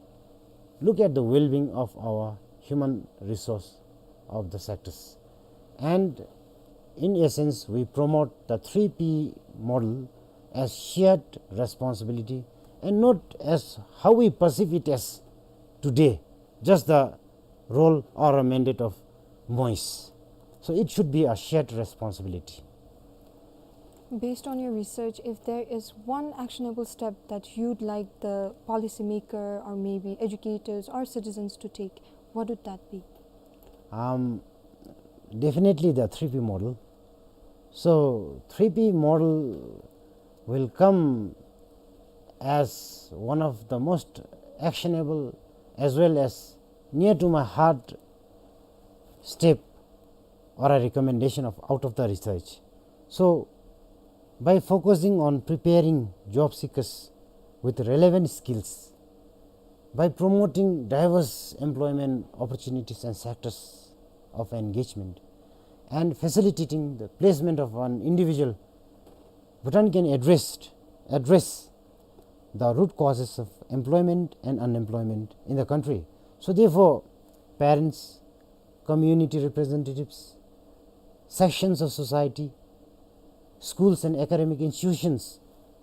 look at the well-being of our human resource of the sectors. And in essence, we promote the three P model as shared responsibility and not as how we perceive it as today, just the role or a mandate of MoIS. So it should be a shared responsibility. Based on your research, if there is one actionable step that you'd like the policymaker or maybe educators or citizens to take, what would that be? Um, definitely the three P model. So three P model will come as one of the most actionable as well as near to my heart step or a recommendation of out of the research. So by focusing on preparing job seekers with relevant skills, by promoting diverse employment opportunities and sectors of engagement, and facilitating the placement of an individual, Bhutan can address, address the root causes of employment and unemployment in the country. So therefore, parents, community representatives, sections of society, schools and academic institutions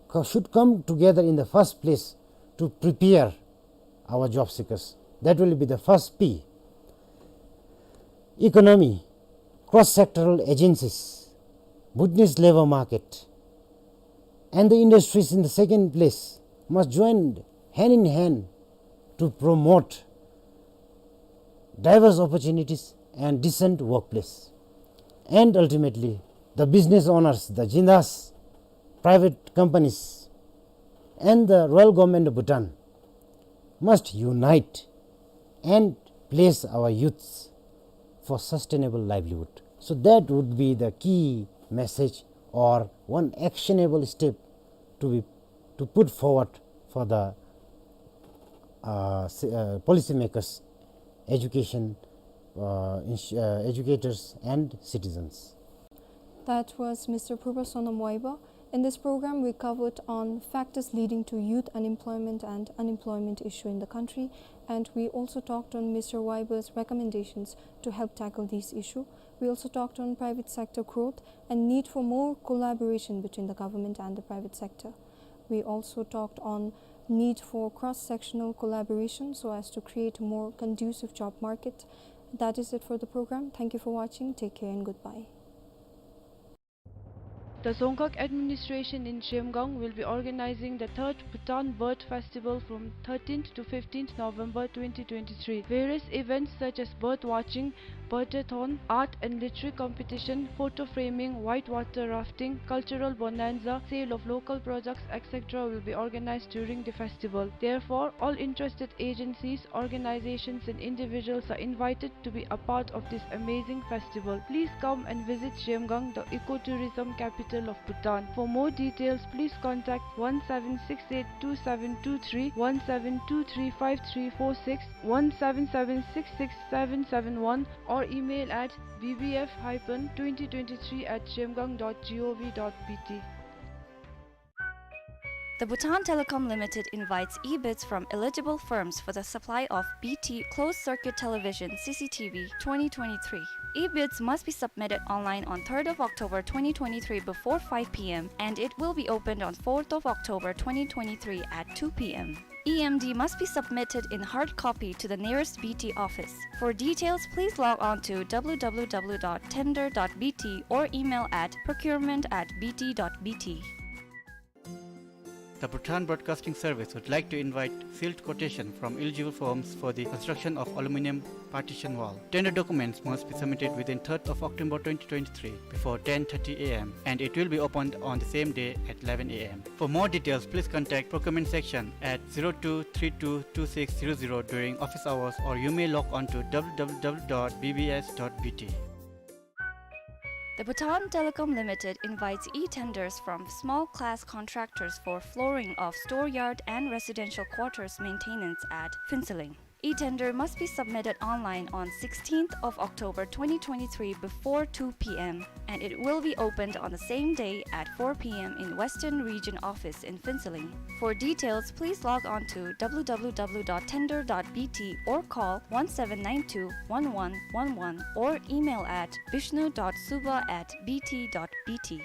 co- should come together in the first place to prepare our job seekers. That will be the first P. Economy, cross-sectoral agencies, Bhutanese labor market, and the industries in the second place must join hand in hand to promote diverse opportunities and decent workplace. And ultimately, the business owners, the Jindas, private companies, and the Royal Government of Bhutan must unite and place our youths for sustainable livelihood. So that would be the key message or one actionable step to be, to put forward for the uh, ci- uh, policymakers, education, uh, ins- uh, educators and citizens. That was Mister Purba Sonam Waiba, In this program, we covered on factors leading to youth unemployment and unemployment issue in the country, and we also talked on Mister Weiber's recommendations to help tackle these issues. We also talked on private sector growth and need for more collaboration between the government and the private sector. We also talked on need for cross-sectional collaboration so as to create a more conducive job market. That is it for the program. Thank you for watching. Take care and goodbye. The Dzongkhag administration in Zhemgang will be organizing the third Bhutan Bird Festival from thirteenth to fifteenth November twenty twenty-three. Various events such as bird watching, birdathon, art and literary competition, photo framing, whitewater rafting, cultural bonanza, sale of local products, et cetera will be organized during the festival. Therefore, all interested agencies, organizations and individuals are invited to be a part of this amazing festival. Please come and visit Zhemgang, the ecotourism capital of Bhutan. For more details, please contact one seven six eight two seven two three, one seven two three five three four six, one seven seven six six seven seven one, or email at B B F hyphen twenty twenty-three at zhemgang dot gov dot B T. The Bhutan Telecom Limited invites e-bids from eligible firms for the supply of B T closed-circuit television, C C T V, twenty twenty-three. E-bids must be submitted online on third of October twenty twenty-three before five P M, and it will be opened on fourth of October twenty twenty-three at two P M. E M D must be submitted in hard copy to the nearest B T office. For details, please log on to W W W dot tender dot B T or email at procurement at B T dot B T. The Bhutan Broadcasting Service would like to invite sealed quotation from eligible firms for the construction of aluminium partition wall. Tender documents must be submitted within third of October twenty twenty-three before ten thirty A M, and it will be opened on the same day at eleven A M. For more details, please contact procurement section at zero two three two two six zero zero during office hours, or you may log on to W W W dot B B S dot B T. The Bhutan Telecom Limited invites e-tenders from small class contractors for flooring of store yard and residential quarters maintenance at Phuentsholing. E-tender must be submitted online on sixteenth of October twenty twenty-three before two P M, and it will be opened on the same day at four P M in Western Region Office in Phuentsholing. For details, please log on to W W W dot tender dot B T or call one seven nine two one one one one or email at vishnu dot suba at B T dot B T.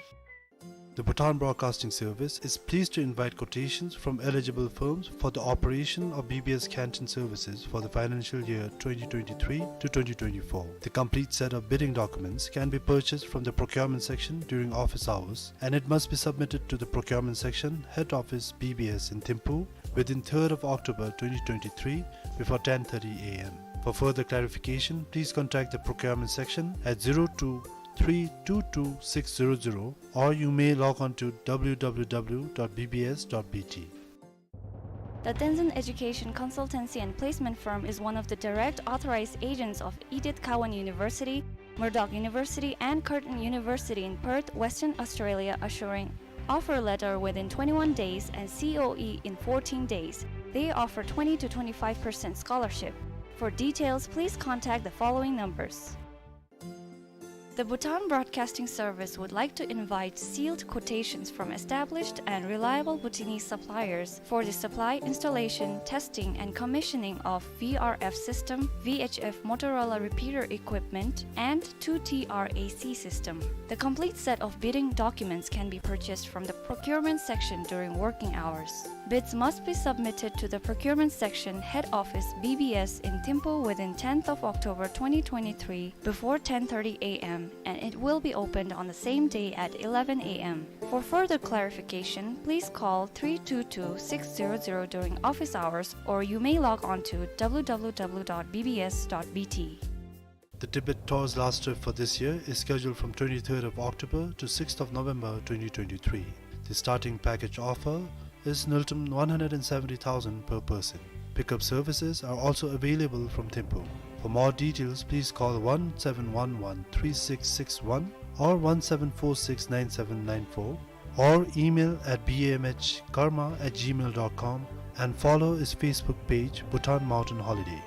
The Bhutan Broadcasting Service is pleased to invite quotations from eligible firms for the operation of B B S canteen services for the financial year twenty twenty-three to twenty twenty-four. The complete set of bidding documents can be purchased from the procurement section during office hours, and it must be submitted to the procurement section, head office, B B S in Thimphu, within third of October twenty twenty-three before ten thirty A M. For further clarification, please contact the procurement section at zero two three two two six zero zero, or you may log on to W W W dot B B S dot B T. The Tenzin Education Consultancy and Placement Firm is one of the direct authorized agents of Edith Cowan University, Murdoch University, and Curtin University in Perth, Western Australia, assuring offer letter within twenty-one days and C O E in fourteen days. They offer twenty to twenty-five percent scholarship. For details, please contact the following numbers. The Bhutan Broadcasting Service would like to invite sealed quotations from established and reliable Bhutanese suppliers for the supply, installation, testing, and commissioning of V R F system, V H F Motorola repeater equipment, and two T R A C system. The complete set of bidding documents can be purchased from the procurement section during working hours. Bids must be submitted to the procurement section, head office, B B S in Thimphu within tenth of October twenty twenty-three before ten thirty A M, and it will be opened on the same day at eleven A M. For further clarification, please call three two two six zero zero during office hours, or you may log on to W W W dot B B S dot B T. The Tibet Tour's last trip for this year is scheduled from twenty-third of October to sixth of November twenty twenty-three. The starting package offer is ngultrum one hundred and seventy thousand per person. Pickup services are also available from Thimphu. For more details, please call one seven one one three six six one or one seven four six nine seven nine four, or email at B M H karma at gmail dot com and follow his Facebook page, Bhutan Mountain Holiday.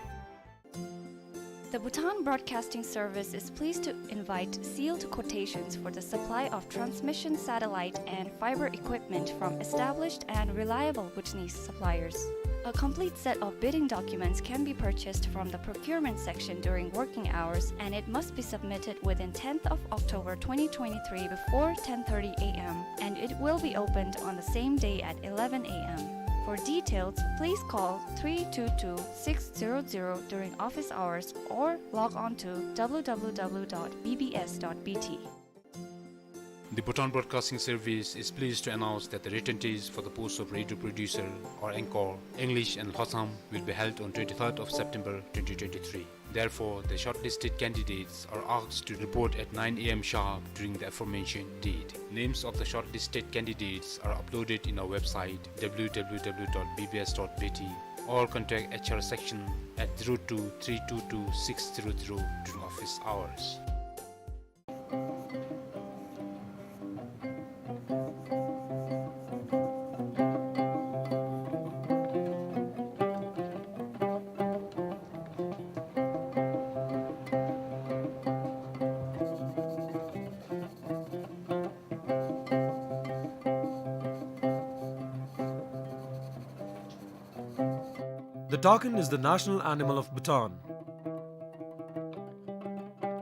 The Bhutan Broadcasting Service is pleased to invite sealed quotations for the supply of transmission satellite and fiber equipment from established and reliable Bhutanese suppliers. A complete set of bidding documents can be purchased from the procurement section during working hours, and it must be submitted within tenth of October twenty twenty-three before ten thirty A M, and it will be opened on the same day at eleven A M. For details, please call three two two six zero zero during office hours or log on to W W W dot B B S dot B T. The Bhutan Broadcasting Service is pleased to announce that the retentees for the post of radio producer or anchor, English and Lhotsam, will be held on twenty-third of September twenty twenty-three. Therefore, the shortlisted candidates are asked to report at nine A M sharp during the aforementioned date. Names of the shortlisted candidates are uploaded in our website, W W W dot B B S dot B T, or contact H R section at zero two three two two six zero zero during office hours. The takin is the national animal of Bhutan.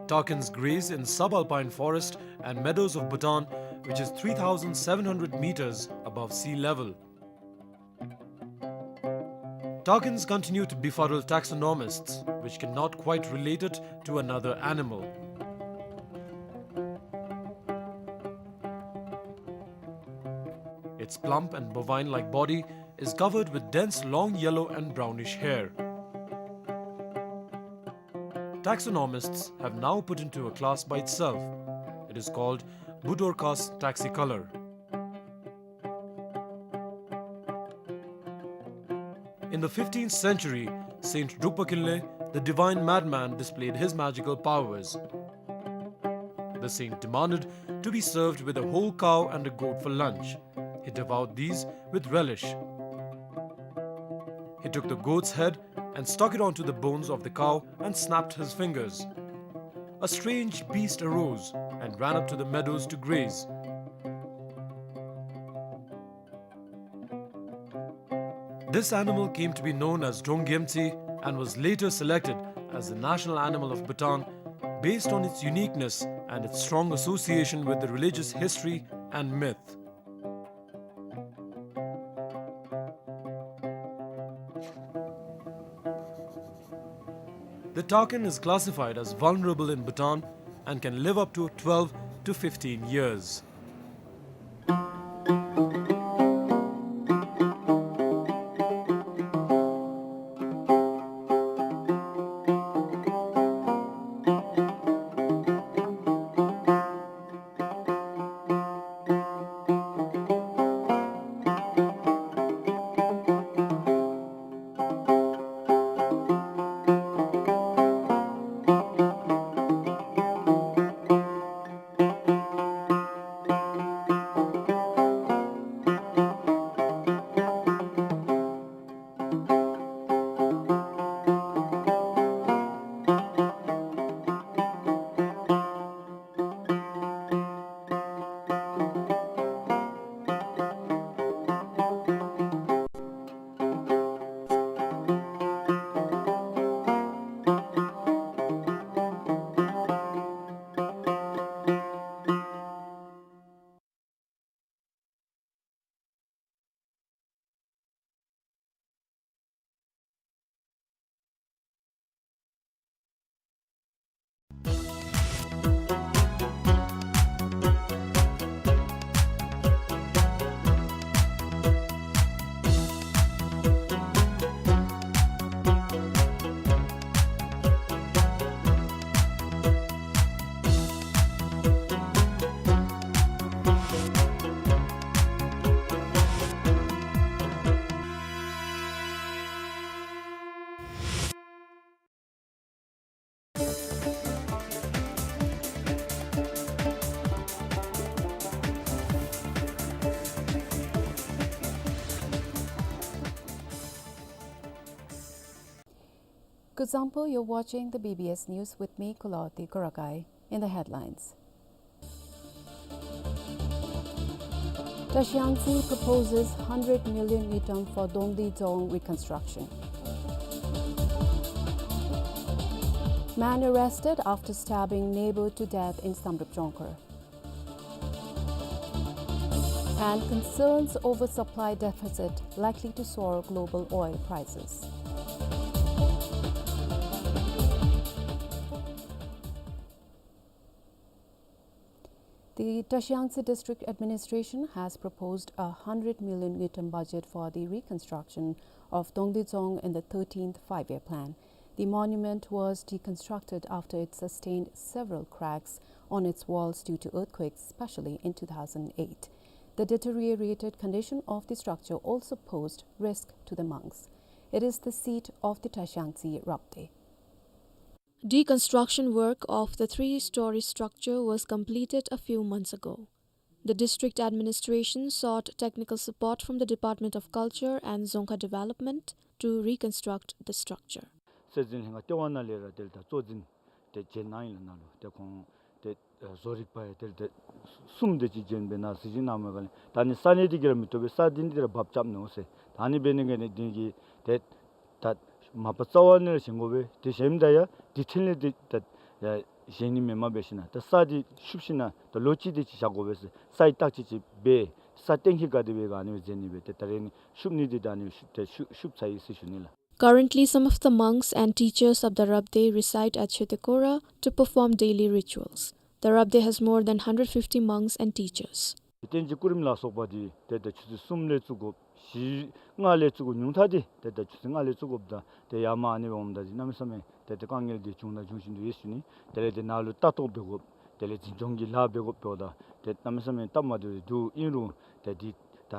Takins graze in subalpine forest and meadows of Bhutan, which is three thousand seven hundred meters above sea level. Takins continue to befuddle taxonomists, which cannot quite relate it to another animal. Its plump and bovine-like body is covered with dense long yellow and brownish hair. Taxonomists have now put into a class by itself. It is called Budorcas taxicolor. In the fifteenth century, Saint Drukpa Kinley, the divine madman, displayed his magical powers. The saint demanded to be served with a whole cow and a goat for lunch. He devoured these with relish. He took the goat's head and stuck it onto the bones of the cow and snapped his fingers. A strange beast arose and ran up to the meadows to graze. This animal came to be known as Drong Gyemtse and was later selected as the national animal of Bhutan based on its uniqueness and its strong association with the religious history and myth. The takin is classified as vulnerable in Bhutan and can live up to twelve to fifteen years. Kuzuzangpo, you're watching the B B S News with me, Kulawarti Kurakai. In the headlines, Tashiyangtse proposes hundred million ngultrum for Dongdi Dzong reconstruction. Man arrested after stabbing neighbor to death in Samdrup Jongkhar. And concerns over supply deficit likely to soar global oil prices. The Tashiyangtse District Administration has proposed a hundred million ngultrum budget for the reconstruction of Dongdi Dzong in the thirteenth Five-Year Plan. The monument was deconstructed after it sustained several cracks on its walls due to earthquakes, especially in two thousand eight. The deteriorated condition of the structure also posed risk to the monks. It is the seat of the Tashiyangtse Rabdey. Deconstruction work of the three-story structure was completed a few months ago. The district administration sought technical support from the Department of Culture and Dzongkha Development to reconstruct the structure. སྲིད་འཛིན་ལྷན་ཁག་ལྟེ་བ་ནང་ལས་ར་དེ་ལས་ད་གཙོ་འཛིན་དེ་བྱོན་གནང་ཡི་ལགས། ནཱ་ལུ་དེ་ཁོང་དེ་ཨ་བཟོ་རིག་པ་ཡང་དེ་ལས་དེ་གསུམ་དེ་ཅིག་བྱོན་སྦེ་ནཱ་གཟིགས་ཞིབ་གནངམ་ད་ལུ་ད་ནི་ས་གནས་དེ་གིས་ར་མི་བཏུབ་པས། ས་འདི་ནི་དེ་ར་བབས་རྐྱབ་ནི་འོང་ཟེར། ད་ནི་འབད་ནི་གི་ནི་འདི་གིས་དེ་ད་མ་པ་རྩ་བ་ནས་ར་བཞེངས་དགོ་པས། དེ་བཞེངསམ་ད་ཡང་དེ་འཕྲོ་ལས་དེ་ད་ཡང་བཞེངས་ནི་མེནམ་འབད་ཞིན་ན་ད་ས་དེ་ཤུབ་ཞིན་ན་ད་ལོ་གཅིག་དེ་ཅིག་བཞག་དགོ་པས་ཟེར། ས་ཡི་བརྟག་དཔྱད་ཅིག་འབད་ས་གཏན་འཁེལ་ག་དེ་སྦེ་ག་ནི་སྦེ་མཛད་ནི་སྦེ་དེ་ད་རེས་ནི་ཤུབ་ནི་དེ་ད་ནི་ཤུབ་དེ་ཤུབ་ཤུབ་ཚར་ཡི་ཟེར་ཞུ་ནི་ལགས། Currently, some of the monks and teachers of the Rabdey reside at Chetekora to perform daily rituals. The Rabdey has more than hundred fifty monks and teachers. ཏེ་བསྟན་འཛིན་སྐུ་རིམ་ལ་སོགས་པ་འདི་ཏེ་ད་ཆུ་ཚོད་གསུམ་ལས་བཙུགས་དགོཔ་བཞི་ལྔ་ལས་བཙུགས་དགོཔ་ཉུང་མཐའ་འདི་ཏེ་ད་ཆུ་ཚོད་ལྔ་ལས་བཙུགས་དགོཔ་ད་ཏེ་ཡར་མར་ཨ་ནི་སྦེ་འོངམ་ད་འདི་གནམ་མེད་ས་མེད་ཏེ་ཏེ་དཀའ་ངལ་འདི་བྱུང་དང་འབྱུང་བཞིན་དུ་ཡོད་ཟེར་ཞུ་ནི། དེ་ལས་ཏེ་ནཱ་ལུ་ལྟ་རྟོག་འབད་དགོཔ་དེ་ལས་འཛིན་སྐྱོང་གི་ལཱ་འབད་དགོཔ་འབདཝ་ད་ཏེ་གནམ་མེད་ས་མེད་སྟབས་མ་བདེཝ་འདུག། ཨིན་རུང་ཏེ་འདི་ད་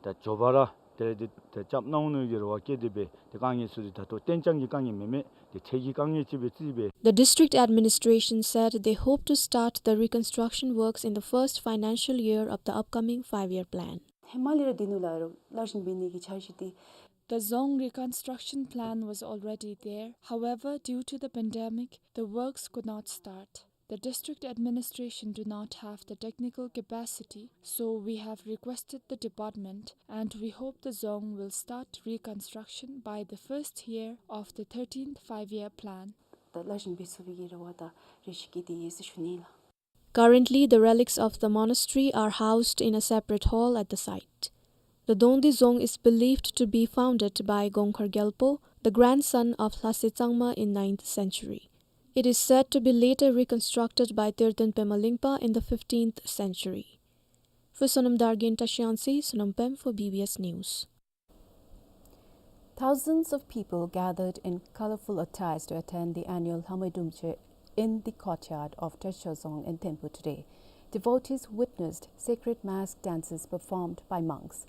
ད་མགྱོགས་པ་ར་དེ་ལས་ཏེ་ཏེ་རྐྱབ་གནང་ནི་གི་རེ་བ་བསྐྱེད་དེ་སྦེ་ཏེ་དཀའ་ངལ་ཚུ་འདི་ད་ལྟོ་གཏན་འཇགས་ཀྱི་དཀའ་ངལ་མེན་མས། ཏེ་འཕྲལ་གྱི་དཀའ་ངལ་ཅིག་སྦེ་བརྩིས་སྦེ། The district administration said they hope to start the reconstruction works in the first financial year of the upcoming five-year plan. ཧེ་མ་ལས་ར་འདི་ནང་ལུ་སླར་བཞེངས་འབད་ནི་གི་འཆར་གཞི་འདི། The Dzong reconstruction plan was already there. However, due to the pandemic, the works could not start. The district administration do not have the technical capacity, so we have requested the department, and we hope the Dzong will start reconstruction by the first year of the thirteenth Five-Year Plan. ད་སླར་བཞེངས་འབད་ཚུགས་པའི་གི་རེ་བ་དང་རེ་ཆེ་བསྐྱེད་དེ་ཡོད་ཟེར་ཞུ་ནི་ལགས། Currently, the relics of the monastery are housed in a separate hall at the site. The Dongdi Dzong is believed to be founded by Gongkhar Gyalpo, the grandson of Lhase Tsangma, in ninth century. It is said to be later reconstructed by Terden Pema Lingpa in the fifteenth century. For Sonam Dargin, Tashiyangtse, Sonam Pem for B B S News. Thousands of people gathered in colorful attires to attend the annual Lhamay Dumche in the courtyard of Tashiyangtse Dzong in Thimphu today. Devotees witnessed sacred mask dances performed by monks.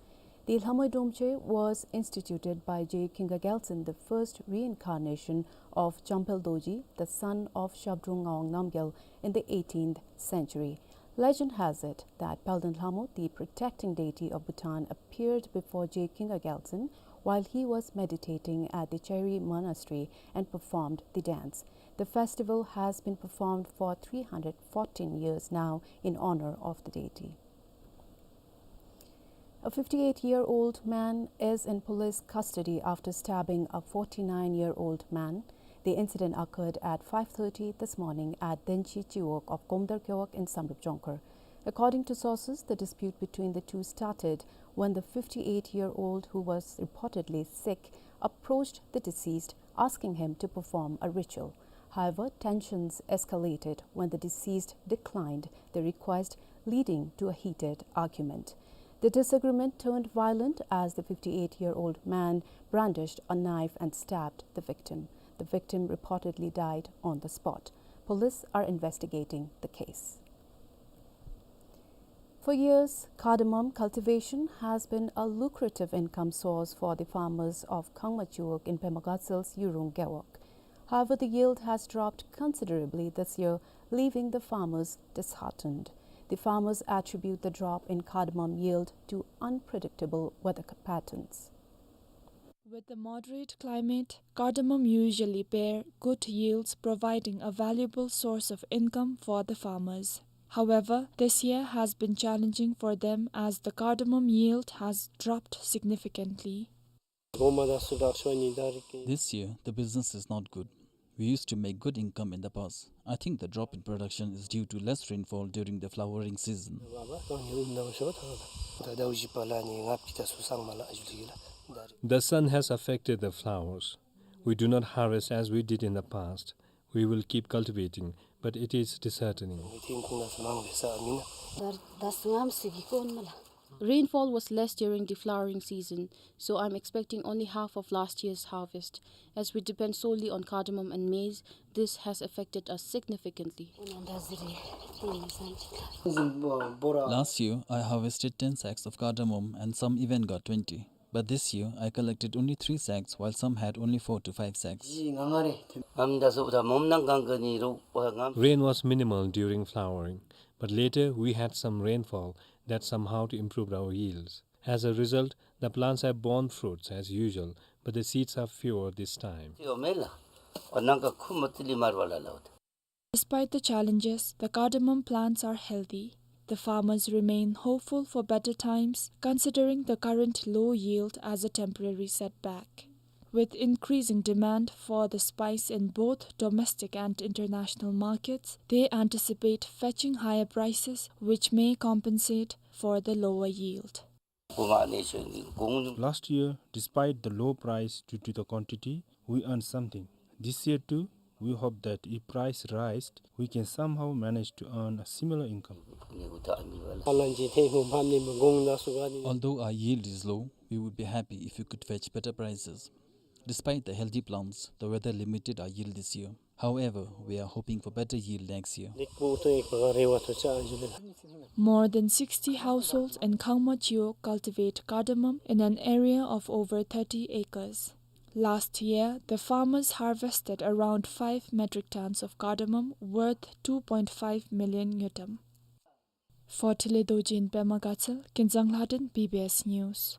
The Lhamay Dumche was instituted by J Khinga Gyaltsen, the first reincarnation of Jamphel Dorji, the son of Shabdrung Ngawang Namgyal, in the eighteenth century. Legend has it that Palden Lhamo, the protecting deity of Bhutan, appeared before J Khinga Gyaltsen while he was meditating at the Cheri Monastery and performed the dance. The festival has been performed for three hundred fourteen years now in honor of the deity. A fifty-eight-year-old man is in police custody after stabbing a forty-nine-year-old man. The incident occurred at five thirty this morning at Denchi Chiwog of Gomdar Gewog in Samdrup Jongkhar. According to sources, the dispute between the two started when the fifty-eight-year-old, who was reportedly sick, approached the deceased, asking him to perform a ritual. However, tensions escalated when the deceased declined the request, leading to a heated argument. The disagreement turned violent as the fifty-eight-year-old man brandished a knife and stabbed the victim. The victim reportedly died on the spot. Police are investigating the case. For years, cardamom cultivation has been a lucrative income source for the farmers of Khangma Chiwog in Pema Gatsel's Yurung Gewog. However, the yield has dropped considerably this year, leaving the farmers disheartened. The farmers attribute the drop in cardamom yield to unpredictable weather patterns. With the moderate climate, cardamom usually bear good yields, providing a valuable source of income for the farmers. However, this year has been challenging for them as the cardamom yield has dropped significantly. This year, the business is not good. We used to make good income in the past. I think the drop in production is due to less rainfall during the flowering season. The sun has affected the flowers. We do not harvest as we did in the past. We will keep cultivating, but it is disheartening. Rainfall was less during the flowering season, so I'm expecting only half of last year's harvest. As we depend solely on cardamom and maize, this has affected us significantly. Last year, I harvested ten sacks of cardamom and some even got twenty. But this year, I collected only three sacks, while some had only four to five sacks. Rain was minimal during flowering, but later we had some rainfall that somehow to improved our yields. As a result, the plants have borne fruits as usual, but the seeds are fewer this time. Despite the challenges, the cardamom plants are healthy. The farmers remain hopeful for better times, considering the current low yield as a temporary setback. With increasing demand for the spice in both domestic and international markets, they anticipate fetching higher prices, which may compensate for the lower yield. Last year, despite the low price due to the quantity, we earned something. This year too, we hope that if price rise, we can somehow manage to earn a similar income. Although our yield is low, we would be happy if we could fetch better prices. Despite the healthy plants, the weather limited our yield this year. However, we are hoping for better yield next year. More than sixty households in Khangma Gyo cultivate cardamom in an area of over thirty acres. Last year, the farmers harvested around five metric tons of cardamom worth two point five million ngultrum. For Tile Dorji in Pema Gatshel, Kinzang Lhaden, B B S News.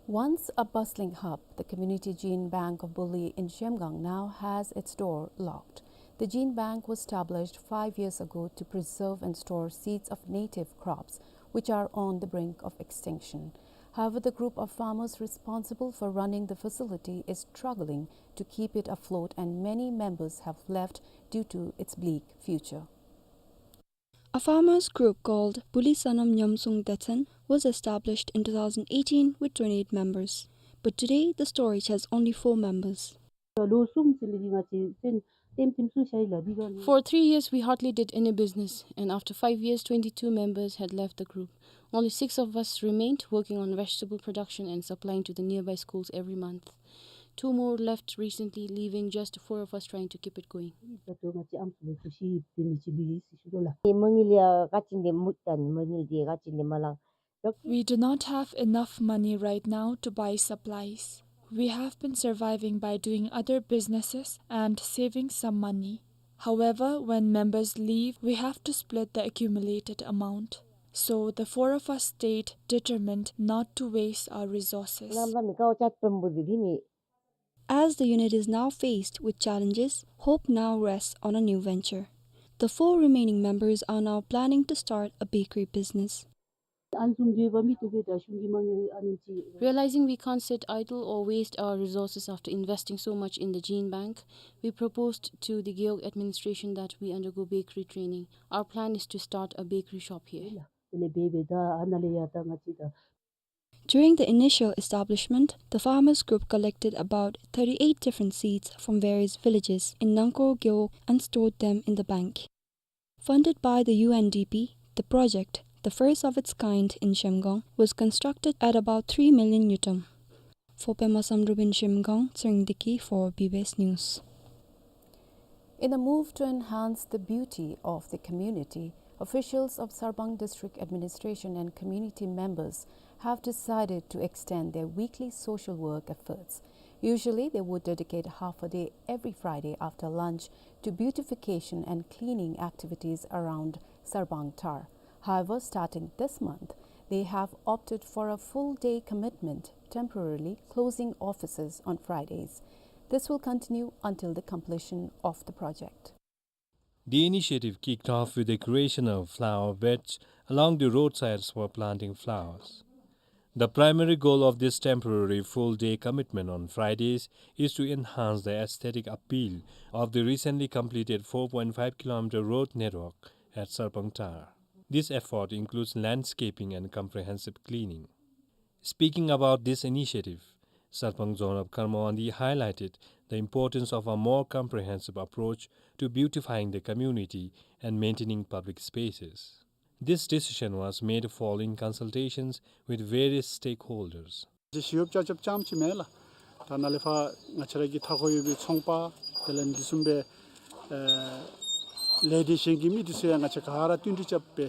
Once a bustling hub, the Community Gene Bank of Buli in Zhemgang now has its door locked. The gene bank was established five years ago to preserve and store seeds of native crops, which are on the brink of extinction. However, the group of farmers responsible for running the facility is struggling to keep it afloat, and many members have left due to its bleak future. A farmers group called Buli Sanam Nyamsung Detsen was established in two thousand eighteen with twenty-eight members. But today, the storage has only four members. For three years, we hardly did any business, and after five years, twenty-two members had left the group. Only six of us remained, working on vegetable production and supplying to the nearby schools every month. Two more left recently, leaving just four of us trying to keep it going. We do not have enough money right now to buy supplies. We have been surviving by doing other businesses and saving some money. However, when members leave, we have to split the accumulated amount. So the four of us stayed determined not to waste our resources. As the unit is now faced with challenges, hope now rests on a new venture. The four remaining members are now planning to start a bakery business. Realizing we can't sit idle or waste our resources after investing so much in the gene bank, we proposed to the Gewog administration that we undergo bakery training. Our plan is to start a bakery shop here. During the initial establishment, the farmers group collected about thirty-eight different seeds from various villages in Nangkor Gewog and stored them in the bank. Funded by the U N D P, the project, the first of its kind in Zhemgang, was constructed at about three million ngultrum. For Pema Samdrup in Zhemgang, Tshering Deki for B B S News. In a move to enhance the beauty of the community, officials of Sarbang District Administration and community members have decided to extend their weekly social work efforts. Usually, they would dedicate half a day every Friday after lunch to beautification and cleaning activities around Sarbang Tar. However, starting this month, they have opted for a full day commitment temporarily closing offices on Fridays. This will continue until the completion of the project. The initiative kicked off with the creation of flower beds along the roadsides for planting flowers. The primary goal of this temporary full-day commitment on Fridays is to enhance the aesthetic appeal of the recently completed four point five kilometer road network at Sarpang Tar. This effort includes landscaping and comprehensive cleaning. Speaking about this initiative, Sarpang Zongrab Kharmawangdi highlighted the importance of a more comprehensive approach to beautifying the community and maintaining public spaces. This decision was made following consultations with various stakeholders. ཞི་གཡོགཔ་ཅ་ཅབ་རྐྱངམ་ཅིག་མེན་ལགས། ད་ནཱ་ལས་ཕར་ང་བཅས་ར་གི་མཐའ་འཁོར་ཡོད་པའི་ཚོང་པ་དེ་ལས་འདི་བཟུམ་སྦེ་ཨེ་ལས་སྡེ་གཞན་གྱི་མི་འདི་ཚུ་ཡང་ང་བཅས་ག་ར་བསྟུན་གྲོས་རྐྱབ་སྦེ་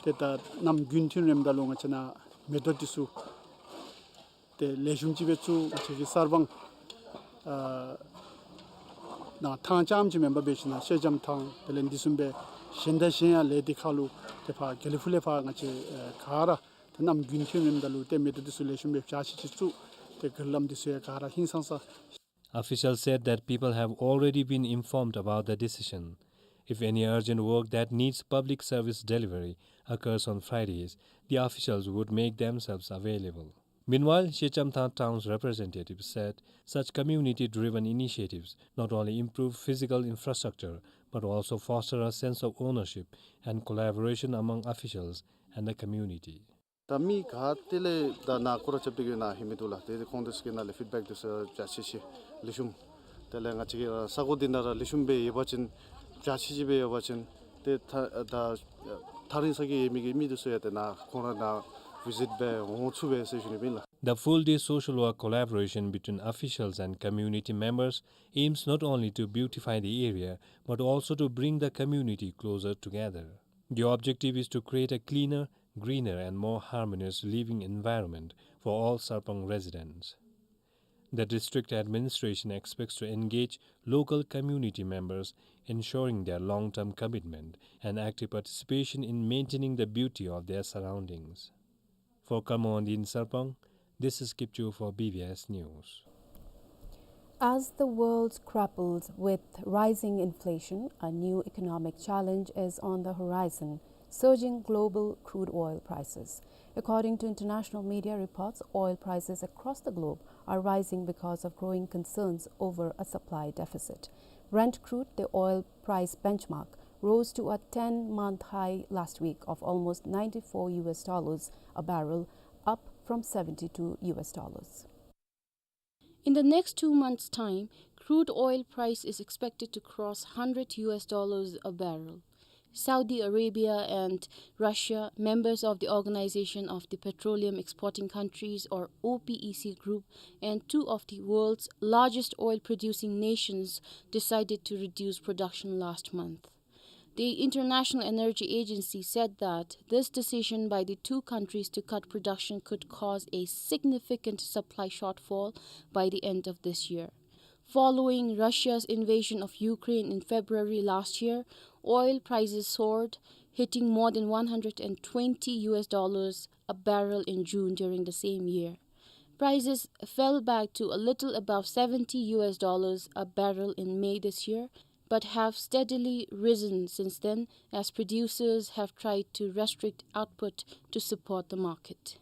ཏེ་ད་གནམ་དགུན་ཐོན་རནམ་ད་ལུ་ང་བཅས་ནཱ་མེ་ཏོག་འདི་ཚུ་ཏེ་ལེགས་ཤོམ་ཅིག་སྦེ་བཙུགས། ང་བཅས་ཀྱི་གསར་སྤང་ཨ་ནང་ཐང་རྐྱངམ་ཅིག་མེན་པར་འབད་ཞིན་ན་ཤེལ་ལྕམ་ཐང་དེ་ལས་འདི་བཟུམ་སྦེ་གཞན་དང་གཞན་ཡང་ལས་སྡེ་ཁག་ལུ་ཏེ་ཕར་དགེ་ལེགས་ཕུག་ལས་ཕར་ང་བཅས་ཨེ་ག་ར་ཏེ་གནམ་དགུན་ཐོན་རནམ་ད་ལུ་ཏེ་མེ་ཏོག་འདི་ཚུ་ལེགས་ཤོམ་སྦེ་བྱ་ཤིག་ཅིག་བཙུགས། ཏེ་གུ་ལམ་འདི་ཚུ་ཡང་ག་ར་ཧིང་སངས་ས། Officials said that people have already been informed about the decision. If any urgent work that needs public service delivery occurs on Fridays, the officials would make themselves available. Meanwhile, Shechamtha town's representative said such community-driven initiatives not only improve physical infrastructure but also foster a sense of ownership and collaboration among officials and the community. ད་མི་ག་ཏེ་ལས་ད་ནཱ་སྐོར་ར་རྐྱབ་སྟེ་གི་ནཱ་ལྷོད་མི་འདུག་ལགས། ཏེ་ཁོང་དེ་ཚུ་གི་ནང་ལས་ཕིཌ་བེཀ་འདི་ཚུ་བྱ་ཤེས་ཤེས་ལེགས་ཤོམ། དེ་ལས་ང་བཅས་ཀྱི་ས་གོ་འདི་ནང་ར་ལེགས་ཤོམ་སྦེ་ཡོད་པ་ཅིན་བྱ་ཤེས་ཤེས་སྦེ་ཡོད་པ་ཅིན་ཏེ་ཐ་ད་ཐག་རིང་ས་གི་ཡོད་མི་གི་མི་འདི་ཚུ་ཡང་ཏེ་ནཱ་ཁོང་ར་ནཱ་བི་ཛིཊ་འབད་འོང་ཚུགས་པས་ཟེར་ཞུ་ནི་ཨིན་ལགས། The full-day social work collaboration between officials and community members aims not only to beautify the area but also to bring the community closer together. The objective is to create a cleaner, greener and more harmonious living environment for all Sarpang residents. The district administration expects to engage local community members, ensuring their long-term commitment and active participation in maintaining the beauty of their surroundings. For Kharmawangdi in Sarpang, this is Kipchu for B B S News. As the world grapples with rising inflation, a new economic challenge is on the horizon: surging global crude oil prices. According to international media reports, oil prices across the globe are rising because of growing concerns over a supply deficit. Brent crude, the oil price benchmark, rose to a ten-month high last week of almost ninety-four U S dollars a barrel, up from seventy-two U S dollars. In the next two months' time, crude oil price is expected to cross hundred U S dollars a barrel. Saudi Arabia and Russia, members of the Organization of the Petroleum Exporting Countries or O P E C group, and two of the world's largest oil-producing nations, decided to reduce production last month. The International Energy Agency said that this decision by the two countries to cut production could cause a significant supply shortfall by the end of this year. Following Russia's invasion of Ukraine in February last year, oil prices soared, hitting more than one hundred and twenty U S dollars a barrel in June during the same year. Prices fell back to a little above seventy U S dollars a barrel in May this year, but have steadily risen since then as producers have tried to restrict output to support the market.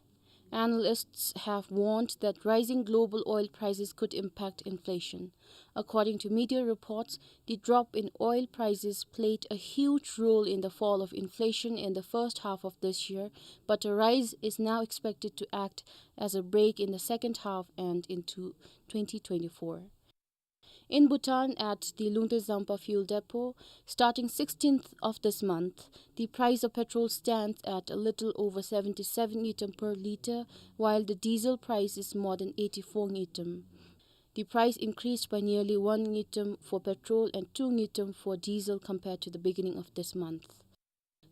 Analysts have warned that rising global oil prices could impact inflation. According to media reports, the drop in oil prices played a huge role in the fall of inflation in the first half of this year, but a rise is now expected to act as a brake in the second half and into twenty twenty-four. In Bhutan, at the Lungte Zampa fuel depot, starting sixteenth of this month, the price of petrol stands at a little over seventy-seven ngultrum per litre, while the diesel price is more than eighty-four ngultrum. The price increased by nearly one ngultrum for petrol and two ngultrum for diesel compared to the beginning of this month.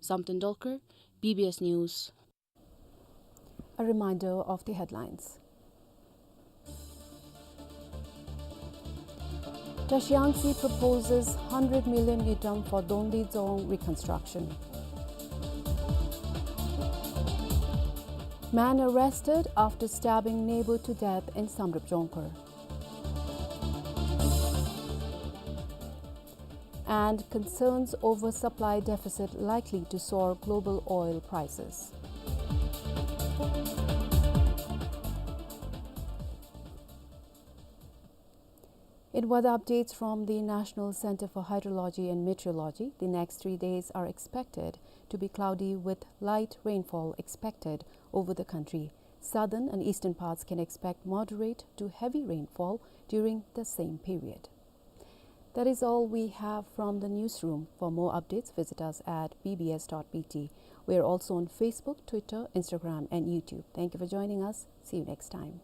Samten Dolkar, B B S News. A reminder of the headlines. Tashi Yangtse proposes hundred million ngultrum for Dongdi Dzong reconstruction. Man arrested after stabbing neighbor to death in Samdrup Jongkhar. And concerns over supply deficit likely to soar global oil prices. In weather updates from the National Center for Hydrology and Meteorology, the next three days are expected to be cloudy with light rainfall expected over the country. Southern and eastern parts can expect moderate to heavy rainfall during the same period. That is all we have from the newsroom. For more updates, visit us at B B S dot B T. We are also on Facebook, Twitter, Instagram, and YouTube. Thank you for joining us. See you next time.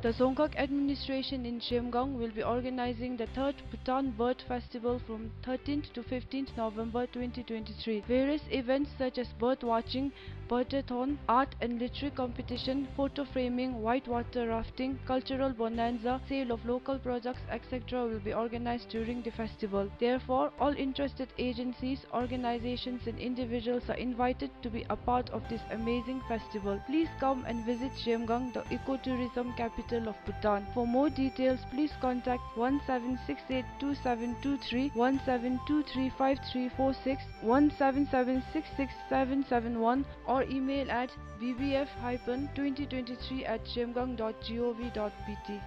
The Dzongkhag administration in Zhemgang will be organizing the third Bhutan Bird Festival from thirteenth to fifteenth November twenty twenty-three. Various events such as bird watching, birdathon, art and literary competition, photo framing, whitewater rafting, cultural bonanza, sale of local products, et cetera will be organized during the festival. Therefore, all interested agencies, organizations and individuals are invited to be a part of this amazing festival. Please come and visit Zhemgang, the ecotourism capital of Bhutan. For more details, please contact one seven six eight two seven two three, one seven two three five three four six, one seven seven six six seven seven one, or email at B B F hyphen twenty twenty-three at zhemgang dot gov dot B T.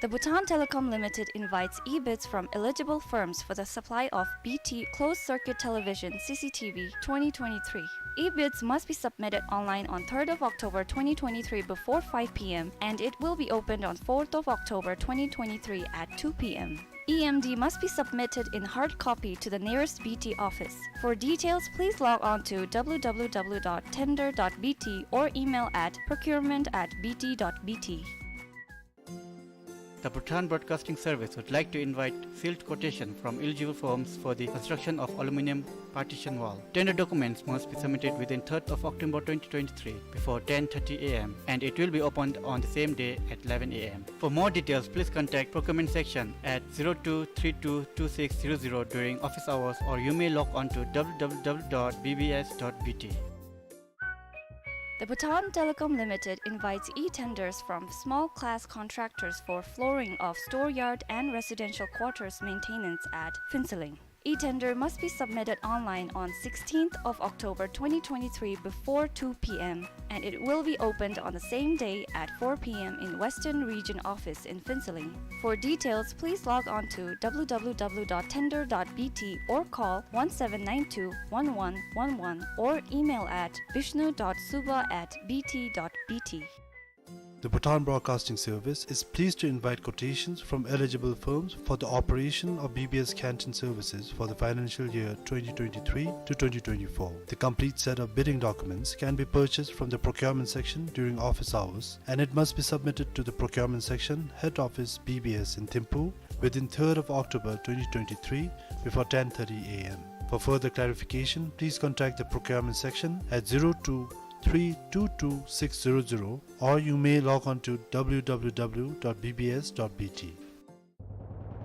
The Bhutan Telecom Limited invites e-bids from eligible firms for the supply of B T closed-circuit television, C C T V, twenty twenty-three. E-bids must be submitted online on third of October twenty twenty-three before five P M, and it will be opened on fourth of October twenty twenty-three at two P M. E M D must be submitted in hard copy to the nearest B T office. For details, please log on to W W W dot tender dot B T or email at procurement at B T dot B T. The Bhutan Broadcasting Service would like to invite sealed quotation from eligible firms for the construction of aluminium partition wall. Tender documents must be submitted within third of October twenty twenty-three before ten thirty A M, and it will be opened on the same day at eleven A M. For more details, please contact procurement section at zero two three two two six zero zero during office hours, or you may log on to W W W dot B B S dot B T. The Bhutan Telecom Limited invites e-tenders from small class contractors for flooring of store yard and residential quarters maintenance at Phuentsholing. E-tender must be submitted online on sixteenth of October twenty twenty-three before two P M, and it will be opened on the same day at four P M in Western Region Office in Phuentsholing. For details, please log on to W W W dot tender dot B T or call one seven nine two one one one one or email at vishnu dot suba at B T dot B T. The Bhutan Broadcasting Service is pleased to invite quotations from eligible firms for the operation of B B S canteen services for the financial year twenty twenty-three to twenty twenty-four. The complete set of bidding documents can be purchased from the procurement section during office hours, and it must be submitted to the procurement section, head office, B B S in Thimphu, within third of October twenty twenty-three before ten thirty A M. For further clarification, please contact the procurement section at zero two three two two six zero zero, or you may log on to W W W dot B B S dot B T.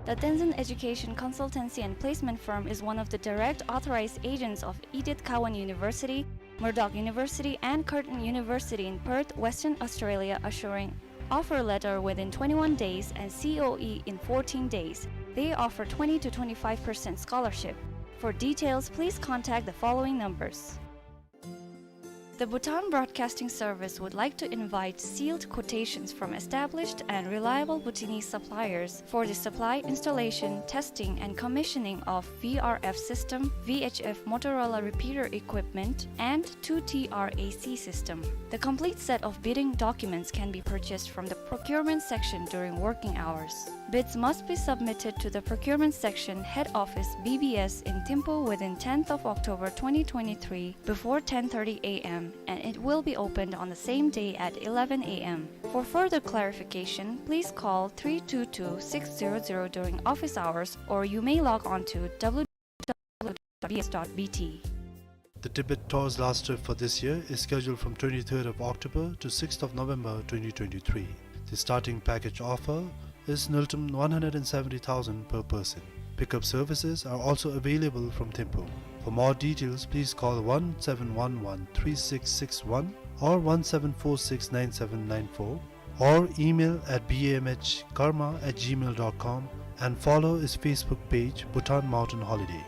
The Tenzin Education Consultancy and Placement Firm is one of the direct authorized agents of Edith Cowan University, Murdoch University, and Curtin University in Perth, Western Australia, assuring offer letter within twenty-one days and C O E in fourteen days. They offer twenty to twenty-five percent scholarship. For details, please contact the following numbers. The Bhutan Broadcasting Service would like to invite sealed quotations from established and reliable Bhutanese suppliers for the supply, installation, testing, and commissioning of V R F system, V H F Motorola repeater equipment, and two T R A C system. The complete set of bidding documents can be purchased from the procurement section during working hours. Bids must be submitted to the procurement section, head office, B B S, in Thimphu within tenth of October twenty twenty-three before ten thirty A M, and it will be opened on the same day at eleven A M. For further clarification, please call three two two six zero zero during office hours, or you may log on to W W W dot B S dot B T. The Tibet Tour's last trip for this year is scheduled from twenty-third of October to sixth of November twenty twenty-three. The starting package offer is ngultrum one hundred and seventy thousand per person. Pickup services are also available from Thimphu. For more details, please call one seven one one three six six one or one seven four six nine seven nine four, or email at B M H karma at gmail dot com and follow his Facebook page, Bhutan Mountain Holiday.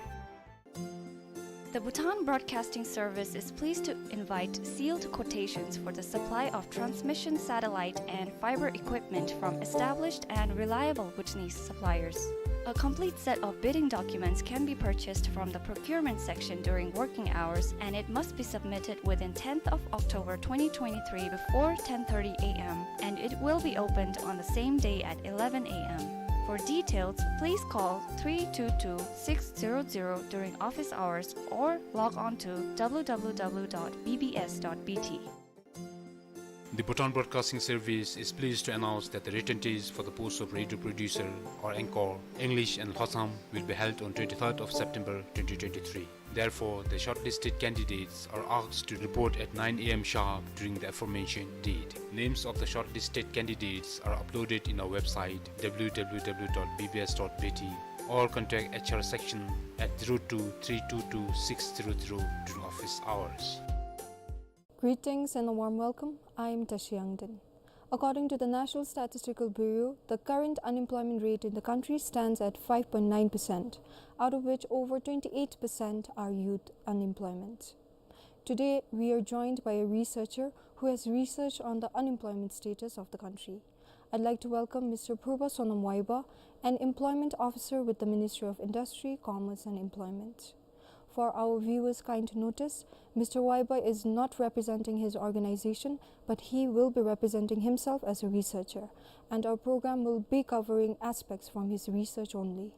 The Bhutan Broadcasting Service is pleased to invite sealed quotations for the supply of transmission satellite and fiber equipment from established and reliable Bhutanese suppliers. A complete set of bidding documents can be purchased from the procurement section during working hours, and it must be submitted within tenth of October twenty twenty-three before ten thirty A M, and it will be opened on the same day at eleven A M. For details, please call three two two six zero zero during office hours or log on to W W W dot B B S dot B T. The Bhutan Broadcasting Service is pleased to announce that the written test for the post of radio producer or anchor, English and Lhotsam, will be held on twenty-third of September twenty twenty-three. Therefore, the shortlisted candidates are asked to report at nine A M sharp during the aforementioned date. Names of the shortlisted candidates are uploaded in our website, W W W dot B B S dot B T, or contact H R section at zero two three two two six zero zero during office hours. Greetings and a warm welcome. I am Tashi Yangden. According to the National Statistical Bureau, the current unemployment rate in the country stands at five point nine percent, out of which over twenty-eight percent are youth unemployment. Today, we are joined by a researcher who has researched on the unemployment status of the country. I'd like to welcome Mister Purba Sonam Waiba, an employment officer with the Ministry of Industry, Commerce and Employment. For our viewers' kind notice, Mister Waiba is not representing his organization, but he will be representing himself as a researcher, and our program will be covering aspects from his research only.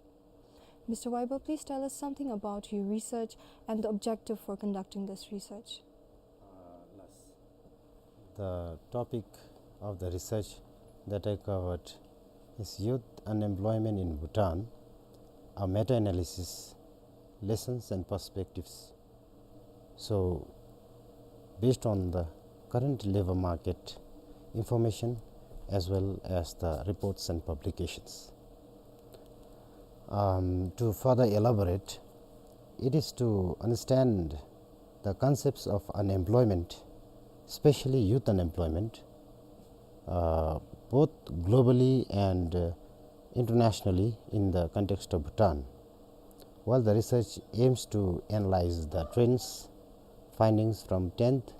Mister Waiba, please tell us something about your research and the objective for conducting this research. Uh, last. The topic of the research that I covered is Youth Unemployment in Bhutan, a meta-analysis, lessons and perspectives. So, based on the current labor market information as well as the reports and publications. Um, to further elaborate, it is to understand the concepts of unemployment, especially youth unemployment, uh, both globally and, uh, internationally in the context of Bhutan. While the research aims to analyze the trends, findings from tenth,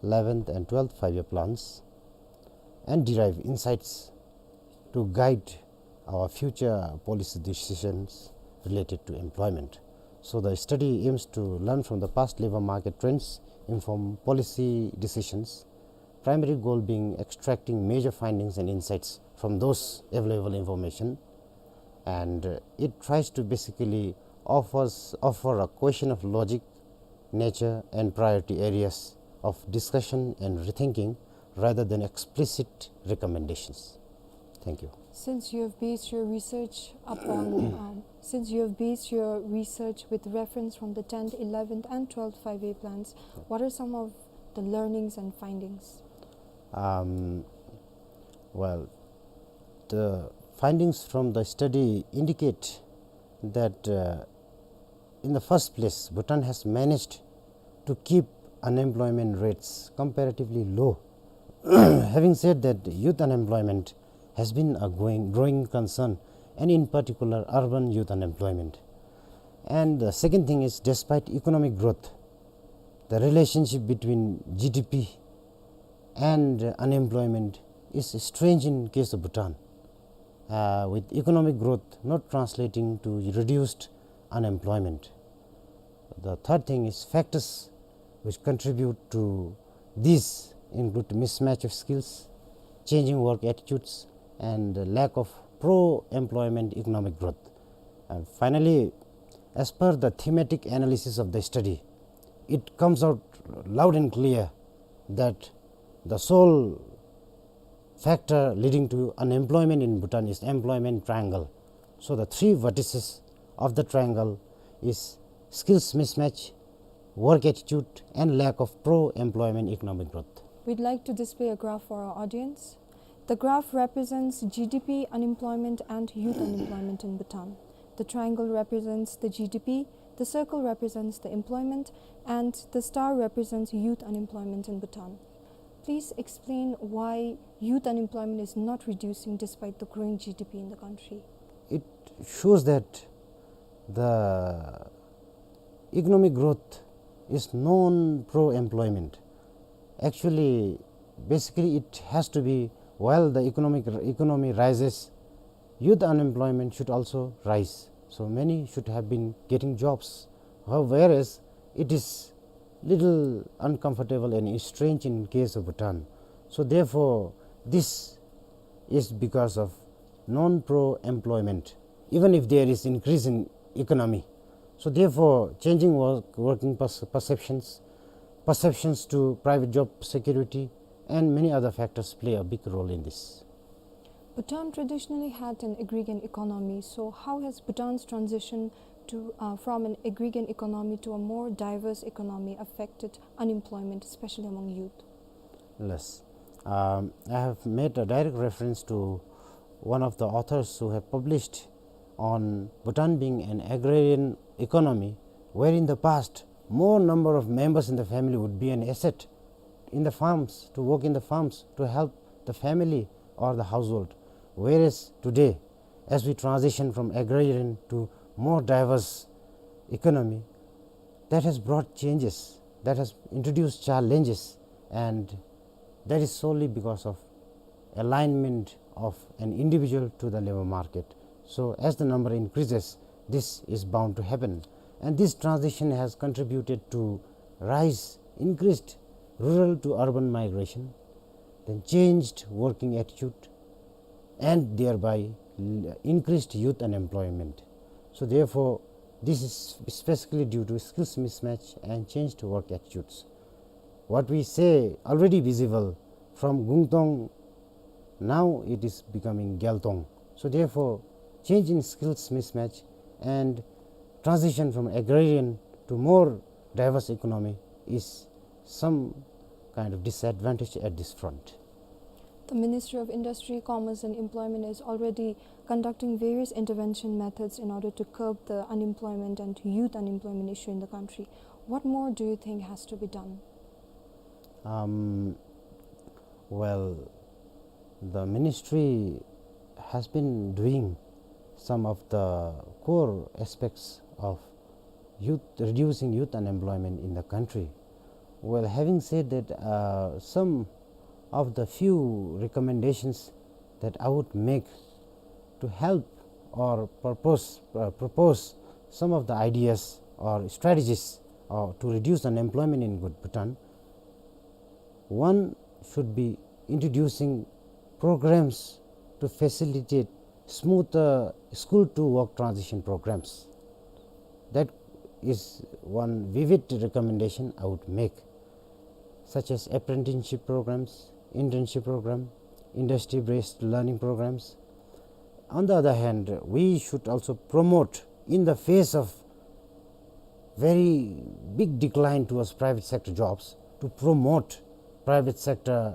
eleventh and twelfth five-year plans and derive insights to guide our future policy decisions related to employment. So the study aims to learn from the past labor market trends, inform policy decisions, primary goal being extracting major findings and insights from those available information. And, uh, it tries to basically offers, offer a question of logic, nature and priority areas of discussion and rethinking rather than explicit recommendations. Thank you. Since you have based your research upon, um, since you have based your research with reference from the tenth, eleventh and twelfth five-year plans, what are some of the learnings and findings? Um, well, the findings from the study indicate that, uh, in the first place, Bhutan has managed to keep unemployment rates comparatively low. Having said that, youth unemployment has been a going, growing concern, and in particular, urban youth unemployment. And the second thing is, despite economic growth, the relationship between G D P and unemployment is strange in case of Bhutan, uh, with economic growth not translating to reduced unemployment. The third thing is factors which contribute to this include mismatch of skills, changing work attitudes, and lack of pro-employment economic growth. And finally, as per the thematic analysis of the study, it comes out loud and clear that the sole factor leading to unemployment in Bhutan is employment triangle. So the three vertices of the triangle is skills mismatch, work attitude, and lack of pro-employment economic growth. We'd like to display a graph for our audience. The graph represents G D P, unemployment, and youth unemployment in Bhutan. The triangle represents the G D P, the circle represents the employment, and the star represents youth unemployment in Bhutan. Please explain why youth unemployment is not reducing despite the growing G D P in the country. It shows that the economic growth is non-pro-employment. Actually, basically, it has to be, while the economic, economy rises, youth unemployment should also rise. So many should have been getting jobs. How-, whereas it is little uncomfortable and strange in case of Bhutan. So therefore, this is because of non-pro-employment, even if there is increase in economy. So therefore, changing work, working perce-, perceptions, perceptions to private job security, and many other factors play a big role in this. Bhutan traditionally had an agrarian economy, so how has Bhutan's transition to, uh, from an agrarian economy to a more diverse economy affected unemployment, especially among youth? Yes. Um, I have made a direct reference to one of the authors who have published on Bhutan being an agrarian economy, where in the past, more number of members in the family would be an asset in the farms, to work in the farms, to help the family or the household. Whereas today, as we transition from agrarian to more diverse economy, that has brought changes, that has introduced challenges, and that is solely because of alignment of an individual to the labor market. So as the number increases, this is bound to happen. And this transition has contributed to rise, increased rural to urban migration, then changed working attitude, and thereby l-, increased youth unemployment. So therefore, this is specifically due to skills mismatch and changed work attitudes. What we say already visible from Gungtong, now it is becoming Gyaltong. So therefore, change in skills mismatch and transition from agrarian to more diverse economy is some kind of disadvantage at this front. The Ministry of Industry, Commerce and Employment is already conducting various intervention methods in order to curb the unemployment and youth unemployment issue in the country. What more do you think has to be done? Um, well, the ministry has been doing some of the core aspects of youth, reducing youth unemployment in the country. Well, having said that, uh, some of the few recommendations that I would make to help or purpose, uh, propose some of the ideas or strategies, uh, to reduce unemployment in Bhutan. One should be introducing programs to facilitate smoother school to work transition programs. That is one vivid recommendation I would make, such as apprenticeship programs, internship program, industry-based learning programs. On the other hand, we should also promote, in the face of very big decline towards private sector jobs, to promote private sector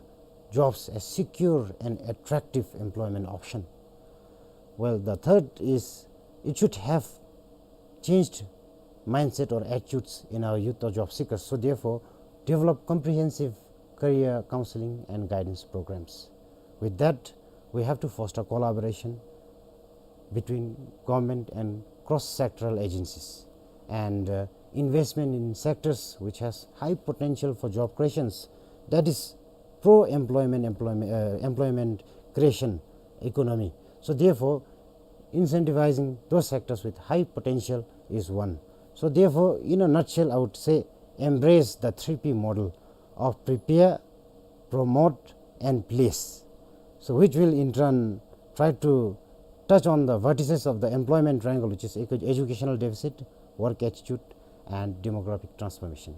jobs as secure and attractive employment option. Well, the third is it should have changed mindset or attitudes in our youth or job seekers. So therefore, develop comprehensive career counseling and guidance programs. With that, we have to foster collaboration between government and cross-sectoral agencies, and, uh, investment in sectors which has high potential for job creations, that is pro-employment, employment, uh, employment creation economy. So therefore, incentivizing those sectors with high potential is one. So therefore, in a nutshell, I would say embrace the three P model of prepare, promote, and place. So which will in turn try to touch on the vertices of the employment triangle, which is edu-, educational deficit, work attitude, and demographic transformation.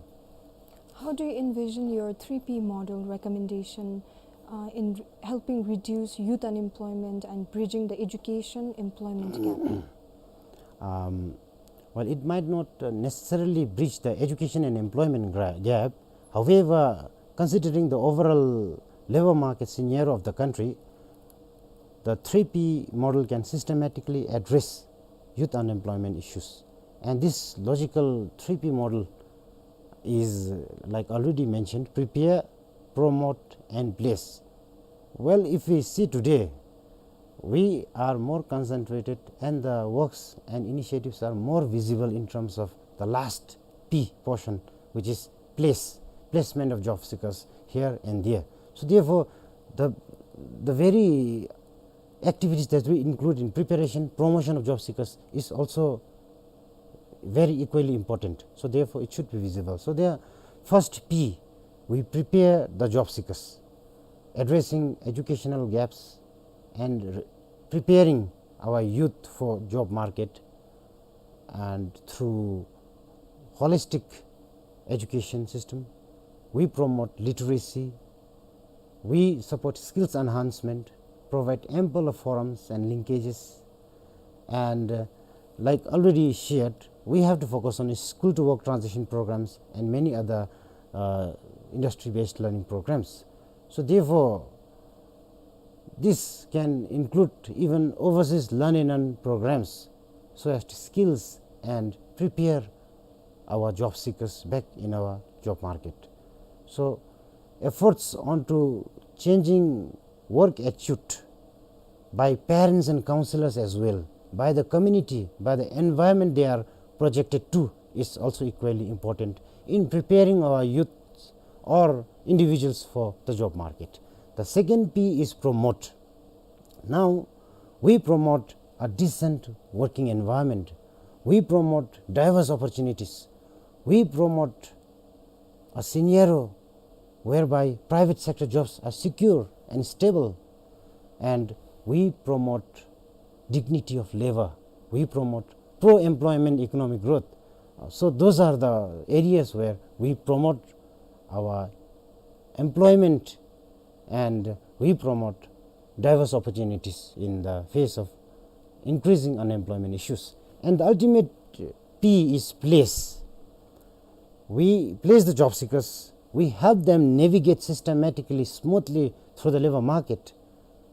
How do you envision your three P model recommendation, uh, in r-, helping reduce youth unemployment and bridging the education employment gap? Um, well, it might not, uh, necessarily bridge the education and employment gra-, gap. However, considering the overall labor market scenario of the country, the three P model can systematically address youth unemployment issues. And this logical three P model is, uh, like already mentioned, prepare, promote, and place. Well, if we see today, we are more concentrated and the works and initiatives are more visible in terms of the last P portion, which is place, placement of job seekers here and there. So therefore, the, the very activities that we include in preparation, promotion of job seekers is also very equally important. So therefore, it should be visible. So there, first P, we prepare the job seekers, addressing educational gaps and re-, preparing our youth for job market. And through holistic education system, we promote literacy, we support skills enhancement, provide ample forums and linkages, and, uh, like already shared, we have to focus on school to work transition programs and many other, uh, industry-based learning programs. So therefore, this can include even overseas learn and earn programs, so as to skills and prepare our job seekers back in our job market. So efforts onto changing work attitude by parents and counselors as well, by the community, by the environment they are projected to is also equally important in preparing our youth or individuals for the job market. The second P is promote. Now, we promote a decent working environment. We promote diverse opportunities. We promote a scenario whereby private sector jobs are secure and stable, and we promote dignity of labor. We promote pro-employment economic growth. Uh, so those are the areas where we promote our employment and we promote diverse opportunities in the face of increasing unemployment issues. And the ultimate P is place. We place the job seekers, we help them navigate systematically, smoothly through the labor market.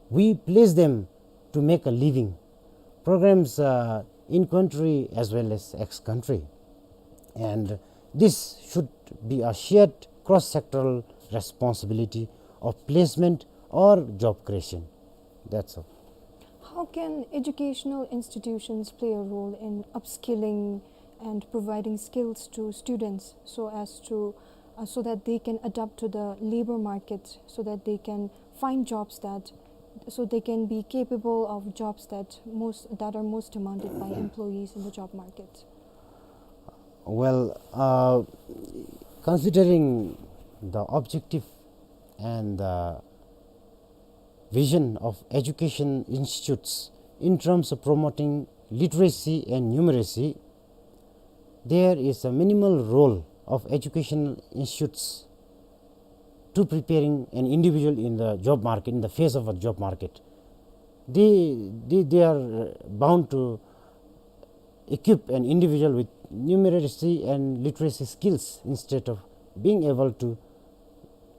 We place them to make a living. Programs, uh, in country as well as ex-country. And this should be a shared cross-sectoral responsibility of placement or job creation. That's all. How can educational institutions play a role in upskilling and providing skills to students so as to, uh, so that they can adapt to the labor market, so that they can find jobs that, so they can be capable of jobs that most, that are most demanded by employees in the job market? Well, uh, considering the objective and the vision of education institutes in terms of promoting literacy and numeracy, there is a minimal role of educational institutes to preparing an individual in the job market, in the face of a job market. They, they, they are bound to equip an individual with numeracy and literacy skills instead of being able to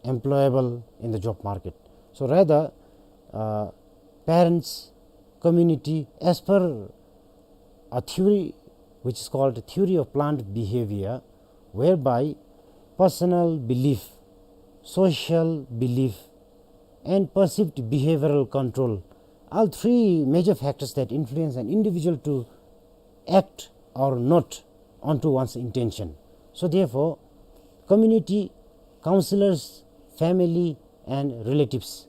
employable in the job market. So rather, uh, parents, community, as per a theory which is called theory of planned behavior, whereby personal belief, social belief, and perceived behavioral control are three major factors that influence an individual to act or not onto one's intention. So therefore, community, counselors, family, and relatives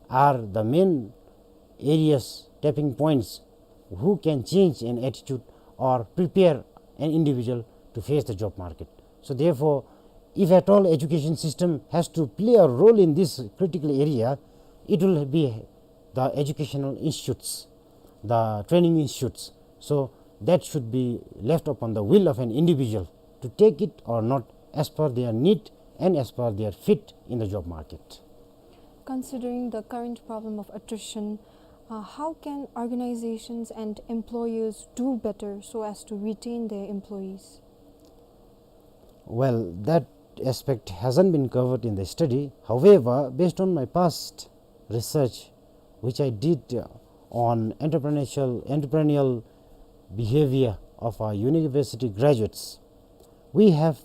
are the main areas, tapping points, who can change an attitude or prepare an individual to face the job market. So therefore, if at all education system has to play a role in this critical area, it will be the educational institutes, the training institutes. So that should be left upon the will of an individual to take it or not, as per their need and as per their fit in the job market. Considering the current problem of attrition, uh, how can organizations and employers do better so as to retain their employees? Well, that aspect hasn't been covered in the study. However, based on my past research, which I did, uh, on entrepreneurial, entrepreneurial behavior of our university graduates, we have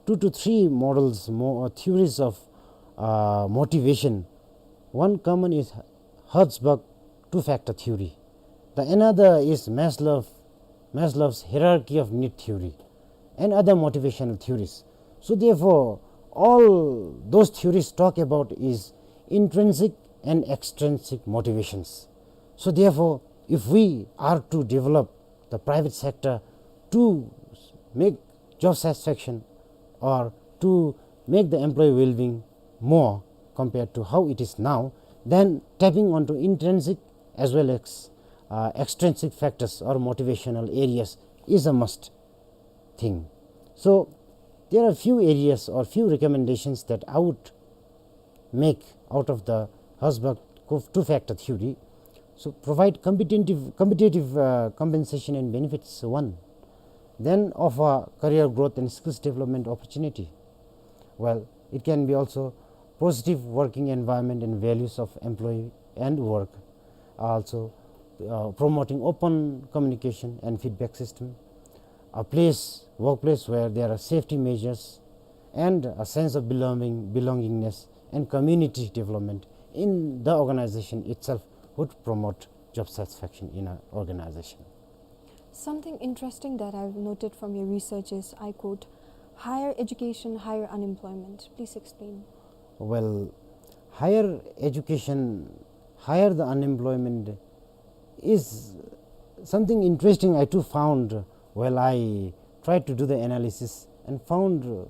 two to three models, mo-, uh, theories of, uh, motivation. One common is Herzberg two-factor theory. The another is Maslow, Maslow's hierarchy of need theory and other motivational theories. So therefore, all those theories talk about is intrinsic and extrinsic motivations. So therefore, if we are to develop the private sector to make job satisfaction or to make the employee well-being more compared to how it is now, then tapping onto intrinsic as well as, uh, extrinsic factors or motivational areas is a must thing. So there are few areas or few recommendations that I would make out of the Herzberg co-, two-factor theory. So provide competitive, competitive, uh, compensation and benefits, one. Then offer career growth and skills development opportunity. Well, it can be also positive working environment and values of employee and work. Also, uh, promoting open communication and feedback system. A place, workplace where there are safety measures and a sense of belonging, belongingness and community development in the organization itself would promote job satisfaction in an organization. Something interesting that I've noted from your research is, I quote, "Higher education, higher unemployment." Please explain. Well, higher education, higher the unemployment is something interesting I too found while I tried to do the analysis and found, uh,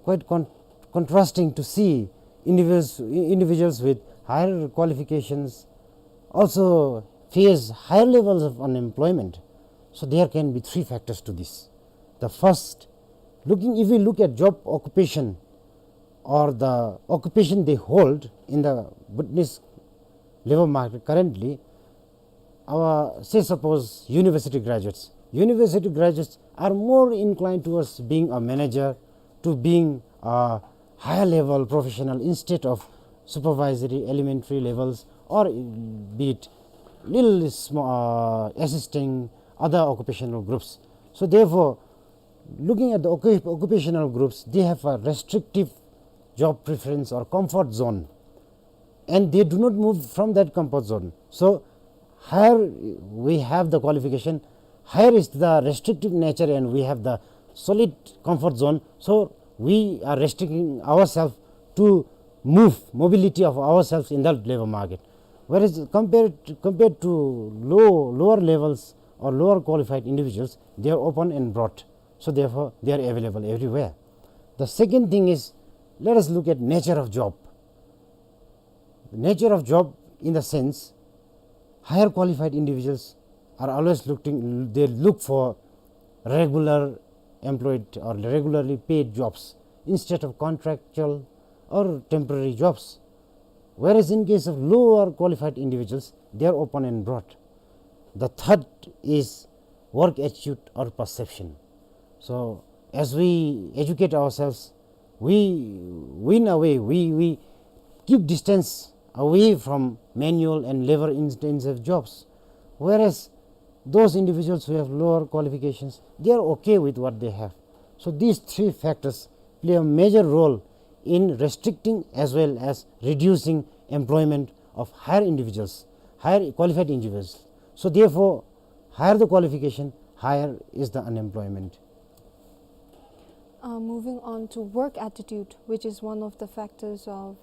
quite con-, contrasting to see individuals, individuals with higher qualifications also face higher levels of unemployment. So there can be three factors to this. The first, looking, if we look at job occupation or the occupation they hold in the Bhutanese labor market currently, our, say suppose, university graduates. University graduates are more inclined towards being a manager, to being a higher level professional instead of supervisory, elementary levels, or be it little small, uh, assisting other occupational groups. So therefore, looking at the occup-, occupational groups, they have a restrictive job preference or comfort zone, and they do not move from that comfort zone. So higher we have the qualification, higher is the restrictive nature, and we have the solid comfort zone. So we are restricting ourselves to move, mobility of ourselves in the labor market. Whereas compared, compared to low, lower levels or lower qualified individuals, they are open and broad. So therefore, they are available everywhere. The second thing is, let us look at nature of job. The nature of job, in the sense, higher qualified individuals are always looking, they look for regular employed or regularly paid jobs instead of contractual or temporary jobs. Whereas in case of lower qualified individuals, they are open and broad. The third is work attitude or perception. So as we educate ourselves, we win away, we, we keep distance away from manual and labor intensive jobs. Whereas those individuals who have lower qualifications, they are okay with what they have. So these three factors play a major role in restricting as well as reducing employment of higher individuals, higher qualified individuals. So therefore, higher the qualification, higher is the unemployment. Uh, moving on to work attitude, which is one of the factors of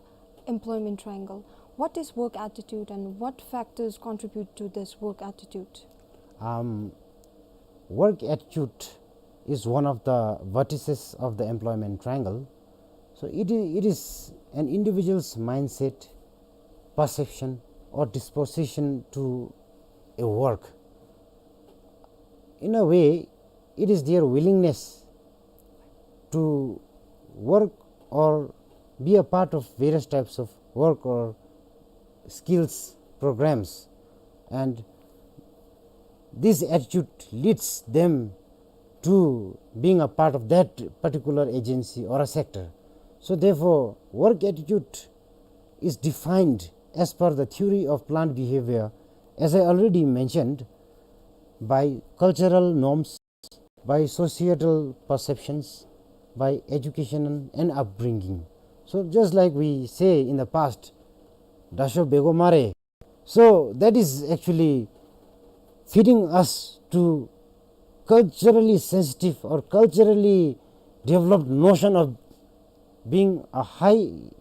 employment triangle. What is work attitude and what factors contribute to this work attitude? Um, work attitude is one of the vertices of the employment triangle. So it is, it is an individual's mindset, perception, or disposition to a work. In a way, it is their willingness to work or be a part of various types of work or skills programs, and this attitude leads them to being a part of that particular agency or a sector. So therefore, work attitude is defined as per the theory of plant behavior, as I already mentioned, by cultural norms, by societal perceptions, by education and upbringing. So just like we say in the past, "Dasho bego mare." So that is actually feeding us to culturally sensitive or culturally developed notion of being a high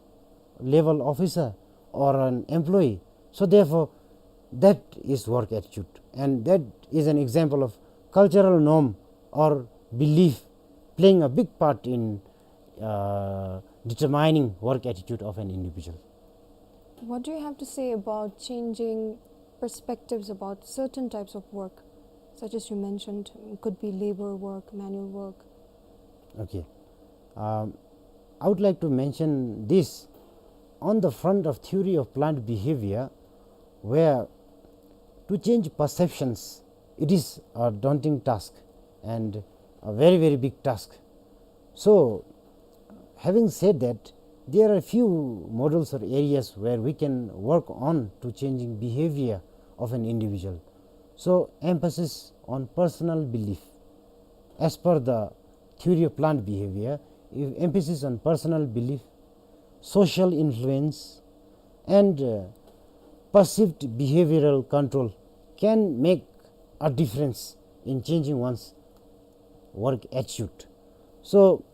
level officer or an employee. So therefore, that is work attitude, and that is an example of cultural norm or belief playing a big part in uh, determining work attitude of an individual. What do you have to say about changing perspectives about certain types of work, such as you mentioned, could be labor work, manual work? Okay. Um, I would like to mention this on the front of theory of plant behavior, where to change perceptions, it is a daunting task and a very, very big task. So, having said that, there are few models or areas where we can work on to changing behavior of an individual. So, emphasis on personal belief. As per the theory of plant behavior, if emphasis on personal belief, social influence, and uh, perceived behavioral control can make a difference in changing one's work attitude. So,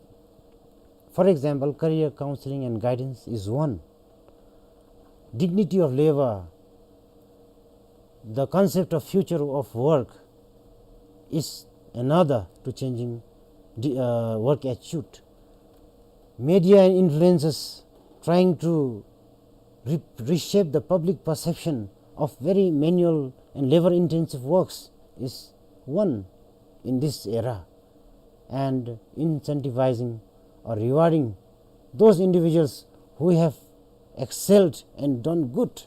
for example, career counseling and guidance is one. Dignity of labor, the concept of future of work is another to changing the uh, work attitude. Media and influencers trying to re- reshape the public perception of very manual and labor intensive works is one in this era, and incentivizing or rewarding those individuals who have excelled and done good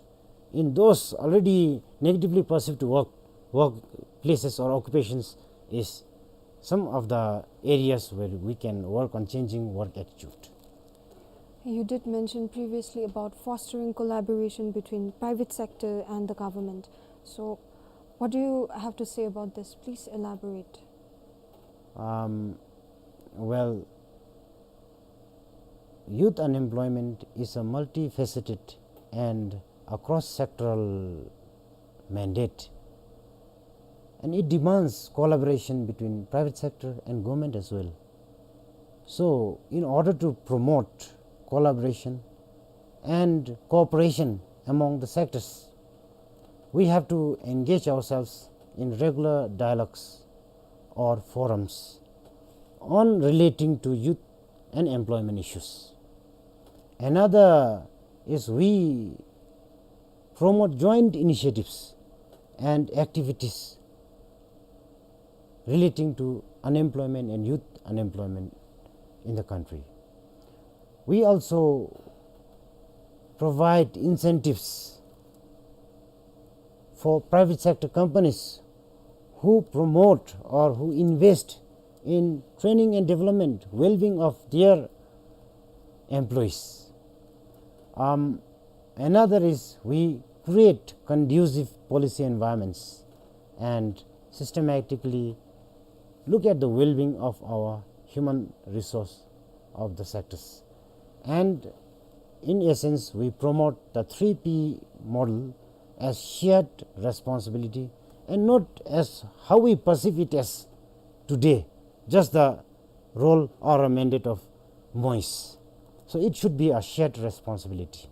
in those already negatively perceived work, workplaces or occupations is some of the areas where we can work on changing work attitude. You did mention previously about fostering collaboration between private sector and the government. So, what do you have to say about this? Please elaborate. Um, well, youth unemployment is a multifaceted and a cross-sectoral mandate, and it demands collaboration between private sector and government as well. So, in order to promote collaboration and cooperation among the sectors, we have to engage ourselves in regular dialogues or forums on relating to youth and employment issues. Another is we promote joint initiatives and activities relating to unemployment and youth unemployment in the country. We also provide incentives for private sector companies who promote or who invest in training and development, well-being of their employees. Um, another is we create conducive policy environments and systematically look at the well-being of our human resource of the sectors. And in essence, we promote the three P model as shared responsibility and not as how we perceive it as today, just the role or a mandate of MOEs. So it should be a shared responsibility.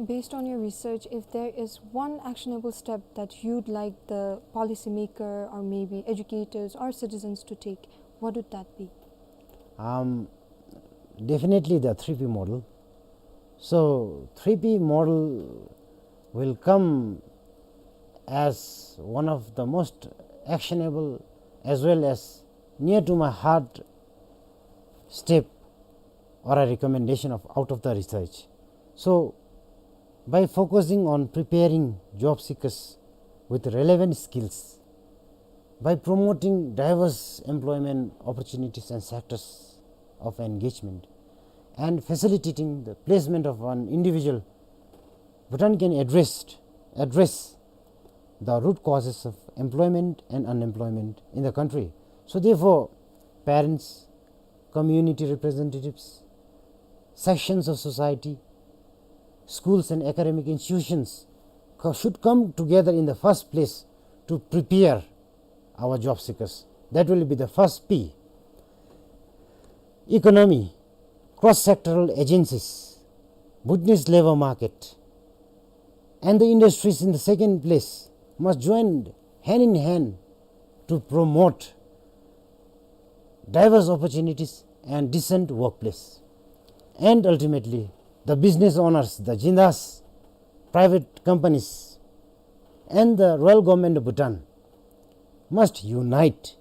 Based on your research, if there is one actionable step that you'd like the policymaker or maybe educators or citizens to take, what would that be? Um, definitely the three P model. So three P model will come as one of the most actionable as well as near to my heart step or a recommendation of, out of the research. So, by focusing on preparing job seekers with relevant skills, by promoting diverse employment opportunities and sectors of engagement, and facilitating the placement of an individual, Bhutan can address, address the root causes of employment and unemployment in the country. So therefore, parents, community representatives, sections of society, schools and academic institutions co-, should come together in the first place to prepare our job seekers. That will be the first P. Economy, cross-sectoral agencies, Bhutanese labor market, and the industries in the second place must join hand in hand to promote diverse opportunities and decent workplace. And ultimately, the business owners, the jindas, private companies, and the Royal Government of Bhutan must unite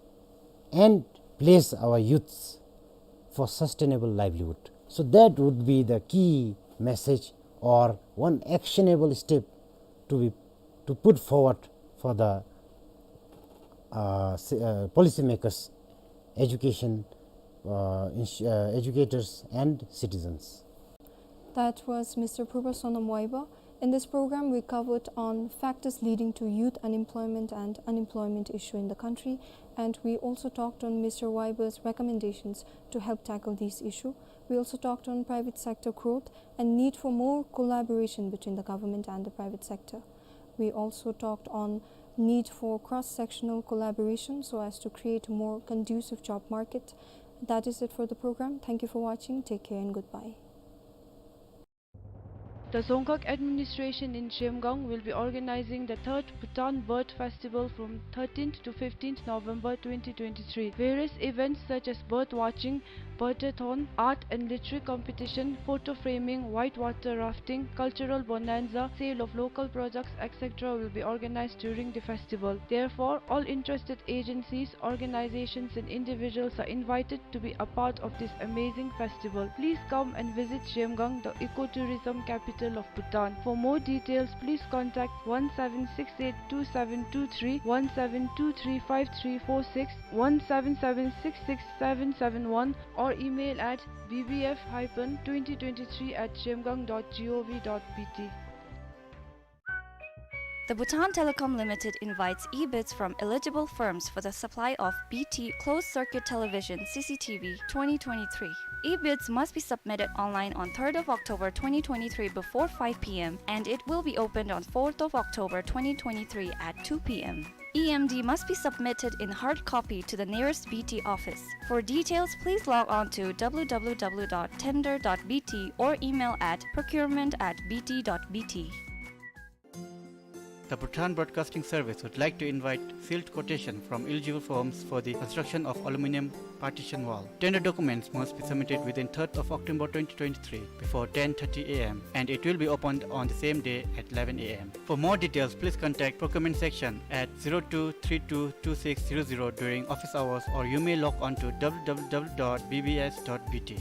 and place our youths for sustainable livelihood. So that would be the key message or one actionable step to be, to put forward for the, uh, ci-, uh, policymakers, education, uh, ins-, uh, educators and citizens. That was Mister Purba Sonam Waiba. In this program, we covered on factors leading to youth unemployment and unemployment issue in the country, and we also talked on Mister Waiba's recommendations to help tackle these issues. We also talked on private sector growth and need for more collaboration between the government and the private sector. We also talked on need for cross-sectional collaboration so as to create a more conducive job market. That is it for the program. Thank you for watching. Take care and goodbye. The Dzongkhag administration in Zhemgang will be organizing the third Bhutan Bird Festival from thirteenth to fifteenth November twenty twenty-three. Various events such as bird watching, birdathon, art and literary competition, photo framing, whitewater rafting, cultural bonanza, sale of local products, et cetera will be organized during the festival. Therefore, all interested agencies, organizations and individuals are invited to be a part of this amazing festival. Please come and visit Zhemgang, the ecotourism capital of Bhutan. For more details, please contact one seven six eight two seven two three, one seven two three five three four six, one seven seven six six seven seven one, or email at B B F hyphen twenty twenty-three at zhemgang dot gov dot B T. The Bhutan Telecom Limited invites e-bids from eligible firms for the supply of B T closed-circuit television, C C T V, twenty twenty-three. E-bids must be submitted online on third of October twenty twenty-three before five P M, and it will be opened on fourth of October twenty twenty-three at two P M. E M D must be submitted in hard copy to the nearest B T office. For details, please log on to W W W dot tender dot B T or email at procurement at B T dot B T. The Bhutan Broadcasting Service would like to invite sealed quotation from eligible firms for the construction of aluminium partition wall. Tender documents must be submitted within third of October twenty twenty-three before ten thirty A M, and it will be opened on the same day at eleven A M. For more details, please contact procurement section at zero two three two two six zero zero during office hours, or you may log on to W W W dot B B S dot B T.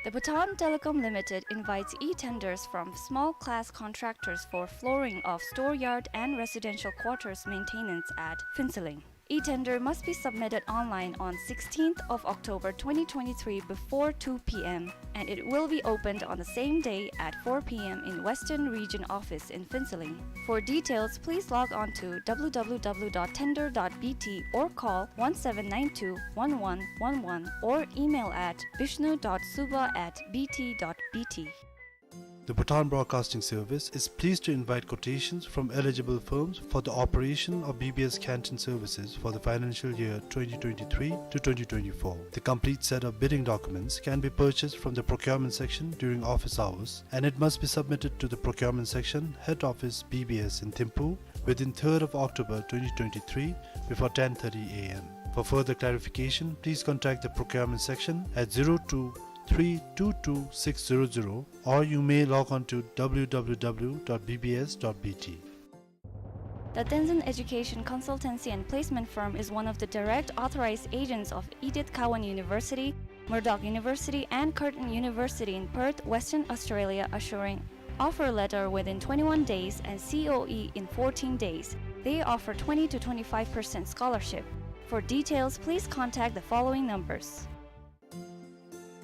The Bhutan Telecom Limited invites e-tenders from small-class contractors for flooring of store yard and residential quarters maintenance at Phuentsholing. E-tender must be submitted online on sixteenth of October twenty twenty-three before two P M, and it will be opened on the same day at four P M in Western Region Office in Phuentsholing. For details, please log on to W W W dot tender dot B T or call one seven nine two one one one one or email at vishnu dot suba at B T dot B T. The Bhutan Broadcasting Service is pleased to invite quotations from eligible firms for the operation of B B S canteen services for the financial year twenty twenty-three to twenty twenty-four. The complete set of bidding documents can be purchased from the procurement section during office hours, and it must be submitted to the procurement section, head office, B B S in Thimphu, within third of October twenty twenty-three before ten thirty A M. For further clarification, please contact the procurement section at zero two three two two six zero zero, or you may log on to W W W dot B B S dot B T. The Tenzin Education Consultancy and Placement Firm is one of the direct authorized agents of Edith Cowan University, Murdoch University, and Curtin University in Perth, Western Australia, assuring offer letter within twenty-one days and C O E in fourteen days. They offer twenty to twenty-five percent scholarship. For details, please contact the following numbers.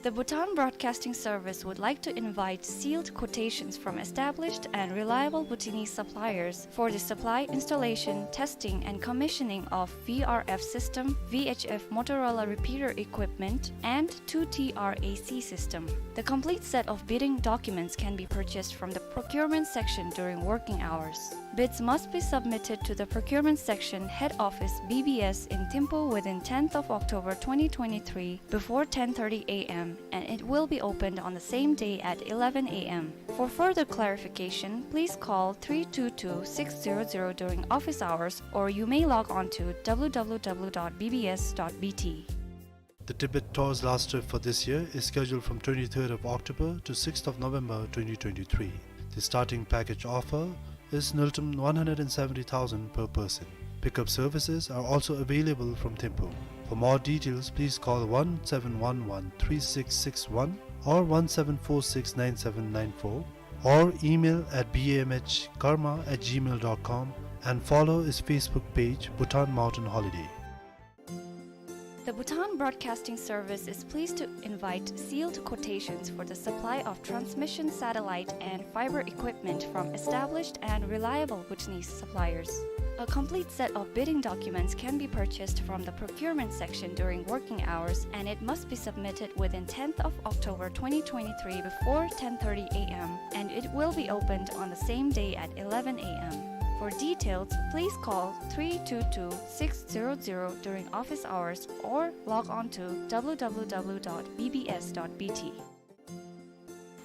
The Bhutan Broadcasting Service would like to invite sealed quotations from established and reliable Bhutanese suppliers for the supply, installation, testing, and commissioning of V R F system, V H F Motorola repeater equipment, and two T R A C system. The complete set of bidding documents can be purchased from the procurement section during working hours. Bids must be submitted to the procurement section, head office, B B S in Thimphu within tenth of October twenty twenty-three before ten thirty A M, and it will be opened on the same day at eleven A M. For further clarification, please call three two two six zero zero during office hours, or you may log on to W W W dot B B S dot B T. The Tibet Tour's last trip for this year is scheduled from twenty-third of October to sixth of November twenty twenty-three. The starting package offer is ngultrum one hundred and seventy thousand per person. Pickup services are also available from Thimphu. For more details, please call one seven one one three six six one or one seven four six nine seven nine four, or email at B M H karma at gmail dot com, and follow his Facebook page, Bhutan Mountain Holiday. The Bhutan Broadcasting Service is pleased to invite sealed quotations for the supply of transmission satellite and fiber equipment from established and reliable Bhutanese suppliers. A complete set of bidding documents can be purchased from the procurement section during working hours, and it must be submitted within tenth of October twenty twenty-three before ten thirty A M, and it will be opened on the same day at eleven A M. For details, please call three two two six zero zero during office hours or log on to W W W dot B B S dot B T.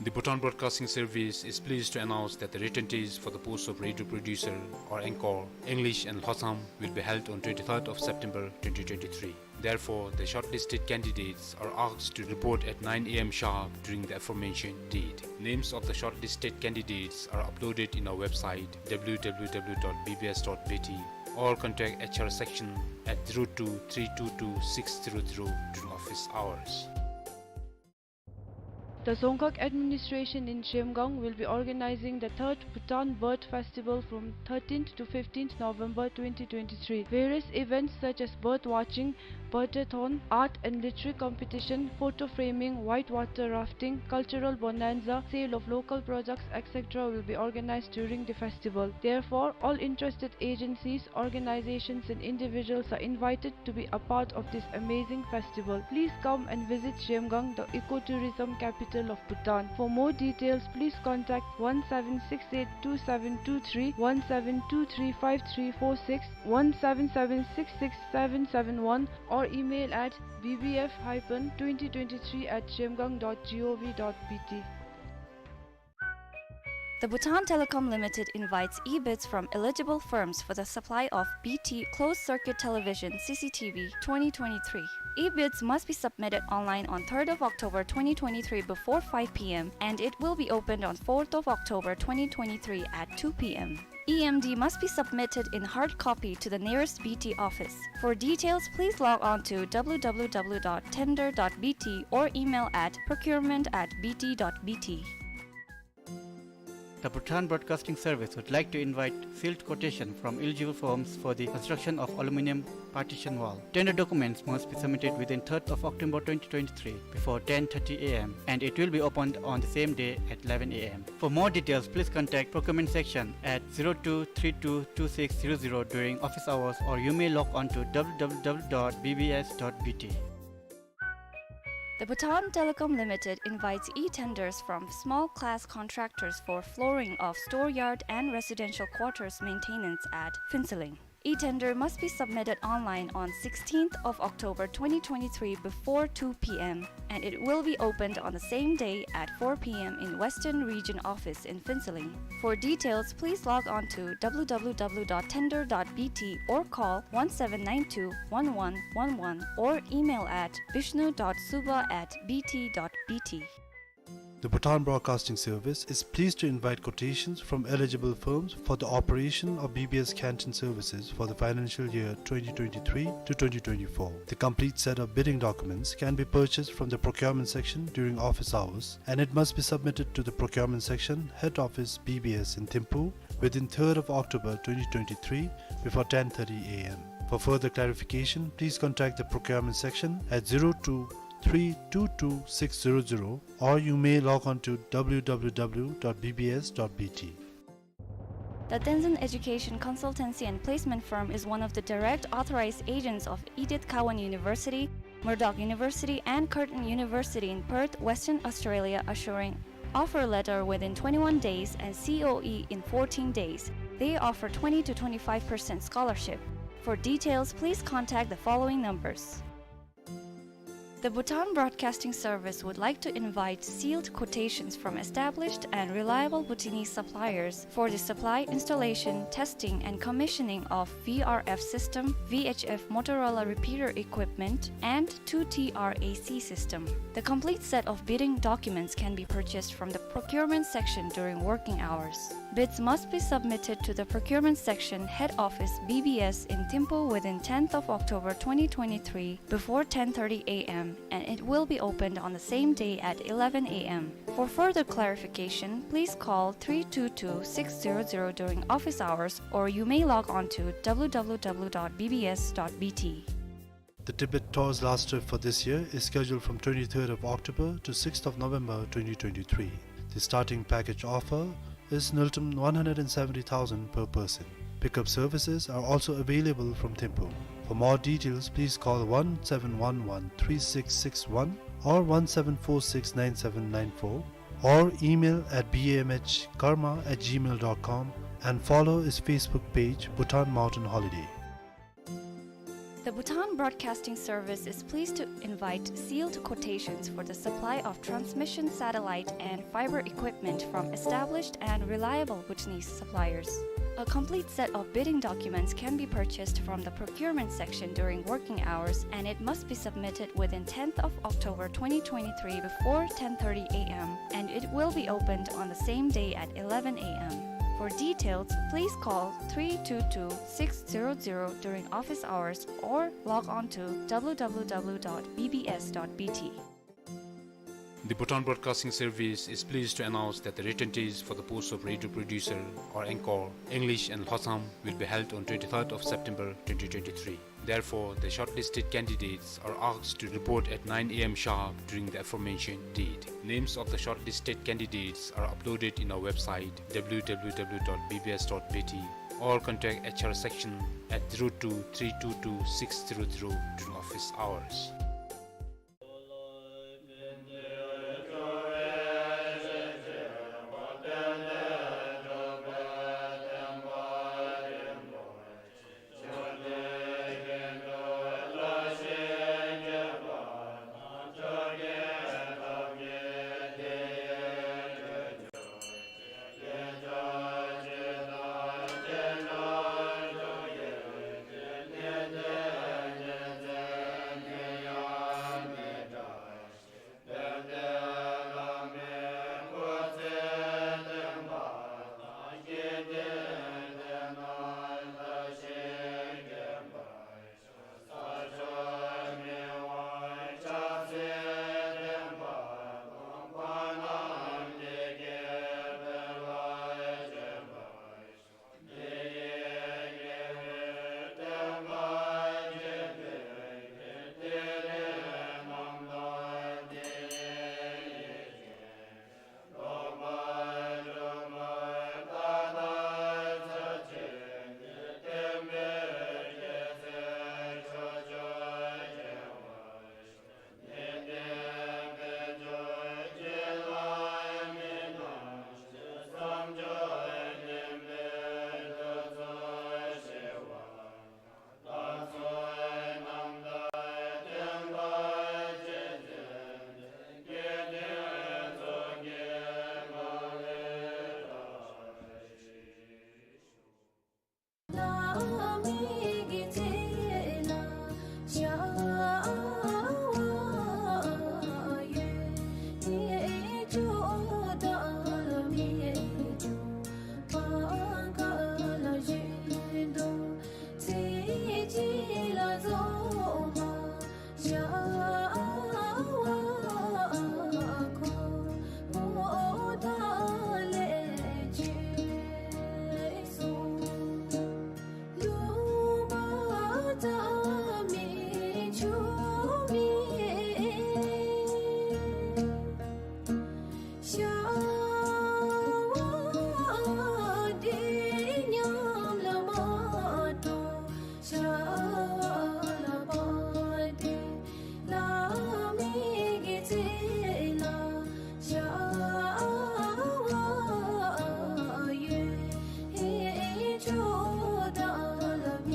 The Bhutan Broadcasting Service is pleased to announce that the written test for the post of radio producer or anchor, English and Lhotsam, will be held on twenty-third of September twenty twenty-three. Therefore, the shortlisted candidates are asked to report at nine A M sharp during the aforementioned date. Names of the shortlisted candidates are uploaded in our website, W W W dot B B S dot B T, or contact H R section at zero two three two two six zero zero during office hours. The Dzongkhag administration in Zhemgang will be organizing the third Bhutan Bird Festival from thirteenth to fifteenth November twenty twenty-three. Various events such as bird watching, birdathon, art and literary competition, photo framing, whitewater rafting, cultural bonanza, sale of local products, et cetera will be organized during the festival. Therefore, all interested agencies, organizations and individuals are invited to be a part of this amazing festival. Please come and visit Zhemgang, the ecotourism capital of Bhutan. For more details, please contact one seven six eight two seven two three, one seven two three five three four six, one seven seven six six seven seven one, or email at B B F hyphen twenty twenty-three at zhemgang dot gov dot B T. The Bhutan Telecom Limited invites e-bids from eligible firms for the supply of B T closed circuit television, C C T V, twenty twenty-three. E-bids must be submitted online on third of October twenty twenty-three before five P M, and it will be opened on fourth of October twenty twenty-three at two P M. E M D must be submitted in hard copy to the nearest B T office. For details, please log on to W W W dot tender dot B T or email at procurement at B T dot B T. The Bhutan Broadcasting Service would like to invite sealed quotation from eligible firms for the construction of aluminium partition wall. Tender documents must be submitted within third of October twenty twenty-three before ten thirty A M, and it will be opened on the same day at eleven A M. For more details, please contact procurement section at zero two three two two six zero zero during office hours, or you may log on to W W W dot B B S dot B T. The Bhutan Telecom Limited invites e-tenders from small class contractors for flooring of store yard and residential quarters maintenance at Phuentsholing. E-tender must be submitted online on sixteenth of October twenty twenty-three before two p m, and it will be opened on the same day at four p m in Western Region Office in Phuentsholing. For details, please log on to w w w dot tender dot b t or call one seven nine two one one one one or email at vishnu dot suba at b t dot b t. The Bhutan Broadcasting Service is pleased to invite quotations from eligible firms for the operation of B B S canteen services for the financial year twenty twenty-three to twenty twenty-four. The complete set of bidding documents can be purchased from the procurement section during office hours, and it must be submitted to the procurement section, head office, B B S in Thimphu, within third of October twenty twenty-three before ten thirty a m. For further clarification, please contact the procurement section at zero two three two two six zero zero, or you may log on to w w w dot b b s dot b t. The Tenzin Education Consultancy and Placement Firm is one of the direct authorized agents of Edith Cowan University, Murdoch University, and Curtin University in Perth, Western Australia, assuring offer letter within twenty-one days and C O E in fourteen days. They offer twenty to twenty-five percent scholarship. For details, please contact the following numbers. The Bhutan Broadcasting Service would like to invite sealed quotations from established and reliable Bhutanese suppliers for the supply, installation, testing, and commissioning of V R F system, V H F Motorola repeater equipment, and two T R A C system. The complete set of bidding documents can be purchased from the procurement section during working hours. Bids must be submitted to the procurement section, head office, B B S in Thimphu within tenth of October twenty twenty-three before ten thirty a m, and it will be opened on the same day at eleven a m. For further clarification, please call three two two six zero zero during office hours, or you may log on to w w w dot b b s dot b t. The Tibet Tour's last trip for this year is scheduled from twenty-third of October to sixth of November twenty twenty-three. The starting package offer is Ngultrum one hundred and seventy thousand per person. Pickup services are also available from Thimphu. For more details, please call one seven one one three six six one or one seven four six nine seven nine four, or email at b m h karma at gmail dot com and follow his Facebook page, Bhutan Mountain Holiday. The Bhutan Broadcasting Service is pleased to invite sealed quotations for the supply of transmission satellite and fiber equipment from established and reliable Bhutanese suppliers. A complete set of bidding documents can be purchased from the procurement section during working hours, and it must be submitted within tenth of October twenty twenty-three before ten thirty a m, and it will be opened on the same day at eleven a m. For details, please call three two two six zero zero during office hours or log on to w w w dot b b s dot b t. The Bhutan Broadcasting Service is pleased to announce that the retentees for the post of radio producer or anchor, English and Lhotsam, will be held on twenty-third of September twenty twenty-three. Therefore, the shortlisted candidates are asked to report at nine a m sharp during the aforementioned date. Names of the shortlisted candidates are uploaded in our website, w w w dot b b s dot b t, or contact H R section at zero two three two two six zero zero during office hours.